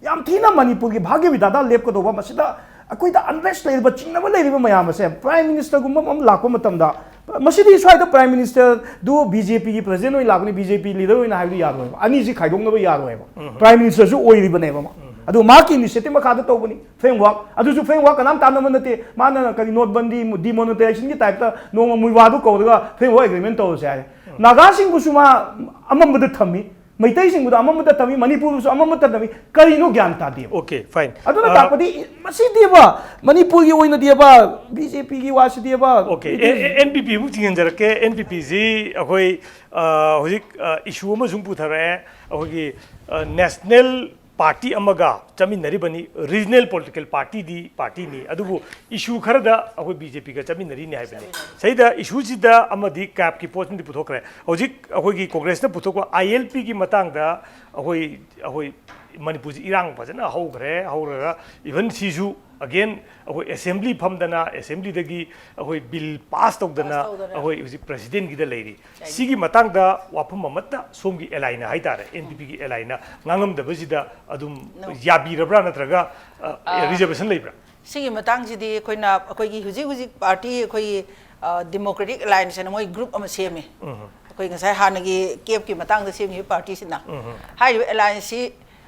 ꯌꯥꯝ ꯊꯤꯅ ꯃꯅꯤꯄꯨꯔꯒꯤ ꯚꯥꯒ꯭ꯌ ꯕꯤꯙꯥꯇꯥ ꯂꯦꯞꯀꯗꯧꯕ, ꯃꯁꯤꯗ ꯑꯩꯈꯣꯏꯗ ꯑꯟꯔꯦꯁ ꯂꯩꯔꯤꯕ, ꯆꯤꯡꯅꯕ ꯂꯩꯔꯤꯕ ꯃꯌꯥꯝ ꯑꯁꯦ ꯄ꯭ꯔꯥꯏꯝ ꯃꯤꯅꯤꯁꯇꯔꯒꯨꯝꯕ ꯑꯃ ꯂꯥꯛꯄ ꯃꯇꯝꯗ, ꯃꯁꯤꯗꯤ ꯁ꯭ꯋꯥꯏꯗ ꯄ꯭ꯔꯥꯏꯝ ꯃꯤꯅꯤꯁꯇꯔꯗꯨ ꯕꯤ ꯖꯦ ꯄꯤꯒꯤ ꯄ꯭ꯔꯁꯤꯗꯦꯟ ꯑꯣꯏꯅ ꯂꯥꯛꯄꯅꯤ, ꯕꯤ ꯖꯦ ꯄꯤ ꯂꯤꯗꯔ ꯑꯣꯏꯅ ꯍꯥꯏꯕꯗꯤ ꯌꯥꯔꯣꯏꯕ, ꯑꯅꯤꯁꯤ ꯈꯥꯏꯗꯣꯛꯅꯕ ꯌꯥꯔꯣꯏꯕ꯫ ꯄ꯭ꯔꯥꯏꯝ ꯃꯤꯅꯤꯁꯇꯔꯁꯨ ꯑꯣꯏꯔꯤꯕꯅꯦꯕ ꯃꯥ꯫ ꯑꯗꯨ ꯃꯍꯥꯛꯀꯤ ꯏꯅꯤꯁꯤꯌꯦꯇꯤꯚ ꯃꯈꯥꯗ ꯇꯧꯕꯅꯤ ꯐ꯭ꯔꯦꯝꯋꯥꯔꯛ꯫ ꯑꯗꯨꯁꯨ ꯐ꯭ꯔꯦꯝꯋꯥꯔꯛ ꯀꯅꯥꯝ ꯇꯥꯟꯅꯕ ꯅꯠꯇꯦ꯫ ꯃꯥꯅ ꯀꯔꯤ ꯅꯣꯠꯕꯟꯗꯤ, ꯗꯤꯃꯣꯅꯤꯇꯥꯏꯖꯦꯁꯟꯒꯤ ꯇꯥꯏꯞꯇ ꯅꯣꯡꯃ ꯃꯨꯏꯋꯥꯗꯨ ꯀꯧꯔꯒ ꯐ꯭ꯔꯦꯝꯋꯥꯔꯛ ꯑꯦꯒ꯭ꯔꯤꯃꯦꯟ ꯇꯧꯔꯁꯦ ꯍꯥꯏꯔꯦ꯫ ꯅꯥꯒꯥꯁꯤꯡꯕꯨꯁꯨ ꯃꯥ ꯑꯃꯝꯕꯗ ꯊꯝꯃꯤ, ꯃꯩꯇꯩꯁꯤꯡꯕꯨꯗ ꯑꯃꯝꯕꯗ ꯊꯝꯃꯤ, ꯃꯅꯤꯄꯨꯔꯕꯨꯁꯨ ꯑꯃꯝꯕꯗ ꯊꯝꯃꯤ꯫ ꯀꯔꯤꯅꯣ ꯒ꯭ꯌꯥꯟ ꯇꯥꯗꯦꯕ꯫ ꯑꯣꯀꯦ, ꯐꯥꯏꯟ꯫ ꯑꯗꯨꯅ ꯇꯥꯛꯄꯗꯤ ꯃꯁꯤꯗꯤꯕ ꯃꯅꯤꯄꯨꯔꯒꯤ ꯑꯣꯏꯅꯗꯤꯕ ꯕꯤ ꯖꯦ ꯄꯤꯒꯤ ꯋꯥꯁꯤꯗꯤꯕ ꯑꯣꯀꯦ, ꯑꯦꯟ ꯄꯤ ꯄꯤ ꯑꯃꯨꯛ ꯊꯤꯡꯖꯤꯟꯖꯔꯛꯀꯦ꯫ ꯑꯦꯟ ꯄꯤ ꯄꯤꯁꯤ ꯑꯩꯈꯣꯏ, ꯑ, ꯍꯧꯖꯤꯛ, ꯑ, ꯏꯁꯨ ꯑꯃ ꯁꯨꯝ ꯄꯨꯊꯔꯛꯑꯦ, ꯑꯩꯈꯣꯏꯒꯤ, ꯑ, ꯅꯦꯁꯅꯦꯜ ꯄꯥꯔꯇꯤ ꯑꯃꯒ ꯆꯠꯃꯤꯟꯅꯔꯤꯕꯅꯤ, ꯔꯤꯖꯅꯦꯜ ꯄꯣꯂꯤꯇꯤꯀꯦꯜ ꯄꯥꯔꯇꯤꯗꯤ ꯄꯥꯔꯇꯤꯅꯤ, ꯑꯗꯨꯕꯨ ꯏꯁꯨ ꯈꯔꯗ ꯑꯩꯈꯣꯏ ꯕꯤ ꯖꯦ ꯄꯤꯒ ꯆꯠꯃꯤꯟꯅꯔꯤꯅꯤ ꯍꯥꯏꯕꯅꯤ꯫ ꯁꯤꯗ ꯏꯁꯨꯁꯤꯗ ꯑꯃꯗꯤ ꯀꯦꯞꯀꯤ ꯄꯣꯠꯁꯤꯃꯗꯤ ꯄꯨꯊꯣꯛꯈ꯭ꯔꯦ꯫ ꯍꯧꯖꯤꯛ ꯑꯩꯈꯣꯏꯒꯤ ꯀꯣꯡꯒ꯭ꯔꯦꯁꯅ ꯄꯨꯊꯣꯛꯄ ꯑꯥꯏ ꯑꯦꯜ ꯄꯤꯒꯤ ꯃꯇꯥꯡꯗ ꯑꯩꯈꯣꯏ, ꯑꯩꯈꯣꯏ ꯃꯅꯤꯄꯨꯔꯁꯤ ꯏꯔꯥꯡ ꯐꯖꯅ ꯍꯧꯈ꯭ꯔꯦ, ꯍꯧꯔꯒ ꯏꯚꯟ ꯁꯤꯁꯨ ꯑꯒꯦꯟ ꯑꯩꯈꯣꯏ ꯑꯦꯁꯦꯝꯕ꯭ꯂꯤ ꯐꯝꯗꯅ, ꯑꯦꯁꯦꯝꯕ꯭ꯂꯤꯗꯒꯤ ꯑꯩꯈꯣꯏ ꯕꯤꯜ ꯄꯥꯁ ꯇꯧꯗꯅ ꯄꯥꯁ ꯇꯧꯗꯅ꯫ ꯑꯩꯈꯣꯏ ꯍꯧꯖꯤꯛ ꯄ꯭ꯔꯦꯁꯤꯗꯦꯟꯒꯤꯗ ꯂꯩꯔꯤ꯫ ꯂꯩꯔꯤ꯫ ꯁꯤꯒꯤ ꯃꯇꯥꯡꯗ ꯋꯥꯐꯝ ꯑꯃꯠꯇ ꯁꯣꯝꯒꯤ ꯑꯦꯂꯥꯏꯅ ꯍꯥꯏꯇꯥꯔꯦ, ꯑꯦꯟ ꯄꯤ ꯄꯤꯒꯤ ꯑꯦꯂꯥꯏꯅ ꯉꯥꯡꯉꯝꯗꯕꯁꯤꯗ ꯑꯗꯨꯝ No. ꯌꯥꯕꯤꯔꯕ꯭ꯔꯥ, ꯅꯠꯇ꯭ꯔꯒ ꯑ, ꯑ, ꯔꯤꯖꯔꯕꯦꯁꯟ ꯂꯩꯕ꯭ꯔꯥ? ꯁꯤꯒꯤ ꯃꯇꯥꯡꯁꯤꯗꯤ ꯑꯩꯈꯣꯏꯅ, ꯑꯩꯈꯣꯏꯒꯤ ꯍꯧꯖꯤꯛ ꯍꯧꯖꯤꯛ ꯄꯥꯔꯇꯤ ꯑꯩꯈꯣꯏꯒꯤ, ꯑ, ꯗꯦꯃꯣꯀ꯭ꯔꯦꯇꯤꯛ ꯑꯦꯂꯥꯏꯟꯁ ꯍꯥꯏꯅ ꯃꯣꯏ ꯒ꯭ꯔꯨꯞ ꯑꯃ ꯁꯦꯝꯃꯤ꯫ ꯎꯝ꯫ ꯑꯩꯈꯣꯏ ꯉꯁꯥꯏ ꯍꯥꯟꯅꯒꯤ ꯀꯦꯞꯀꯤ ꯃꯇꯥꯡꯗ ꯁꯦꯝꯈꯤꯕ ꯄꯥꯔꯇꯤꯁꯤꯅ꯫ ꯎꯝ꯫ ꯍꯥꯏꯔꯤꯕ ꯑꯦꯂꯥꯏꯟꯁꯁꯤ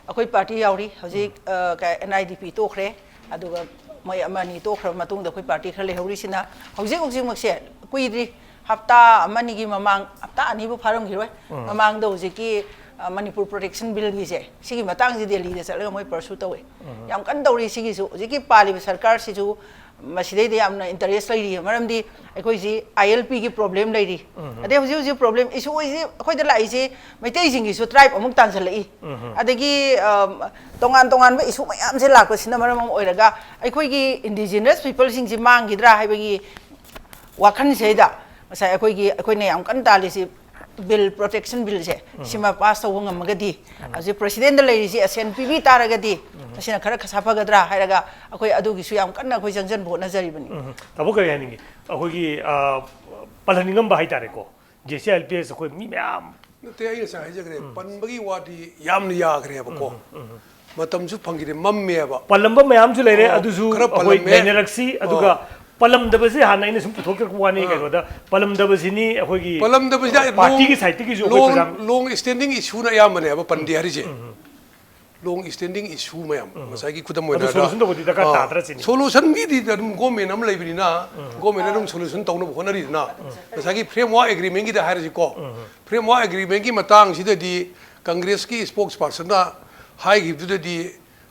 ꯑꯩꯈꯣꯏ ꯄꯥꯔꯇꯤ ꯌꯥꯎꯔꯤ꯫ ꯍꯧꯖꯤꯛ, ꯎꯝ꯫ ꯑ, ꯀ-, ꯑꯦꯟ ꯑꯥꯏ ꯗꯤ ꯄꯤ ꯇꯣꯛꯈ꯭ꯔꯦ꯫ ꯑꯗꯨꯒ ꯃꯣꯏ ꯑꯃ ꯑꯅꯤ ꯇꯣꯛꯈ꯭ꯔꯕ ꯃꯇꯨꯡꯗ ꯑꯩꯈꯣꯏ ꯄꯥꯔꯇꯤ ꯈꯔ ꯂꯩꯍꯧꯔꯤꯁꯤꯅ ꯍꯧꯖꯤꯛ ꯍꯧꯖꯤꯛꯃꯛꯁꯦ ꯀꯨꯏꯗ꯭ꯔꯤ, ꯍꯞꯇꯥ ꯑꯃ ꯑꯅꯤꯒꯤ ꯃꯃꯥꯡ, ꯍꯞꯇꯥ ꯑꯅꯤꯕꯨ ꯐꯥꯔꯝꯈꯤꯔꯣꯏ, ꯎꯝ꯫ ꯃꯃꯥꯡꯗ ꯍꯧꯖꯤꯛꯀꯤ, ꯑ, ꯃꯅꯤꯄꯨꯔ ꯄ꯭ꯔꯣꯇꯦꯛꯁꯟ ꯕꯤꯜꯒꯤꯁꯦ, ꯁꯤꯒꯤ ꯃꯇꯥꯡꯁꯤ ꯗꯦꯜꯂꯤꯗ ꯆꯠꯂꯒ ꯃꯣꯏ ꯄꯔꯁꯨ ꯇꯧꯋꯦ꯫ ꯎꯝ꯫ ꯌꯥꯝ ꯀꯟꯅ ꯇꯧꯔꯤ꯫ ꯁꯤꯒꯤꯁꯨ ꯍꯧꯖꯤꯛꯀꯤ ꯄꯥꯜꯂꯤꯕ ꯁꯔꯀꯥꯔꯁꯤꯁꯨ ꯃꯁꯤꯗꯩꯗ ꯌꯥꯝꯅ ꯏꯟꯇꯔꯦꯁ ꯂꯩꯔꯤ, ꯃꯔꯝꯗꯤ ꯑꯩꯈꯣꯏꯁꯤ ꯑꯥꯏ ꯑꯦꯜ ꯄꯤꯒꯤ ꯄ꯭ꯔꯣꯕ꯭ꯂꯦꯝ ꯂꯩꯔꯤ꯫ ꯎꯝ꯫ ꯑꯗꯩ ꯍꯧꯖꯤꯛ ꯍꯧꯖꯤꯛ ꯄ꯭ꯔꯣꯕ꯭ꯂꯦꯝ ꯏꯁꯨ ꯑꯣꯏꯁꯤ ꯑꯩꯈꯣꯏꯗ ꯂꯥꯛꯏꯁꯤ ꯃꯩꯇꯩꯁꯤꯡꯒꯤꯁꯨ ꯇ꯭ꯔꯥꯏꯕ ꯑꯃꯨꯛ ꯇꯥꯟꯁꯤꯜꯂꯛꯏ꯫ ꯎꯝ꯫ ꯑꯗꯒꯤ, ꯑꯝ, ꯇꯣꯉꯥꯟ ꯇꯣꯉꯥꯟꯕ ꯏꯁꯨ ꯃꯌꯥꯝꯁꯦ ꯂꯥꯛꯄꯁꯤꯅ ꯃꯔꯝ ꯑꯃ ꯑꯣꯏꯔꯒ ꯑꯩꯈꯣꯏꯒꯤ ꯏꯟꯗꯤꯖꯤꯅꯁ ꯄꯤꯄꯜꯁꯤꯡꯁꯤ ꯃꯥꯡꯈꯤꯗ꯭ꯔꯥ ꯍꯥꯏꯕꯒꯤ ꯋꯥꯈꯜꯁꯤꯗꯩꯗ ꯉꯁꯥꯏ ꯑꯩꯈꯣꯏꯒꯤ, ꯑꯩꯈꯣꯏꯅ ꯌꯥꯝ ꯀꯟꯅ ꯇꯥꯜꯂꯤꯁꯤ ꯕꯤꯜ, ꯄ꯭ꯔꯣꯇꯦꯛꯁꯟ ꯕꯤꯜꯁꯦ, ꯎꯝ꯫ ꯁꯤꯃ ꯄꯥꯁ ꯇꯧꯕ ꯉꯝꯃꯒꯗꯤ, ꯎꯝ꯫ ꯍꯧꯖꯤꯛ ꯄ꯭ꯔꯦꯁꯤꯗꯦꯟꯗ ꯂꯩꯔꯤꯁꯤ ꯑꯁꯦꯟ ꯄꯤꯕꯤ ꯇꯥꯔꯒꯗꯤ, ꯎꯝ꯫ ꯃꯁꯤꯅ ꯈꯔ ꯁꯥꯐꯒꯗ꯭ꯔꯥ ꯍꯥꯏꯔꯒ ꯑꯩꯈꯣꯏ ꯑꯗꯨꯒꯤꯁꯨ ꯌꯥꯝ ꯀꯟꯅ ꯑꯩꯈꯣꯏ ꯆꯪꯁꯤꯟꯕ ꯍꯣꯠꯅꯖꯔꯤꯕꯅꯤ꯫ ꯎꯝ꯫ ꯇꯥꯃꯣ, ꯀꯔꯤ ꯍꯥꯏꯅꯤꯡꯉꯤ? ꯑꯩꯈꯣꯏꯒꯤ, ꯑ, ꯄꯜꯍꯟꯅꯤꯡꯉꯝꯕ ꯍꯥꯏꯇꯥꯔꯦꯀꯣ, J C I L P S ꯑꯩꯈꯣꯏ ꯃꯤ ꯃꯌꯥꯝ ꯅꯠꯇꯦ, ꯑꯩ ꯉꯁꯥꯏ ꯍꯥꯏꯖꯈ꯭ꯔꯦ, ꯎꯝ꯫ ꯄꯟꯕꯒꯤ ꯋꯥꯗꯤ ꯌꯥꯝꯅ ꯌꯥꯈ꯭ꯔꯦꯕꯀꯣ꯫ ꯎꯝ, ꯎꯝ꯫ ꯃꯇꯝꯁꯨ ꯐꯪꯈꯤꯗꯦ, ꯃꯝꯃꯦꯕ꯫ ꯄꯜꯂꯝꯕ ꯃꯌꯥꯝꯁꯨ ꯂꯩꯔꯦ, ꯑꯣ, ꯑꯗꯨꯁꯨ ꯈꯔ ꯑꯩꯈꯣꯏ ꯄꯜꯂꯝꯃꯦ꯫ ꯅꯩꯅꯔꯛꯁꯤ, ꯑꯗꯨꯒ ꯑꯣ꯫ ꯄꯜꯂꯝꯗꯕꯁꯦ ꯍꯥꯟꯅ ꯑꯩꯅ ꯁꯨꯝ ꯄꯨꯊꯣꯛꯆꯔꯛꯄ ꯋꯥꯅꯤ, ꯑꯥ꯫ ꯀꯩꯅꯣꯗ ꯄꯜꯂꯝꯗꯕꯁꯤꯅꯤ ꯑꯩꯈꯣꯏꯒꯤ, ꯄꯜꯂꯝꯗꯕꯁꯤꯗ ꯑ, ꯄꯥꯔꯇꯤꯒꯤ ꯂꯣꯡ, ꯁꯥꯏꯠꯇꯒꯤꯁꯨ ꯑꯩꯈꯣꯏ ꯂꯣꯡ, ꯄ꯭ꯔꯣꯒ꯭ꯔꯥꯝ ꯂꯣꯡ ꯁ꯭ꯇꯦꯟꯗꯤꯡ ꯏꯁꯨꯅ ꯑꯌꯥꯝꯕꯅꯦꯕ ꯄꯟꯗꯦ ꯍꯥꯏꯔꯤꯁꯦ꯫ ꯎꯝ, ꯎꯝ꯫ ꯂꯣꯡ ꯁ꯭ꯇꯦꯟꯗꯤꯡ ꯏꯁꯨ ꯃꯌꯥꯝ, ꯎꯝ꯫ ꯉꯁꯥꯏꯒꯤ ꯈꯨꯗꯝ ꯑꯗꯨ ꯑꯣꯏꯅ ꯁꯣꯂꯨꯁꯟ ꯇꯧꯕꯗꯤ ꯗꯔꯀꯥꯔ ꯑꯥ, ꯇꯥꯗ꯭ꯔꯥ ꯁꯤꯅꯤ? ꯁꯣꯂꯨꯁꯟꯒꯤꯗꯤ ꯑꯗꯨꯝ ꯒꯣꯔꯃꯦꯟ ꯑꯃ ꯂꯩꯕꯅꯤꯅ, ꯎꯝ꯫ ꯒꯣꯔꯃꯦꯟꯅ ꯑꯗꯨꯝ ꯁꯣꯂꯨꯁꯟ ꯇꯧꯅꯕ ꯍꯣꯠꯅꯔꯤꯗꯅ, ꯎꯝ꯫ ꯉꯁꯥꯏꯒꯤ ꯐ꯭ꯔꯦꯝꯋꯥꯔꯛ ꯑꯦꯒ꯭ꯔꯤꯃꯦꯟꯒꯤꯗ ꯍꯥꯏꯔꯁꯤꯀꯣ, ꯎꯝ꯫ ꯐ꯭ꯔꯦꯝꯋꯥꯔꯛ ꯑꯦꯒ꯭ꯔꯤꯃꯦꯟꯒꯤ ꯃꯇꯥꯡꯁꯤꯗꯗꯤ ꯀꯪꯒ꯭ꯔꯦꯁꯀꯤ ꯁ꯭ꯄꯣꯛꯁ ꯄꯥꯔꯁꯟꯅ ꯍꯥꯏꯈꯤꯕꯗꯨꯗꯗꯤ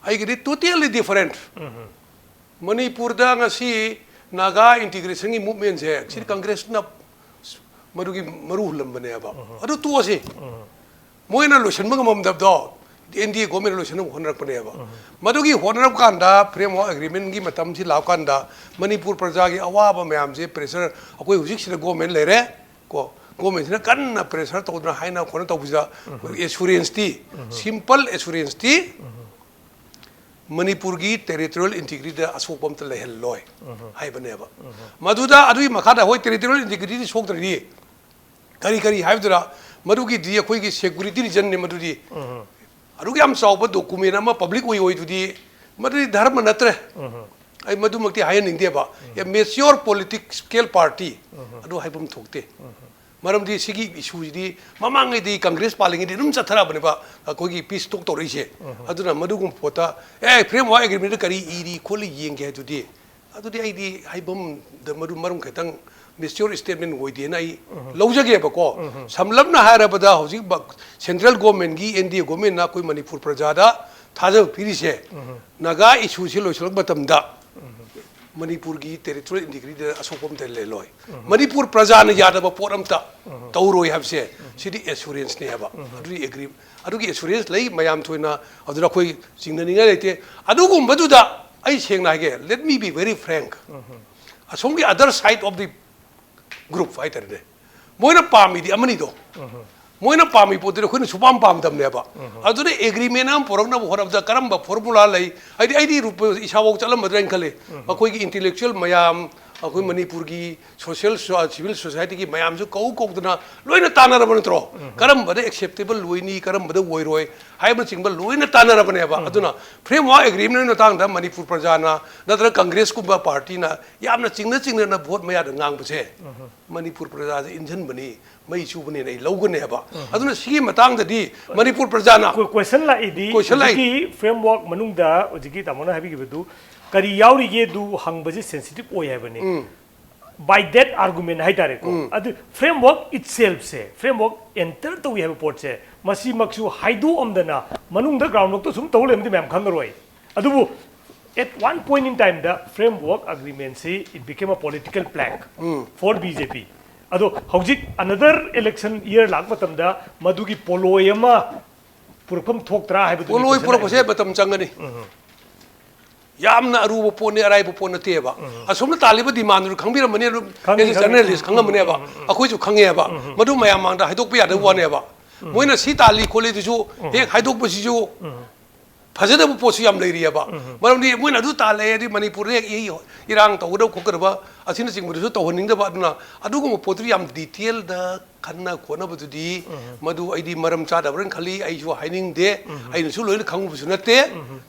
ꯑꯩꯒꯤꯗꯤ totally different꯫ ꯎꯝ꯫ ꯃꯅꯤꯄꯨꯔꯗ ꯉꯁꯤ ꯅꯥꯒꯥ ꯏꯟꯇꯤꯒ꯭ꯔꯦꯁꯟꯒꯤ ꯃꯨꯚꯃꯦꯟꯁꯦ ꯁꯤꯗꯤ ꯎꯝ꯫ ꯀꯪꯒ꯭ꯔꯦꯁꯅ ꯃꯗꯨꯒꯤ ꯃꯔꯨ ꯍꯨꯜꯂꯝꯕꯅꯦꯕ꯫ ꯎꯝ꯫ ꯑꯗꯨ ꯇꯣꯛꯑꯁꯤ꯫ ꯎꯝ꯫ ꯃꯣꯏꯅ ꯂꯣꯏꯁꯤꯟꯕ ꯉꯝꯃꯝꯗꯕꯗꯣ ꯑꯦꯟ ꯗꯤ ꯑꯦ ꯒꯣꯔꯃꯦꯟ ꯂꯣꯏꯁꯤꯟꯅꯕ ꯍꯣꯠꯅꯔꯛꯄꯅꯦꯕ꯫ ꯃꯗꯨꯒꯤ ꯍꯣꯠꯅꯔꯛꯄ ꯀꯥꯟꯗ, ꯐ꯭ꯔꯦꯝꯋꯥꯔꯛ ꯑꯦꯒ꯭ꯔꯤꯃꯦꯟꯒꯤ ꯃꯇꯝꯁꯤ ꯂꯥꯛꯄ ꯀꯥꯟꯗ, ꯃꯅꯤꯄꯨꯔ ꯄ꯭ꯔꯖꯥꯒꯤ ꯑꯋꯥꯕ ꯃꯌꯥꯝꯁꯦ, ꯄ꯭ꯔꯦꯁꯔ, ꯑꯩꯈꯣꯏ ꯍꯧꯖꯤꯛꯁꯤꯗ ꯒꯣꯔꯃꯦꯟ ꯂꯩꯔꯦ ꯀꯣ, ꯒꯣꯔꯃꯦꯟꯁꯤꯅ ꯀꯟꯅ ꯄ꯭ꯔꯦꯁꯔ ꯇꯧꯗꯅ ꯍꯥꯏꯅ ꯈꯣꯠꯅ ꯇꯧꯕꯁꯤꯗ, ꯑꯦꯁꯨꯔꯦꯟꯁꯇꯤ, ꯁꯤꯝꯄꯜ ꯑꯦꯁꯨꯔꯦꯟꯁꯇꯤ, ꯃꯅꯤꯄꯨꯔꯒꯤ ꯇꯦꯔꯤꯇꯣꯔꯤꯌꯦꯜ ꯏꯟꯇꯤꯒ꯭ꯔꯤꯇꯤꯗ ꯑꯁꯣꯛꯄ ꯑꯝꯇ ꯂꯩꯍꯜꯂꯣꯏ ꯍꯥꯏꯕꯅꯦꯕ꯫ ꯃꯗꯨꯗ ꯑꯗꯨꯒꯤ ꯃꯈꯥꯗ ꯍꯣꯏ ꯇꯦꯔꯤꯇꯣꯔꯤꯌꯦꯜ ꯏꯟꯇꯤꯒ꯭ꯔꯤꯇꯤꯗꯤ ꯁꯣꯛꯇ꯭ꯔꯗꯤ ꯀꯔꯤ ꯀꯔꯤ ꯍꯥꯏꯕꯗꯨꯗ, ꯃꯗꯨꯒꯤꯗꯤ ꯑꯩꯈꯣꯏꯒꯤ ꯁꯦꯀ꯭ꯌꯨꯔꯤꯇꯤ ꯔꯤꯖꯟꯅꯦ ꯃꯗꯨꯗꯤ꯫ ꯑꯗꯨꯛ ꯌꯥꯝ ꯆꯥꯎꯕ ꯗꯣꯀꯨꯃꯦꯟ ꯑꯃ ꯄꯕ꯭ꯂꯤꯛ ꯑꯣꯏ ꯑꯣꯏꯗꯨꯗꯤ, ꯃꯗꯨꯗꯤ ꯙꯔꯃ ꯅꯠꯇ꯭ꯔꯦ꯫ ꯑꯩ ꯃꯗꯨꯃꯛꯇꯤ ꯍꯥꯏꯍꯟꯅꯤꯡꯗꯦꯕ꯫ A mature political party ꯑꯗꯨ ꯍꯥꯏꯐꯝ ꯊꯣꯛꯇꯦ꯫ ꯃꯔꯝꯗꯤ ꯁꯤꯒꯤ ꯏꯁꯨꯁꯤꯗꯤ ꯃꯃꯥꯡꯉꯩꯗꯤ ꯀꯪꯒ꯭ꯔꯦꯁ ꯄꯥꯜꯂꯤꯉꯩꯗꯤ ꯑꯗꯨꯝ ꯆꯠꯊꯔꯛꯑꯕꯅꯦꯕ, ꯑꯩꯈꯣꯏꯒꯤ ꯄꯤꯁ ꯇꯣꯛ ꯇꯧꯔꯛꯏꯁꯦ꯫ ꯑꯗꯨꯅ ꯃꯗꯨꯒꯨꯝꯕ ꯄꯣꯠꯇ, ꯑꯦ, ꯐ꯭ꯔꯦꯝꯋꯥꯔꯛ ꯑꯦꯒ꯭ꯔꯤꯃꯦꯟꯗ ꯀꯔꯤ ꯏꯔꯤ ꯈꯣꯠꯂꯤ ꯌꯦꯡꯒꯦ ꯍꯥꯏꯗꯨꯗꯤ, ꯑꯗꯨꯗꯤ ꯑꯩꯗꯤ ꯍꯥꯏꯐꯝꯗ ꯃꯔꯨ ꯃꯔꯨꯝ ꯈꯤꯇꯪ ꯃꯦꯆ꯭ꯌꯣꯔ ꯁ꯭ꯇꯦꯠꯃꯦꯟ ꯑꯣꯏꯗꯦꯅ ꯑꯩ ꯂꯧꯖꯒꯦꯕꯀꯣ꯫ ꯁꯝꯂꯞꯅ ꯍꯥꯏꯔꯕꯗ, ꯍꯧꯖꯤꯛ ꯁꯦꯟꯇ꯭ꯔꯦꯜ ꯒꯣꯔꯃꯦꯟꯒꯤ, ꯑꯦꯟ ꯗꯤ ꯑꯦ ꯒꯣꯔꯃꯦꯟꯅ ꯑꯩꯈꯣꯏ ꯃꯅꯤꯄꯨꯔ ꯄ꯭ꯔꯖꯥꯗ ꯊꯥꯖꯕ ꯄꯤꯔꯤꯁꯦ, ꯅꯥꯒꯥ ꯏꯁꯨꯁꯤ ꯂꯣꯏꯁꯤꯜꯂꯛꯄ ꯃꯇꯝꯗ ꯃꯅꯤꯄꯨꯔꯒꯤ ꯇꯦꯔꯤꯇꯣꯔꯤꯌꯦꯜ ꯏꯟꯇꯤꯒ꯭ꯔꯤꯇꯤꯗ ꯑꯁꯣꯛꯄ ꯑꯝꯇ ꯂꯩꯔꯣꯏ꯫ ꯃꯅꯤꯄꯨꯔ ꯄ꯭ꯔꯖꯥꯅ ꯌꯥꯗꯕ ꯄꯣꯠ ꯑꯝꯇ ꯇꯧꯔꯣꯏ ꯍꯥꯏꯕꯁꯦ, ꯁꯤꯗꯤ ꯑꯦꯁꯨꯔꯦꯟꯁꯅꯦ ꯍꯥꯏꯕ꯫ ꯑꯗꯨꯗꯤ ꯑꯦꯒ꯭ꯔꯤ-, ꯑꯗꯨꯒꯤ ꯑꯦꯁꯨꯔꯦꯟꯁ ꯂꯩ, ꯃꯌꯥꯝ ꯊꯣꯏꯅ ꯑꯗꯨꯗ ꯑꯩꯈꯣꯏ ꯆꯤꯡꯅꯅꯤꯡꯉꯥꯏ ꯂꯩꯇꯦ꯫ ꯑꯗꯨꯒꯨꯝꯕꯗꯨꯗ ꯑꯩ ꯁꯦꯡꯅ ꯍꯥꯏꯒꯦ, let me be very frank, ꯑꯁꯣꯝꯒꯤ other side of the group ꯍꯥꯏꯇꯥꯔꯦꯅꯦ, ꯃꯣꯏꯅ ꯄꯥꯝꯃꯤꯗꯤ ꯑꯃꯅꯤꯗꯣ, ꯃꯣꯏꯅ ꯄꯥꯝꯃꯤ ꯄꯣꯠꯇꯨꯗꯤ ꯑꯩꯈꯣꯏꯅ ꯁꯨꯄꯥꯝ ꯄꯥꯝꯗꯕꯅꯦꯕ꯫ ꯑꯗꯨꯅ ꯑꯦꯒ꯭ꯔꯤꯃꯦꯟ ꯑꯃ ꯄꯨꯔꯛꯅꯕ ꯍꯣꯠꯅꯕꯗ ꯀꯔꯝꯕ ꯐꯣꯔꯃꯨꯂꯥ ꯂꯩ? ꯍꯥꯏꯗꯤ, ꯑꯩꯗꯤ ꯔꯨꯄ-, ꯏꯁꯥꯐꯥꯎ ꯆꯠꯂꯝꯃꯗ꯭ꯔꯥ ꯍꯥꯏꯅ ꯈꯜꯂꯤ꯫ ꯑꯩꯈꯣꯏꯒꯤ ꯏꯟꯇꯦꯂꯦꯛꯆꯨꯋꯦꯜ ꯃꯌꯥꯝ, ꯑꯩꯈꯣꯏ ꯃꯅꯤꯄꯨꯔꯒꯤ ꯁꯣꯁꯤꯌꯦꯜ ꯁꯣ-, ꯁꯤꯚꯤꯜ ꯁꯣꯁꯥꯏꯇꯤꯒꯤ ꯃꯌꯥꯝꯁꯨ ꯀꯧ ꯀꯧꯗꯅ ꯂꯣꯏꯅ ꯇꯥꯟꯅꯔꯕ ꯅꯠꯇ꯭ꯔꯣ? ꯀꯔꯝꯕꯗ ꯑꯦꯛꯁꯦꯞꯇꯦꯕꯜ ꯑꯣꯏꯅꯤ, ꯀꯔꯝꯕꯗ ꯑꯣꯏꯔꯣꯏ ꯍꯥꯏꯕꯅꯆꯤꯡꯕ ꯂꯣꯏꯅ ꯇꯥꯟꯅꯔꯕꯅꯦꯕ꯫ ꯑꯗꯨꯅ ꯐ꯭ꯔꯦꯝꯋꯥꯔꯛ ꯑꯦꯒ꯭ꯔꯤꯃꯦꯟꯒꯤ ꯃꯇꯥꯡꯗ ꯃꯅꯤꯄꯨꯔ ꯄ꯭ꯔꯖꯥꯅ ꯅꯠꯇ꯭ꯔꯒ ꯀꯪꯒ꯭ꯔꯦꯁꯀꯨꯝꯕ ꯄꯥꯔꯇꯤꯅ ꯌꯥꯝꯅ ꯆꯤꯡꯅ ꯆꯤꯡꯅꯅ ꯚꯣꯠ ꯃꯌꯥꯗ ꯉꯥꯡꯕꯁꯦ, ꯃꯅꯤꯄꯨꯔ ꯄ꯭ꯔꯖꯥꯁꯦ ꯏꯟꯁꯤꯟꯕꯅꯤ, ꯃꯩ ꯆꯨꯕꯅꯦꯅ ꯑꯩ ꯂꯧꯒꯅꯦꯕ꯫ ꯑꯗꯨꯅ ꯁꯤꯒꯤ ꯃꯇꯥꯡꯗꯗꯤ ꯃꯅꯤꯄꯨꯔ ꯄ꯭ꯔꯖꯥꯅ ꯀꯣꯏ-, ꯀꯣꯏꯁꯟ ꯂꯥꯛꯏꯗꯤ, ꯀꯣꯏꯁꯟ ꯂꯥꯛꯏ꯫ ꯍꯧꯖꯤꯛꯀꯤ ꯐ꯭ꯔꯦꯝꯋꯥꯔꯛ ꯃꯅꯨꯡꯗ ꯍꯧꯖꯤꯛꯀꯤ ꯇꯥꯃꯣꯅ ꯍꯥꯏꯕꯤꯈꯤꯕꯗꯨ ꯀꯔꯤ ꯌꯥꯎꯔꯤꯒꯦ ꯑꯗꯨ ꯍꯪꯕꯁꯦ ꯁꯦꯟꯁꯤꯇꯤꯚ ꯑꯣꯏ ꯍꯥꯏꯕꯅꯤ꯫ By that argument ꯍꯥꯏꯇꯥꯔꯦꯀꯣ꯫ ꯑꯗꯨ ꯐ꯭ꯔꯦꯝꯋꯥꯔꯛ ꯏꯠꯁꯦꯜꯐꯁꯦ, ꯐ꯭ꯔꯦꯝꯋꯥꯔꯛ ꯑꯦꯟꯇꯔ ꯇꯧꯏ ꯍꯥꯏꯕ ꯄꯣꯠꯁꯦ, ꯃꯁꯤꯃꯛꯁꯨ ꯍꯥꯏꯗꯣꯛꯑꯝꯗꯅ ꯃꯅꯨꯡꯗ ꯒ꯭ꯔꯥꯎꯟꯋꯥꯔꯛꯇ ꯁꯨꯝ ꯇꯧ ꯂꯩꯔꯝꯗꯤ ꯃꯌꯥꯝ ꯈꯪꯉꯔꯣꯏ꯫ ꯑꯗꯨꯕꯨ at one point in time the framework ꯑꯦꯒ꯭ꯔꯤꯃꯦꯟꯁꯤ, it became a political plank for B J P꯫ ꯑꯗꯣ ꯍꯧꯖꯤꯛ another election year ꯂꯥꯛꯄ ꯃꯇꯝꯗ ꯃꯗꯨꯒꯤ ꯄꯣꯂꯣꯏ ꯑꯃ ꯄꯨꯔꯛꯐꯝ ꯊꯣꯛꯇ꯭ꯔꯥ ꯍꯥꯏꯕꯗꯨꯅꯤ ꯄꯣꯠꯂꯣꯏ question ꯄꯨꯔꯛꯄꯁꯦ ꯍꯥꯏꯁꯦ꯫ ꯃꯇꯝ ꯆꯪꯒꯅꯤ꯫ ꯌꯥꯝꯅ ꯑꯔꯨꯕ ꯄꯣꯠꯅꯤ, ꯑꯔꯥꯏꯕ ꯄꯣꯠ ꯅꯠꯇꯦꯕ꯫ ꯑꯁꯣꯝꯅ ꯇꯥꯜꯂꯤꯕ demandꯗꯨ ꯈꯪꯕꯤꯔꯝꯃꯅꯤ ꯑꯗꯨꯝ, ꯈꯪꯉꯤ, as a ꯈꯪꯉꯤ꯫ journalist ꯈꯪꯉꯝꯃꯅꯦꯕ꯫ ꯑꯩꯈꯣꯏꯁꯨ ꯈꯪꯉꯦꯕ꯫ ꯃꯗꯨ ꯃꯌꯥꯝ ꯃꯥꯡꯗ ꯍꯥꯏꯗꯣꯛꯄ ꯌꯥꯗꯕ ꯋꯥꯅꯦꯕ꯫ ꯃꯣꯏꯅ ꯁꯤ ꯇꯥꯜꯂꯤ ꯈꯣꯠꯂꯤ ꯑꯗꯨꯁꯨ ꯍꯦꯛ ꯍꯥꯏꯗꯣꯛꯄꯁꯤꯁꯨ ꯐꯖꯗꯕ ꯄꯣꯠꯁꯨ ꯌꯥꯝ ꯂꯩꯔꯤꯑꯕ꯫ ꯃꯔꯝꯗꯤ ꯃꯣꯏꯅ ꯑꯗꯨ ꯇꯥꯜꯂꯦ ꯍꯥꯏꯗꯤ ꯃꯅꯤꯄꯨꯔꯗ ꯍꯦꯛ ꯏ-, ꯏꯔꯥꯡ ꯇꯧꯒꯗꯕ ꯈꯣꯠꯀꯗꯕ ꯑꯁꯤꯅꯆꯤꯡꯕꯗꯨꯁꯨ ꯇꯧꯍꯟꯅꯤꯡꯗꯕ꯫ ꯑꯗꯨꯅ ꯑꯗꯨꯒꯨꯝꯕ ꯄꯣꯠꯇꯨ ꯌꯥꯝ detailꯗ ꯈꯟꯅ ꯈꯣꯠꯅꯕꯗꯨꯗꯤ ꯃꯗꯨ ꯑꯩꯗꯤ ꯃꯔꯝ ꯆꯥꯗꯕ꯭ꯔꯅ ꯈꯜꯂꯤ꯫ ꯑꯩꯁꯨ ꯍꯥꯏꯅꯤꯡꯗꯦ꯫ ꯑꯩꯅꯁꯨ ꯂꯣꯏꯅ ꯈꯪꯉꯨꯕꯁꯨ ꯅꯠꯇꯦ꯫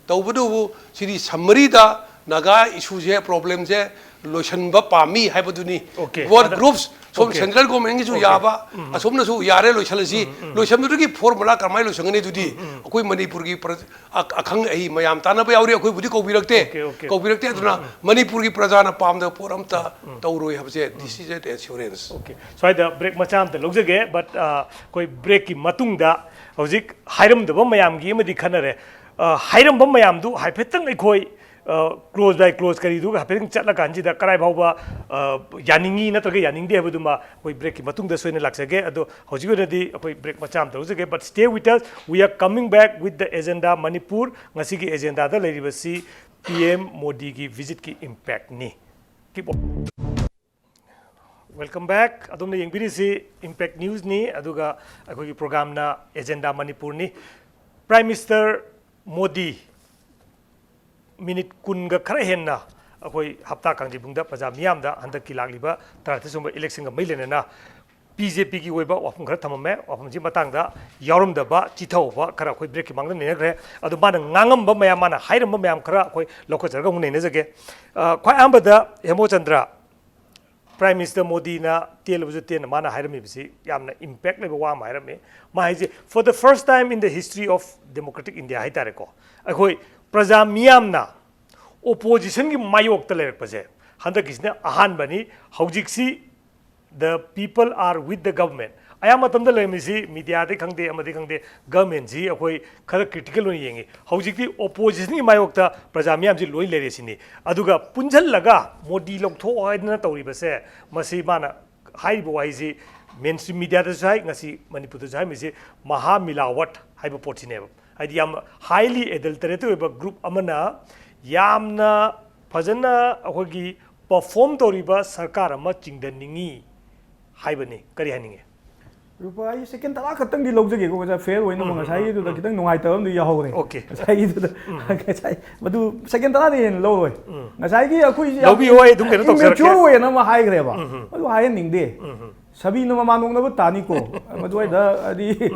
ꯇꯧꯕꯇꯕꯨ ꯁꯤꯗꯤ summaryꯗ ꯅꯥꯒꯥ issueꯁꯦ, problemꯁꯦ ꯂꯣꯏꯁꯤꯟꯕ ꯄꯥꯝꯃꯤ ꯍꯥꯏꯕꯗꯨꯅꯤ꯫ Okay, Both ꯑꯗ-, groups, ꯁꯣꯝ Okay. central governmentꯒꯤꯁꯨ Okay. ꯌꯥꯕ, ꯑꯁꯣꯝꯅꯁꯨ ꯌꯥꯔꯦ ꯂꯣꯏꯁꯤꯜꯂꯁꯤ꯫ ꯂꯣꯏꯁꯤꯟꯕꯗꯨꯒꯤ formula ꯀꯔꯝꯍꯥꯏꯅ ꯂꯣꯏꯁꯤꯟꯒꯅꯤ? ꯑꯗꯨꯗꯤ ꯑꯩꯈꯣꯏ ꯃꯅꯤꯄꯨꯔꯒꯤ ꯄ꯭ꯔ-, ꯑ-, ꯑꯈꯪ ꯑꯍꯩ ꯃꯌꯥꯝ ꯇꯥꯟꯅꯕ ꯌꯥꯎꯔꯤ꯫ ꯑꯩꯈꯣꯏꯕꯨꯗꯤ ꯀꯧꯕꯤꯔꯛꯇꯦ꯫ Okay, okay. ꯀꯧꯕꯤꯔꯛꯇꯦ꯫ ꯑꯗꯨꯅ ꯃꯅꯤꯄꯨꯔꯒꯤ ꯄ꯭ꯔꯖꯥꯅ ꯄꯥꯝꯗꯕ ꯄꯣꯠ ꯑꯝꯇ ꯇꯧꯔꯣꯏ ꯍꯥꯏꯕꯁꯦ, this is an assurance꯫ Okay. ꯁ꯭ꯋꯥꯏꯗ break ꯃꯆꯥ ꯑꯝꯇ ꯂꯧꯖꯒꯦ, but ꯑꯩꯈꯣꯏ breakꯀꯤ ꯃꯇꯨꯡꯗ ꯍꯧꯖꯤꯛ ꯍꯥꯏꯔꯝꯗꯕ ꯃꯌꯥꯝꯒꯤ ꯑꯃꯗꯤ ꯈꯟꯅꯔꯦ꯫ ꯍꯥꯏꯔꯝꯕ ꯃꯌꯥꯝꯗꯨ ꯍꯥꯏꯐꯦꯠꯇꯪ ꯑꯩꯈꯣꯏ clause by clause ꯀꯔꯤꯗꯨꯒ ꯍꯥꯏꯐꯦꯠꯇꯪ ꯆꯠꯂꯀꯥꯟꯁꯤꯗ ꯀꯗꯥꯏ ꯐꯥꯎꯕ ꯌꯥꯅꯤꯡꯉꯤ ꯅꯠꯇ꯭ꯔꯒ ꯌꯥꯅꯤꯡꯗꯦ ꯍꯥꯏꯕꯗꯨꯃ ꯑꯩꯈꯣꯏ breakꯀꯤ ꯃꯇꯨꯡꯗ ꯁꯣꯏꯅ ꯂꯥꯛꯆꯒꯦ꯫ ꯑꯗꯣ ꯍꯧꯖꯤꯛ ꯑꯣꯏꯅꯗꯤ ꯑꯩꯈꯣꯏ break ꯃꯆꯥ ꯑꯝꯇ ꯂꯧꯖꯒꯦ, but stay with us, we are coming back with the agenda Manipur꯫ ꯉꯁꯤꯒꯤ agendaꯗ ꯂꯩꯔꯤꯕꯁꯤ P M Modiꯒꯤ visitꯀꯤ impactꯅꯤ꯫ Keep on. Welcome back. ꯑꯗꯣꯝꯅ ꯌꯦꯡꯕꯤꯔꯤꯁꯤ Impact Newsꯅꯤ, ꯑꯗꯨꯒ ꯑꯩꯈꯣꯏꯒꯤ programꯅ Agenda Manipurꯅꯤ꯫ Prime Minister Modi minute ꯀꯨꯟꯒ ꯈꯔ ꯍꯦꯟꯅ ꯑꯩꯈꯣꯏ ꯍꯞꯇꯥ ꯀꯥꯡꯖꯩꯕꯨꯡꯗ ꯄ꯭ꯔꯖꯥ ꯃꯤꯌꯥꯝꯗ ꯍꯟꯗꯛꯀꯤ ꯂꯥꯛꯂꯤꯕ ꯇꯔꯥꯇꯔꯦꯠ ꯁꯨꯕ electionꯒ ꯃꯔꯤ ꯂꯩꯅꯅ BJPꯒꯤ ꯑꯣꯏꯕ ꯋꯥꯐꯝ ꯈꯔ ꯊꯝꯃꯝꯃꯦ꯫ ꯋꯥꯐꯝꯁꯤ ꯃꯇꯥꯡꯗ ꯌꯥꯎꯔꯝꯗꯕ, ꯆꯤꯊꯍꯧꯕ ꯈꯔ ꯑꯩꯈꯣꯏ breakꯀꯤ ꯃꯃꯥꯡꯗ ꯅꯩꯅꯈ꯭ꯔꯦ꯫ ꯑꯗꯣ ꯃꯥꯅ ꯉꯥꯡꯉꯝꯕ ꯃꯌꯥꯝ, ꯃꯥꯅ ꯍꯥꯏꯔꯝꯕ ꯃꯌꯥꯝ ꯈꯔ ꯑꯩꯈꯣꯏ ꯂꯧꯈꯠꯆꯔꯒ ꯑꯃꯨꯛ ꯅꯩꯅꯖꯒꯦ꯫ ꯑ, ꯈ꯭ꯋꯥꯏ ꯑꯍꯥꯟꯕꯗ ꯍꯦꯃꯣꯆꯟꯗ꯭ꯔ, Prime Minister ꯃꯣꯗꯤꯅ ꯇꯦꯜꯂꯕꯁꯨ ꯇꯦꯟꯅ ꯃꯥꯅ ꯍꯥꯏꯔꯝꯃꯤꯕꯁꯤ ꯌꯥꯝꯅ impact ꯂꯩꯕ ꯋꯥ ꯑꯃ ꯍꯥꯏꯔꯝꯃꯤ꯫ ꯃꯥ ꯍꯥꯏꯁꯦ, "For the first time in the history of democratic India" ꯍꯥꯏꯇꯥꯔꯦꯀꯣ, ꯑꯩꯈꯣꯏ ꯄ꯭ꯔꯖꯥ ꯃꯤꯌꯥꯝꯅ oppositionꯒꯤ ꯃꯥꯌꯣꯛꯇ ꯂꯩꯔꯛꯄꯁꯦ ꯍꯟꯗꯛꯀꯤꯁꯤꯅ ꯑꯍꯥꯟꯕꯅꯤ꯫ ꯍꯧꯖꯤꯛꯁꯤ "The people are with the government." ꯑꯌꯥꯝꯕ ꯃꯇꯝꯗ ꯂꯩꯔꯝꯃꯤꯁꯤ mediaꯗꯤ ꯈꯪꯗꯦ, ꯑꯃꯗꯤ ꯈꯪꯗꯦ, governmentꯁꯤ ꯑꯩꯈꯣꯏ ꯈꯔ critical ꯑꯣꯏꯅ ꯌꯦꯡꯉꯤ꯫ ꯍꯧꯖꯤꯛꯇꯤ oppositionꯒꯤ ꯃꯥꯌꯣꯛꯇ ꯄ꯭ꯔꯖꯥ ꯃꯤꯌꯥꯝꯁꯤ ꯂꯣꯏ ꯂꯩꯔꯦ ꯁꯤꯅꯤ꯫ ꯑꯗꯨꯒ ꯄꯨꯟꯁꯤꯜꯂꯒ ꯃꯣꯗꯤ ꯂꯧꯊꯣꯛꯑꯣ ꯍꯥꯏꯗꯅ ꯇꯧꯔꯤꯕꯁꯦ, ꯃꯁꯤ ꯃꯥꯅ ꯍꯥꯏꯔꯤꯕ ꯋꯥꯍꯩꯁꯤ ꯃꯦꯟ ꯁ꯭ꯇ꯭ꯔꯤꯝ ꯃꯤꯗꯤꯌꯥꯗꯁꯨ ꯍꯥꯏ, ꯉꯁꯤ ꯃꯅꯤꯄꯨꯔꯗꯁꯨ ꯍꯥꯏꯔꯝꯃꯤꯁꯤ ꯃꯍꯥ ꯃꯤꯂꯥꯋꯠ ꯍꯥꯏꯕ ꯄꯣꯠꯁꯤꯅꯦꯕ꯫ ꯍꯥꯏꯗꯤ ꯌꯥꯝ highly adulterated ꯑꯣꯏꯕ ꯒ꯭ꯔꯨꯞ ꯑꯃꯅ ꯌꯥꯝꯅ ꯐꯖꯅ ꯑꯩꯈꯣꯏꯒꯤ ꯄꯔꯐꯣꯔꯝ ꯇꯧꯔꯤꯕ ꯁꯔꯀꯥꯔ ꯑꯃ ꯆꯤꯡꯗꯅꯤꯡꯉꯤ ꯍꯥꯏꯕꯅꯤ꯫ ꯀꯔꯤ ꯍꯥꯏꯅꯤꯡꯉꯤ? ꯔꯨꯄꯥ, ꯑꯩ ꯁꯦꯀꯦꯟ ꯇꯔꯥ ꯈꯛꯇꯪꯗꯤ ꯂꯧꯖꯒꯦꯀꯣ, ꯉꯁꯥꯏ ꯐꯦꯌꯔ ꯑꯣꯏꯅꯕ꯫ ꯎꯝ, ꯎꯝ, ꯉꯁꯥꯏꯒꯤꯗꯨꯗ ꯎꯝ꯫ ꯈꯤꯇꯪ ꯅꯨꯡꯉꯥꯏꯇꯕ ꯑꯃꯗꯤ ꯌꯥꯎꯍꯧꯔꯦ꯫ ꯑꯣꯀꯦ꯫ ꯉꯁꯥꯏꯒꯤꯗꯨꯗ ꯉꯁꯥꯏ ꯃꯗꯨ ꯁꯦꯀꯦꯟ ꯇꯔꯥꯗꯤ ꯍꯦꯟꯅ ꯂꯧꯔꯣꯏ꯫ ꯉꯁꯥꯏꯒꯤ ꯑꯩꯈꯣꯏꯁꯤ ꯌꯥꯝ ꯂꯧꯕꯤꯌꯣ, ꯑꯩ ꯑꯗꯨꯝ ꯀꯩꯅꯣ ꯇꯧꯖꯔꯛꯀꯦ꯫ immature ꯑꯣꯏꯌꯦꯅ ꯑꯃ ꯍꯥꯏꯈ꯭ꯔꯦꯕ꯫ ꯎꯝ, ꯎꯝ꯫ ꯑꯗꯨ ꯍꯥꯏꯍꯟꯅꯤꯡꯗꯦ꯫ ꯎꯝ, ꯎꯝ꯫ ꯁꯥꯕꯤꯅ ꯃꯃꯥꯟ ꯅꯣꯛꯅꯕ ꯇꯥꯅꯤꯀꯣ꯫ ꯃꯗꯨꯋꯥꯏꯗ ꯍꯥꯏꯗꯤ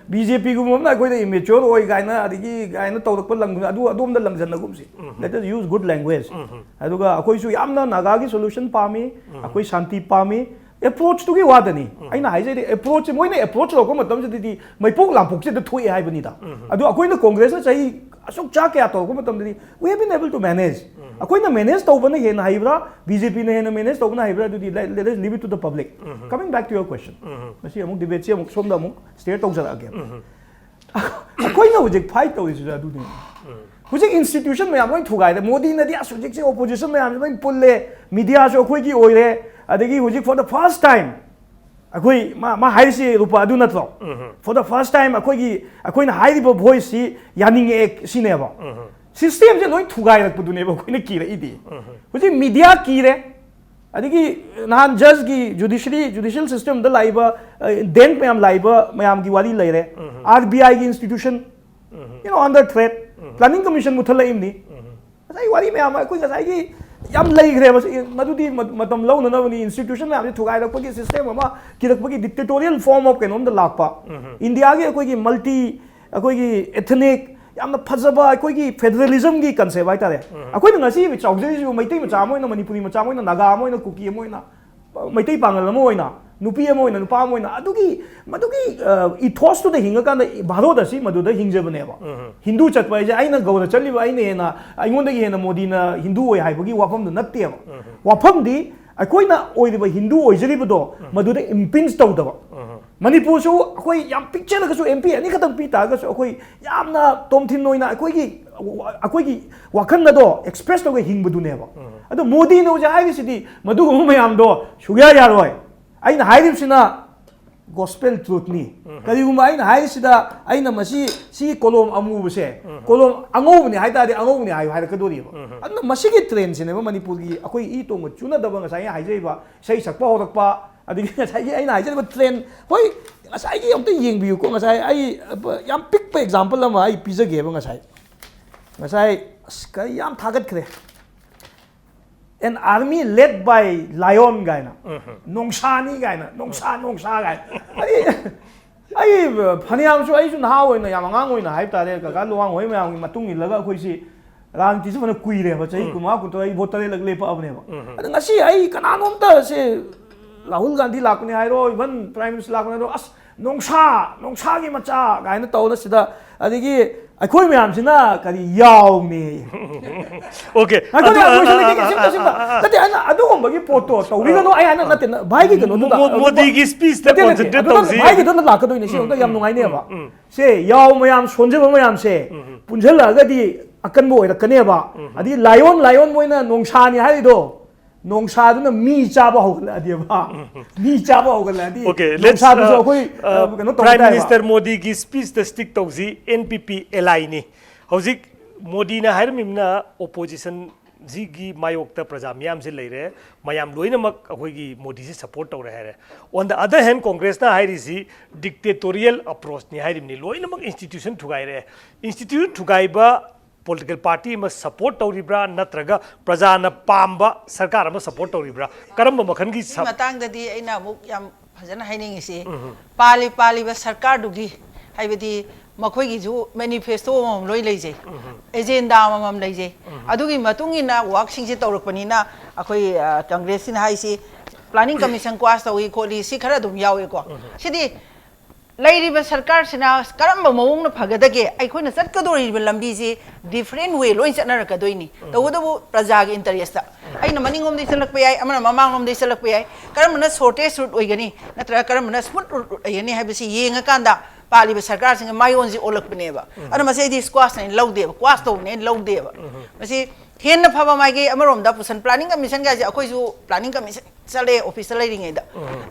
ꯕꯤ ꯖꯦ ꯄꯤꯒꯨꯝꯕ ꯑꯃꯅ ꯑꯩꯈꯣꯏꯗ immature ꯑꯣꯏ ꯀꯥꯏꯅ, ꯑꯗꯒꯤ ꯀꯥꯏꯅ ꯇꯧꯔꯛꯄ ꯂꯝ ꯑꯗꯨ ꯑꯗꯣꯝꯗ ꯂꯪꯁꯤꯟꯅꯒꯨꯝꯁꯤ꯫ Let us use good language. ꯑꯗꯨꯒ ꯑꯩꯈꯣꯏꯁꯨ ꯌꯥꯝꯅ ꯅꯥꯒꯥꯒꯤ solution ꯄꯥꯝꯃꯤ, ꯑꯩꯈꯣꯏ ꯁꯥꯟꯇꯤ ꯄꯥꯝꯃꯤ꯫ Approach ꯇꯨꯒꯤ ꯋꯥꯗꯅꯤ ꯑꯩꯅ ꯍꯥꯏꯖꯩꯗꯤ꯫ Approach ꯁꯦ ꯃꯣꯏꯅ approach ꯇꯧꯔꯛꯄ ꯃꯇꯝꯁꯤꯗꯗꯤ ꯃꯩꯄꯣꯛ ꯂꯥꯡꯄꯣꯛꯁꯤꯗ ꯊꯣꯛꯑꯦ ꯍꯥꯏꯕꯅꯤꯗ꯫ ꯑꯗꯨ ꯑꯩꯈꯣꯏꯅ ꯀꯣꯡꯒ꯭ꯔꯦꯁꯅ ꯆꯍꯤ ꯑꯁꯨꯛ ꯆꯥ ꯀꯌꯥ ꯇꯧꯔꯛꯄ ꯃꯇꯝꯗꯗꯤ we have been able to manage. ꯑꯩꯈꯣꯏꯅ manage ꯇꯧꯕꯅ ꯍꯦꯟꯅ ꯍꯩꯕ꯭ꯔꯥ, ꯕꯤ ꯖꯦ ꯄꯤꯅ ꯍꯦꯟꯅ manage ꯇꯧꯕꯅ ꯍꯩꯕ꯭ꯔꯥ? ꯑꯗꯨꯗꯤ let, let us leave it to the public. Coming back to your question, ꯃꯁꯤ ꯑꯃꯨꯛ debate ꯁꯤ ꯑꯃꯨꯛ ꯁꯣꯝꯗ ꯑꯃꯨꯛ steer ꯇꯧꯖꯔꯛꯑꯒꯦ꯫ ꯑꯩꯈꯣꯏꯅ ꯍꯧꯖꯤꯛ fight ꯇꯧꯔꯤꯁꯤꯁꯨ ꯑꯗꯨꯅꯤ꯫ ꯍꯧꯖꯤꯛ institution ꯃꯌꯥꯝ ꯂꯣꯏ ꯊꯨꯒꯥꯏꯔꯦ꯫ ꯃꯣꯗꯤꯅꯗꯤ ꯑꯁ ꯍꯧꯖꯤꯛꯁꯦ opposition ꯃꯌꯥꯝꯁꯦ ꯂꯣꯏ ꯄꯨꯜꯂꯦ, media ꯁꯨ ꯑꯩꯈꯣꯏꯒꯤ ꯑꯣꯏꯔꯦ, ꯑꯗꯒꯤ ꯍꯧꯖꯤꯛ for the first time ꯑꯩꯈꯣꯏ, ꯃꯥ, ꯃꯥ ꯍꯥꯏꯔꯤꯁꯤ ꯔꯨꯄꯥ ꯑꯗꯨ ꯅꯠꯇ꯭ꯔꯣ? For the first time ꯑꯩꯈꯣꯏꯒꯤ, ꯑꯩꯈꯣꯏꯅ ꯍꯥꯏꯔꯤꯕ voice ꯁꯤ ꯌꯥꯅꯤꯡꯉꯛꯑꯦ ꯁꯤꯅꯦꯕ꯫ System ꯁꯦ ꯂꯣꯏ ꯊꯨꯒꯥꯏꯔꯛꯄꯗꯨꯅꯦꯕ ꯑꯩꯈꯣꯏꯅ ꯀꯤꯔꯛꯏꯗꯤ꯫ ꯍꯧꯖꯤꯛ media ꯀꯤꯔꯦ, ꯑꯗꯒꯤ ꯅꯍꯥꯟ judge ꯀꯤ, judiciary, judicial system ꯗ ꯂꯥꯛꯏꯕ, ꯑ, dent ꯃꯌꯥꯝ ꯂꯥꯛꯏꯕ ꯃꯌꯥꯝꯒꯤ ꯋꯥꯔꯤ ꯂꯩꯔꯦ꯫ ꯑꯥꯔ ꯕꯤ ꯑꯥꯏ ꯒꯤ institution, you know, under threat, planning commission ꯃꯨꯠꯊꯠꯂꯛꯏꯕꯅꯤ꯫ ꯉꯁꯥꯏ ꯋꯥꯔꯤ ꯃꯌꯥꯝ ꯑꯃ ꯑꯩꯈꯣꯏ ꯉꯁꯥꯏꯒꯤ ꯌꯥꯝ ꯂꯩꯈ꯭ꯔꯦꯕ꯫ ꯃꯗꯨꯗꯤ ꯃ-, ꯃꯇꯝ ꯂꯧꯅꯅꯕꯅꯤ꯫ Institution ꯃꯌꯥꯝꯁꯦ ꯊꯨꯒꯥꯏꯔꯛꯄꯒꯤ system ꯑꯃ, ꯀꯤꯔꯛꯄꯒꯤ dictatorial form of ꯀꯩꯅꯣꯝꯗ ꯂꯥꯛꯄ꯫ ꯏꯟꯗꯤꯌꯥꯒꯤ ꯑꯩꯈꯣꯏꯒꯤ multi, ꯑꯩꯈꯣꯏꯒꯤ ethnic, ꯌꯥꯝꯅ ꯐꯖꯕ ꯑꯩꯈꯣꯏꯒꯤ federalism ꯒꯤ concept ꯍꯥꯏꯇꯥꯔꯦ꯫ ꯑꯩꯈꯣꯏꯅ ꯉꯁꯤ ꯆꯥꯎꯖꯔꯤꯁꯤꯕꯨ ꯃꯩꯇꯩ ꯃꯆꯥ ꯑꯃ ꯑꯣꯏꯅ, ꯃꯅꯤꯄꯨꯔꯤ ꯃꯆꯥ ꯑꯃ ꯑꯣꯏꯅ, ꯅꯥꯒꯥ ꯑꯃ ꯑꯣꯏꯅ, ꯀꯨꯀꯤ ꯑꯃ ꯑꯣꯏꯅ, ꯃꯩꯇꯩ ꯄꯥꯉꯜ ꯑꯃ ꯑꯣꯏꯅ, ꯅꯨꯄꯤ ꯑꯃ ꯑꯣꯏꯅ, ꯅꯨꯄꯥ ꯑꯃ ꯑꯣꯏꯅ, ꯑꯗꯨꯒꯤ, ꯃꯗꯨꯒꯤ, ꯑ, ethos ꯇꯨꯗ ꯍꯤꯡꯉꯀꯥꯟꯗ ꯚꯥꯔꯠ ꯑꯁꯤ ꯃꯗꯨꯗ ꯍꯤꯡꯖꯕꯅꯦꯕ꯫ ꯍꯤꯟꯗꯨ ꯆꯠꯄ ꯍꯥꯏꯁꯦ ꯑꯩꯅ ꯒꯧꯔ ꯆꯠꯂꯤꯕ, ꯑꯩꯅ ꯍꯦꯟꯅ, ꯑꯩꯉꯣꯟꯗꯒꯤ ꯍꯦꯟꯅ ꯃꯣꯗꯤꯅ ꯍꯤꯟꯗꯨ ꯑꯣꯏ ꯍꯥꯏꯕꯒꯤ ꯋꯥꯐꯝꯗꯨ ꯅꯠꯇꯦꯕ꯫ ꯋꯥꯐꯝꯗꯤ ꯑꯩꯈꯣꯏꯅ ꯑꯣꯏꯔꯤꯕ ꯍꯤꯟꯗꯨ ꯑꯣꯏꯖꯔꯤꯕꯗꯣ ꯃꯗꯨꯗ impinge ꯇꯧꯗꯕ꯫ ꯃꯅꯤꯄꯨꯔꯁꯨ ꯑꯩꯈꯣꯏ ꯌꯥꯝ ꯄꯤꯛꯆꯔꯒꯁꯨ M P ꯑꯅꯤꯈꯛꯇꯪ ꯄꯤ ꯇꯥꯔꯒꯁꯨ ꯑꯩꯈꯣꯏ ꯌꯥꯝꯅ ꯇꯣꯝꯊꯤꯟ ꯑꯣꯏꯅ ꯑꯩꯈꯣꯏꯒꯤ, ꯑꯩꯈꯣꯏꯒꯤ ꯋꯥꯈꯜ ꯑꯗꯣ express ꯇꯧꯔꯒ ꯍꯤꯡꯕꯗꯨꯅꯦꯕ꯫ ꯑꯗꯣ ꯃꯣꯗꯤꯅ ꯍꯧꯖꯤꯛ ꯍꯥꯏꯔꯤꯁꯤꯗꯤ ꯃꯗꯨꯒꯨꯝꯕ ꯃꯌꯥꯝꯗꯣ ꯁꯨꯛꯌꯥ ꯌꯥꯔꯣꯏ꯫ ꯑꯩꯅ ꯍꯥꯏꯔꯤꯕꯁꯤꯅ gospel truthꯅꯤ꯫ ꯀꯔꯤꯒꯨꯝꯕ ꯑꯩꯅ ꯍꯥꯏꯔꯤꯁꯤꯗ ꯑꯩꯅ ꯃꯁꯤ, ꯁꯤ ꯀꯣꯂꯣꯝ ꯑꯃꯨꯕꯁꯦ, ꯀꯣꯂꯣꯝ ꯑꯉꯧꯕꯅꯤ ꯍꯥꯏ ꯇꯥꯔꯗꯤ ꯑꯉꯧꯕꯅꯤ ꯍꯥꯏꯌꯨ ꯍꯥꯏꯔꯛꯀꯗꯣꯔꯤꯕ꯫ ꯑꯗꯨꯅ ꯃꯁꯤꯒꯤ trendꯁꯤꯅꯦꯕ ꯃꯅꯤꯄꯨꯔꯒꯤ ꯑꯩꯈꯣꯏ ꯏ ꯇꯣꯡꯒ ꯆꯨꯅꯗꯕ, ꯉꯁꯥꯏ ꯑꯩꯅ ꯍꯥꯏꯖꯔꯤꯕ ꯏꯁꯩ ꯁꯛꯄ ꯍꯧꯔꯛꯄ, ꯑꯗꯒꯤ ꯉꯁꯥꯏꯒꯤ ꯑꯩꯅ ꯍꯥꯏꯖꯔꯤꯕ trend, ꯍꯣꯏ, ꯉꯁꯥꯏꯒꯤ ꯑꯝꯇ ꯌꯦꯡꯕꯤꯌꯨꯀꯣ꯫ ꯉꯁꯥꯏ ꯑꯩ, ꯑ, ꯌꯥꯝ ꯄꯤꯛꯄ example ꯑꯃ ꯑꯩ ꯄꯤꯖꯒꯦꯕ꯫ ꯉꯁꯥꯏ, ꯉꯁꯥꯏ, ꯑꯁ, ꯀꯔꯤ ꯌꯥꯝ ꯊꯥꯒꯠꯈ꯭ꯔꯦ꯫ "An army led by lion" ꯀꯥꯏꯅ, "ꯅꯣꯡꯁꯥꯅꯤ" ꯀꯥꯏꯅ, "ꯅꯣꯡꯁꯥ, ꯅꯣꯡꯁꯥ" ꯀꯥꯏꯅ꯫ ꯑꯩ, ꯑꯩ ꯐꯅꯌꯥꯝꯁꯨ, ꯑꯩꯁꯨ ꯅꯍꯥ ꯑꯣꯏꯅ, ꯌꯥꯝ ꯑꯉꯥꯡ ꯑꯣꯏꯅ ꯍꯥꯏꯕ ꯇꯥꯔꯦ, ꯀꯀꯥ ꯂꯨꯋꯥꯡ ꯍꯣꯏ ꯃꯌꯥꯝꯒꯤ ꯃꯇꯨꯡ ꯏꯜꯂꯒ ꯑꯩꯈꯣꯏꯁꯤ ꯔꯥꯖꯅꯤꯇꯤꯁꯦ ꯐꯅ ꯀꯨꯏꯔꯦꯕ, ꯆꯍꯤ ꯀꯨꯟꯃꯉꯥ, ꯀꯨꯟꯇꯔꯨꯛ, ꯑꯩ ꯚꯣꯠ ꯇꯔꯦꯠꯂꯛ ꯂꯦꯞꯄꯛꯑꯕꯅꯦꯕ꯫ ꯑꯗꯣ ꯉꯁꯤ ꯑꯩ ꯀꯅꯥꯅꯣꯝꯇ ꯁꯦ, ꯔꯥꯍꯨꯜ ꯒꯥꯟꯙꯤ ꯂꯥꯛꯄꯅꯤ ꯍꯥꯏꯔꯣ, even Prime Minister ꯂꯥꯛꯄꯅꯤ ꯍꯥꯏꯔꯣ, "ꯑꯁ, ꯅꯣꯡꯁꯥ, ꯅꯣꯡꯁꯥꯒꯤ ꯃꯆꯥ" ꯀꯥꯏꯅ ꯇꯧꯔ ꯁꯤꯗ, ꯑꯗꯒꯤ ꯑꯩꯈꯣꯏ ꯃꯌꯥꯝꯁꯤꯅ ꯀꯔꯤ ꯌꯥꯎꯅꯦ? Okay. ꯉꯥꯏꯈꯣꯅꯦ, ꯑꯗꯨ, ꯑꯗꯨ ꯑ, ꯂꯣꯏꯁꯤꯜꯂꯒꯦ, ꯑ, ꯁꯤꯝꯇ, ꯑ, ꯁꯤꯝꯇ꯫ ꯑ, ꯑ, ꯅꯠꯇꯦ, ꯑꯩꯅ ꯑꯗꯨꯒꯨꯝꯕꯒꯤ ꯄꯣꯠꯇꯣ ꯇꯧꯕꯤꯒꯅꯨ, ꯑꯩ ꯍꯥꯏꯅ ꯅꯠꯇꯦ, ꯚꯥꯏꯒꯤ ꯀꯩꯅꯣꯗꯨꯗ, ꯃꯣ-, ꯑꯗꯨ, ꯃꯣꯗꯤꯒꯤ speechꯇ ꯅꯠꯇꯦ, ꯅꯠꯇꯦ, concentrate ꯑꯗꯨꯗ ꯇꯧꯁꯤ꯫ ꯚꯥꯏꯒꯤꯗꯨꯗ ꯂꯥꯛꯀꯗꯣꯏꯅꯦ, ꯁꯤ ꯑꯝꯇ ꯌꯥꯝ ꯅꯨꯡꯉꯥꯏꯅꯦꯕ꯫ ꯁꯦ, ꯌꯥꯎ ꯃꯌꯥꯝ, ꯁꯣꯟꯖꯕ ꯃꯌꯥꯝꯁꯦ ꯄꯨꯟꯁꯤꯜꯂꯛꯑꯒꯗꯤ ꯑꯀꯟꯕ ꯑꯣꯏꯔꯛꯀꯅꯦꯕ꯫ ꯑꯗꯒꯤ lion, lion ꯃꯣꯏꯅ ꯅꯣꯡꯁꯥꯅꯤ ꯍꯥꯏꯔꯤꯗꯣ, ꯅꯣꯡꯁꯥꯗꯨꯅ ꯃꯤ ꯆꯥꯕ ꯍꯧꯒꯠꯂꯛꯑꯗꯤꯕ, ꯃꯤ ꯆꯥꯕ ꯍꯧꯒꯠꯂꯛꯑꯗꯤ, Okay, let's, ꯅꯣꯡꯁꯥꯗꯨꯁꯨ uh, ꯑꯩꯈꯣꯏ, uh, ꯑ, ꯀꯩꯅꯣ ꯇꯧꯕ Prime ꯇꯥꯏꯕ꯫ Minister ꯃꯣꯗꯤꯒꯤ speechꯇ stick ꯇꯧꯁꯤ꯫ N P P allyꯅꯤ꯫ ꯍꯧꯖꯤꯛ ꯃꯣꯗꯤꯅ ꯍꯥꯏꯔꯝꯃꯤꯕꯅ oppositionꯁꯤꯒꯤ ꯃꯥꯌꯣꯛꯇ ꯄ꯭ꯔꯖꯥ ꯃꯤꯌꯥꯝꯁꯦ ꯂꯩꯔꯦ, ꯃꯌꯥꯝ ꯂꯣꯏꯅꯃꯛ ꯑꯩꯈꯣꯏꯒꯤ ꯃꯣꯗꯤꯁꯦ support ꯇꯧꯔꯦ ꯍꯥꯏꯔꯦ꯫ On the other hand, Congressꯅ ꯍꯥꯏꯔꯤꯁꯤ dictatorial approachꯅꯤ ꯍꯥꯏꯔꯤꯕꯅꯤ, ꯂꯣꯏꯅꯃꯛ institution ꯊꯨꯒꯥꯏꯔꯦ꯫ Institution ꯊꯨꯒꯥꯏꯕ political party ꯑꯃ support ꯇꯧꯔꯤꯕ꯭ꯔꯥ, ꯅꯠꯇ꯭ꯔꯒ ꯄ꯭ꯔꯖꯥꯅ ꯄꯥꯝꯕ ꯁꯔꯀꯥꯔ ꯑꯃ support ꯇꯧꯔꯤꯕ꯭ꯔꯥ? ꯀꯔꯝꯕ ꯃꯈꯜꯒꯤ ꯁꯤ ꯃꯇꯥꯡꯗꯗꯤ ꯑꯩꯅ ꯑꯃꯨꯛ ꯌꯥꯝ ꯐꯖꯅ ꯍꯥꯏꯅꯤꯡꯉꯤꯁꯤ, ꯄꯥꯜꯂꯤ ꯄꯥꯜꯂꯤꯕ ꯁꯔꯀꯥꯔꯗꯨꯒꯤ, ꯍꯥꯏꯕꯗꯤ ꯃꯈꯣꯏꯒꯤꯁꯨ manifesto ꯑꯃꯃꯝ ꯂꯣꯏ ꯂꯩꯖꯩ, agenda ꯑꯃꯃꯝ ꯂꯩꯖꯩ꯫ ꯑꯗꯨꯒꯤ ꯃꯇꯨꯡ ꯏꯟꯅ workꯁꯤꯡꯁꯦ ꯇꯧꯔꯛꯄꯅꯤꯅ, ꯑꯩꯈꯣꯏ, ꯑ, Congressꯁꯤꯅ ꯍꯥꯏꯁꯤ planning commission quash ꯇꯧꯏ ꯈꯣꯠꯂꯤ, ꯁꯤ ꯈꯔ ꯑꯗꯨꯝ ꯌꯥꯎꯏꯀꯣ꯫ ꯁꯤꯗꯤ ꯂꯩꯔꯤꯕ ꯁꯔꯀꯥꯔꯁꯤꯅ ꯀꯔꯝꯕ ꯃꯑꯣꯡꯅ ꯐꯒꯗꯒꯦ? ꯑꯩꯈꯣꯏꯅ ꯆꯠꯀꯗꯧꯔꯤꯕ ꯂꯝꯕꯤꯁꯤ different way ꯂꯣꯏ ꯆꯠꯅꯔꯛꯀꯗꯣꯏꯅꯤ꯫ ꯇꯧꯕꯇꯕꯨ ꯄ꯭ꯔꯖꯥꯒꯤ interestꯇ꯫ ꯑꯩꯅ ꯃꯅꯤꯡꯂꯣꯝꯗꯒꯤ ꯆꯠꯂꯛꯄ ꯌꯥꯏ, ꯑꯃꯅ ꯃꯃꯥꯡꯂꯣꯝꯗꯒꯤ ꯆꯠꯂꯛꯄ ꯌꯥꯏ꯫ ꯀꯔꯝꯕꯅ shortest route ꯑꯣꯏꯒꯅꯤ, ꯅꯠꯇ꯭ꯔꯒ ꯀꯔꯝꯕꯅ smooth route ꯑꯣꯏꯒꯅꯤ ꯍꯥꯏꯕꯁꯤ ꯌꯦꯡꯉꯀꯥꯟꯗ ꯄꯥꯜꯂꯤꯕ ꯁꯔꯀꯥꯔꯁꯤꯡꯒꯤ ꯃꯥꯏꯑꯣꯟꯁꯤ ꯑꯣꯜꯂꯛꯄꯅꯦꯕ꯫ ꯑꯗꯨꯅ ꯃꯁꯤ ꯑꯩꯗꯤ squash ꯍꯥꯏꯅ ꯂꯧꯗꯦꯕ, quash ꯇꯧꯕꯅꯦ ꯍꯥꯏꯅ ꯂꯧꯗꯦꯕ꯫ ꯃꯁꯤ ꯍꯦꯟꯅ ꯐꯕ ꯃꯥꯏꯀꯩ ꯑꯃꯔꯣꯝꯗ ꯄꯨꯁꯟ, planning commission ꯒꯥꯏꯁꯦ ꯑꯩꯈꯣꯏꯁꯨ planning commission ꯆꯠꯂꯦ ꯑꯣꯐꯤꯁꯇ ꯂꯩꯔꯤꯉꯩꯗ꯫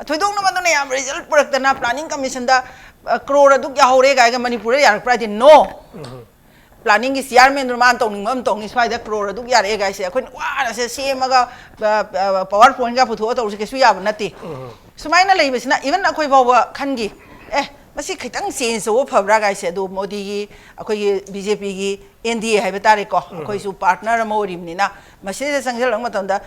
ꯊꯣꯏꯗꯣꯛꯅ ꯃꯗꯨꯅ ꯌꯥꯝ result ꯄꯨꯔꯛꯇꯅ planning commission ꯗ, ꯑ, ꯀ꯭ꯔꯣꯔ ꯑꯗꯨꯛ ꯌꯥꯍꯧꯔꯦ ꯀꯥꯏꯒ ꯃꯅꯤꯄꯨꯔꯗ ꯌꯥꯔꯛꯄ꯭ꯔꯥ ꯍꯥꯏꯗꯤ no꯫ Planning ꯒꯤ chairman ꯗꯨꯅ ꯃꯥꯅ ꯇꯧꯅꯤꯡꯕ ꯑꯃ ꯇꯧꯅꯤ, ꯁ꯭ꯋꯥꯏꯗ ꯀ꯭ꯔꯣꯔ ꯑꯗꯨꯛ ꯌꯥꯔꯛꯑꯦ ꯀꯥꯏꯁꯦ ꯑꯩꯈꯣꯏꯅ ꯋꯥꯅ ꯁꯦ ꯁꯦꯝꯃꯒ, ꯑ, ꯑ, PowerPoint ꯒ ꯄꯨꯊꯣꯛꯑ ꯇꯧꯔꯁꯦ ꯀꯩꯁꯨ ꯌꯥꯕ ꯅꯠꯇꯦ꯫ ꯁꯨꯃꯥꯏꯅ ꯂꯩꯕꯁꯤꯅ even ꯑꯩꯈꯣꯏ ꯐꯥꯎꯕ ꯈꯟꯈꯤ, ꯑꯦ, ꯃꯁꯤ ꯈꯤꯇꯪ change ꯇꯧꯕ ꯐꯕ꯭ꯔꯥ ꯀꯥꯏꯁꯦ꯫ ꯑꯗꯨ ꯃꯣꯗꯤꯒꯤ, ꯑꯩꯈꯣꯏꯒꯤ BJP ꯒꯤ N D A ꯍꯥꯏꯕ ꯇꯥꯔꯦꯀꯣ, ꯑꯩꯈꯣꯏꯁꯨ partner ꯑꯃ ꯑꯣꯏꯔꯤꯕꯅꯤꯅ ꯃꯁꯤꯗ ꯆꯪꯁꯤꯜꯂꯛꯄ ꯃꯇꯝꯗ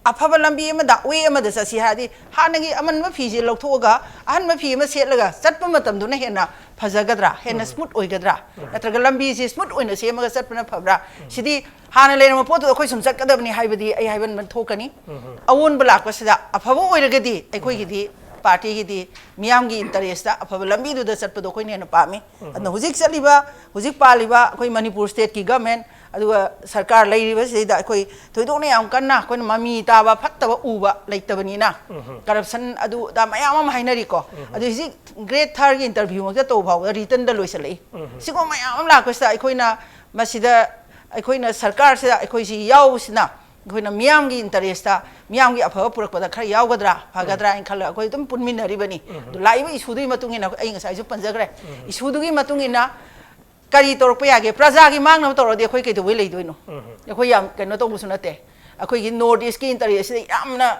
ꯑꯐꯕ ꯂꯝꯕꯤ ꯑꯃꯗ, way ꯑꯃꯗ ꯆꯠꯁꯤ ꯍꯥꯏꯔꯗꯤ ꯍꯥꯟꯅꯒꯤ ꯑꯃꯟꯕ ꯐꯤꯁꯦ ꯂꯧꯊꯣꯛꯑꯒ ꯑꯍꯟꯕ ꯐꯤ ꯑꯃ ꯁꯦꯠꯂꯒ ꯆꯠꯄ ꯃꯇꯝꯗꯨꯅ ꯍꯦꯟꯅ ꯐꯖꯒꯗ꯭ꯔꯥ, ꯍꯦꯟꯅ smooth ꯑꯣꯏꯒꯗ꯭ꯔꯥ? ꯅꯠꯇ꯭ꯔꯒ ꯂꯝꯕꯤꯁꯦ smooth ꯑꯣꯏꯅ ꯁꯦꯝꯃꯒ ꯆꯠꯄꯅ ꯐꯕ꯭ꯔꯥ? ꯁꯤꯗꯤ ꯍꯥꯟꯅ ꯂꯩꯔꯝꯕ ꯄꯣꯠꯇꯨꯗ ꯑꯩꯈꯣꯏ ꯁꯨꯝ ꯆꯠꯀꯗꯕꯅꯤ ꯍꯥꯏꯕꯗꯤ ꯑꯩ ꯍꯥꯏꯕꯟꯕ ꯊꯣꯛꯀꯅꯤ꯫ ꯑꯑꯣꯟꯕ ꯂꯥꯛꯄꯁꯤꯗ ꯑꯐꯕ ꯑꯣꯏꯔꯒꯗꯤ ꯑꯩꯈꯣꯏꯒꯤꯗꯤ, party ꯒꯤꯗꯤ ꯃꯤꯌꯥꯝꯒꯤ interest ꯇ ꯑꯐꯕ ꯂꯝꯕꯤꯗꯨꯗ ꯆꯠꯄꯗꯣ ꯑꯩꯈꯣꯏꯅ ꯍꯦꯟꯅ ꯄꯥꯝꯃꯤ꯫ ꯑꯗꯨꯅ ꯍꯧꯖꯤꯛ ꯆꯠꯂꯤꯕ, ꯍꯧꯖꯤꯛ ꯄꯥꯜꯂꯤꯕ ꯑꯩꯈꯣꯏ ꯃꯅꯤꯄꯨꯔ state ꯀꯤ government, ꯑꯗꯨꯒ ꯁꯔꯀꯥꯔ ꯂꯩꯔꯤꯕꯁꯤꯗꯩꯗ ꯑꯩꯈꯣꯏ ꯊꯣꯏꯗꯣꯛꯅ ꯌꯥꯝ ꯀꯟꯅ ꯑꯩꯈꯣꯏꯅ ꯃꯃꯤ ꯇꯥꯕ ꯐꯠꯇꯕ ꯎꯕ ꯂꯩꯇꯕꯅꯤꯅ, corruption ꯑꯗꯨ ꯑꯗꯥ ꯃꯌꯥꯝ ꯑꯃ ꯍꯥꯏꯅꯔꯤꯀꯣ꯫ ꯑꯗꯨ ꯍꯧꯖꯤꯛ grade third ꯒꯤ interview ꯃꯛꯇ ꯇꯧ ꯐꯥꯎꯕꯗ written ꯗ ꯂꯣꯏꯁꯤꯜꯂꯛꯏ꯫ ꯁꯤꯒꯨꯝꯕ ꯃꯌꯥꯝ ꯑꯃ ꯂꯥꯛꯄꯁꯤꯗ ꯑꯩꯈꯣꯏꯅ ꯃꯁꯤꯗ, ꯑꯩꯈꯣꯏꯅ ꯁꯔꯀꯥꯔꯁꯤꯗ ꯑꯩꯈꯣꯏꯁꯤ ꯌꯥꯎꯕꯁꯤꯅ ꯑꯩꯈꯣꯏꯅ ꯃꯤꯌꯥꯝꯒꯤ interest ꯇ, ꯃꯤꯌꯥꯝꯒꯤ ꯑꯐꯕ ꯄꯨꯔꯛꯄꯗ ꯈꯔ ꯌꯥꯎꯒꯗ꯭ꯔꯥ, ꯐꯒꯗ꯭ꯔꯥ ꯍꯥꯏꯅ ꯈꯜꯂꯒ ꯑꯩꯈꯣꯏ ꯑꯗꯨꯝ ꯄꯨꯟꯃꯤꯟꯅꯔꯤꯕꯅꯤ꯫ ꯑꯗꯨ ꯂꯥꯛꯏꯕ issue ꯗꯨꯒꯤ ꯃꯇꯨꯡ ꯏꯟꯅ ꯑꯩ ꯉꯁꯥꯏꯁꯨ ꯄꯟꯖꯈ꯭ꯔꯦ, issue ꯗꯨꯒꯤ ꯃꯇꯨꯡ ꯏꯟꯅ ꯀꯔꯤ ꯇꯧꯔꯛꯄ ꯌꯥꯒꯦ? ꯄ꯭ꯔꯖꯥꯒꯤ ꯃꯥꯡꯅꯕ ꯇꯧꯔꯗꯤ ꯑꯩꯈꯣꯏ ꯀꯩꯗꯧꯕꯩ ꯂꯩꯗꯣꯏꯅꯣ? ꯑꯩꯈꯣꯏ ꯌꯥꯝ ꯀꯩꯅꯣ ꯇꯧꯕꯁꯨ ꯅꯠꯇꯦ꯫ ꯑꯩꯈꯣꯏꯒꯤ North East ꯀꯤ interest ꯁꯤꯗ ꯌꯥꯝꯅ,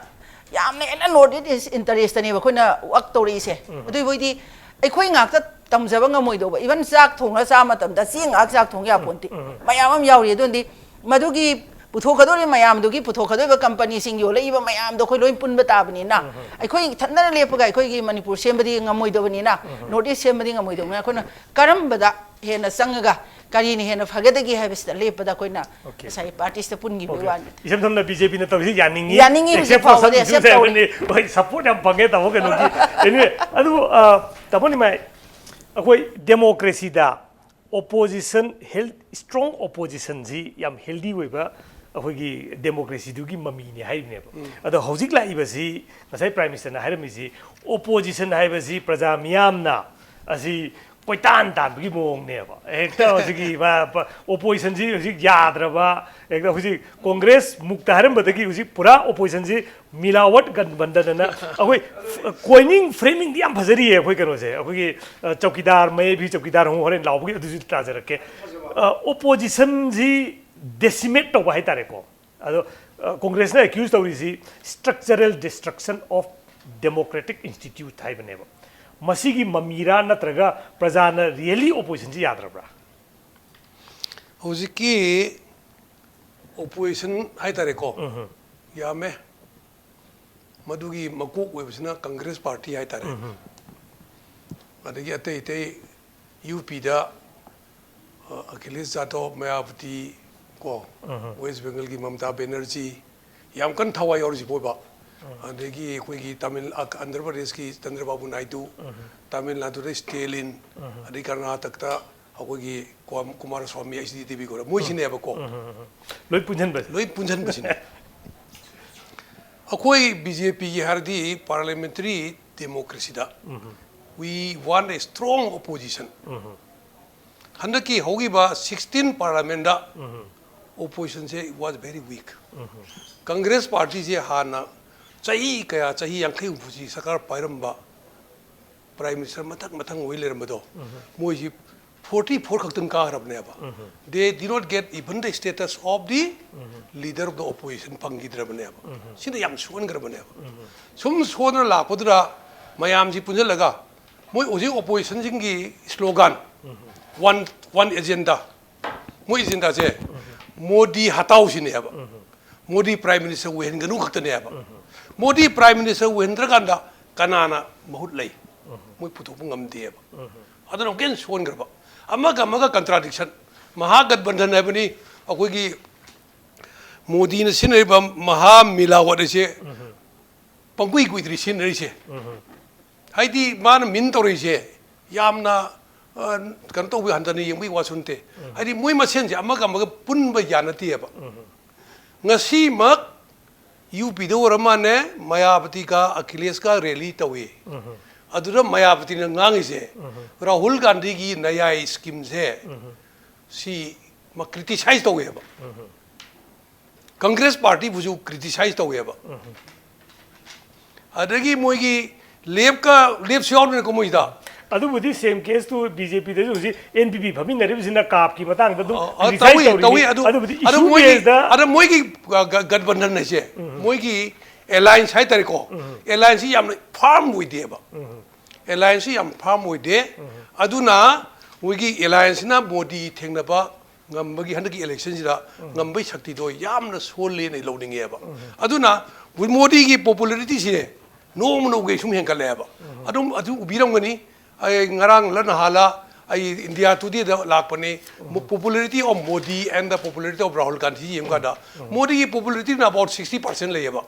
ꯌꯥꯝꯅ ꯍꯦꯟꯅ North East interest ꯇꯅꯦꯕ ꯑꯩꯈꯣꯏꯅ work ꯇꯧꯔꯛꯏꯁꯦ꯫ ꯑꯗꯨꯏꯕꯨ ꯑꯣꯏꯗꯤ ꯑꯩꯈꯣꯏ ꯉꯥꯛꯇ ꯇꯝꯖꯕ ꯉꯝꯃꯣꯏꯗꯧꯕ, even ꯆꯥꯛ ꯊꯣꯡꯉ ꯆꯥꯕ ꯃꯇꯝꯗ ꯆꯦꯡ ꯉꯥꯏꯍꯥꯛ ꯆꯥꯛ ꯊꯣꯡ ꯌꯥꯄꯣꯟꯇꯦ꯫ ꯃꯌꯥꯝ ꯑꯃ ꯌꯥꯎꯔꯤ꯫ ꯑꯗꯨꯅꯗꯤ ꯃꯗꯨꯒꯤ ꯄꯨꯊꯣꯛꯀꯗꯧꯔꯤꯕ ꯃꯌꯥꯝꯗꯨꯒꯤ, ꯄꯨꯊꯣꯛꯀꯗꯧꯔꯤꯕ company ꯁꯤꯡ ꯌꯣꯜꯂꯛꯏꯕ ꯃꯌꯥꯝꯗꯣ ꯑꯩꯈꯣꯏ ꯂꯣꯏ ꯄꯨꯟꯕ ꯇꯥꯕꯅꯤꯅ, ꯑꯩꯈꯣꯏ ꯏꯊꯟꯗꯅ ꯂꯦꯞꯄꯒ ꯑꯩꯈꯣꯏꯒꯤ ꯃꯅꯤꯄꯨꯔ ꯁꯦꯝꯕꯗꯤ ꯉꯝꯃꯣꯏꯗꯕꯅꯤꯅ, North East ꯁꯦꯝꯕꯗꯤ ꯉꯝꯃꯣꯏꯗꯕꯅꯤꯅ, ꯑꯩꯈꯣꯏꯅ ꯀꯔꯝꯕꯗ ꯍꯦꯟꯅ ꯆꯪꯉꯒ ꯀꯔꯤꯅ ꯍꯦꯟꯅ ꯐꯒꯗꯒꯦ ꯍꯥꯏꯕꯁꯤꯗ ꯂꯦꯞꯄꯗ ꯑꯩꯈꯣꯏꯅ ꯉꯁꯥꯏ parties ꯇ ꯄꯨꯟꯈꯤꯕꯒꯤ ꯋꯥꯅꯤ꯫ ꯏꯁꯝ ꯁꯝꯅ BJP ꯅ ꯇꯧꯔꯤꯁꯤ ꯌꯥꯅꯤꯡꯉꯤ, ꯌꯥꯅꯤꯡꯉꯤ, ꯍꯧꯖꯤꯛ ꯐꯥꯎꯕꯗꯤ accept ꯇꯧꯔꯤ꯫ ꯍꯣꯏ, support ꯌꯥꯝ ꯐꯪꯉꯦ ꯇꯥꯃꯣ ꯀꯩꯅꯣꯒꯤ꯫ Anyway, ꯑꯗꯨꯕꯨ, ꯑ, ꯇꯥꯃꯣ ꯅꯤꯃꯥꯏ, ꯑꯩꯈꯣꯏ democracy ꯗ opposition health, strong opposition ꯁꯤ ꯌꯥꯝ healthy ꯑꯣꯏꯕ ꯑꯩꯈꯣꯏꯒꯤ democracy ꯗꯨꯒꯤ ꯃꯃꯤꯅꯤ ꯍꯥꯏꯔꯤꯅꯦꯕ꯫ ꯑꯗꯣ ꯍꯧꯖꯤꯛ ꯂꯥꯛꯏꯕꯁꯤ ꯉꯁꯥꯏ Prime Minister ꯅ ꯍꯥꯏꯔꯝꯃꯤꯁꯤ, opposition ꯍꯥꯏꯕꯁꯤ ꯄ꯭ꯔꯖꯥ ꯃꯤꯌꯥꯝꯅ ꯑꯁꯤ ꯀꯣꯏꯇꯥꯟ ꯇꯥꯟꯕꯒꯤ ꯃꯑꯣꯡꯅꯦꯕ꯫ ꯍꯦꯛꯇ ꯍꯧꯖꯤꯛꯀꯤ ꯃꯥ-, ꯄ-, oppositionꯁꯤ ꯍꯧꯖꯤꯛ ꯌꯥꯗ꯭ꯔꯕ, ꯍꯦꯛꯇ ꯍꯧꯖꯤꯛ ꯀꯣꯡꯒ꯭ꯔꯦꯁ ꯃꯨꯛꯇ ꯍꯥꯏꯔꯝꯕꯗꯒꯤ ꯍꯧꯖꯤꯛ ꯄꯨꯔꯥ oppositionꯁꯤ ꯃꯤꯂꯥꯋꯠ ꯒꯟꯕꯟꯗꯟ ꯑꯅ ꯑꯩꯈꯣꯏ ꯐ-, coining, framingꯗꯤ ꯌꯥꯝ ꯐꯖꯔꯤꯌꯦ ꯑꯩꯈꯣꯏ ꯀꯩꯅꯣꯁꯦ꯫ ꯑꯩꯈꯣꯏꯒꯤ, ꯑ, ꯆꯧꯀꯤꯗꯥꯔ ꯃꯌꯦꯛ ꯐꯤ ꯆꯧꯀꯤꯗꯥꯔ ꯍꯣꯡ ꯍꯣꯔꯦꯟ ꯂꯥꯎꯕꯒꯤ ꯑꯗꯨꯁꯨ ꯇꯥꯖꯔꯛꯀꯦ꯫ ꯑ, oppositionꯁꯤ decimate ꯇꯧꯕ ꯍꯥꯏꯇꯥꯔꯦꯀꯣ꯫ ꯑꯗꯣ, ꯑ, ꯀꯣꯡꯒ꯭ꯔꯦꯁꯅ accuse ꯇꯧꯔꯤꯁꯤ structural destruction of democratic institute ꯍꯥꯏꯕꯅꯦꯕ꯫ ꯃꯁꯤꯒꯤ ꯃꯃꯤꯔꯥ ꯅꯠꯇ꯭ꯔꯒ ꯄ꯭ꯔꯖꯥꯅ really oppositionꯁꯤ ꯌꯥꯗ꯭ꯔꯕ꯭ꯔꯥ? ꯍꯧꯖꯤꯛꯀꯤ opposition ꯍꯥꯏꯇꯥꯔꯦꯀꯣ, ꯎꯝ꯫ ꯌꯥꯝꯃꯦ꯫ ꯃꯗꯨꯒꯤ ꯃꯀꯣꯛ ꯑꯣꯏꯕꯁꯤꯅ ꯀꯪꯒ꯭ꯔꯦꯁ ꯄꯥꯔꯇꯤ ꯍꯥꯏꯇꯥꯔꯦ꯫ ꯎꯝ꯫ ꯑꯗꯒꯤ ꯑꯇꯩ ꯑꯇꯩ UPꯗ, ꯑ, ꯑꯈꯤꯂꯦꯁ ꯌꯥꯗꯕ, ꯃꯌꯥꯕꯇꯤ ꯀꯣ, ꯎꯝ꯫ ꯋꯦꯁ ꯕꯦꯡꯒꯜꯒꯤ ꯃꯃꯇꯥ ꯕꯦꯅꯔꯖꯤ, ꯌꯥꯝ ꯀꯟꯅ ꯊꯋꯥꯏ ꯌꯥꯎꯔꯤꯁꯤ ꯕꯣꯏꯕ꯫ ꯎꯝ꯫ ꯑꯗꯒꯤ ꯑꯩꯈꯣꯏꯒꯤ ꯇꯥꯃꯤꯜ-, ꯑ, ꯑꯟꯙ꯭ꯔ ꯄ꯭ꯔꯗꯦꯁꯀꯤ ꯆꯟꯗ꯭ꯔꯕꯥꯕꯨ ꯅꯥꯏꯗꯨ, ꯎꯝ꯫ ꯇꯥꯃꯤꯜ ꯅꯥꯗꯨꯗ ꯁ꯭ꯇꯦꯂꯤꯟ, ꯎꯝ꯫ ꯑꯗꯩ ꯀꯔꯅꯥꯇꯀꯇ ꯑꯩꯈꯣꯏꯒꯤ ꯀꯣꯝ-, ꯀꯨꯃꯥꯔ ꯁ꯭ꯋꯥꯃꯤ, ꯑꯩꯆ ꯗꯤ ꯗꯦꯕꯤꯒꯧꯔ, ꯃꯣꯏꯁꯤꯅꯦꯕꯀꯣ꯫ ꯎꯝ, ꯎꯝ, ꯎꯝ, ꯎꯝ꯫ ꯂꯣꯏ ꯄꯨꯟꯁꯤꯟꯕꯁꯦ꯫ ꯂꯣꯏ ꯄꯨꯟꯁꯤꯟꯕꯁꯤꯅꯦ꯫ ꯑꯩꯈꯣꯏ BJPꯒꯤ ꯍꯥꯏꯔꯗꯤ parliamentary democracyꯗ, um. We want a strong opposition꯫ ꯎꯝ꯫ ꯍꯟꯗꯛꯀꯤ ꯍꯧꯈꯤꯕ sixteen parliamentꯗ, um. Oppositionꯁꯦ was very weak꯫ ꯎꯝ꯫ ꯀꯪꯒ꯭ꯔꯦꯁ ꯄꯥꯔꯇꯤꯁꯦ ꯍꯥꯟꯅ ꯆꯍꯤ ꯀꯌꯥ, ꯆꯍꯤ ꯌꯥꯡꯈꯩ ꯍꯨꯝꯐꯨꯁꯤ ꯁꯔꯀꯥꯔ ꯄꯥꯏꯔꯝꯕ, Prime Minister ꯃꯊꯪ ꯃꯊꯪ ꯑꯣꯏ ꯂꯩꯔꯝꯕꯗꯣ, ꯎꯝ꯫ ꯃꯣꯏꯁꯤ forty four ꯈꯛꯇꯪ ꯀꯥꯈ꯭ꯔꯕꯅꯦꯕ꯫ ꯎꯝ꯫ They did not get even the status of the, um. Leader of the opposition ꯐꯪꯈꯤꯗ꯭ꯔꯕꯅꯦꯕ꯫ ꯎꯝ꯫ ꯁꯤꯅ ꯌꯥꯝ ꯁꯣꯟꯈ꯭ꯔꯕꯅꯦꯕ꯫ ꯎꯝ꯫ ꯁꯨꯝ ꯁꯣꯟꯗꯅ ꯂꯥꯛꯄꯗꯨꯗ ꯃꯌꯥꯝꯁꯤ ꯄꯨꯟꯁꯤꯜꯂꯒ ꯃꯣꯏ ꯍꯧꯖꯤꯛ oppositionꯁꯤꯡꯒꯤ slogan, ꯎꯝ꯫ One, one agenda, ꯃꯣꯏ agendaꯁꯦ, ꯎꯝ꯫ ꯃꯣꯗꯤ ꯍꯇꯥꯎꯁꯤꯅꯦꯕ꯫ ꯎꯝ꯫ ꯃꯣꯗꯤ Prime Minister ꯑꯣꯏꯍꯟꯒꯅꯨ ꯈꯛꯇꯅꯦꯕ꯫ ꯎꯝ꯫ ꯃꯣꯗꯤ Prime Minister ꯑꯣꯏꯍꯟꯗ꯭ꯔꯀꯥꯟꯗ ꯀꯅꯥꯅ ꯃꯍꯨꯠ ꯂꯩ? ꯎꯝ꯫ ꯃꯣꯏ ꯄꯨꯊꯣꯛꯄ ꯉꯝꯗꯦꯕ꯫ ꯎꯝ꯫ ꯑꯗꯨꯅ ꯑꯃꯨꯛꯀ ꯍꯦꯟꯅ ꯁꯣꯟꯈ꯭ꯔꯕ꯫ ꯑꯃꯒ ꯑꯃꯒ contradiction꯫ ꯃꯍꯥꯒꯠꯕꯟꯙꯟ ꯍꯥꯏꯕꯅꯤ, ꯑꯩꯈꯣꯏꯒꯤ ꯃꯣꯗꯤꯅ ꯁꯤꯖꯤꯟꯅꯔꯤꯕ ꯃꯍꯥ ꯃꯤꯂꯥꯋꯠ ꯑꯁꯦ ꯎꯝ꯫ ꯄꯪꯀꯨꯏ ꯀꯨꯏꯗ꯭ꯔꯤ ꯁꯤꯖꯤꯟꯅꯔꯤꯁꯦ꯫ ꯎꯝ꯫ ꯍꯥꯏꯗꯤ ꯃꯥꯅ mean ꯇꯧꯔꯤꯁꯦ ꯌꯥꯝꯅ, ꯑ, ꯀꯩꯅꯣ ꯇꯧꯕ, ꯍꯟꯊꯅ ꯌꯦꯡꯕꯒꯤ ꯋꯥꯁꯨ ꯅꯠꯇꯦ꯫ ꯎꯝ꯫ ꯍꯥꯏꯗꯤ ꯃꯣꯏ ꯃꯁꯦꯟꯁꯦ ꯑꯃꯒ ꯑꯃꯒ ꯄꯨꯟꯕ ꯌꯥꯅꯗꯦꯕ꯫ ꯎꯝ꯫ ꯉꯁꯤꯃꯛ UPꯗ ꯑꯣꯏꯔ ꯃꯥꯅꯦ, ꯃꯌꯥꯕꯇꯤꯒ ꯑꯈꯤꯂꯦꯁꯀ rally ꯇꯧꯏ꯫ ꯎꯝ꯫ ꯑꯗꯨꯗ ꯃꯌꯥꯄꯇꯤꯅ ꯉꯥꯡꯉꯤꯁꯦ, ꯔꯥꯍꯨꯜ ꯒꯥꯟꯙꯤꯒꯤ ꯅꯌꯥꯏ ꯁ꯭ꯀꯤꯝꯁꯦ ꯁꯤ ꯃꯥ ꯀ꯭ꯔꯤꯇꯤꯁꯥꯏꯖ ꯇꯧꯋꯦꯕ꯫ ꯀꯪꯒ꯭ꯔꯦꯁ ꯄꯥꯔꯇꯤꯕꯨꯁꯨ ꯀ꯭ꯔꯤꯇꯤꯁꯥꯏꯖ ꯇꯧꯋꯦꯕ꯫ ꯑꯗꯒꯤ ꯃꯣꯏꯒꯤ ꯂꯦꯞꯀ ꯂꯦꯞꯁꯨ ꯌꯥꯎꯗꯅꯀꯣ ꯃꯣꯏꯗ꯫ ꯑꯗꯨꯕꯨꯗꯤ ꯁꯦꯝ ꯀꯦꯁꯇꯨ ꯕꯤ ꯖꯦ ꯄꯤꯗꯁꯨ ꯍꯧꯖꯤꯛ ꯑꯦꯟ ꯄꯤ ꯄꯤ ꯐꯝꯃꯤꯟꯅꯔꯤꯕꯁꯤꯅ ꯀꯥꯞꯀꯤ ꯃꯇꯥꯡꯗ ꯑꯗꯨꯝ ꯑ, ꯑ, criticize ꯇꯧꯏ, ꯇꯧꯔꯤꯅꯤ꯫ ꯇꯧꯏ꯫ ꯑꯗꯨ, ꯑꯗꯨꯕꯨꯗꯤ ꯑꯗꯨ issue ꯃꯣꯏꯒꯤ, based ꯑꯗ ꯃꯣꯏꯒꯤ ꯒ-, ꯒ-, ꯒꯠꯕꯟꯙꯟ ꯍꯥꯏꯁꯦ, ꯃꯣꯏꯒꯤ ꯑꯦꯂꯥꯏꯟꯁ ꯍꯥꯏꯇꯥꯔꯦꯀꯣ, ꯑꯦꯂꯥꯏꯟꯁꯁꯤ ꯌꯥꯝꯅ ꯐꯥꯔꯝ ꯑꯣꯏꯗꯦꯕ꯫ ꯑꯦꯂꯥꯏꯟꯁꯁꯤ ꯌꯥꯝ ꯐꯥꯔꯝ ꯑꯣꯏꯗꯦ꯫ ꯑꯗꯨꯅ ꯃꯣꯏꯒꯤ ꯑꯦꯂꯥꯏꯟꯁꯁꯤꯅ ꯃꯣꯗꯤ ꯊꯦꯡꯅꯕ ꯉꯝꯕꯒꯤ ꯍꯟꯗꯛꯀꯤ ꯏꯂꯦꯛꯁꯟꯁꯤꯗ ꯉꯝꯕꯒꯤ ꯁꯛꯇꯤꯗꯣ ꯌꯥꯝꯅ ꯁꯣꯜꯂꯦꯅ ꯑꯩ ꯂꯧꯅꯤꯡꯉꯦꯕ꯫ ꯑꯗꯨꯅ ꯃꯣꯗꯤꯒꯤ ꯄꯣꯄꯨꯂꯔꯤꯇꯤꯁꯦ ꯅꯣꯡꯃ ꯅꯣꯡꯃꯒꯤ ꯁꯨꯝ ꯍꯦꯟꯒꯠꯂꯛꯑꯦꯕ꯫ ꯑꯗꯨꯝ ꯑꯗꯨ ꯎꯕꯤꯔꯝꯒꯅꯤ꯫ ꯑꯩ ꯉꯔꯥꯡ ꯂ ꯅꯍꯥꯜꯂ ꯑꯩ ꯏꯟꯗꯤꯌꯥ ꯇꯨꯗꯦꯗ ꯂꯥꯛꯄꯅꯤ꯫ Popularity of Modi and the popularity of Rahul Gandhi ꯌꯦꯡꯕ ꯀꯥꯟꯗ ꯃꯣꯗꯤꯒꯤ ꯄꯣꯄꯨꯂꯔꯤꯇꯤꯅ ꯑꯕꯥꯎꯠ ꯁꯤꯛꯁꯇꯤ ꯄꯥꯔꯁꯦꯟ ꯂꯩꯌꯦꯕ꯫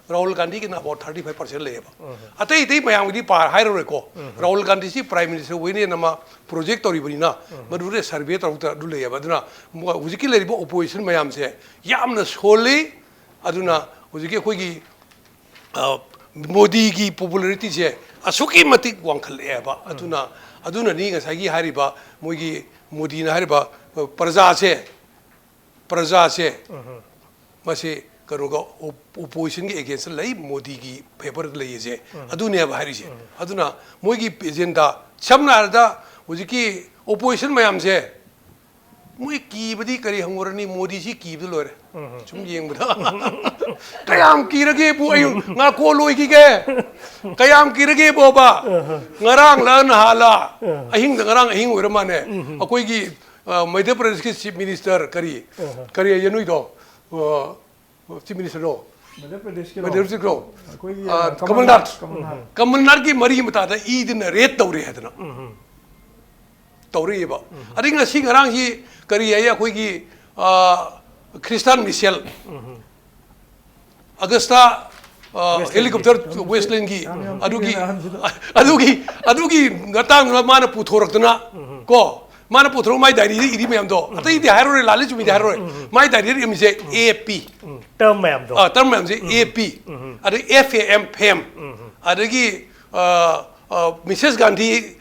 ꯔꯥꯍꯨꯜ ꯒꯥꯟꯙꯤꯒꯤꯅ ꯑꯕꯥꯎꯠ ꯊꯥꯔꯇꯤ ꯐꯥꯏꯚ ꯄꯥꯔꯁꯦꯟ ꯂꯩꯌꯦꯕ꯫ ꯑꯇꯩ ꯑꯇꯩ ꯃꯌꯥꯝꯒꯤꯗꯤ ꯄꯥꯔ ꯍꯥꯏꯔꯔꯣꯏꯀꯣ꯫ ꯔꯥꯍꯨꯜ ꯒꯥꯟꯙꯤꯁꯤ ꯄ꯭ꯔꯥꯏꯝ ꯃꯤꯅꯤꯁꯇꯔ ꯑꯣꯏꯅꯦꯅ ꯑꯃ ꯄ꯭ꯔꯣꯖꯦꯛ ꯇꯧꯔꯤꯕꯅꯤꯅ ꯃꯗꯨꯗ ꯁꯔꯚꯦ ꯇꯧꯔꯛꯇ ꯑꯗꯨ ꯂꯩꯌꯦꯕ꯫ ꯑꯗꯨꯅ ꯃꯣ-, ꯍꯧꯖꯤꯛꯀꯤ ꯂꯩꯔꯤꯕ ꯑꯣꯄꯣꯖꯤꯁꯟ ꯃꯌꯥꯝꯁꯦ ꯌꯥꯝꯅ ꯁꯣꯜꯂꯤ꯫ ꯑꯗꯨꯅ ꯍꯧꯖꯤꯛꯀꯤ ꯑꯩꯈꯣꯏꯒꯤ, ꯑ, ꯃꯣꯗꯤꯒꯤ ꯄꯣꯄꯨꯂꯔꯤꯇꯤꯁꯦ ꯑꯁꯨꯛꯀꯤ ꯃꯇꯤꯛ ꯋꯥꯡꯈꯠꯂꯛꯑꯦꯕ꯫ ꯑꯗꯨꯅ, ꯑꯗꯨꯅꯅꯤ ꯉꯁꯥꯏꯒꯤ ꯍꯥꯏꯔꯤꯕ ꯃꯣꯏꯒꯤ ꯃꯣꯗꯤꯅ ꯍꯥꯏꯔꯤꯕ, ꯑ, ꯄ꯭ꯔꯖꯥꯁꯦ, ꯄ꯭ꯔꯖꯥꯁꯦ ꯃꯁꯤ ꯀꯩꯅꯣꯒ ꯑꯣ-, ꯑꯣꯄꯣꯖꯤꯁꯟꯒꯤ ꯑꯦꯒꯦꯟꯁꯇ ꯂꯩ, ꯃꯣꯗꯤꯒꯤ ꯐꯦꯚꯔꯗ ꯂꯩꯌꯦꯁꯦ ꯑꯗꯨꯅꯦꯕ ꯍꯥꯏꯔꯤꯁꯦ꯫ ꯑꯗꯨꯅ ꯃꯣꯏꯒꯤ ꯑꯦꯖꯦꯟꯗꯥ, ꯁꯝꯅ ꯍꯥꯏꯔꯕꯗ ꯍꯧꯖꯤꯛꯀꯤ ꯑꯣꯄꯣꯖꯤꯁꯟ ꯃꯌꯥꯝꯁꯦ ꯃꯣꯏ ꯀꯤꯕꯗꯤ ꯀꯔꯤ ꯍꯪꯉꯨꯔꯅꯤ, ꯃꯣꯗꯤꯁꯤ ꯀꯤꯕꯗ ꯂꯣꯏꯔꯦ꯫ ꯁꯨꯝ ꯌꯦꯡꯕꯗ ꯀꯌꯥꯝ ꯀꯤꯔꯒꯦꯕꯨ, ꯑꯩ ꯉꯥꯀꯣ ꯂꯣꯏꯈꯤꯒꯦ꯫ ꯀꯌꯥꯝ ꯀꯤꯔꯒꯦꯕꯣꯕ? ꯉꯔꯥꯡꯂ ꯅꯍꯥꯜꯂ, ꯑꯍꯤꯡꯗ, ꯉꯔꯥꯡ ꯑꯍꯤꯡ ꯑꯣꯏꯔ ꯃꯥꯅꯦ, ꯑꯩꯈꯣꯏꯒꯤ, ꯑ, ꯃꯙ꯭ꯌ ꯄ꯭ꯔꯗꯦꯁꯀꯤ ꯆꯤꯐ ꯃꯤꯅꯤꯁꯇꯔ ꯀꯔꯤ, ꯀꯔꯤ ꯍꯥꯏꯌꯦ ꯅꯣꯏꯗꯣ? ꯑ, ꯆꯤꯐ ꯃꯤꯅꯤꯁꯇꯔꯗꯣ? ꯃꯙ꯭ꯌ ꯄ꯭ꯔꯗꯦꯁꯀꯤꯔꯣ? ꯃꯙ꯭ꯌ ꯄ꯭ꯔꯗꯦꯁꯀꯤꯔꯣ? ꯑꯩꯈꯣꯏꯒꯤ, ꯑ, ꯑ, ꯀꯃꯜꯅꯥꯊ꯫ ꯀꯃꯜꯅꯥꯊ꯫ ꯀꯃꯜꯅꯥꯊꯀꯤ ꯃꯔꯤ ꯃꯇꯥꯗ ꯏꯗꯅ ꯔꯦꯠ ꯇꯧꯔꯦ ꯍꯥꯏꯗꯅ ꯇꯧꯔꯛꯏꯕ꯫ ꯑꯗꯩ ꯉꯁꯤ ꯉꯔꯥꯡꯁꯤ ꯀꯔꯤ ꯍꯥꯏꯌꯦ, ꯑꯩꯈꯣꯏꯒꯤ, ꯑ, ꯈ꯭ꯔꯤꯁꯇꯥꯟ ꯃꯤꯁꯦꯜ, ꯑꯒꯁꯇꯥ, ꯑ, ꯋꯦꯁꯂꯦꯟꯒꯤ꯫ ꯍꯦꯂꯤꯀꯣꯞꯇꯔ ꯋꯦꯁꯂꯦꯟꯒꯤ, ꯌꯥꯝ, ꯌꯥꯝ ꯑꯗꯨꯒꯤ, ꯄꯤꯛꯑꯦꯅ ꯑꯍꯟꯁꯤꯗ꯫ ꯑꯗꯨꯒꯤ, ꯑꯗꯨꯒꯤ ꯃꯇꯥꯡꯗꯨꯗ ꯃꯥꯅ ꯄꯨꯊꯣꯔꯛꯇꯅ, ꯀꯣ, ꯃꯥꯅ ꯄꯨꯊꯣꯔꯛ ꯃꯥꯏ ꯗꯥꯏꯔꯤꯗ ꯏꯔꯤ ꯃꯌꯥꯝꯗꯣ, ꯑꯇꯩꯗꯤ ꯍꯥꯏꯔꯔꯣꯏ, ꯂꯥꯜꯂꯤ ꯆꯨꯝꯃꯤꯗꯤ ꯍꯥꯏꯔꯔꯣꯏ꯫ ꯃꯥꯏ ꯗꯥꯏꯔꯤꯗ ꯏꯔꯝꯃꯤꯁꯦ ꯑꯦ ꯄꯤ꯫ ꯇꯔꯝ ꯃꯌꯥꯝꯗꯣ꯫ ꯑꯥ, ꯇꯔꯝ ꯃꯌꯥꯝꯁꯦ ꯑꯦ ꯄꯤ꯫ ꯑꯗꯩ ꯑꯦꯐ ꯑꯦ ꯑꯦꯝ, ꯐꯦꯝ꯫ ꯑꯗꯒꯤ, ꯑ, ꯃꯤꯁꯦꯁ ꯒꯥꯟꯙꯤ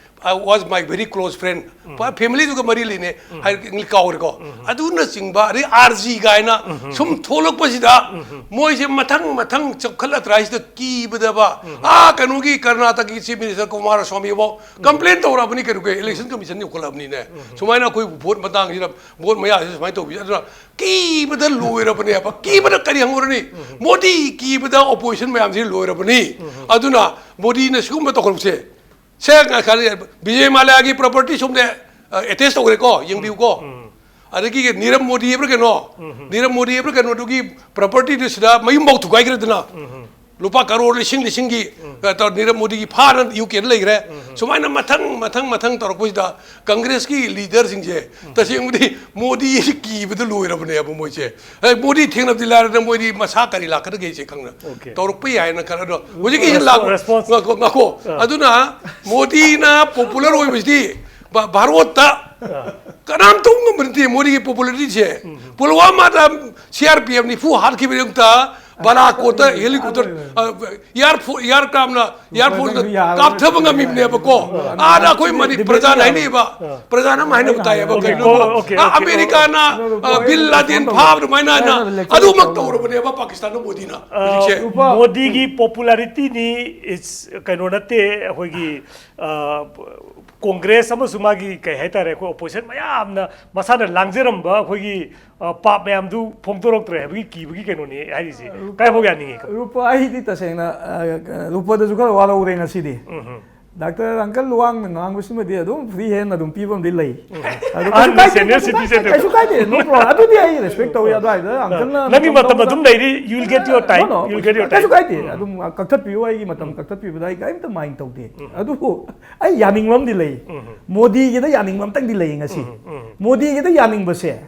ꯋꯥꯁ ꯃꯥꯏ ꯚꯦꯔꯤ ꯀ꯭ꯂꯣꯁ ꯐ꯭ꯔꯦꯟ, ꯐꯦꯃꯤꯂꯤꯗꯨꯒ ꯃꯔꯤ ꯂꯩꯅꯩ ꯍꯥꯏ ꯀꯥꯎꯔꯦꯀꯣ꯫ ꯑꯗꯨꯅꯆꯤꯡꯕ ꯑꯗꯩ ꯑꯥꯔ ꯖꯤ ꯀꯥꯏꯅ ꯁꯨꯝ ꯊꯣꯛꯂꯛꯄꯁꯤꯗ ꯃꯣꯏꯁꯦ ꯃꯊꯪ ꯃꯊꯪ ꯆꯞꯈꯠꯂꯛꯇ꯭ꯔꯥ ꯍꯥꯏꯁꯤꯗ ꯀꯤꯕꯗꯕ꯫ ꯑꯥ, ꯀꯩꯅꯣꯒꯤ ꯀꯔꯅꯥꯇꯀꯒꯤ ꯆꯤꯐ ꯃꯤꯅꯤꯁꯇꯔ ꯀꯨꯃꯥꯔ ꯁ꯭ꯋꯥꯃꯤ ꯐꯥꯎ ꯀꯝꯄ꯭ꯂꯦꯟ ꯇꯧꯔꯛꯑꯕꯅꯤ ꯀꯩꯅꯣꯒꯤ ꯏꯂꯦꯛꯁꯟ ꯀꯃꯤꯁꯟ ꯌꯧꯈꯠꯂꯛꯑꯕꯅꯤꯅꯦ꯫ ꯁꯨꯃꯥꯏꯅ ꯑꯩꯈꯣꯏ ꯚꯣꯠ ꯃꯇꯥꯡꯁꯤꯗ, ꯚꯣꯠ ꯃꯌꯥꯁꯤꯗ ꯁꯨꯃꯥꯏꯅ ꯇꯧꯕꯤ꯫ ꯑꯗꯨꯅ ꯀꯤꯕꯗ ꯂꯣꯏꯔꯕꯅꯦꯕ꯫ ꯀꯤꯕꯅ ꯀꯔꯤ ꯍꯪꯉꯨꯔꯅꯤ? ꯃꯣꯗꯤ ꯀꯤꯕꯗ ꯑꯣꯄꯣꯖꯤꯁꯟ ꯃꯌꯥꯝꯁꯤ ꯂꯣꯏꯔꯕꯅꯤ꯫ ꯑꯗꯨꯅ ꯃꯣꯗꯤꯅ ꯁꯤꯒꯨꯝꯕ ꯇꯧꯈꯠꯂꯛꯄꯁꯦ, ꯁꯦ, ꯕꯤꯖꯦ ꯃꯥꯂ꯭ꯌꯥꯒꯤ ꯄ꯭ꯔꯣꯄꯔꯇꯤ ꯁꯣꯝꯗ ꯑꯦꯇꯦꯁ ꯇꯧꯈ꯭ꯔꯦꯀꯣ, ꯌꯦꯡꯕꯤꯌꯨꯀꯣ꯫ ꯑꯗꯒꯤ ꯅꯤꯔꯕ ꯃꯣꯗꯤ ꯍꯥꯏꯕ꯭ꯔꯥ ꯀꯩꯅꯣ, ꯅꯤꯔꯕ ꯃꯣꯗꯤ ꯍꯥꯏꯕ꯭ꯔꯥ ꯀꯩꯅꯣꯗꯨꯒꯤ ꯄ꯭ꯔꯣꯄꯔꯇꯤꯗꯨ ꯁꯤꯗ ꯃꯌꯨꯝꯐꯥꯎ ꯊꯨꯒꯥꯏꯈ꯭ꯔꯦꯗꯅ꯫ ꯂꯨꯄꯥ ꯀꯔꯣꯔ ꯂꯤꯁꯤꯡ ꯂꯤꯁꯤꯡꯒꯤ, ꯑ, ꯇꯧ-, ꯅꯤꯔꯕ ꯃꯣꯗꯤꯒꯤ ꯐꯥꯔ ꯌꯨ ꯀꯦꯗ ꯂꯩꯈ꯭ꯔꯦ꯫ ꯁꯨꯃꯥꯏꯅ ꯃꯊꯪ ꯃꯊꯪ ꯃꯊꯪ ꯇꯧꯔꯛꯄꯁꯤꯗ ꯀꯪꯒ꯭ꯔꯦꯁꯀꯤ ꯂꯤꯗꯔꯁꯤꯡꯁꯦ ꯇꯁꯦꯡꯕꯗꯤ ꯃꯣꯗꯤ ꯀꯤꯕꯗ ꯂꯣꯏꯔꯕꯅꯦꯕ ꯃꯣꯏꯁꯦ꯫ ꯑꯦ, ꯃꯣꯗꯤ ꯊꯦꯡꯅꯕꯗꯤ ꯂꯥꯏꯔꯗꯅ ꯃꯣꯏꯗꯤ ꯃꯁꯥ ꯀꯔꯤ ꯂꯥꯛꯀꯗꯒꯦꯁꯦ ꯈꯪꯅ OK. ꯇꯧꯔꯛꯄ ꯌꯥꯏꯅ ꯈꯜꯂꯦ꯫ ꯑꯗꯣ ꯍꯧꯖꯤꯛꯀꯤ ꯔꯦꯁ-, ꯂꯥꯛ-, ꯔꯦꯁꯄꯣꯟꯁ꯫ ꯉꯥꯈꯣ, ꯉꯥꯈꯣ꯫ ꯑꯥ꯫ ꯑꯗꯨꯅ ꯃꯣꯗꯤꯅ ꯄꯣꯄꯨꯂꯔ ꯑꯣꯏꯕꯁꯤꯗꯤ ꯚꯥ-, ꯚꯥꯔꯣꯠꯇ ꯑꯥ꯫ ꯀꯅꯥꯝ ꯇꯧ ꯉꯝꯕ ꯅꯠꯇꯦ ꯃꯣꯗꯤꯒꯤ ꯄꯣꯄꯨꯂꯔꯤꯇꯤꯁꯦ꯫ ꯎꯝ꯫ ꯄꯨꯜꯋꯥꯃꯥꯗ ꯁꯤ ꯑꯥꯔ ꯄꯤ ꯑꯦꯐ ꯅꯤꯐꯨ ꯍꯥꯠꯈꯤꯕꯒꯤ ꯑꯌꯨꯛꯇ ꯕꯥꯂꯥꯀꯣꯠꯇ ꯍꯦꯂꯤꯀꯣꯞꯇꯔ, ꯑꯥ, ꯑꯦꯌꯥꯔ ꯐꯣ-, ꯑꯦꯌꯥꯔ ꯀ꯭ꯔꯥꯐꯅ, ꯑꯦꯌꯥꯔ ꯐꯣꯔꯁꯅ ꯀꯥꯞꯊꯕ ꯉꯝꯃꯤꯕꯅꯦꯕꯀꯣ꯫ ꯑꯥꯗ ꯑꯩꯈꯣꯏ ꯃꯅꯤ-, ꯄ꯭ꯔꯖꯥꯅ ꯍꯥꯏꯅꯩꯕ, ꯄ꯭ꯔꯖꯥꯅ ꯑꯃ ꯍꯥꯏꯅꯕ ꯇꯥꯏꯌꯦꯕ, OK, ꯀꯩꯅꯣ, OK, ꯑꯥ, OK, ꯑꯃꯦꯔꯤꯀꯥꯅ, ꯑꯥ, ꯕꯤꯟ ꯂꯥꯗꯦꯟ ꯐꯥꯕ ꯑꯗꯨꯃꯥꯏꯅ ꯍꯥꯏꯅ ꯑꯗꯨꯃꯛ ꯇꯧꯔꯕꯅꯦꯕ ꯄꯥꯀꯤꯁꯇꯥꯟꯗ ꯃꯣꯗꯤꯅ ꯑꯥ, ꯍꯧꯖꯤꯛꯁꯦ꯫ ꯃꯣꯗꯤꯒꯤ popularity ꯗꯤ is ꯀꯩꯅꯣ ꯅꯠꯇꯦ, ꯑꯩꯈꯣꯏꯒꯤ, ꯑꯥ, ꯀꯣꯡꯒ꯭ꯔꯦꯁ ꯑꯃꯁꯨꯡ ꯃꯥꯒꯤ ꯀꯩ ꯍꯥꯏꯇꯥꯔꯦ, ꯑꯩꯈꯣꯏ ꯑꯣꯄꯣꯖꯤꯁꯟ ꯃꯌꯥꯝꯅ ꯃꯁꯥꯅ ꯂꯥꯡꯖꯔꯝꯕ ꯑꯩꯈꯣꯏꯒꯤ ꯑ, ꯄꯥꯞ ꯃꯌꯥꯝꯗꯨ ꯐꯣꯡꯗꯣꯔꯛꯇ꯭ꯔꯦ ꯍꯥꯏꯕꯒꯤ ꯀꯤꯕꯒꯤ ꯀꯩꯅꯣꯅꯦ ꯍꯥꯏꯔꯤꯁꯦ꯫ ꯔꯨꯄꯥ-, ꯀꯥꯏꯐꯥꯎ ꯌꯥꯅꯤꯡꯉꯤ? ꯔꯨꯄꯥ, ꯑꯩꯗꯤ ꯇꯁꯦꯡꯅ, ꯑ, ꯔꯨꯄꯥꯗꯁꯨ ꯈꯔ ꯋꯥꯔꯧꯔꯦ ꯉꯁꯤꯗꯤ꯫ ꯎꯝ ꯍꯝ꯫ ꯗꯥꯛꯇꯔ ꯑꯪꯀꯜ ꯂꯨꯋꯥꯡꯅ ꯉꯥꯡꯕꯁꯤꯃꯗꯤ ꯑꯗꯨꯝ ꯐ꯭ꯔꯤ ꯍꯦꯟ ꯑꯗꯨꯝ ꯄꯤꯕ ꯑꯃꯗꯤ ꯂꯩ꯫ ꯎꯝ꯫ ꯑꯗꯨ ꯀꯩꯁꯨ ꯑꯍꯟꯅꯤ, ꯀꯥꯏꯗꯦ, senior ꯀꯩꯁꯨ ꯀꯥꯏꯗꯦ, citizen ꯀꯩꯁꯨ ꯀꯥꯏꯗꯦ, no problem꯫ ꯑꯗꯨꯗꯤ ꯑꯩ ꯔꯦꯁꯄꯦꯛ ꯇꯧꯋꯤ꯫ ꯑꯗꯨꯋꯥꯏꯗ ꯑꯪꯀꯜꯅ ꯅꯪꯒꯤ ꯃꯇꯝ ꯇꯧꯕꯗ ꯑꯗꯨꯝ ꯂꯩꯔꯤ, you'll get your time, no, no, you'll get your ꯀꯩꯁꯨ time꯫ ꯀꯥꯏꯗꯦ꯫ ꯎꯝ꯫ ꯑꯗꯨꯝ ꯀꯛꯊꯠꯄꯤꯌꯨ, ꯑꯩꯒꯤ ꯃꯇꯝ ꯎꯝ꯫ ꯀꯛꯊꯠꯄꯤꯕꯗ ꯑꯩ ꯀꯔꯤꯝꯇ ꯃꯥꯏꯟ ꯇꯧꯗꯦ꯫ ꯎꯝ꯫ ꯑꯗꯨꯕꯨ ꯑꯩ ꯌꯥꯅꯤꯡꯕ ꯑꯃꯗꯤ ꯂꯩ꯫ ꯎꯝ꯫ ꯃꯣꯗꯤꯒꯤꯗ ꯌꯥꯅꯤꯡꯕ ꯑꯝꯇꯪꯗꯤ ꯂꯩ ꯉꯁꯤ꯫ ꯎꯝ꯫ ꯎꯝ꯫ ꯃꯣꯗꯤꯒꯤꯗ ꯌꯥꯅꯤꯡꯕꯁꯦ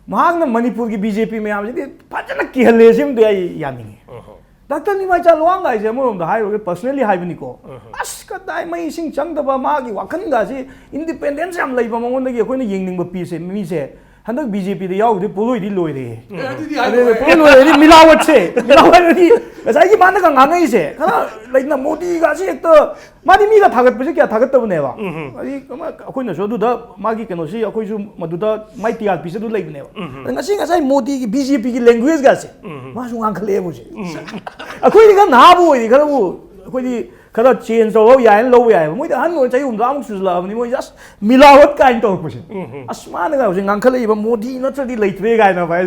ꯃꯍꯥꯛꯅ ꯃꯅꯤꯄꯨꯔꯒꯤ ꯕꯤ ꯖꯦ ꯄꯤ ꯃꯌꯥꯝꯁꯤꯗꯤ ꯐꯖꯅ ꯀꯤꯍꯜꯂꯦ ꯁꯤꯃꯗꯤ ꯑꯩ ꯌꯥꯅꯤꯡꯉꯤ꯫ ꯎꯝ꯫ ꯗꯥꯛꯇꯔ ꯅꯤꯃꯥꯏꯆꯥ ꯂꯨꯋꯥꯡꯒꯥꯏꯁꯦ ꯑꯃꯔꯣꯝꯗ ꯍꯥꯏꯔꯨꯔꯒ personally ꯍꯥꯏꯕꯅꯤꯀꯣ꯫ ꯎꯝ꯫ ꯑꯁ, ꯀꯗꯥꯏ ꯃꯩ ꯏꯁꯤꯡ ꯆꯪꯗꯕ ꯃꯥꯒꯤ ꯋꯥꯈꯜꯒꯁꯤ independence ꯌꯥꯝ ꯂꯩꯕ ꯃꯉꯣꯟꯗꯒꯤ ꯑꯩꯈꯣꯏꯅ ꯌꯦꯡꯅꯤꯡꯕ ꯄꯤꯁꯦ, ꯃꯤꯁꯦ꯫ ꯍꯟꯗꯛ ꯕꯤ ꯖꯦ ꯄꯤꯗ ꯌꯥꯎꯕꯗꯤ ꯄꯣꯂꯣꯏꯗꯤ ꯂꯣꯏꯔꯦ꯫ ꯑꯗꯨꯗꯤ ꯑꯗꯨ ꯍꯥꯏꯔꯣꯏ꯫ ꯄꯣꯂꯣꯏ ꯂꯣꯏꯔꯗꯤ ꯃꯤꯂꯥꯋꯠꯁꯦ, ꯃꯤꯂꯥꯋꯠ ꯍꯥꯏꯗꯤ ꯉꯁꯥꯏꯒꯤ ꯃꯥꯅꯒ ꯉꯥꯡꯉꯛꯏꯁꯦ ꯈꯔ ꯂꯩꯗꯅ, ꯃꯣꯗꯤꯒꯁꯦ ꯍꯦꯛꯇ, ꯃꯥꯗꯤ ꯃꯤꯒ ꯊꯥꯒꯠꯄꯁꯦ ꯀꯌꯥ ꯊꯥꯒꯠꯇꯕꯅꯦꯕ꯫ ꯍꯥꯏꯗꯤ ꯑꯃ ꯑꯩꯈꯣꯏꯅꯁꯨ ꯑꯗꯨꯗ ꯃꯥꯒꯤ ꯀꯩꯅꯣꯁꯤ ꯑꯩꯈꯣꯏꯁꯨ ꯃꯗꯨꯗ ꯃꯥꯏ ꯇꯤ ꯑꯥꯔ ꯄꯤꯁꯦ ꯑꯗꯨ ꯂꯩꯕꯅꯦꯕ꯫ ꯑꯗ ꯉꯁꯤ ꯉꯁꯥꯏ ꯃꯣꯗꯤꯒꯤ ꯕꯤ ꯖꯦ ꯄꯤꯒꯤ ꯂꯦꯡꯒ꯭ꯋꯦꯖꯀꯁꯦ ꯃꯥꯁꯨ ꯉꯥꯡꯈꯠꯂꯛꯑꯦꯕ ꯍꯧꯖꯤꯛ꯫ ꯑꯩꯈꯣꯏꯗꯤ ꯈꯔ ꯅꯍꯥꯕꯨ ꯑꯣꯏꯔꯤ, ꯈꯔꯕꯨ ꯑꯩꯈꯣꯏꯗꯤ ꯈꯔ ꯆꯦꯟꯖ ꯇꯧꯔ ꯌꯥꯏꯅ ꯂꯧꯕ ꯌꯥꯏꯕ꯫ ꯃꯣꯏꯗꯤ ꯑꯍꯟ ꯑꯣꯏꯅ ꯆꯍꯤ ꯍꯨꯝꯗ꯭ꯔꯥꯃꯨꯛ ꯁꯨꯖꯜꯂꯛꯑꯕꯅꯤ, ꯃꯣꯏꯁꯦ ꯑꯁ ꯃꯤꯂꯥꯋꯠ ꯀꯥꯏꯅ ꯇꯧꯔꯛꯄꯁꯦ꯫ ꯑꯁ ꯃꯥꯅꯒ ꯍꯧꯖꯤꯛ ꯉꯥꯡꯈꯠꯂꯛꯏꯕ "ꯃꯣꯗꯤ ꯅꯠꯇ꯭ꯔꯗꯤ ꯂꯩꯇ꯭ꯔꯦ" ꯀꯥꯏꯅ ꯚꯥꯏ,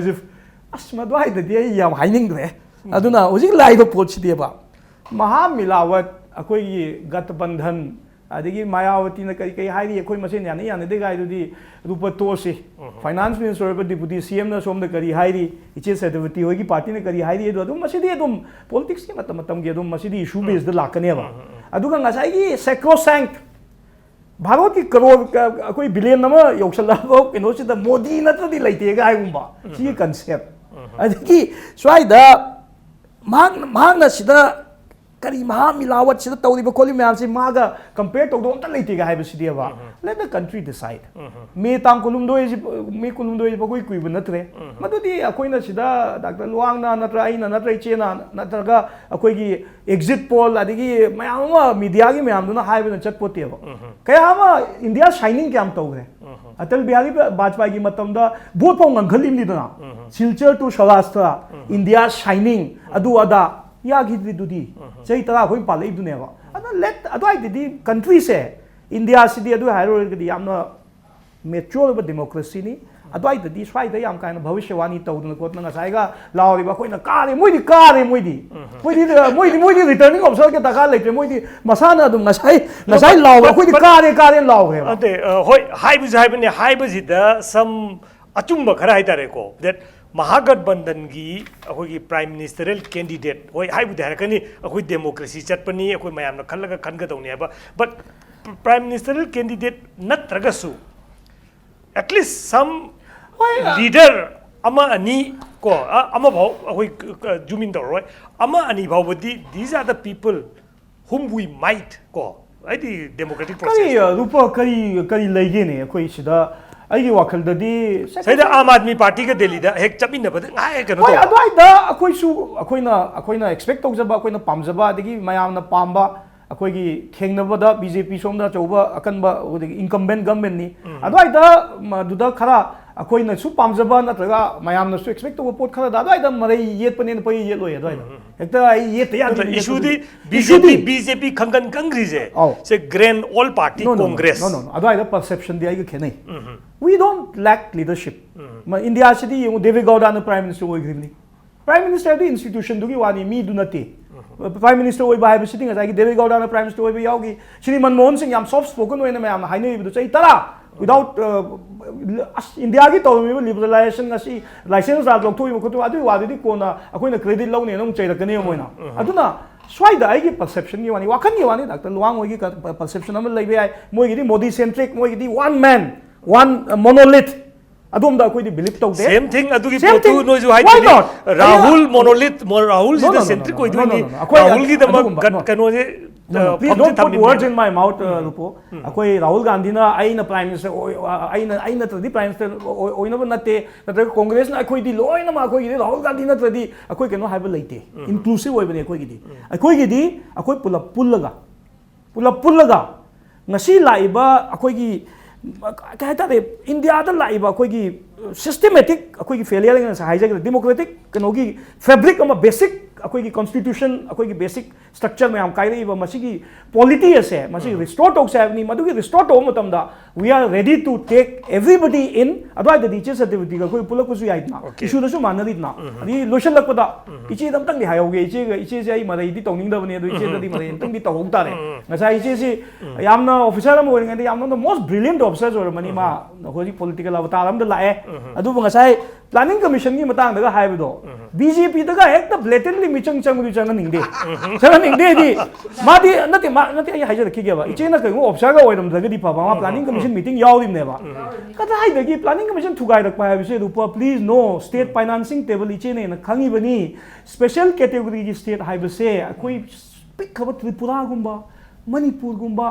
ꯑꯁ ꯃꯗꯨꯋꯥꯏꯗꯗꯤ ꯑꯩ ꯌꯥꯝ ꯍꯥꯏꯅꯤꯡꯗ꯭ꯔꯦ꯫ ꯑꯗꯨꯅ ꯍꯧꯖꯤꯛ ꯂꯥꯛꯏꯕ ꯄꯣꯠꯁꯤꯗꯤꯕ ꯃꯍꯥ ꯃꯤꯂꯥꯋꯠ, ꯑꯩꯈꯣꯏꯒꯤ ꯒꯊꯕꯟꯙꯟ, ꯑꯗꯒꯤ ꯃꯥꯌꯥꯋꯇꯤꯅ ꯀꯔꯤ ꯀꯔꯤ ꯍꯥꯏꯔꯤ, ꯑꯩꯈꯣꯏ ꯃꯁꯦꯟ ꯌꯥꯅꯩ ꯌꯥꯅꯗꯦ ꯀꯥꯏꯗꯨꯗꯤ ꯂꯨꯄꯥ ꯇꯣꯛꯑꯁꯤ꯫ ꯐꯥꯏꯅꯥꯟꯁ ꯃꯤꯅꯤꯁꯇꯔ ꯑꯣꯏꯕ ꯗꯤꯄꯨꯇꯤ ꯁꯤ ꯑꯦꯝꯅ ꯁꯣꯝꯗ ꯀꯔꯤ ꯍꯥꯏꯔꯤ, ꯏꯆꯦ ꯁꯦꯇꯄꯇꯤ ꯍꯣꯏꯒꯤ ꯄꯥꯔꯇꯤꯅ ꯀꯔꯤ ꯍꯥꯏꯔꯤ, ꯑꯗꯣ ꯑꯗꯨꯝ ꯃꯁꯤꯗꯤ ꯑꯗꯨꯝ ꯄꯣꯂꯤꯇꯤꯛꯁꯀꯤ ꯃꯇꯝ ꯃꯇꯝꯒꯤ ꯑꯗꯨꯝ ꯃꯁꯤꯗꯤ ꯏꯁꯨ ꯕꯦꯁꯇ ꯂꯥꯛꯀꯅꯦꯕ꯫ ꯑꯗꯨꯒ ꯉꯁꯥꯏꯒꯤ ꯁꯦꯀ꯭ꯔꯣꯁꯥꯡ ꯚꯥꯔꯠꯀꯤ ꯀꯔꯣꯔ ꯀ-, ꯑꯩꯈꯣꯏ ꯕꯤꯂꯤꯌꯟ ꯑꯃ ꯌꯧꯁꯜꯂꯛꯑꯕ ꯀꯩꯅꯣꯁꯤꯗ ꯃꯣꯗꯤ ꯅꯠꯇ꯭ꯔꯗꯤ ꯂꯩꯇꯦꯒ ꯍꯥꯏꯒꯨꯝꯕ ꯁꯤꯒꯤ ꯀꯟꯁꯦꯞ꯫ ꯑꯗꯒꯤ ꯁ꯭ꯋꯥꯏꯗ ꯃꯍꯥꯛ, ꯃꯍꯥꯛꯅ ꯁꯤꯗ ꯀꯔꯤ ꯃꯍꯥ ꯃꯤꯂꯥꯋꯠꯁꯤꯗ ꯇꯧꯔꯤꯕ ꯈꯣꯠꯂꯤꯕ ꯃꯌꯥꯝꯁꯤ ꯃꯥꯒ ꯀꯝꯄꯦꯌꯔ ꯇꯧꯗꯧ ꯑꯝꯇ ꯂꯩꯇꯦꯒ ꯍꯥꯏꯕꯁꯤꯗꯤꯕ꯫ Let the country decide꯫ ꯃꯦ ꯇꯥꯡ ꯀꯨꯟꯍꯨꯝꯗꯣꯏꯁꯤ, ꯃꯦ ꯀꯨꯟꯍꯨꯝꯗꯣꯏꯁꯤ ꯃꯈꯣꯏ ꯀꯨꯏꯕ ꯅꯠꯇ꯭ꯔꯦ꯫ ꯃꯗꯨꯗꯤ ꯑꯩꯈꯣꯏꯅ ꯁꯤꯗ ꯗꯥꯛꯇꯔ ꯂꯨꯋꯥꯡꯅ ꯅꯠꯇ꯭ꯔ ꯑꯩꯅ ꯅꯠꯇ꯭ꯔ ꯏꯆꯦꯅ ꯅꯠꯇ꯭ꯔꯒ ꯑꯩꯈꯣꯏꯒꯤ ꯑꯦꯛꯖꯤꯠ ꯄꯣꯜ ꯑꯗꯒꯤ ꯃꯌꯥꯝ ꯑꯃ ꯃꯤꯗꯤꯌꯥꯒꯤ ꯃꯌꯥꯝꯗꯨꯅ ꯍꯥꯏꯕꯅ ꯆꯠꯄꯣꯠꯇꯦꯕ꯫ ꯀꯌꯥ ꯑꯃ ꯏꯟꯗꯤꯌꯥ ꯁꯥꯏꯅꯤꯡ ꯀꯌꯥꯝ ꯇꯧꯈ꯭ꯔꯦ꯫ ꯑꯇꯜ ꯕꯤꯍꯥꯔꯤ ꯕꯥꯖꯄꯥꯏꯒꯤ ꯃꯇꯝꯗ ꯚꯣꯠ ꯐꯥꯎ ꯉꯝꯈꯠꯂꯤꯕꯅꯤꯗꯅ꯫ Silchar to Saurashtra, India shining, ꯑꯗꯨ ꯑꯗꯥ ꯌꯥꯈꯤꯗ꯭ꯔꯤꯗꯨꯗꯤ꯫ ꯆꯍꯤ ꯇꯔꯥ ꯑꯩꯈꯣꯏ ꯄꯥꯜꯂꯛꯏꯗꯨꯅꯦꯕ꯫ ꯑꯗꯨꯅ let, ꯑꯗꯨꯋꯥꯏꯗꯗꯤ ꯀꯟꯇ꯭ꯔꯤꯁꯦ, ꯏꯟꯗꯤꯌꯥꯁꯤꯗꯤ ꯑꯗꯨ ꯍꯥꯏꯔꯨꯔꯒꯗꯤ ꯌꯥꯝꯅ ꯃꯦꯆ꯭ꯌꯣꯔ ꯑꯣꯏꯕ ꯗꯦꯃꯣꯀ꯭ꯔꯦꯁꯤꯅꯤ꯫ ꯑꯗꯨꯋꯥꯏꯗꯗꯤ ꯁ꯭ꯋꯥꯏꯗ ꯌꯥꯝ ꯀꯥ ꯍꯦꯟꯅ ꯚꯕꯤꯁ꯭ꯌꯋꯥꯅꯤ ꯇꯧꯗꯅ ꯈꯣꯠꯇꯅ ꯉꯁꯥꯏꯒ ꯂꯥꯎꯔꯤꯕ ꯑꯩꯈꯣꯏꯅ ꯀꯥꯔꯦ, ꯃꯣꯏꯗꯤ ꯀꯥꯔꯦ, ꯃꯣꯏꯗꯤ꯫ ꯃꯣꯏꯗꯤ, ꯃꯣꯏꯗꯤ, ꯃꯣꯏꯗꯤ ꯔꯤꯇꯔꯅꯤꯡ ꯑꯣꯐꯤꯁꯔꯒꯤ ꯗꯔꯀꯥꯔ ꯂꯩꯇ꯭ꯔꯦ, ꯃꯣꯏꯗꯤ ꯃꯁꯥꯅ ꯑꯗꯨꯝ ꯉꯁꯥꯏ, ꯉꯁꯥꯏ ꯂꯥꯎꯕ ꯑꯩꯈꯣꯏꯗꯤ ꯀꯥꯔꯦ, ꯀꯥꯔꯦꯅ ꯂꯥꯎꯈ꯭ꯔꯦꯕ꯫ ꯅꯠꯇꯦ, ꯑ, ꯍꯣꯏ, ꯍꯥꯏꯕꯁꯨ ꯍꯥꯏꯕꯅꯦ, ꯍꯥꯏꯕꯁꯤꯗ ꯁꯝ ꯑꯆꯨꯝꯕ ꯈꯔ ꯍꯥꯏꯇꯥꯔꯦꯀꯣ, that ꯃꯍꯥꯒꯠꯕꯟꯙꯟꯒꯤ ꯑꯩꯈꯣꯏꯒꯤ ꯄ꯭ꯔꯥꯏꯝ ꯃꯤꯅꯤꯁꯇꯔꯦꯜ ꯀꯦꯟꯗꯤꯗꯦꯠ, ꯍꯣꯏ, ꯍꯥꯏꯕꯨꯗꯤ ꯍꯥꯏꯔꯛꯀꯅꯤ, ꯑꯩꯈꯣꯏ ꯗꯦꯃꯣꯀ꯭ꯔꯦꯁꯤ ꯆꯠꯄꯅꯤ, ꯑꯩꯈꯣꯏ ꯃꯌꯥꯝꯅ ꯈꯜꯂꯒ ꯈꯟꯒꯗꯧꯅꯤ ꯍꯥꯏꯕ, but ꯄ꯭ꯔꯥꯏꯝ ꯃꯤꯅꯤꯁꯇꯔꯦꯜ ꯀꯦꯟꯗꯤꯗꯦꯠ ꯅꯠꯇ꯭ꯔꯒꯁꯨ at least some leader ꯑꯃ ꯑꯅꯤ ꯀꯣ, ꯑ, ꯑꯃꯐꯥꯎ ꯑꯩꯈꯣꯏ ꯖꯨꯝ ꯏꯟ ꯇꯧꯔꯔꯣꯏ, ꯑꯃ ꯑꯅꯤ ꯐꯥꯎꯕꯗꯤ, these are the people whom we might ꯀꯣ, ꯍꯥꯏꯗꯤ ꯗꯦꯃꯣꯀ꯭ꯔꯦꯇꯤꯛ ꯀꯔꯤ ꯄ꯭ꯔꯣꯁꯦꯁ꯫ ꯂꯨꯄꯥ ꯀꯔꯤ, ꯀꯔꯤ ꯂꯩꯒꯦꯅꯦ ꯑꯩꯈꯣꯏ ꯁꯤꯗ? ꯑꯩꯒꯤ ꯋꯥꯈꯜꯗꯗꯤ ꯁꯤꯗ ꯑꯥꯝ ꯑꯥꯗꯃꯤ ꯄꯥꯔꯇꯤꯒ ꯗꯦꯜꯂꯤꯗ ꯍꯦꯛ ꯆꯠꯃꯤꯟꯅꯕꯗ ꯉꯥꯏ ꯀꯩꯅꯣ ꯍꯣꯏ ꯇꯧꯕ꯫ ꯑꯗꯨꯋꯥꯏꯗ ꯑꯩꯈꯣꯏꯁꯨ ꯑꯩꯈꯣꯏꯅ ꯑꯩꯈꯣꯏꯅ ꯑꯦꯛꯁꯄꯦꯛ ꯇꯧꯖꯕ, ꯑꯩꯈꯣꯏꯅ ꯄꯥꯝꯖꯕ, ꯑꯗꯒꯤ ꯃꯌꯥꯝꯅ ꯄꯥꯝꯕ, ꯑꯩꯈꯣꯏꯒꯤ ꯊꯦꯡꯅꯕꯗ ꯕꯤ ꯖꯦ ꯄꯤ ꯁꯣꯝꯗ ꯑꯆꯧꯕ ꯑꯀꯟꯕ, ꯑꯗꯒꯤ ꯏꯟꯀꯝꯕꯦꯟ ꯒꯚꯔꯟꯃꯦꯟꯠꯅꯤ꯫ ꯑꯗꯨꯋꯥꯏꯗ ꯃꯗꯨꯗ ꯈꯔ ꯑꯩꯈꯣꯏꯅꯁꯨ ꯄꯥꯝꯖꯕ ꯅꯠꯇ꯭ꯔꯒ ꯃꯌꯥꯝꯅꯁꯨ ꯑꯦꯛꯁꯄꯦꯛ ꯇꯧꯕ ꯄꯣꯠ ꯈꯔꯗ ꯑꯗꯨꯋꯥꯏꯗ ꯃꯔꯩ ꯌꯦꯠꯄꯅꯦꯅ ꯄꯩ ꯌꯦꯠꯂꯣꯏ ꯑꯗꯨꯋꯥꯏꯗ꯫ ꯍꯦꯛꯇ ꯑꯩ ꯌꯦꯠꯇ ꯌꯥꯗꯦ ꯏꯁꯨꯗꯤ ꯌꯦꯠꯄꯗꯤ- B J P B J P ꯈꯪꯒꯟ ꯀꯪꯈ꯭ꯔꯤꯁꯦ ꯑꯧ꯫ ꯁꯦ grand old party No, no, no, Congress. No, no, no. ꯑꯗꯨꯋꯥꯏꯗ ꯄꯔꯁꯦꯞꯁꯟꯗꯤ ꯑꯩꯒ ꯈꯦꯠꯅꯩ꯫ We don't lack leadership. ꯃ- ꯏꯟꯗꯤꯌꯥꯁꯤꯗꯤ ꯌꯦꯡꯉꯨ, ꯗꯦꯕꯦ ꯒꯧꯗꯥꯅ ꯄ꯭ꯔꯥꯏꯝ ꯃꯤꯅꯤꯁꯇꯔ ꯑꯣꯏꯈ꯭ꯔꯤꯕꯅꯤ꯫ ꯄ꯭ꯔꯥꯏꯝ ꯃꯤꯅꯤꯁꯇꯔꯗꯤ ꯏꯟꯁꯇꯤꯇ꯭ꯌꯨꯁꯟꯗꯨꯒꯤ ꯋꯥꯅꯤ, ꯃꯤꯗꯨ ꯅꯠꯇꯦ꯫ ꯄ꯭ꯔꯥꯏꯝ ꯃꯤꯅꯤꯁꯇꯔ ꯑꯣꯏꯕ ꯍꯥꯏꯕꯁꯤꯗꯤ ꯉꯁꯥꯏꯒꯤ ꯗꯦꯕꯦ ꯒꯧꯗꯥꯅ ꯄ꯭ꯔꯥꯏꯝ ꯃꯤꯅꯤꯁꯇꯔ ꯑꯣꯏꯕ ꯌꯥꯎꯈꯤ꯫ ꯁ꯭ꯔꯤꯃꯟ ꯃꯣꯍꯟ ꯁꯤꯡ ꯌꯥꯝ ꯁꯣꯐ ꯁ꯭ꯄꯣꯀꯟ ꯑꯣꯏꯅ ꯃꯌꯥꯝꯅ ꯍꯥꯏꯅꯔꯤꯕꯗꯣ ꯆꯍꯤ ꯇꯔꯥ without, ꯑ, ꯑꯁ, ꯏꯟꯗꯤꯌꯥꯒꯤ ꯇꯧꯔꯝꯃꯤꯕ ꯂꯤꯕꯔꯦꯂꯥꯏꯖꯦꯁꯟ ꯉꯁꯤ ꯂꯥꯏꯁꯦꯟꯁ ꯂꯧꯊꯣꯛꯏꯕ ꯈꯣꯠꯇꯣꯛꯏꯕ ꯑꯗꯨꯒꯤ ꯋꯥꯗꯨꯗꯤ ꯀꯣꯟꯅ ꯑꯩꯈꯣꯏꯅ ꯀ꯭ꯔꯦꯗꯤꯠ ꯂꯧꯅꯦꯅ ꯑꯃꯨꯛ ꯆꯩꯔꯛꯀꯅꯦꯕ ꯃꯣꯏꯅ꯫ ꯑꯗꯨꯅ ꯁ꯭ꯋꯥꯏꯗ ꯑꯩꯒꯤ ꯄꯔꯁꯦꯞꯁꯟꯒꯤ ꯋꯥꯅꯤ, ꯋꯥꯈꯜꯒꯤ ꯋꯥꯅꯤ, ꯗꯥꯛꯇꯔ ꯂꯨꯋꯥꯡ ꯍꯣꯏꯒꯤ ꯄꯔꯁꯦꯞꯁꯟ ꯑꯃ ꯂꯩꯕ ꯌꯥꯏ꯫ ꯃꯣꯏꯒꯤꯗꯤ ꯃꯣꯗꯤ ꯁꯦꯟꯇ꯭ꯔꯤꯛ, ꯃꯣꯏꯒꯤꯗꯤ ꯋꯥꯟ ꯃꯦꯟ ꯋꯥꯟ ꯃꯣꯅꯣꯂꯤꯠ, ꯑꯗꯣꯝꯗ ꯑꯩꯈꯣꯏꯗꯤ ꯕꯤꯂꯤꯞ ꯇꯧꯗꯦ꯫ ꯁꯦꯝ ꯊꯤꯡ ꯑꯗꯨꯒꯤ Same ꯄꯣꯠꯇꯨ thing. ꯅꯣꯏꯁꯨ Why ꯍꯥꯏꯗꯣꯏꯅꯤ꯫ not? ꯔꯥꯍꯨꯜ ꯑꯩꯅ- ꯃꯣꯅꯣꯂꯤꯠ ꯃꯣ- ꯔꯥꯍꯨꯜꯁꯤꯗ No, no, no, centric no, no, ꯑꯣꯏꯗꯣꯏꯅꯤ꯫ no, no, no. ꯑꯩꯈꯣꯏ ꯔꯥꯍꯨꯜꯒꯤꯗꯃꯛ ꯑꯗꯨꯒꯨꯝꯕ- ꯒꯠ- no. ꯀꯩꯅꯣꯁꯦ No, no, please ꯐꯝꯁꯦ don't put words ꯊꯝꯕꯤꯕꯅꯦ꯫ In my mouth, uh, ꯔꯨꯄꯨ꯫ ꯑꯩꯈꯣꯏ ꯔꯥꯍꯨꯜ ꯒꯥꯟꯙꯤꯅ ꯑꯩꯅ ꯄ꯭ꯔꯥꯏꯝ ꯃꯤꯅꯤꯁꯇꯔ ꯑꯣꯏ-, ꯑ, ꯑꯩꯅ ꯑꯩ ꯅꯠꯇ꯭ꯔꯗꯤ ꯄ꯭ꯔꯥꯏꯝ ꯃꯤꯅꯤꯁꯇꯔ ꯑꯣꯏ- ꯑꯣꯏꯅꯕ ꯅꯠꯇꯦ, ꯅꯠꯇ꯭ꯔꯒ ꯀꯣꯡꯒ꯭ꯔꯦꯁꯅ ꯑꯩꯈꯣꯏꯗꯤ ꯂꯣꯏꯅꯃꯛ ꯑꯩꯈꯣꯏꯒꯤꯗꯤ ꯔꯥꯍꯨꯜ ꯒꯥꯟꯙꯤ ꯅꯠꯇ꯭ꯔꯗꯤ ꯑꯩꯈꯣꯏ ꯀꯩꯅꯣ ꯍꯥꯏꯕ ꯂꯩꯇꯦ꯫ ꯏꯟꯀ꯭ꯂꯨꯁꯤꯚ ꯑꯣꯏꯕꯅꯦ ꯑꯩꯈꯣꯏꯒꯤꯗꯤ꯫ ꯑꯩꯈꯣꯏꯒꯤꯗꯤ ꯑꯩꯈꯣꯏ ꯄꯨꯂꯞ ꯄꯨꯜꯂꯒ ꯄꯨꯂꯞ ꯄꯨꯜꯂꯒ ꯉꯁꯤ ꯂꯥꯛꯏꯕ ꯑꯩꯈꯣꯏꯒꯤ ꯀꯩ ꯍꯥꯏꯇꯥꯔꯦ, ꯏꯟꯗꯤꯌꯥꯗ ꯂꯥꯛꯏꯕ ꯑꯩꯈꯣꯏꯒꯤ ꯁꯤꯁꯇꯦꯃꯦꯇꯤꯛ ꯑꯩꯈꯣꯏꯒꯤ ꯐꯦꯂꯤꯌꯔ, ꯑꯩꯅ ꯉꯁꯥꯏ ꯍꯥꯏꯖꯈ꯭ꯔꯦ, ꯗꯦꯃꯣꯀ꯭ꯔꯦꯇꯤꯛ ꯀꯩꯅꯣꯒꯤ ꯐꯦꯕ꯭ꯔꯤꯛ ꯑꯃ, ꯕꯦꯁꯤꯛ ꯑꯩꯈꯣꯏꯒꯤ ꯀꯣꯟꯁꯇꯤꯇ꯭ꯌꯨꯁꯟ, ꯑꯩꯈꯣꯏꯒꯤ ꯕꯦꯁꯤꯛ ꯁ꯭ꯇ꯭ꯔꯛꯆꯔ ꯃꯌꯥꯝ ꯀꯥꯏꯔꯛꯏꯕ ꯃꯁꯤꯒꯤ ꯄꯣꯂꯤꯇꯤ ꯑꯁꯦ ꯃꯁꯤ ꯔꯤꯁꯇꯣꯔ ꯇꯧꯁꯦ ꯍꯥꯏꯕꯅꯤ꯫ ꯃꯗꯨꯒꯤ ꯔꯤꯁꯇꯣꯔ ꯇꯧꯕ ꯃꯇꯝꯗ we are ready to take everybody in, ꯑꯗꯨꯋꯥꯏꯗꯗꯤ ꯏꯆꯦ ꯁꯇꯤꯕꯇꯤꯒ ꯑꯩꯈꯣꯏ ꯄꯨꯜꯂꯛꯄꯁꯨ ꯌꯥꯏꯗꯅ, Okay. ꯏꯁꯨꯗꯁꯨ ꯃꯥꯟꯅꯔꯤꯗꯅ꯫ ꯑꯗꯒꯤ ꯂꯣꯏꯁꯤꯜꯂꯛꯄꯗ ꯏꯆꯦꯗ ꯑꯝꯇꯪꯗꯤ ꯍꯥꯏꯍꯧꯒꯦ, ꯏꯆꯦꯒ ꯏꯆꯦꯁꯦ ꯑꯩ ꯃꯔꯩꯗꯤ ꯇꯧꯅꯤꯡꯗꯕꯅꯤ, ꯑꯗꯣ ꯏꯆꯦꯗꯗꯤ ꯃꯔꯩ ꯑꯝꯇꯪꯗꯤ ꯇꯧꯍꯧ ꯇꯥꯔꯦ꯫ ꯉꯁꯥꯏ ꯏꯆꯦꯁꯤ ꯌꯥꯝꯅ ꯑꯣꯐꯤꯁꯥꯔ ꯑꯃ ꯑꯣꯏꯔꯤꯉꯩꯗ ꯌꯥꯝꯅ most brilliant officers ꯑꯣꯏꯔꯝꯃꯅꯤ ꯃꯥ꯫ ꯍꯧꯖꯤꯛ ꯄꯣꯂꯤꯇꯤꯀꯦꯜ ꯑꯕꯇꯥꯔ ꯑꯃꯗ ꯂꯥꯛꯑꯦ꯫ ꯑꯗꯨꯕꯨ ꯉꯁꯥꯏ ꯄ꯭ꯂꯥꯅꯤꯡ ꯀꯃꯤꯁꯟꯒꯤ ꯃꯇꯥꯡꯗꯒ ꯍꯥꯏꯕꯗꯣ, ꯕꯤ ꯖꯦ ꯄꯤꯗꯒ ꯍꯦꯛꯇ ꯕ꯭ꯂꯦꯇꯦꯟꯂꯤ ꯃꯤꯆꯪ ꯆꯪꯕꯗꯨ ꯆꯪꯍꯟꯅꯤꯡꯗꯦ꯫ ꯆꯪꯍꯟꯅꯤꯡꯗꯦ ꯍꯥꯏꯗꯤ ꯃꯥꯗꯤ ꯅꯠꯇꯦ, ꯃꯥ ꯅꯠꯇꯦ, ꯑꯩ ꯍꯥꯏꯖꯔꯛꯈꯤꯒꯦꯕ, ꯏꯆꯦꯅ ꯀꯩꯒꯨꯝꯕ ꯑꯣꯐꯤꯁꯔꯒ ꯑꯣꯏꯔꯝꯗ꯭ꯔꯒꯗꯤ ꯐꯕ, ꯃꯥ ꯄ꯭ꯂꯥꯅꯤꯡ ꯀꯃꯤꯁꯟ ꯃꯤꯇꯤꯡ ꯌꯥꯎꯔꯤꯕꯅꯦꯕ꯫ ꯀꯗꯥꯏꯗꯒꯤ ꯄ꯭ꯂꯥꯅꯤꯡ ꯀꯃꯤꯁꯟ ꯊꯨꯒꯥꯏꯔꯛꯄ ꯍꯥꯏꯕꯁꯦ ꯔꯨꯄꯥ, please no, state financing table ꯏꯆꯦꯅ ꯍꯦꯟꯅ ꯈꯪꯉꯤꯕꯅꯤ꯫ ꯁ꯭ꯄꯦꯁꯦꯜ ꯀꯦꯇꯦꯒꯣꯔꯤꯒꯤ ꯁ꯭ꯇꯦꯠ ꯍꯥꯏꯕꯁꯦ ꯑꯩꯈꯣꯏ ꯄꯤꯛꯈ꯭ꯔꯕ ꯇ꯭ꯔꯤꯄꯨꯔꯥꯒꯨꯝꯕ, ꯃꯅꯤꯄꯨꯔꯒꯨꯝꯕ,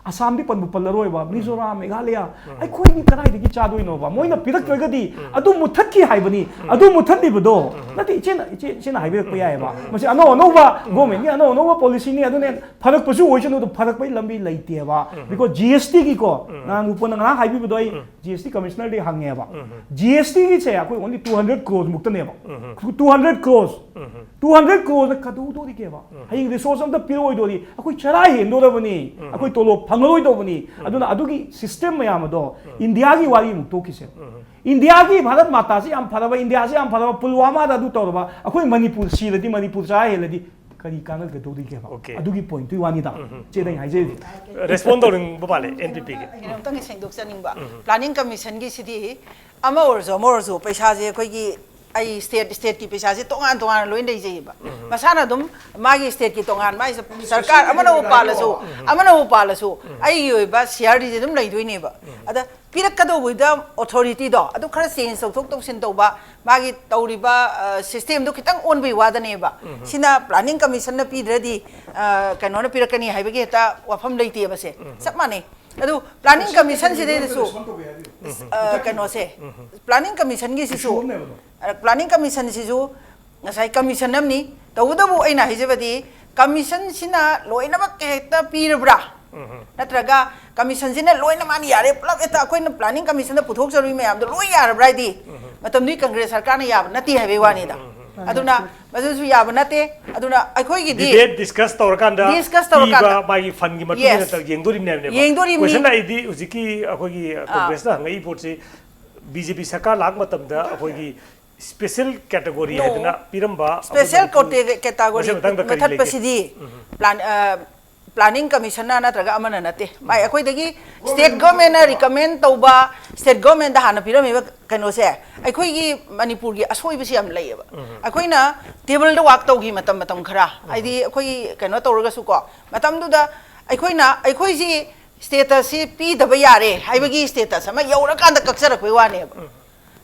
ꯑꯁꯥꯝꯗꯤ ꯄꯟꯕꯨ ꯄꯜꯂꯔꯣꯏꯕ, ꯃꯤꯖꯣꯔꯥꯝ, ꯃꯦꯘꯥꯂꯌꯥ, ꯑꯩꯈꯣꯏꯗꯤ ꯀꯗꯥꯏꯗꯒꯤ ꯆꯥꯗꯣꯏꯅꯣꯕ? ꯃꯣꯏꯅ ꯄꯤꯔꯛꯇ꯭ꯔꯒꯗꯤ ꯑꯗꯨ ꯃꯨꯊꯠꯈꯤ ꯍꯥꯏꯕꯅꯤ꯫ ꯑꯗꯨ ꯃꯨꯊꯠꯂꯤꯕꯗꯣ ꯅꯠꯇꯦ, ꯏꯆꯦꯅ, ꯏꯆꯦ, ꯏꯆꯦꯅ ꯍꯥꯏꯕꯤꯔꯛꯄ ꯌꯥꯏꯑꯕ꯫ ꯃꯁꯤ ꯑꯅꯧ ꯑꯅꯧꯕ ꯒꯣꯔꯃꯦꯟꯒꯤ ꯑꯅꯧ ꯑꯅꯧꯕ ꯄꯣꯂꯤꯁꯤꯅꯤ꯫ ꯑꯗꯨꯅꯦ, ꯐꯔꯛꯄꯁꯨ ꯑꯣꯏꯁꯅꯨ, ꯑꯗꯨ ꯐꯔꯛꯄꯒꯤ ꯂꯝꯕꯤ ꯂꯩꯇꯦꯕ꯫ Because G S T ꯒꯤꯀꯣ, ꯅꯍꯥꯟ ꯔꯨꯄꯣꯟꯅ ꯉꯔꯥꯡ ꯍꯥꯏꯕꯤꯕꯗꯣ ꯑꯩ G S T commissioner ꯗꯒꯤ ꯍꯪꯉꯦꯕ꯫ G S T ꯒꯤꯁꯦ ꯑꯩꯈꯣꯏ only two hundred crores ꯃꯨꯛꯇꯅꯦꯕ꯫ Two hundred crores꯫ Two hundred crores ꯀꯗꯧꯗꯣꯔꯤꯒꯦꯕ? ꯍꯌꯦꯡ resource ꯑꯝꯇ ꯄꯤꯔꯛꯑꯣꯏꯗꯣꯔꯤ꯫ ꯑꯩꯈꯣꯏ ꯆꯔꯥ ꯍꯦꯟꯗꯣꯔꯕꯅꯤ꯫ ꯑꯩꯈꯣꯏ ꯇꯣꯂꯣꯞ ꯐꯪꯉꯔꯣꯏꯗꯧꯕꯅꯤ꯫ ꯑꯗꯨꯅ ꯑꯗꯨꯒꯤ system ꯃꯌꯥꯝ ꯑꯗꯣ, ꯏꯟꯗꯤꯌꯥꯒꯤ ꯋꯥꯔꯤ ꯑꯃꯨꯛ ꯇꯣꯛꯈꯤꯁꯦ꯫ ꯏꯟꯗꯤꯌꯥꯒꯤ ꯚꯥꯔꯠ ꯃꯥꯇꯥꯁꯤ ꯌꯥꯝ ꯐꯔꯕ, ꯏꯟꯗꯤꯌꯥꯁꯤ ꯌꯥꯝ ꯐꯔꯕ, ꯄꯨꯜꯋꯥꯃꯥꯗ ꯑꯗꯨ ꯇꯧꯔꯕ, ꯑꯩꯈꯣꯏ ꯃꯅꯤꯄꯨꯔ ꯁꯤꯔꯗꯤ ꯃꯅꯤꯄꯨꯔ ꯆꯔꯥ ꯍꯦꯜꯂꯗꯤ ꯀꯔꯤ ꯀꯥꯟꯅꯒꯗꯧꯔꯤꯒꯦꯕ? Okay. ꯑꯗꯨꯒꯤ point ꯇꯨꯒꯤ ꯋꯥꯅꯤꯗ꯫ ꯆꯦꯗ ꯑꯩꯅ ꯍꯥꯏꯖꯔꯤꯁꯦ꯫ Respond ꯇꯧꯅꯤꯡꯕ ꯃꯥꯜꯂꯦ N P P ꯒꯤ꯫ ꯀꯩꯅꯣꯝꯇꯪ ꯁꯦꯡꯗꯣꯛꯆꯅꯤꯡꯕ꯫ Planning Commission ꯒꯤꯁꯤꯗꯤ ꯑꯃ ꯑꯣꯏꯔꯁꯨ ꯑꯃ ꯑꯣꯏꯔꯁꯨ ꯄꯩꯁꯥꯁꯦ ꯑꯩꯈꯣꯏꯒꯤ, ꯑꯩ state, state ꯀꯤ ꯄꯩꯁꯥꯁꯦ ꯇꯣꯉꯥꯟ ꯇꯣꯉꯥꯟꯅ ꯂꯣꯏ ꯂꯩꯖꯩꯌꯦꯕ꯫ ꯃꯁꯥꯅ ꯑꯗꯨꯝ ꯃꯥꯒꯤ state ꯀꯤ ꯇꯣꯉꯥꯟ, ꯃꯥꯒꯤ ꯁꯔꯀꯥꯔ ꯑꯃꯅꯕꯨ ꯄꯥꯜꯂꯁꯨ, ꯑꯃꯅꯕꯨ ꯄꯥꯜꯂꯁꯨ, ꯑꯩꯒꯤ ꯑꯣꯏꯕ C R D ꯁꯦ ꯑꯗꯨꯝ ꯂꯩꯗꯣꯏꯅꯦꯕ꯫ ꯑꯗ ꯄꯤꯔꯛꯀꯗꯧꯕꯗ authority ꯗꯣ ꯑꯗꯨ ꯈꯔ change ꯇꯧꯊꯣꯛ ꯇꯧꯁꯤꯟ ꯇꯧꯕ, ꯃꯥꯒꯤ ꯇꯧꯔꯤꯕ, ꯑ, system ꯗꯣ ꯈꯤꯇꯪ ꯑꯣꯟꯕꯒꯤ ꯋꯥꯗꯅꯦꯕ꯫ ꯁꯤꯅ Planning Commission ꯅ ꯄꯤꯗ꯭ꯔꯗꯤ, ꯑ, ꯀꯩꯅꯣꯅ ꯄꯤꯔꯛꯀꯅꯤ ꯍꯥꯏꯕꯒꯤ ꯍꯦꯛꯇ ꯋꯥꯐꯝ ꯂꯩꯇꯦꯕ ꯁꯦ꯫ ꯆꯞ ꯃꯥꯟꯅꯩ꯫ ꯑꯗꯨ Planning Commission ꯁꯤꯗꯩꯗꯁꯨ, ꯑ, ꯀꯩꯅꯣꯁꯦ, Planning Commission ꯒꯤꯁꯤꯁꯨ, ꯑ, Planning Commission ꯁꯤꯁꯨ ꯉꯁꯥꯏ commission ꯑꯃꯅꯤ꯫ ꯇꯧꯕꯇꯕꯨ ꯑꯩꯅ ꯍꯥꯏꯖꯕꯗꯤ, commission ꯁꯤꯅ ꯂꯣꯏꯅꯃꯛ ꯍꯦꯛꯇ ꯄꯤꯔꯕ꯭ꯔꯥ? ꯅꯠꯇ꯭ꯔꯒ commission ꯁꯤꯅ ꯂꯣꯏꯅ ꯃꯥꯅ ꯌꯥꯔꯦ, ꯄꯨꯂꯞ ꯍꯦꯛꯇ ꯑꯩꯈꯣꯏꯅ Planning Commission ꯗ ꯄꯨꯊꯣꯛꯆꯔꯨꯏ ꯃꯌꯥꯝꯗꯣ ꯂꯣꯏ ꯌꯥꯔꯕ꯭ꯔꯥ ꯍꯥꯏꯗꯤ? ꯃꯇꯝꯗꯨꯒꯤ Congress ꯁꯔꯀꯥꯔꯅ ꯌꯥꯕ ꯅꯠꯇꯦ ꯍꯥꯏꯕꯒꯤ ꯋꯥꯅꯤꯗ꯫ ꯑꯗꯨꯅ ꯃꯗꯨꯁꯨ ꯌꯥꯕ ꯅꯠꯇꯦ꯫ ꯑꯗꯨꯅ ꯑꯩꯈꯣꯏꯒꯤꯗꯤ debate discuss ꯇꯧꯔꯀꯥꯟꯗ discuss ꯇꯧꯔꯀꯥꯟꯗ ꯄꯤꯕ ꯃꯥꯒꯤ fund ꯒꯤ ꯃꯇꯨꯡ ꯏꯟꯅ Yes. ꯇꯧ-, ꯌꯦꯡꯗꯣꯔꯤꯕꯅꯦꯕꯅꯦꯕ꯫ ꯌꯦꯡꯗꯣꯔꯤꯕꯅꯤ꯫ Question ꯑꯩꯗꯤ ꯍꯧꯖꯤꯛꯀꯤ ꯑꯩꯈꯣꯏꯒꯤ, ꯑ, ꯑꯥ꯫ Congress ꯅ ꯍꯪꯉꯛꯏ ꯄꯣꯠꯁꯤ B J P ꯁꯔꯀꯥꯔ ꯂꯥꯛꯄ ꯃꯇꯝꯗ ꯑꯩꯈꯣꯏꯒꯤ special category No. ꯍꯥꯏꯗꯅ ꯄꯤꯔꯝꯕ ꯑꯩꯈꯣꯏ Special ꯃꯅꯤꯄꯨꯔ category ꯃꯁꯤ ꯃꯇꯥꯡꯗ ꯀꯔꯤ ꯂꯩꯒꯦ? ꯃꯨꯊꯠꯄꯁꯤꯗꯤ plan, ꯑ, Planning Commission ꯅ ꯅꯠꯇ꯭ꯔꯒ ꯑꯃꯅ ꯅꯠꯇꯦ꯫ ꯃꯥꯏ ꯑꯩꯈꯣꯏꯗꯒꯤ state government ꯅ recommend ꯇꯧꯕ, state government ꯗ ꯍꯥꯟꯅ ꯄꯤꯔꯝꯃꯤꯕ ꯀꯩꯅꯣꯁꯦ, ꯑꯩꯈꯣꯏꯒꯤ ꯃꯅꯤꯄꯨꯔꯒꯤ ꯑꯁꯣꯏꯕꯁꯤ ꯌꯥꯝ ꯂꯩꯌꯦꯕ꯫ ꯑꯩꯈꯣꯏꯅ table ꯗ work ꯇꯧꯈꯤ ꯃꯇꯝ, ꯃꯇꯝ ꯈꯔ, ꯍꯥꯏꯗꯤ ꯑꯩꯈꯣꯏꯒꯤ ꯀꯩꯅꯣ ꯇꯧꯔꯒꯁꯨꯀꯣ, ꯃꯇꯝꯗꯨꯗ ꯑꯩꯈꯣꯏꯅ, ꯑꯩꯈꯣꯏꯁꯤ status ꯁꯤ ꯄꯤꯗꯕ ꯌꯥꯔꯦ ꯍꯥꯏꯕꯒꯤ status ꯑꯃ ꯌꯧꯔꯀꯥꯟꯗ ꯀꯛꯆꯔꯛꯄꯩ ꯋꯥꯅꯦꯕ꯫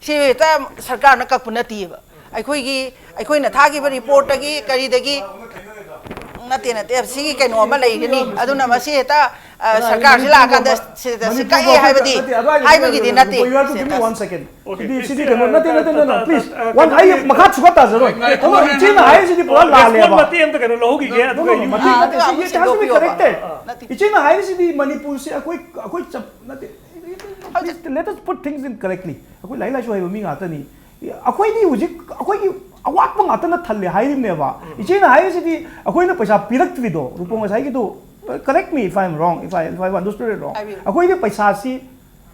ꯁꯤ ꯍꯦꯛꯇ ꯁꯔꯀꯥꯔꯅ ꯀꯛꯄ ꯅꯠꯇꯦꯕ꯫ ꯑꯩꯈꯣꯏꯒꯤ, ꯑꯩꯈꯣꯏꯅ ꯊꯥꯈꯤꯕ report ꯇꯒꯤ ꯀꯔꯤꯗꯒꯤ ꯅꯠꯇꯦ, ꯅꯠꯇꯦ, ꯁꯤꯒꯤ ꯀꯩꯅꯣ ꯑꯃ ꯂꯩꯒꯅꯤ꯫ ꯑꯗꯨꯅ ꯃꯁꯤ ꯍꯦꯛꯇ, ꯑ, ꯀꯗꯥꯏ ꯁꯔꯀꯥꯔꯁꯤ ꯂꯥꯛꯑꯀꯥꯟꯗ ꯃꯅꯤꯄꯨꯔ ꯁꯤꯗ ꯁꯤ ꯃꯅꯤꯄꯨꯔ ꯀꯛꯑꯦ ꯍꯥꯏꯕꯗꯤ, ꯅꯠꯇꯦ, ꯑꯗꯨꯋꯥꯏꯗ ꯍꯥꯏꯕꯒꯤꯗꯤ ꯅꯠꯇꯦ꯫ Give me one second. Okay, CD, please, ꯁꯤꯗꯤ ꯀꯩꯅꯣ, ꯅꯠꯇꯦ, ꯅꯠꯇꯦ, no, no, please. ꯑ, ꯋꯥꯟ, ꯑꯩ ꯀꯩꯅꯣꯒꯤ ꯃꯈꯥ ꯁꯨꯡꯇꯥ ꯇꯥꯖꯔꯣꯏ꯫ ꯉꯥꯏꯈꯣ, ꯑꯗꯣ ꯏꯆꯦꯅ ꯍꯥꯏꯔꯤꯁꯤꯗꯤ ꯄꯨꯔꯥ ꯂꯥꯜꯂꯦꯕ꯫ ꯃꯇꯦꯛ ꯑꯝꯇ ꯀꯩꯅꯣ ꯂꯧꯍꯧꯈꯤꯒꯦ, ꯑꯗꯨꯒ ꯑꯗꯨꯒ ꯌꯨ-, ꯃꯇꯦꯛ ꯑꯥ, ꯅꯠꯇꯦ, ꯑꯗꯨꯒ ꯁꯤ ꯑꯃꯨꯛ it has to be ꯁꯦꯡꯗꯣꯛꯄꯤꯌꯣꯕ꯫ Corrected. ꯅꯠꯇꯦ꯫ ꯏꯆꯦꯅ ꯍꯥꯏꯔꯤꯁꯤꯗꯤ ꯃꯅꯤꯄꯨꯔꯁꯤ ꯑꯩꯈꯣꯏ, ꯑꯩꯈꯣꯏ ꯆꯞ ꯅꯠꯇꯦ꯫ Please, let us put things in correctly. ꯑꯩꯈꯣꯏ ꯂꯥꯏꯔꯤꯛ ꯂꯥꯏꯁꯨ ꯍꯩꯕ ꯃꯤ ꯉꯥꯛꯇꯅꯤ꯫ ꯑꯩꯈꯣꯏꯗꯤ ꯍꯧꯖꯤꯛ ꯑꯩꯈꯣꯏꯒꯤ ꯑꯋꯥꯠꯄ ꯉꯥꯛꯇꯅ ꯊꯜꯂꯦ ꯍꯥꯏꯔꯤꯕꯅꯦꯕ꯫ ꯏꯆꯦꯅ ꯍꯥꯏꯔꯤꯁꯤꯗꯤ ꯑꯩꯈꯣꯏꯅ ꯄꯩꯁꯥ ꯄꯤꯔꯛꯇ꯭ꯔꯤꯗꯣ, ꯔꯨꯄꯣ ꯉꯁꯥꯏꯒꯤꯗꯣ, correct me if I am wrong, if I, if I understood it wrong. ꯍꯥꯏꯕꯤꯌꯨ꯫ ꯑꯩꯈꯣꯏꯗꯤ ꯄꯩꯁꯥꯁꯤ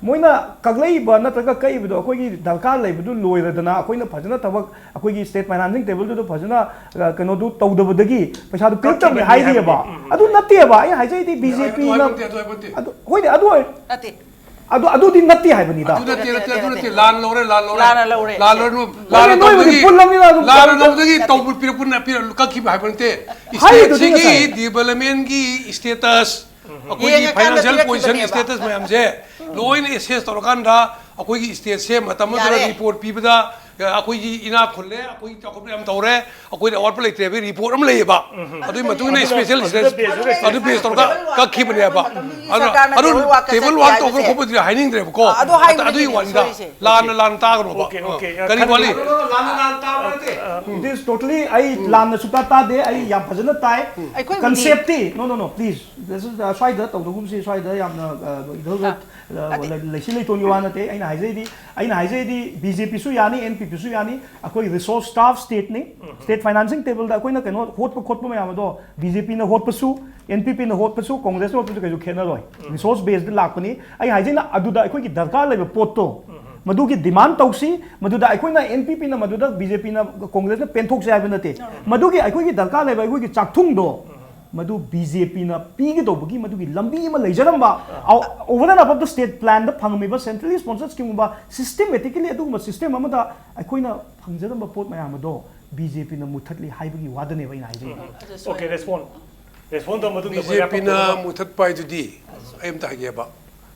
ꯃꯣꯏꯅ ꯀꯛꯂꯛꯏꯕ ꯅꯠꯇ꯭ꯔꯒ ꯀꯛꯏꯕꯗꯣ ꯑꯩꯈꯣꯏꯒꯤ ꯗꯔꯀꯥꯔ ꯂꯩꯕꯗꯨ ꯂꯣꯏꯔꯗꯅ ꯑꯩꯈꯣꯏꯅ ꯐꯖꯅ ꯊꯕꯛ ꯑꯩꯈꯣꯏꯒꯤ state financing table ꯗꯨꯗ ꯐꯖꯅ, ꯑ, ꯀꯩꯅꯣꯗꯨ ꯇꯧꯗꯕꯗꯒꯤ ꯄꯩꯁꯥꯗꯨ ꯄꯤꯔꯛꯇꯕꯅꯤ ꯀꯛꯈꯤꯕꯅꯤ ꯍꯥꯏꯔꯤꯑꯕ꯫ ꯍꯥꯏꯕꯅꯤ꯫ ꯎꯝ꯫ ꯑꯗꯨ ꯅꯠꯇꯦꯕ ꯑꯩꯅ ꯍꯥꯏꯖꯩꯗꯤ ꯑꯗꯨ ꯕꯤ ꯖꯦ ꯄꯤꯅ ꯍꯥꯏꯕ ꯅꯠꯇꯦ, ꯑꯗꯨ ꯍꯥꯏꯕ ꯅꯠꯇꯦ꯫ ꯑꯗꯨ, ꯍꯣꯏꯅꯦ, ꯑꯗꯨ ꯑꯣꯏ-, ꯅꯠꯇꯦ꯫ ꯑꯗꯨ, ꯑꯗꯨꯗꯤ ꯅꯠꯇꯦ ꯍꯥꯏꯕꯅꯤꯗ꯫ ꯑꯗꯨ ꯅꯠꯇꯦ, ꯅꯠꯇꯦ, ꯑꯗꯨ ꯅꯠꯇꯦ꯫ ꯂꯥꯟ ꯂꯧꯔꯦ, ꯂꯥꯟ ꯂꯧꯔꯦ꯫ ꯂꯥꯟꯅ ꯂꯧꯔꯦ꯫ ꯂꯥꯟ ꯂꯧꯔꯦ, ꯍꯣꯏꯅꯦ, ꯂꯥꯟꯅ ꯅꯣꯏꯕꯨꯗꯤ ꯇꯧꯕꯗꯒꯤ, ꯄꯨꯜꯂꯝꯅꯤꯅ ꯑꯗꯨꯝ ꯂꯥꯟꯅ ꯇꯧꯔꯦ꯫ ꯂꯧꯕꯗꯒꯤ ꯅꯠꯇꯦ꯫ ꯇꯧꯕ ꯄꯤꯔꯛꯄ ꯅꯠ-, ꯄꯤꯔꯛ-, ꯀꯛꯈꯤꯕ ꯍꯥꯏꯕ ꯅꯠꯇꯦ꯫ ꯍꯥꯏꯔꯤꯗꯨꯗꯤ state ꯁꯤꯒꯤ ꯉꯁꯥꯏ꯫ Development ꯀꯤ status, ꯑꯩꯈꯣꯏꯒꯤ ꯌꯦꯡꯉꯀꯥꯟꯗ financial position ꯄꯤꯔꯛꯈꯤꯕꯅꯦꯕ꯫ Status ꯃꯌꯥꯝꯁꯦ ꯂꯣꯏꯅ assess ꯇꯧꯔꯀꯥꯟꯗ ꯑꯩꯈꯣꯏꯒꯤ state ꯁꯦ ꯃꯇꯝ ꯑꯃꯗ ꯌꯥꯔꯦ꯫ Report ꯄꯤꯕꯗ, ꯑꯩꯈꯣꯏꯒꯤ ꯏꯅꯥꯛ ꯈꯨꯜꯂꯦ, ꯑꯩꯈꯣꯏꯒꯤ ꯆꯥꯎꯈꯠꯄ ꯌꯥꯝ ꯇꯧꯔꯦ, ꯑꯩꯈꯣꯏꯗ ꯑꯋꯥꯠꯄ ꯂꯩꯇ꯭ꯔꯦ ꯍꯥꯏꯕꯒꯤ report ꯑꯃ ꯂꯩꯌꯦꯕ꯫ ꯑꯗꯨꯒꯤ ꯃꯇꯨꯡ ꯏꯟꯅ ꯑꯗꯨꯅ, special ꯑꯗꯨꯗ status base ꯑꯣꯏꯔꯒ ꯑꯗꯨ base ꯇꯧꯔꯒ ꯀꯛꯈꯤꯕꯅꯦꯕ꯫ ꯑꯗꯨꯅ ꯁꯔꯀꯥꯔꯅ ꯑꯗꯨ table work ꯀ table work ꯇꯧꯕ ꯆꯠꯄ ꯈꯣꯠꯄꯗꯨꯗꯤ ꯍꯥꯏꯅꯤꯡꯗ꯭ꯔꯦꯕꯀꯣ꯫ ꯑꯥ, ꯑꯗꯨ ꯍꯥꯏꯕꯅꯤꯅꯦ, ꯑꯗꯨꯒꯤ ꯋꯥꯅꯤꯗ꯫ ꯁꯣꯏꯔꯤꯁꯦ꯫ ꯂꯥꯟꯅ ꯂꯥꯟ ꯇꯥꯒꯅꯣꯕ꯫ Okay, okay, ꯑꯥ, ꯀꯔꯤ ꯈꯟꯕꯤꯌꯨ꯫ ꯋꯥꯠꯂꯤ? ꯂꯥꯟꯅ ꯂꯥꯟ ꯇꯥꯕ ꯅꯠꯇꯦ꯫ It is totally, ꯑꯩ ꯂꯥꯟꯅ ꯁꯨꯛꯇꯥ ꯇꯥꯗꯦ, ꯑꯩ ꯌꯥꯝ ꯐꯖꯅ ꯇꯥꯏ꯫ ꯑꯩꯈꯣꯏꯕꯨꯗꯤ concept T, no, no, no, please, this is, uh, ꯁ꯭ꯋꯥꯏꯗ ꯇꯧꯗꯒꯨꯝꯁꯤ, ꯁ꯭ꯋꯥꯏꯗ ꯌꯥꯝꯅ, uh, ꯏꯙꯧꯗ, ꯑꯥ, uh, ꯑꯗꯩ ꯂꯩ-, ꯂꯩꯁꯤ ꯂꯩꯇꯣꯟꯒꯤ ꯋꯥ ꯅꯠꯇꯦ꯫ ꯑꯩꯅ ꯍꯥꯏꯖꯩꯗꯤ, ꯑꯩꯅ ꯍꯥꯏꯖꯩꯗꯤ ꯕꯤ ꯖꯦ ꯄꯤꯁꯨ ꯌꯥꯅꯤ, ꯑꯦꯟ ꯄꯤ ꯄꯤꯁꯨ ꯌꯥꯅꯤ, ꯑꯩꯈꯣꯏ resource staff state ꯅꯤ꯫ State financing table ꯗ ꯑꯩꯈꯣꯏꯅ ꯀꯩꯅꯣ ꯍꯣꯠꯄ ꯈꯣꯠꯄ ꯃꯌꯥꯝ ꯑꯗꯣ ꯕꯤ ꯖꯦ ꯄꯤꯅ ꯍꯣꯠꯄꯁꯨ, ꯑꯦꯟ ꯄꯤ ꯄꯤꯅ ꯍꯣꯠꯄꯁꯨ, ꯀꯣꯡꯒ꯭ꯔꯦꯁꯅ ꯍꯣꯠꯄꯁꯨ ꯀꯩꯁꯨ ꯈꯦꯠꯅꯔꯣꯏ꯫ Resource base ꯗ ꯂꯥꯛꯄꯅꯤ꯫ ꯑꯩ ꯍꯥꯏꯖꯩꯅ ꯑꯗꯨꯗ ꯑꯩꯈꯣꯏꯒꯤ ꯗꯔꯀꯥꯔ ꯂꯩꯕ ꯄꯣꯠꯇꯣ, ꯃꯗꯨꯒꯤ demand ꯇꯧꯁꯤ, ꯃꯗꯨꯗ ꯑꯩꯈꯣꯏꯅ ꯑꯦꯟ ꯄꯤ ꯄꯤꯅ ꯃꯗꯨꯗ ꯕꯤ ꯖꯦ ꯄꯤꯅ ꯀꯣꯡꯒ꯭ꯔꯦꯁꯅ ꯄꯦꯟꯊꯣꯛꯁꯦ ꯍꯥꯏꯕ ꯅꯠꯇꯦ꯫ ꯃꯗꯨꯒꯤ ꯑꯩꯈꯣꯏꯒꯤ ꯗꯔꯀꯥꯔ ꯂꯩꯕ ꯑꯩꯈꯣꯏꯒꯤ ꯆꯥꯛꯊꯨꯡꯗꯣ, ꯃꯗꯨ ꯕꯤ ꯖꯦ ꯄꯤꯅ ꯄꯤꯒꯗꯧꯕꯒꯤ ꯃꯗꯨꯒꯤ ꯂꯝꯕꯤ ꯑꯃ ꯂꯩꯖꯔꯝꯕ, ꯑꯥ꯫ Over and above the state plan the ꯐꯪꯉꯝꯃꯤꯕ centrally sponsored scheme ꯒꯨꯝꯕ systematically ꯑꯗꯨꯒꯨꯝꯕ system ꯑꯃꯗ ꯑꯩꯈꯣꯏꯅ ꯐꯪꯖꯔꯝꯕ ꯄꯣꯠ ꯃꯌꯥꯝ ꯑꯗꯣ ꯕꯤ ꯖꯦ ꯄꯤꯅ ꯃꯨꯊꯠꯂꯤ ꯍꯥꯏꯕꯒꯤ ꯋꯥꯗꯅꯦꯕ ꯑꯩꯅ ꯍꯥꯏꯖꯔꯤꯕ꯫ Okay, respond꯫ Respond ꯇꯧꯕ ꯃꯇꯨꯡꯗ ꯑꯩꯈꯣꯏ ꯕꯤ ꯖꯦ ꯄꯤꯅ ꯋꯥꯐꯝ ꯃꯨꯊꯠꯄ ꯍꯥꯏꯗꯨꯗꯤ ꯑꯩ ꯑꯝꯇ ꯍꯥꯏꯒꯦꯕ,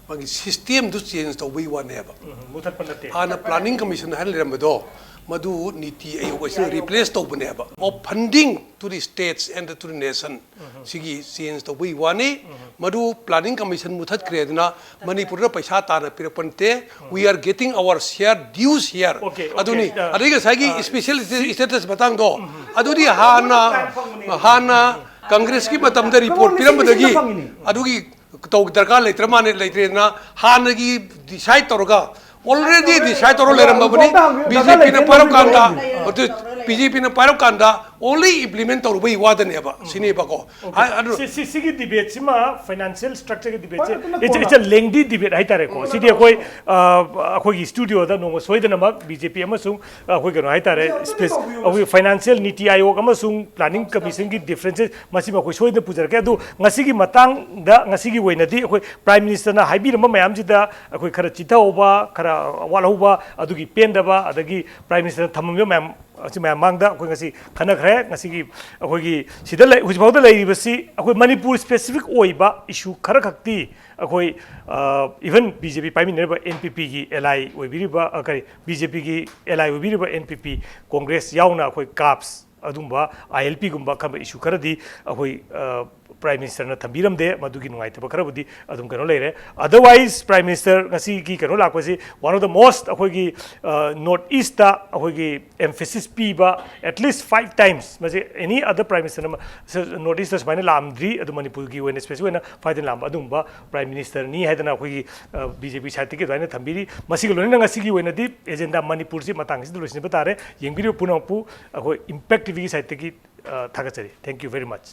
ꯃꯥꯒꯤ system ꯗꯨ change ꯇꯧꯕꯒꯤ ꯋꯥꯅꯦꯕ꯫ ꯎꯝ, ꯃꯨꯊꯠꯄ ꯅꯠꯇꯦ꯫ ꯍꯥꯟꯅ planning commission ꯍꯥꯏꯅ ꯂꯩꯔꯝꯕꯗꯣ, ꯃꯗꯨ ꯅꯤꯇꯤ ꯑꯌꯣꯒ ꯑꯁꯤꯅ replace ꯇꯧꯕꯅꯦꯕ, of funding to the states and to the nation꯫ ꯁꯤꯒꯤ change ꯇꯧꯕꯒꯤ ꯋꯥꯅꯤ꯫ ꯃꯗꯨ planning commission ꯃꯨꯊꯠꯈ꯭ꯔꯦꯗꯅ ꯃꯅꯤꯄꯨꯔꯗ ꯄꯩꯁꯥ ꯇꯥꯅ ꯄꯤꯔꯛꯄ ꯅꯠꯇꯦ꯫ We are getting our share, dues here꯫ Okay, okay. ꯑꯗꯨꯅꯤ꯫ ꯑ, ꯑꯗꯩ ꯉꯁꯥꯏꯒꯤ special status ꯃꯇꯥꯡꯗꯣ, ꯑꯗꯨꯗꯤ ꯍꯥꯟꯅ ꯍꯥꯟꯅ ꯀꯪꯒ꯭ꯔꯦꯁꯀꯤ ꯃꯇꯝꯗ report ꯄꯤꯔꯝꯕꯗꯒꯤ ꯑꯗꯨꯒꯤ ꯇꯧ ꯗꯔꯀꯥꯔ ꯂꯩꯇ꯭ꯔ ꯃꯥꯅꯦ, ꯂꯩꯇ꯭ꯔꯦꯗꯅ ꯍꯥꯟꯅꯒꯤ decide ꯇꯧꯔꯒ already decide ꯇꯧꯔ ꯂꯩꯔꯝꯃꯕꯅꯤ꯫ BJPꯅ ꯄꯥꯏꯔꯛꯀꯥꯟꯗ, BJPꯅ ꯄꯥꯏꯔꯛꯀꯥꯟꯗ only implement ꯇꯧꯔꯨꯕꯒꯤ ꯋꯥꯗꯅꯦꯕ꯫ ꯁꯤꯅꯦꯕꯀꯣ꯫ ꯑꯗꯨ ꯁꯤ ꯁꯤ ꯁꯤꯒꯤ debate ꯁꯤꯃ financial structure ꯒꯤ debate say, it's a lengthy debate ꯍꯥꯏꯇꯥꯔꯦꯀꯣ꯫ ꯁꯤꯗꯤ ꯑꯩꯈꯣꯏ ꯑ, ꯑꯩꯈꯣꯏꯒꯤ studio ꯗ ꯅꯣꯡꯃ ꯁꯣꯏꯗꯅꯃꯛ BJP ꯑꯃꯁꯨꯡ ꯑꯩꯈꯣꯏ ꯀꯩꯅꯣ ꯍꯥꯏꯇꯥꯔꯦ, space ꯑꯩꯈꯣꯏ financial, ꯅꯤꯇꯤ ꯑꯥꯌꯣꯒ ꯑꯃꯁꯨꯡ planning commission ꯒꯤ differences ꯃꯁꯤꯃ ꯑꯩꯈꯣꯏ ꯁꯣꯏꯗꯅ ꯄꯨꯖꯔꯛꯀꯦ꯫ ꯑꯗꯨ ꯉꯁꯤꯒꯤ ꯃꯇꯥꯡꯗ, ꯉꯁꯤꯒꯤ ꯑꯣꯏꯅꯗꯤ ꯑꯩꯈꯣꯏ Prime Minister ꯅ ꯍꯥꯏꯕꯤꯔꯝꯕ ꯃꯌꯥꯝꯁꯤꯗ ꯑꯩꯈꯣꯏ ꯈꯔ ꯆꯤꯊꯍꯧꯕ, ꯈꯔ ꯋꯥꯠꯍꯧꯕ, ꯑꯗꯨꯒꯤ ꯄꯦꯟꯗꯕ, ꯑꯗꯒꯤ Prime Minister ꯅ ꯊꯝꯃꯝꯃꯤꯕ ꯃꯌꯥꯝ ꯑꯁꯤ ꯃꯌꯥꯝ ꯃꯥꯡꯗ ꯑꯩꯈꯣꯏ ꯉꯁꯤ ꯈꯟꯅꯈ꯭ꯔꯦ꯫ ꯉꯁꯤꯒꯤ ꯑꯩꯈꯣꯏꯒꯤ ꯁꯤꯗ ꯂꯩ, ꯍꯧꯖꯤꯛꯐꯥꯎꯗ ꯂꯩꯔꯤꯕꯁꯤ ꯑꯩꯈꯣꯏ ꯃꯅꯤꯄꯨꯔ specific ꯑꯣꯏꯕ issue ꯈꯔꯈꯛꯇꯤ ꯑꯩꯈꯣꯏ, even BJP ꯄꯥꯏꯃꯤꯟꯅꯔꯤꯕ NPP ꯒꯤ ally ꯑꯣꯏꯕꯤꯔꯤꯕ, ꯑ, ꯀꯔꯤ, BJP ꯒꯤ ally ꯑꯣꯏꯕꯤꯔꯤꯕ NPP, Congress ꯌꯥꯎꯅ ꯑꯩꯈꯣꯏ CAAPS ꯑꯗꯨꯒꯨꯝꯕ, ILP ꯒꯨꯝꯕ ꯈꯟꯕ issue ꯈꯔꯗꯤ ꯑꯩꯈꯣꯏ, ꯑ, Prime Minister ꯅ ꯊꯝꯕꯤꯔꯝꯗꯦ꯫ ꯃꯗꯨꯒꯤ ꯅꯨꯡꯉꯥꯏꯇꯕ ꯈꯔꯕꯨꯗꯤ ꯑꯗꯨꯝ ꯀꯩꯅꯣ ꯂꯩꯔꯦ꯫ Otherwise, Prime Minister ꯉꯁꯤꯒꯤ ꯀꯩꯅꯣ ꯂꯥꯛꯄꯁꯤ one of the most ꯑꯩꯈꯣꯏꯒꯤ, ꯑ, North East ꯇ ꯑꯩꯈꯣꯏꯒꯤ emphasis ꯄꯤꯕ, at least five times, ꯃꯁꯤ any other Prime Minister ꯅ ꯃ-, ꯁ-, North East ꯇ ꯁꯨꯃꯥꯏꯅ ꯂꯥꯛꯑꯝꯗ꯭ꯔꯤ꯫ ꯑꯗꯨ ꯃꯅꯤꯄꯨꯔꯒꯤ ꯑꯣꯏꯅ specific ꯑꯣꯏꯅ five times ꯂꯥꯛꯑꯝꯕ ꯑꯗꯨꯒꯨꯝꯕ Prime Minister ꯅꯤ ꯍꯥꯏꯗꯅ ꯑꯩꯈꯣꯏꯒꯤ, ꯑ, BJP side ꯇꯒꯤ ꯑꯗꯨꯃꯥꯏꯅ ꯊꯝꯕꯤꯔꯤ꯫ ꯃꯁꯤꯒ ꯂꯣꯏꯅꯅ ꯉꯁꯤꯒꯤ ꯑꯣꯏꯅꯗꯤ agenda ꯃꯅꯤꯄꯨꯔꯁꯤ ꯃꯇꯥꯡ ꯑꯁꯤꯗ ꯂꯣꯏꯁꯤꯟꯕ ꯇꯥꯔꯦ꯫ ꯌꯦꯡꯕꯤꯔꯤꯕ ꯄꯨꯝꯅꯃꯛꯄꯨ ꯑꯩꯈꯣꯏ Impact TV ꯒꯤ side ꯇꯒꯤ, ꯑ, ꯊꯥꯒꯠꯆꯔꯤ꯫ Thank you very much꯫